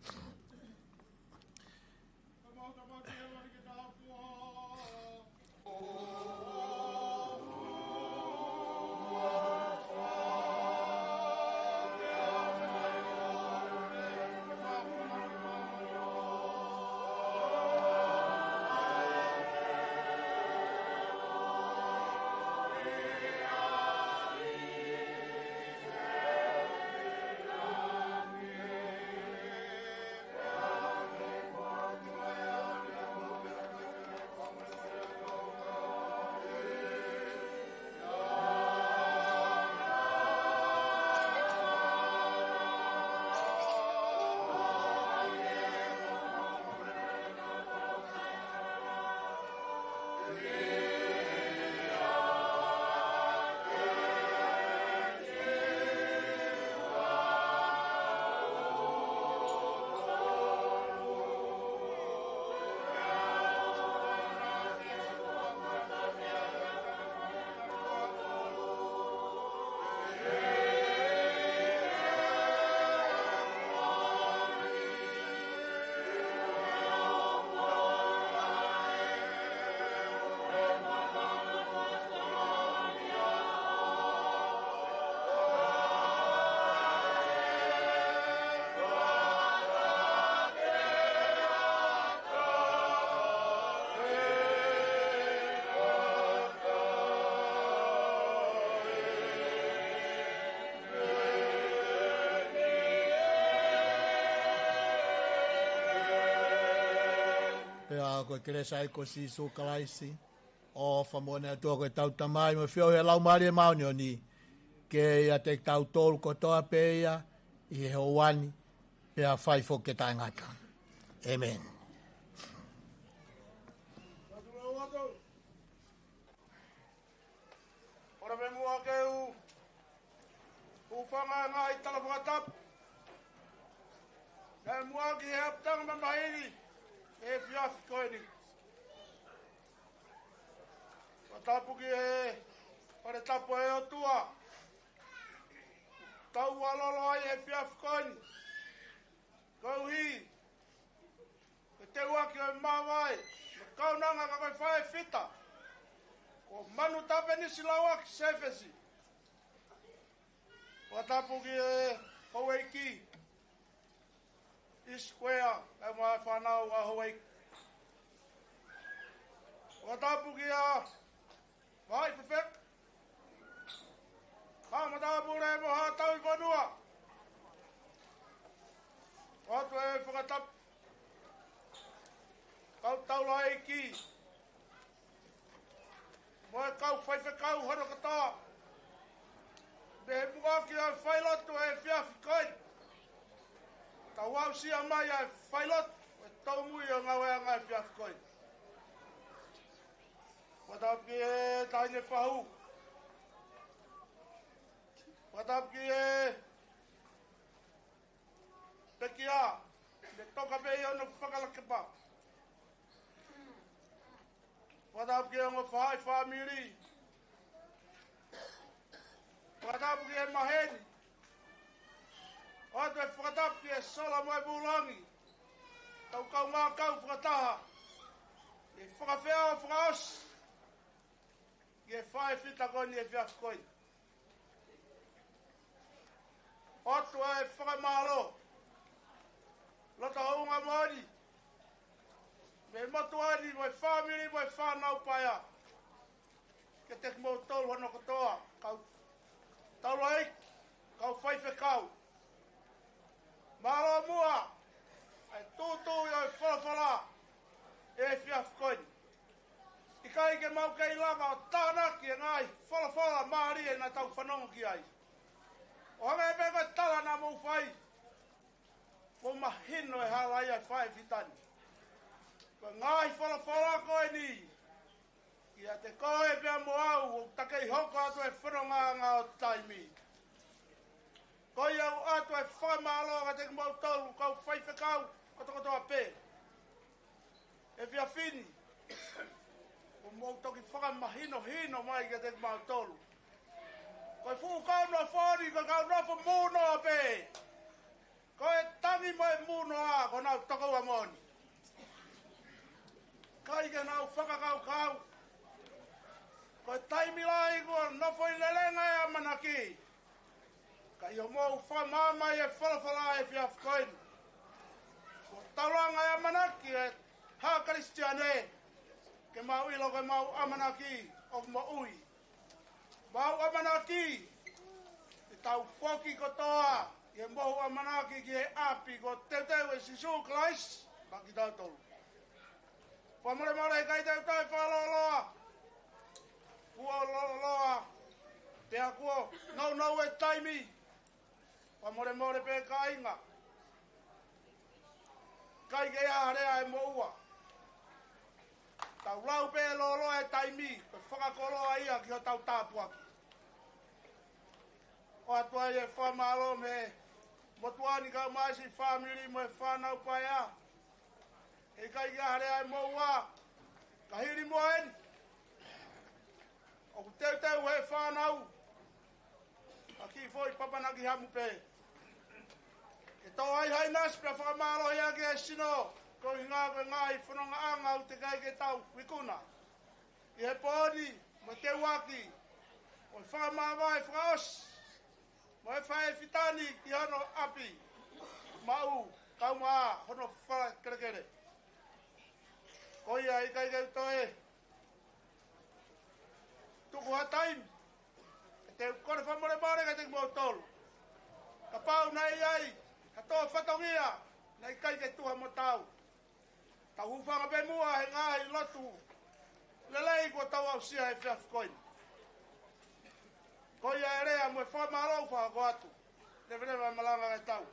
ko e kelesi ʻa e ʻEiki ko Sīsū Kalaisi, ʻofa moʻoni ʻa e ʻOtua ko ʻetau Tamai, mo e feohi ʻa e Laumālie Māʻoniʻoni, ke ʻiate kitautolu kotoa pē ia, ʻi he ʻaho ni, pea fai foki ke taʻengata. ʻĒmeni. Ora me mua ke u, u fanga ngaahi tala fakatapu. Naʻe muʻaki he ʻapitanga mamahi ni, he efiafi ko eni. Fakatapu ki he fale tapu ʻo e ʻOtua. Tau ʻalolo ai he efiafi ko eni. Koeʻuhi ko e teuaki ʻo e māvae, mo e kaunanga ka ko e faʻē fita. Ko Manu Tapenisi Lauaki Sefesi. Fakatapu ki he houʻeiki. Isikuea, kae ʻumaʻā e fānau ʻa e houʻeiki. Fakatapu ki he Vaʻa Fefeka. Haʻa Matāpule mo Haʻa Tauhi Fonua. ʻOatu e fakatapu. Kau taulaʻeiki. Mo e kau faifekau hono kotoa. Mei he muʻaki ʻo e failotu ʻo e efiafi ko eni. Tau aʻusia mai ʻa e failotu ʻo e tōmui ʻo e ngāueʻanga ʻo e efiafi ko eni. Fakatapu ki he taʻahine fahu. Fakatapu ki he pekia, ne toka pē ʻi hono fakalakepa. Fakatapu ki he ongo faʻē fāmili. Fakatapu ki he maheni. ʻOatu e fakatapu ki he sola mo e pūlangi. Tau kaungā kau fakataha. ʻI he fakafeʻao fakaʻosi. Ki he faʻē fita ko eni he efiafi ko eni. ʻOatu e fakamālō. Loto houngaʻia moʻoni. Mei he motuʻa ni, mo e fāmili, mo e fānau paea. Kiate kimoutolu hono kotoa, kau taulaʻeiki, kau faifekau. Mālō muʻa, ʻa e tūtū ʻi he folofola, he efiafi ko eni. ʻIkai ke mau kei lava ʻo tānaki e ngaahi folofola mālie naʻa tau fanongo ki ai. ʻO hangē pē ko e tala naʻa mou fai. Kuo mahino e hala ia ʻa e faʻē fita ni. Ko e ngaahi folofola ko eni. Kiate koe pea mo au, ʻoku ta kei hoko atu he fonongaʻanga ʻo taimi. Ko ia ʻoku ʻoatu e fakamālō kiate kimoutolu, kau faifekau, kotokotoa pē. Efiafi ni, ʻoku mou toki fakamahinohino mai kiate kimautolu. Ko e fuʻu kau nofo ni, ko e kau nofo mūnoa pē. Ko e tangi mo e mūnoa, ko ʻenau tokoua moʻoni. ʻIkai ke nau fakakaukau. Ko e taimi lahi kuo nofo ʻi he lelenga e ʻamanaki. Ka ʻi hoʻomou fakamaama ʻi he folofola he efiafi ko eni. Kuo taulanga e ʻamanaki ʻa e haʻa Kalisitiane. Ke mau ʻilo ko ʻemau ʻamanaki ʻoku moʻui. Mau ʻamanaki, te tau foki kotoa, ʻi he mohu ʻamanaki ki he ʻapi kuo teuteu ʻe Sīsū Kalaisi, maʻa kitautolu. Fakamolemole ʻikai te u toe fakalōloa. Kuo lōloa. Pea kuo nounou e taimi. Fakamolemole pē kāinga. ʻIkai ke ʻi ai ha lea ʻe moʻua. Tau lau pē lōloa e taimi, ko e fakakoloa ia ki hotau tāpuaki. ʻOatu ai e fakamālō mei he motuʻa ni kae ʻumaʻā siʻi fāmili mo e fānau paea. ʻIkai ke ʻi ai ha lea ʻe moʻua, ka hili muʻa eni. ʻOku teuteu he fānau. ʻA e kiʻi foʻi papanaki hamu pē. Ke tō ai ha ʻinasi pea fakamālohi ʻaki e sino, ko e ʻuhinga ko e ngaahi fonongaʻanga ʻoku teʻeki ai ke tau ikuna. ʻI he pō ni, mo e teuaki, mo e fakamāvae fakaʻosi, mo e faʻē fita ni ki hono ʻapi, maʻu, kae ʻumaʻā hono fale kelekele. Ko ia ʻikai ke u toe tuku ha taimi, ka te u kole fakamolemole kiate kimoutolu. Kapau naʻe ʻi ai ha tō fatongia, naʻe ʻikai ke tuha mo tau. Tau hūfanga pē muʻa he ngaahi lotu lelei kuo tau aʻusia he efiafi ko eni. Ko ia e lea mo e fakamālō ʻoku fakahoko atu. Leveleva e malanga ʻa e tau.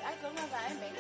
Ai, ko ngā vae me.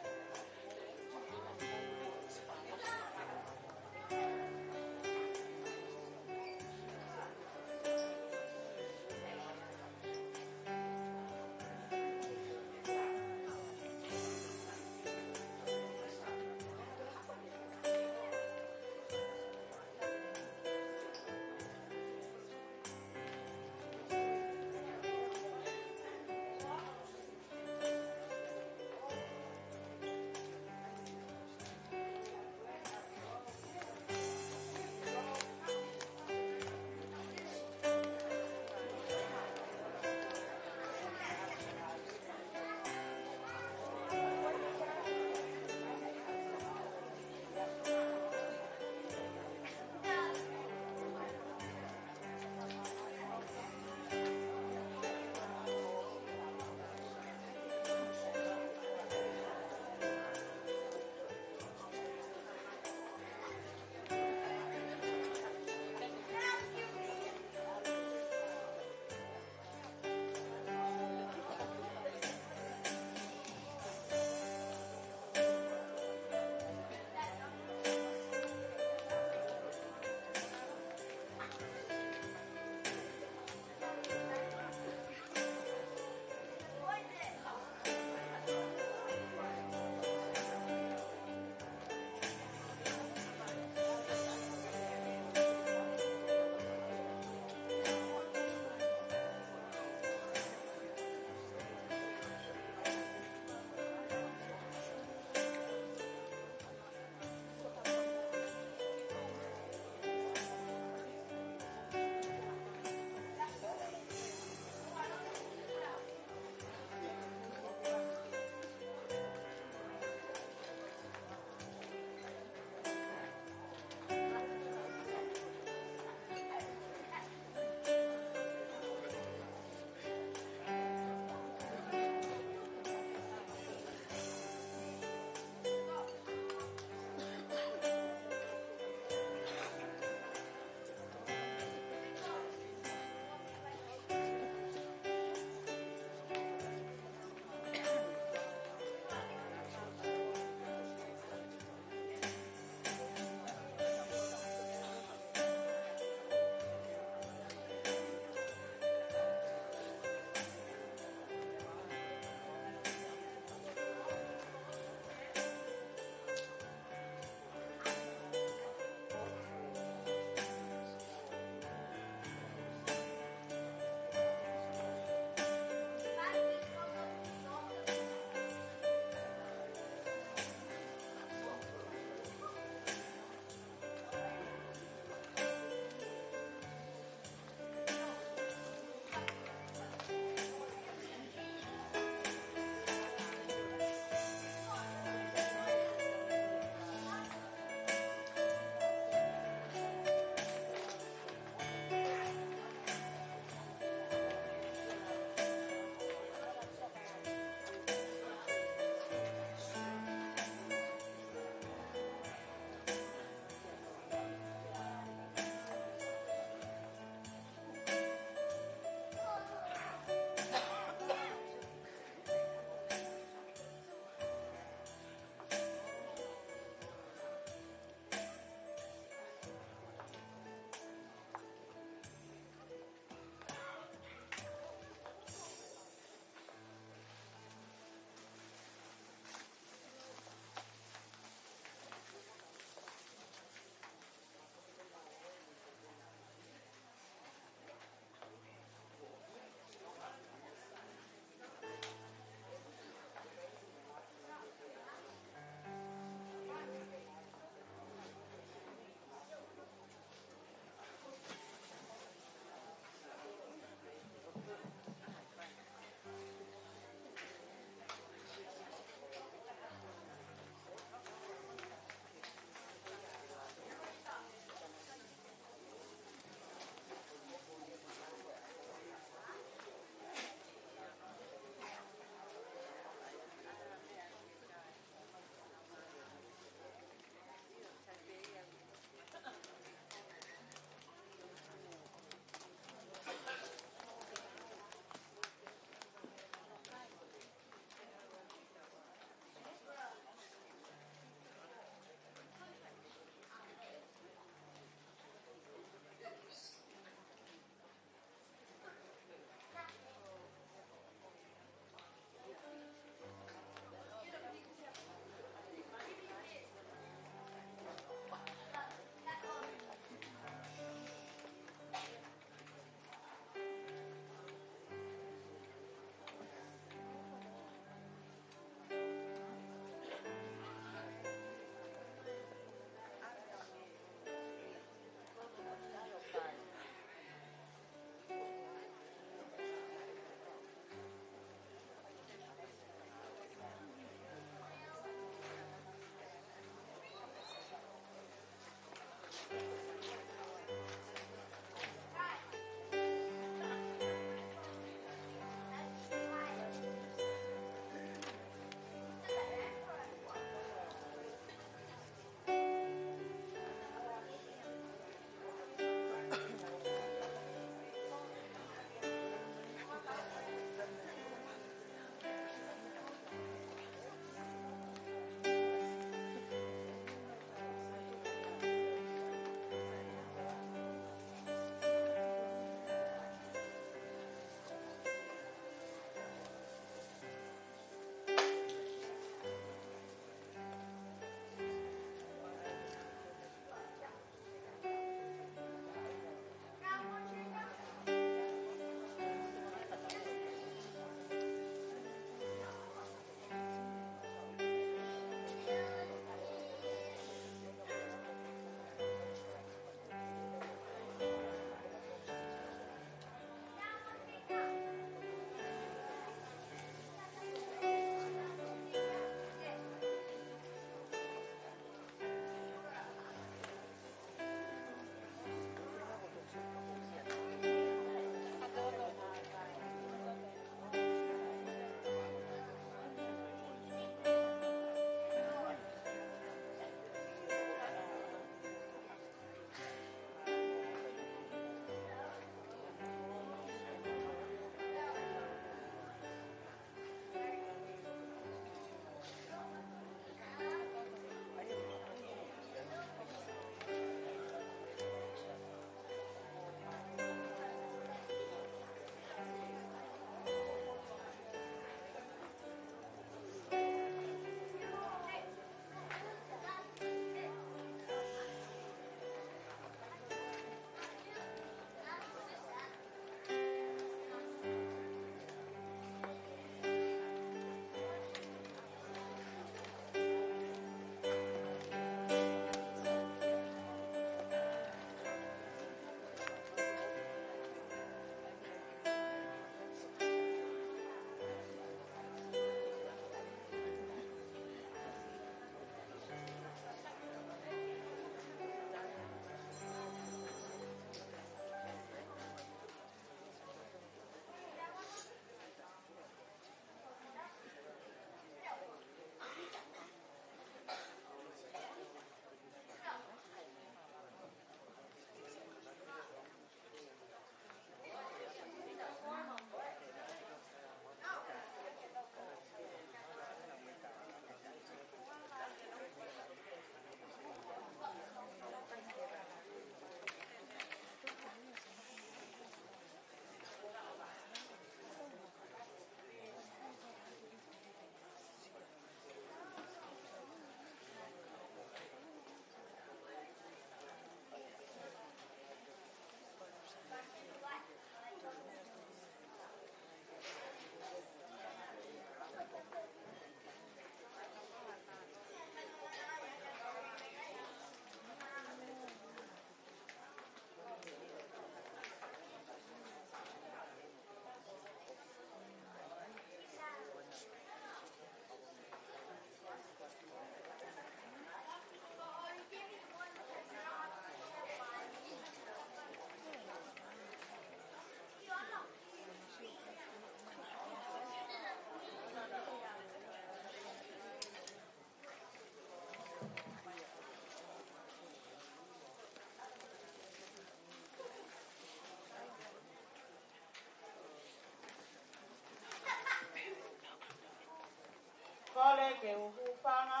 Ke u hūfanga,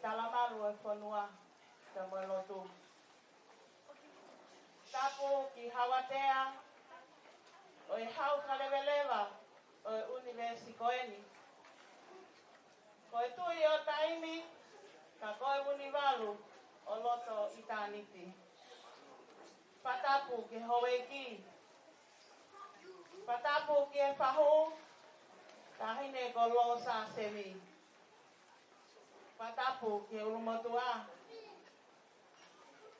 talamalu e fonua, ka mo e lotu. Tapu ki Hauatea, ʻo e hau faleveleva ʻo e ʻunivēsi ko eni. Ko e Tuʻi ʻo Taimi, ka ko e Vunivalu ʻo loto ʻitāniti. Fakatapu ki he houʻeiki. Fakatapu ki he fahu, Taʻahine ko Losa Semi. Fakatapu ki he ʻulumotuʻa.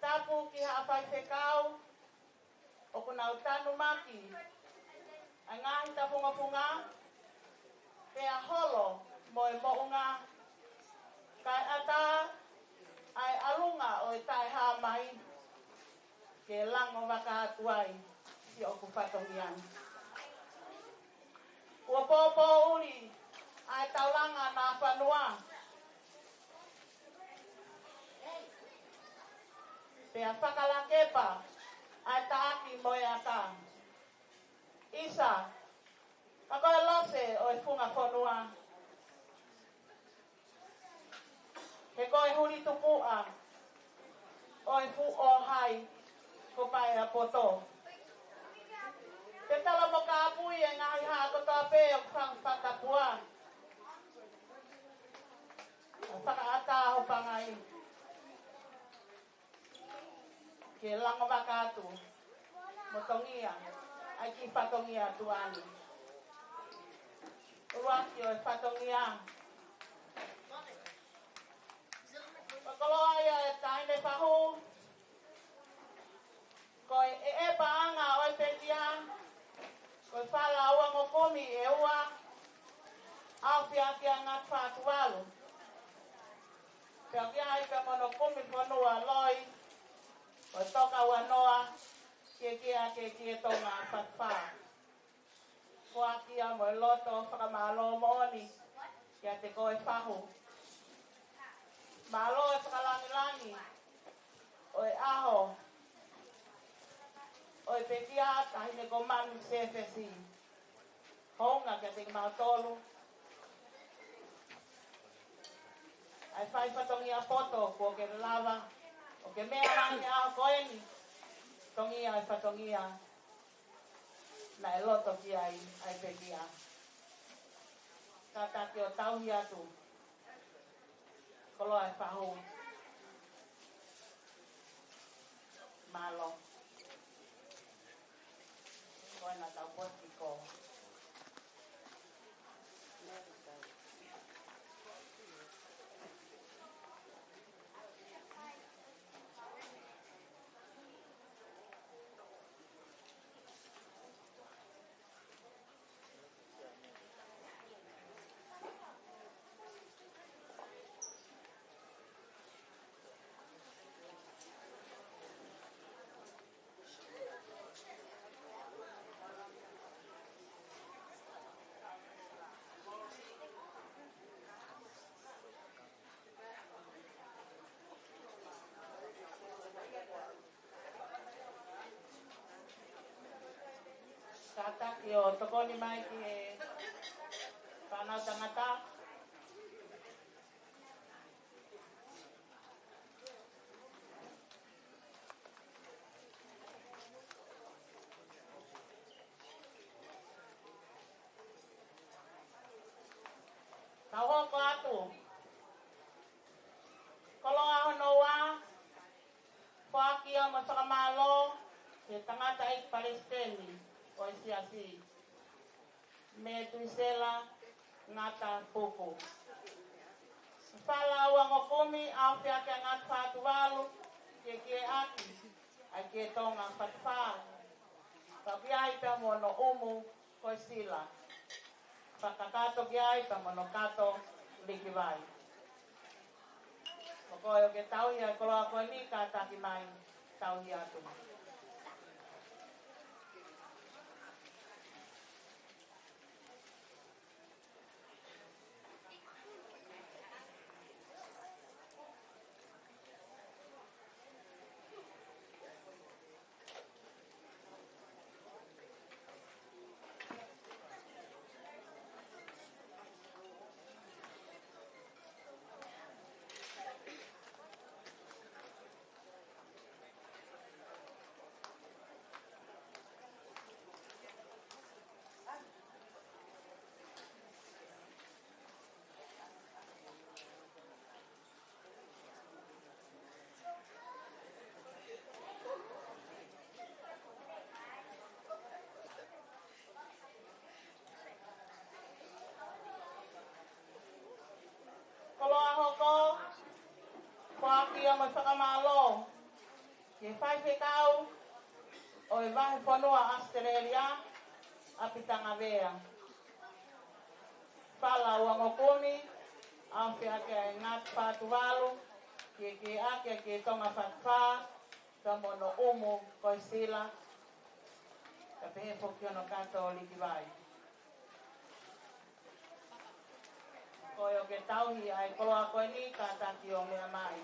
Tapu ki he faifekau, ʻoku nau tanumaki ʻa e ngaahi tafungofunga, pea holo mo e moʻunga, kae ʻatā ʻa e ʻalunga ʻo e taʻehāmai, ke lango vaka atu ai siʻoku fatongia ni. Kuo pōpōʻuli ʻa e taulanga naʻa fanua, pea fakalakepa ʻa e taʻaki mo e aka. ʻIsa, ka ko e lose ʻo e funga fonua. He ko e huli tupuʻa ʻo e fuʻu ʻōhai ko Paea poto. Te tala mo kāpui e ngaahi hā kotoa pē ʻoku fanga fakatapua. Fakaʻatā ho pangai ke lango vaka atu mo tongia ʻa e kiʻi fatongia tuʻa ni. ʻUluaki ʻo e fatongia. Ko e koloa ia ʻo e taʻahine fahu. Ko e ʻeʻepaʻanga ʻo e pekia. Ko e fala ua ngokumi ʻe ua. ʻAofiaki ʻa Ngata Fatuvalu. Pea ʻoku ʻi ai pea mo hono kumi fonua loi, ʻo e toka ua noa, Kiekie, Kiekie Tonga Fatafā. Foaki ia mo e loto fakamālō moʻoni kiate koe fahu. Mālō e fakalangilangi ʻo e ʻaho ʻo e pekia, Taʻahine ko Manu Sefesi. Hounga kiate kimautolu ʻa e fai fatongia poto kuo ke lava ʻo ke meʻa mai he ʻaho ko eni. Tongia e fatongia naʻe loto ki ai ʻa e pekia. Kātaki ʻo tauhi atu. Koloa e fahu. Mālō. Ko ena tau poti ko. Kātaki ʻo tokoni mai ki he fānau tangata. Tau hoko atu. Koloa hono ua, foaki ia mo e fakamālō ki he tangataʻeiki palesiteni ʻo e siasi, Metuisela Ngata Puku. Fala ua ngokumi, ʻaofiaki ʻa Ngata Fatuvalu, Kiekie ʻAki, ʻa e Kiekie Tonga Fatafā. Pea ʻoku ʻi ai pea mo hono ʻumu ko e sila. Fakakakato ki ai pea mo hono kato likivai. Ko koe ʻoku ke tauhi ʻa e koloa ko eni, kātaki mai, tauhi atu. Fakamālō ki he faifekau ʻo e vahefonua ʻAositelēlia, ʻApitangavea. Fala Uangokumi, ʻAofeakiaʻanga Tuvalu, Kiekeake ʻa Tonga Fatafā, pea mo hono ʻumu ko e Sila, kae pehē foki hono kato ʻo Likivai. Ko ia ʻoku ke tauhi ʻa e koloa ko eni, kātaki ʻo meʻa mai.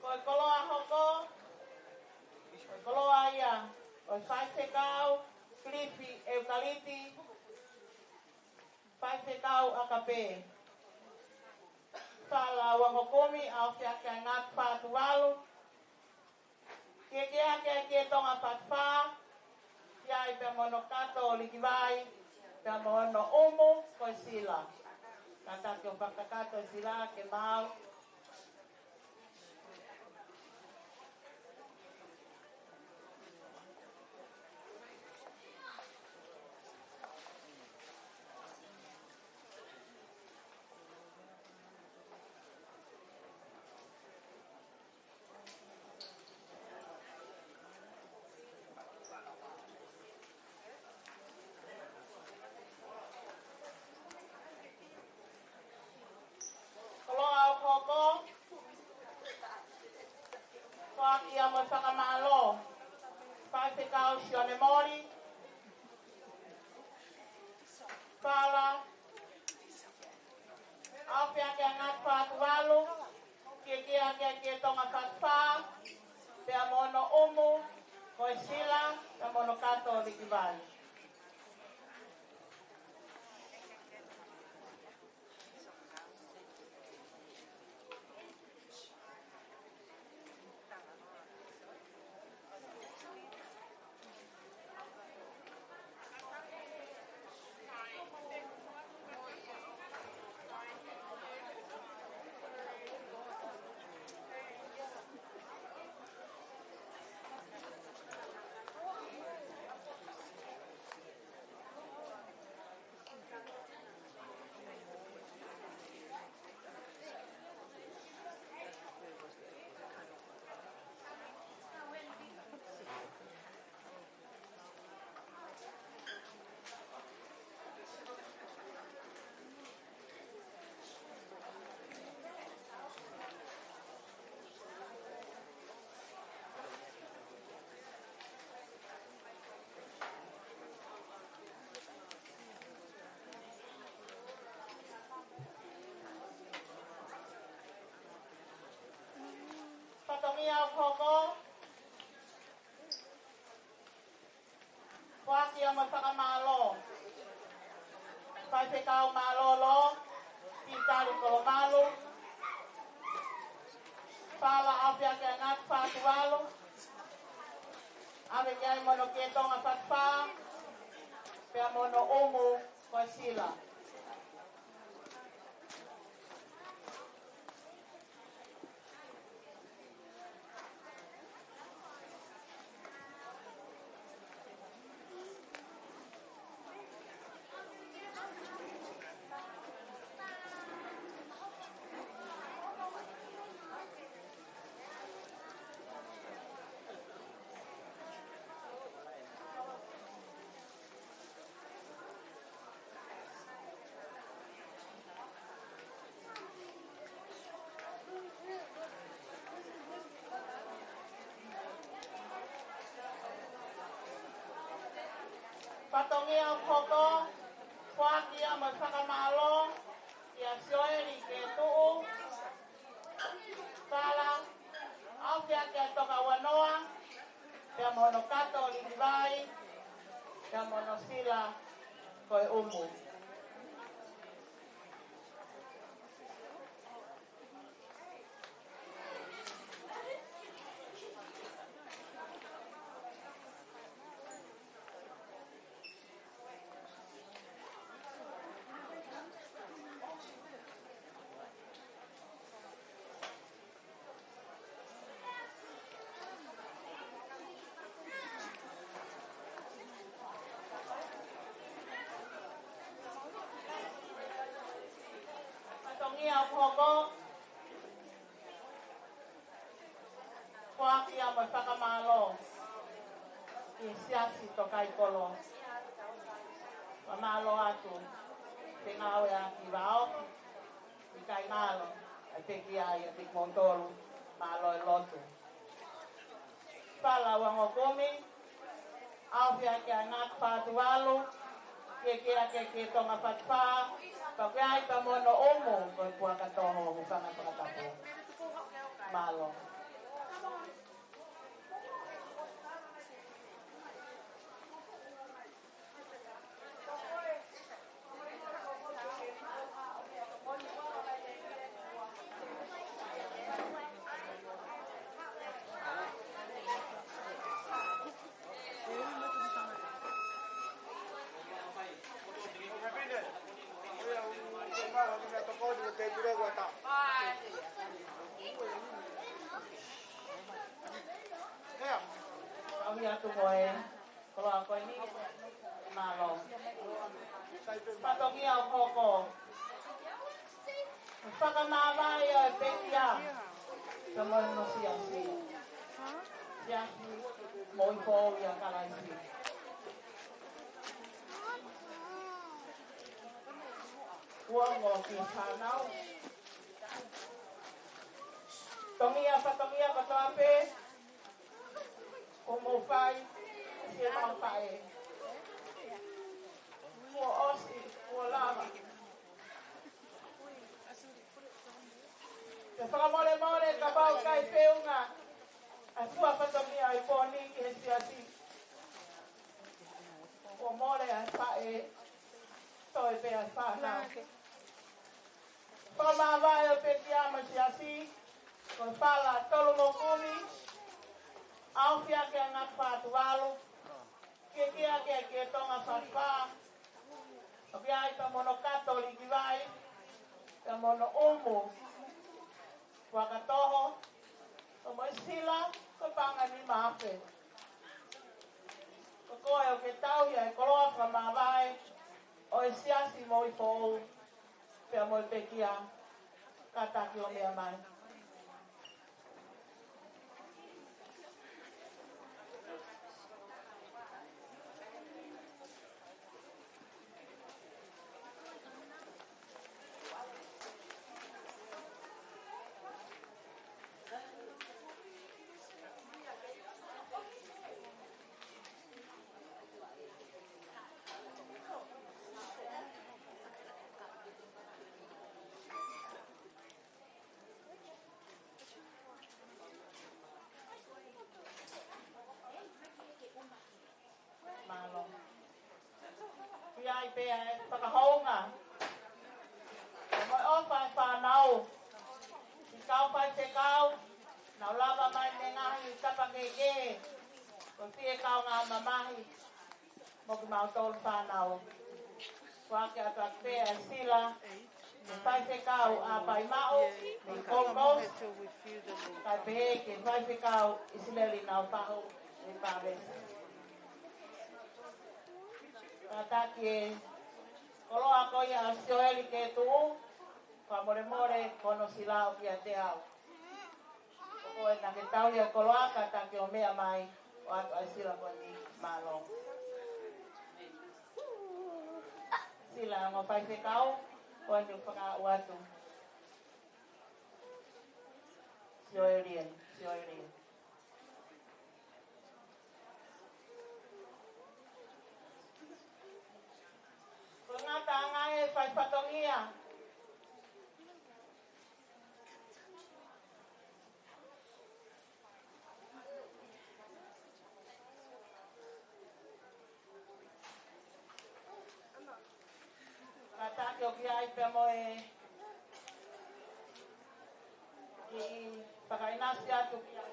Ko e koloa hoko, ko e koloa ia ʻo e faifekau Kilifi ʻEukaliti, faifekau ʻAkape. Fala Uangokumi, ʻAofeakiaʻanga Tuvalu, Kiekeake ʻa Tonga Fatafā, ʻa ia pea mo hono kato ʻo Likivai, pea mo hono ʻumu ko e Sila. Kātaki ʻo fakakakato e Sila ke maau. Koloa ʻoku hoko, foaki ia mo e fakamālō, faifekau Sione Moli, Fala, ʻAofeakiaʻanga Tuvalu, Kiekeake ʻa Tonga Fatafā, pea mo hono ʻumu ko e Sila, pea mo hono kato ʻo Likivai. Fatongia ʻoku hoko, foaki ia mo e fakamālō, faifekau mālōlō, Pitali Kolomalu, Fala, ʻAofeakiaʻanga Tuvalu, ʻAofeakiaʻanga mo hono kato ʻo Tonga Fatafā, pea mo hono ʻumu ko e Sila. Fatongia ʻoku hoko, foaki ia mo e fakamālō kia Sioeli Ketuʻu, Fala, ʻAofeakiaʻanga Tokauanoa, pea mo hono kato ʻo Likivai, Pea mo hono sila ko e ʻumu. Fatongia ʻoku hoko. Foaki ia mo e fakamālō ki he Siasi Tokaikolo. Fakamālō atu. Te ngāue ʻaki vao. ʻIkai ngalo, ʻa e pekia ia kimoutolu, mālō e lotu. Fala uangokumi, ʻaofia ki he ngaahi fā Tuvalu, ke ke ake ki he Tonga Fatufā, pea ke ʻai pea mo hono ʻumu, ko e puaka toho, hūfanga he fakatapu. Mālō. ʻAuhi atu ko e koloa ko eni. Mālō. Fatongia ʻoku hoko. Fakamāvae ʻo e pekia. Pea mo hono siasi. Siasi Moʻui Foʻou ʻia Kalaisi. Kuo ongo ki he fānau. Fatongia, fatongia kotoa pē. Kuo mou fai, siʻemau faʻē. Kuo ʻosi, kuo lava. Te u fakamolemole kapau ʻoku ʻikai feʻunga ʻa e fua fatongia ʻi he pō ni ki he siasi. Kuo mole ʻa e faʻē, toe pē ʻa e fānau. Fakamāvae ʻo e pekia mo e siasi, ko e fala tolu mo kumi, ʻaofia ki he ngaahi fā Tuvalu, ke ke ake ki he Tonga Fatufā, ʻaofia ai pea mo hono kato liki vai, pea mo hono ʻumu, puaka toho, pea mo e sila, ko e paʻanga ʻe nima afe. Ko koe ʻoku ke tauhi ʻa e koloa fakamāvae ʻo e Siasi Moʻui Foʻou, pea mo e pekia, kātaki ʻo meʻa mai. Mālō. ʻOku ʻi ai pē ʻa e fakahounga mo e ʻofa ʻa e fānau. Siʻi kau faifekau, nau lava mai mei he ngaahi tapa kehekehe, ko e fie kaungā mamahi mo kimautolu fānau. Foaki atu ʻaki pē ʻa e sila, mo e faifekau ʻa Paimaʻu, mei Gold Coast, kae pehē ki he faifekau ʻIsileli Naufahu, mei Pāvesa. Kātaki e koloa ko ia ʻa Sioeli Ketuʻu, fakamolemole ko hono sila ʻoku ʻiate au. Ko koe naʻa ke tauhi ʻa e koloa kātaki ʻo meʻa mai ʻo ʻoatu ʻa e sila ko eni, mālō. Sila ʻa e ongo faifekau, ko eni ʻoku fakaaʻu atu. Sioeli ē, Sioeli ē. Ko e ngataʻanga ē, fai fatongia. Toki ai pea mo e kiʻi fakaʻinasi atu ki he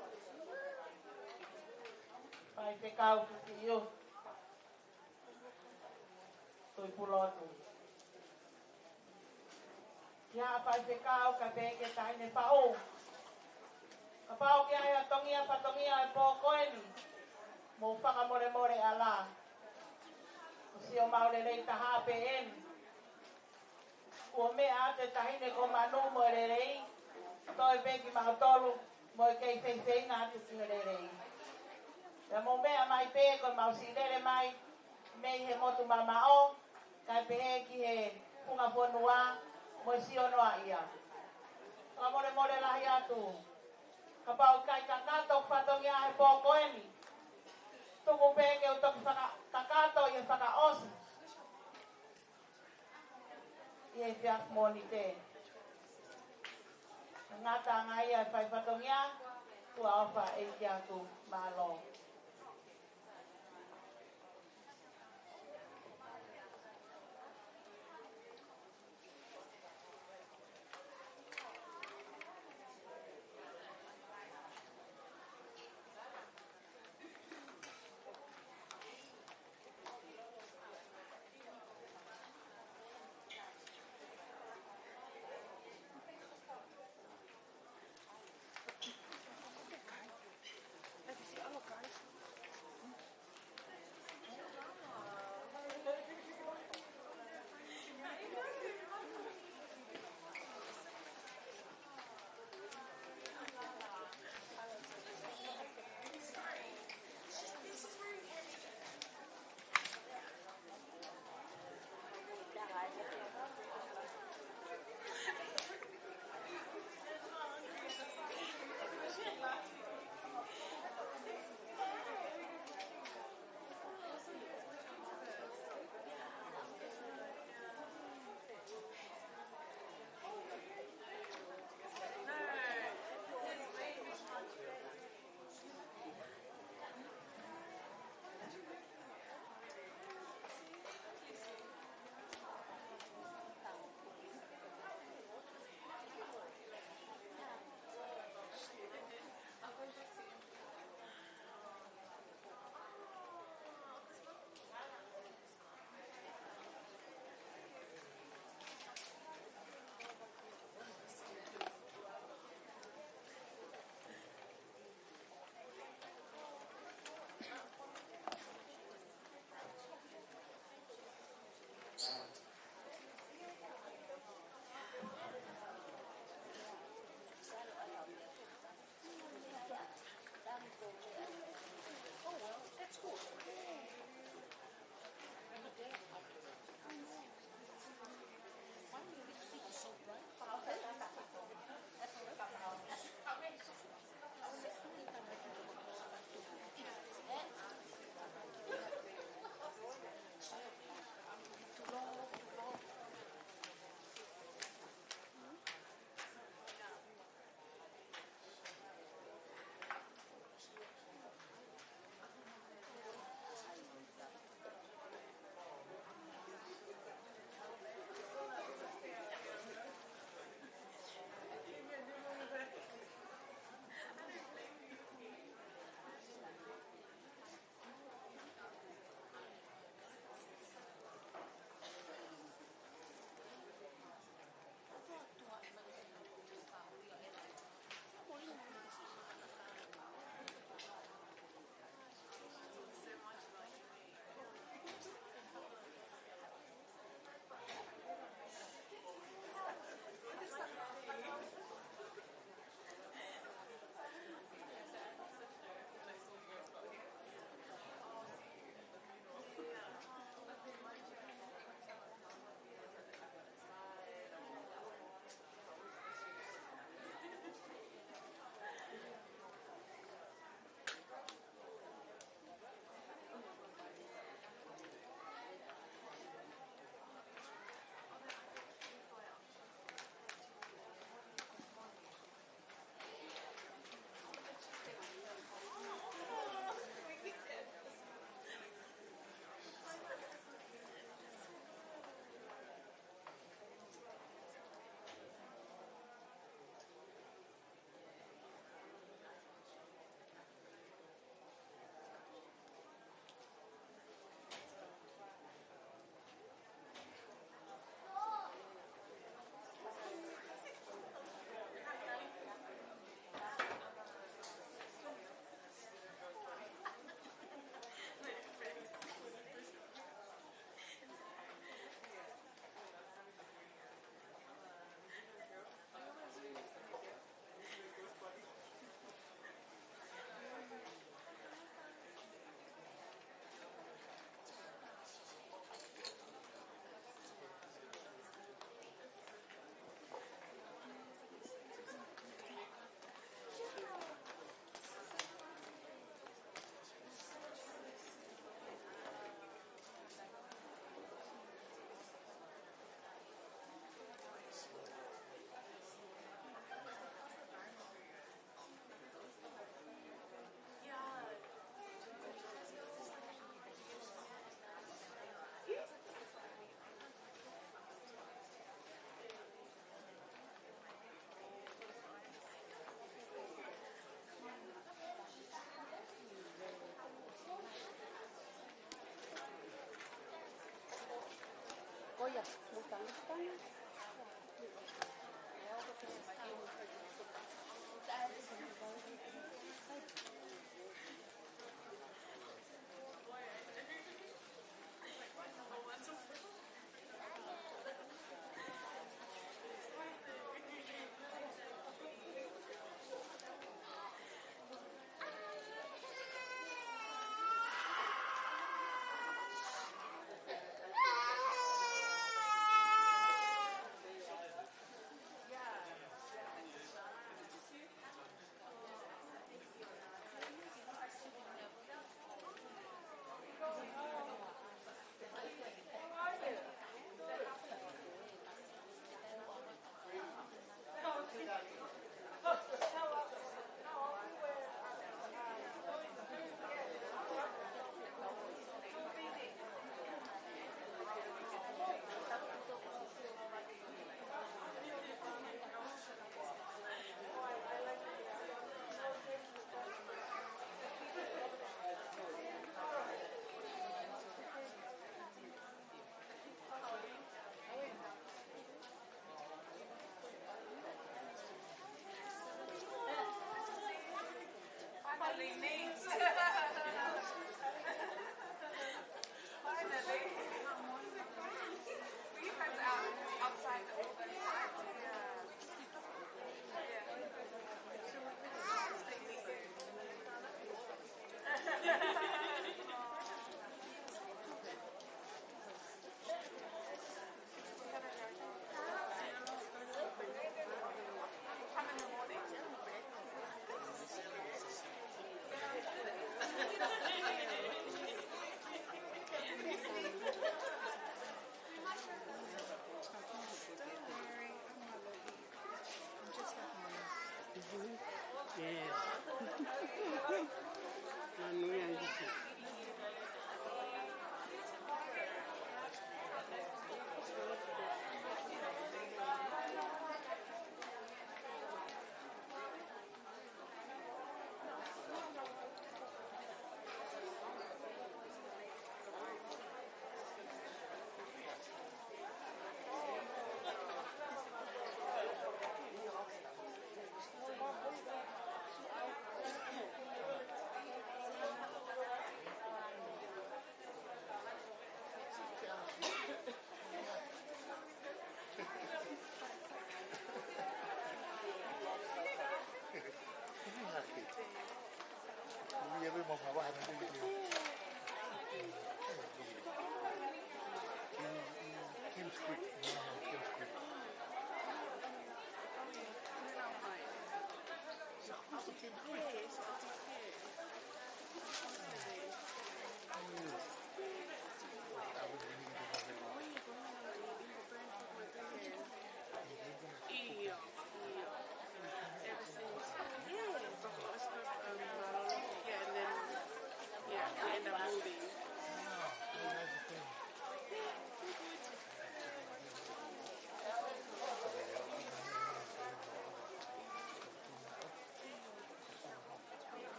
faifekau Tuʻi Io. Tuʻi Pulotu. Ki he faifekau kae pehē ki he taʻahine faʻu. Kapau ʻoku ʻi ai ha fatongia, fatongia he pō ko eni, mou fakamolemole ʻalā. ʻOsi ʻomai lelei taha pē eni. Kuo meʻa atu e taʻahine ko Manu mo e lelei, toe pē kimautolu mo e kei feifeinga atu ki he lelei. Pea mou meʻa mai pē ko ʻemau siʻi lele mai mei he motu mamaʻo, kae pehē ki he funga fonua mo e sio noaʻia. Fakamolemole lahi atu. Kapau ʻoku ʻikai kakato fatongia he pō ko eni, tuku pē ke u toki fakakakato ʻi he fakaʻosi ʻi he efiafi Mōnite. Ngata ange ia e fai fatongia, tuʻa ʻofa ʻEiki atu, mālō.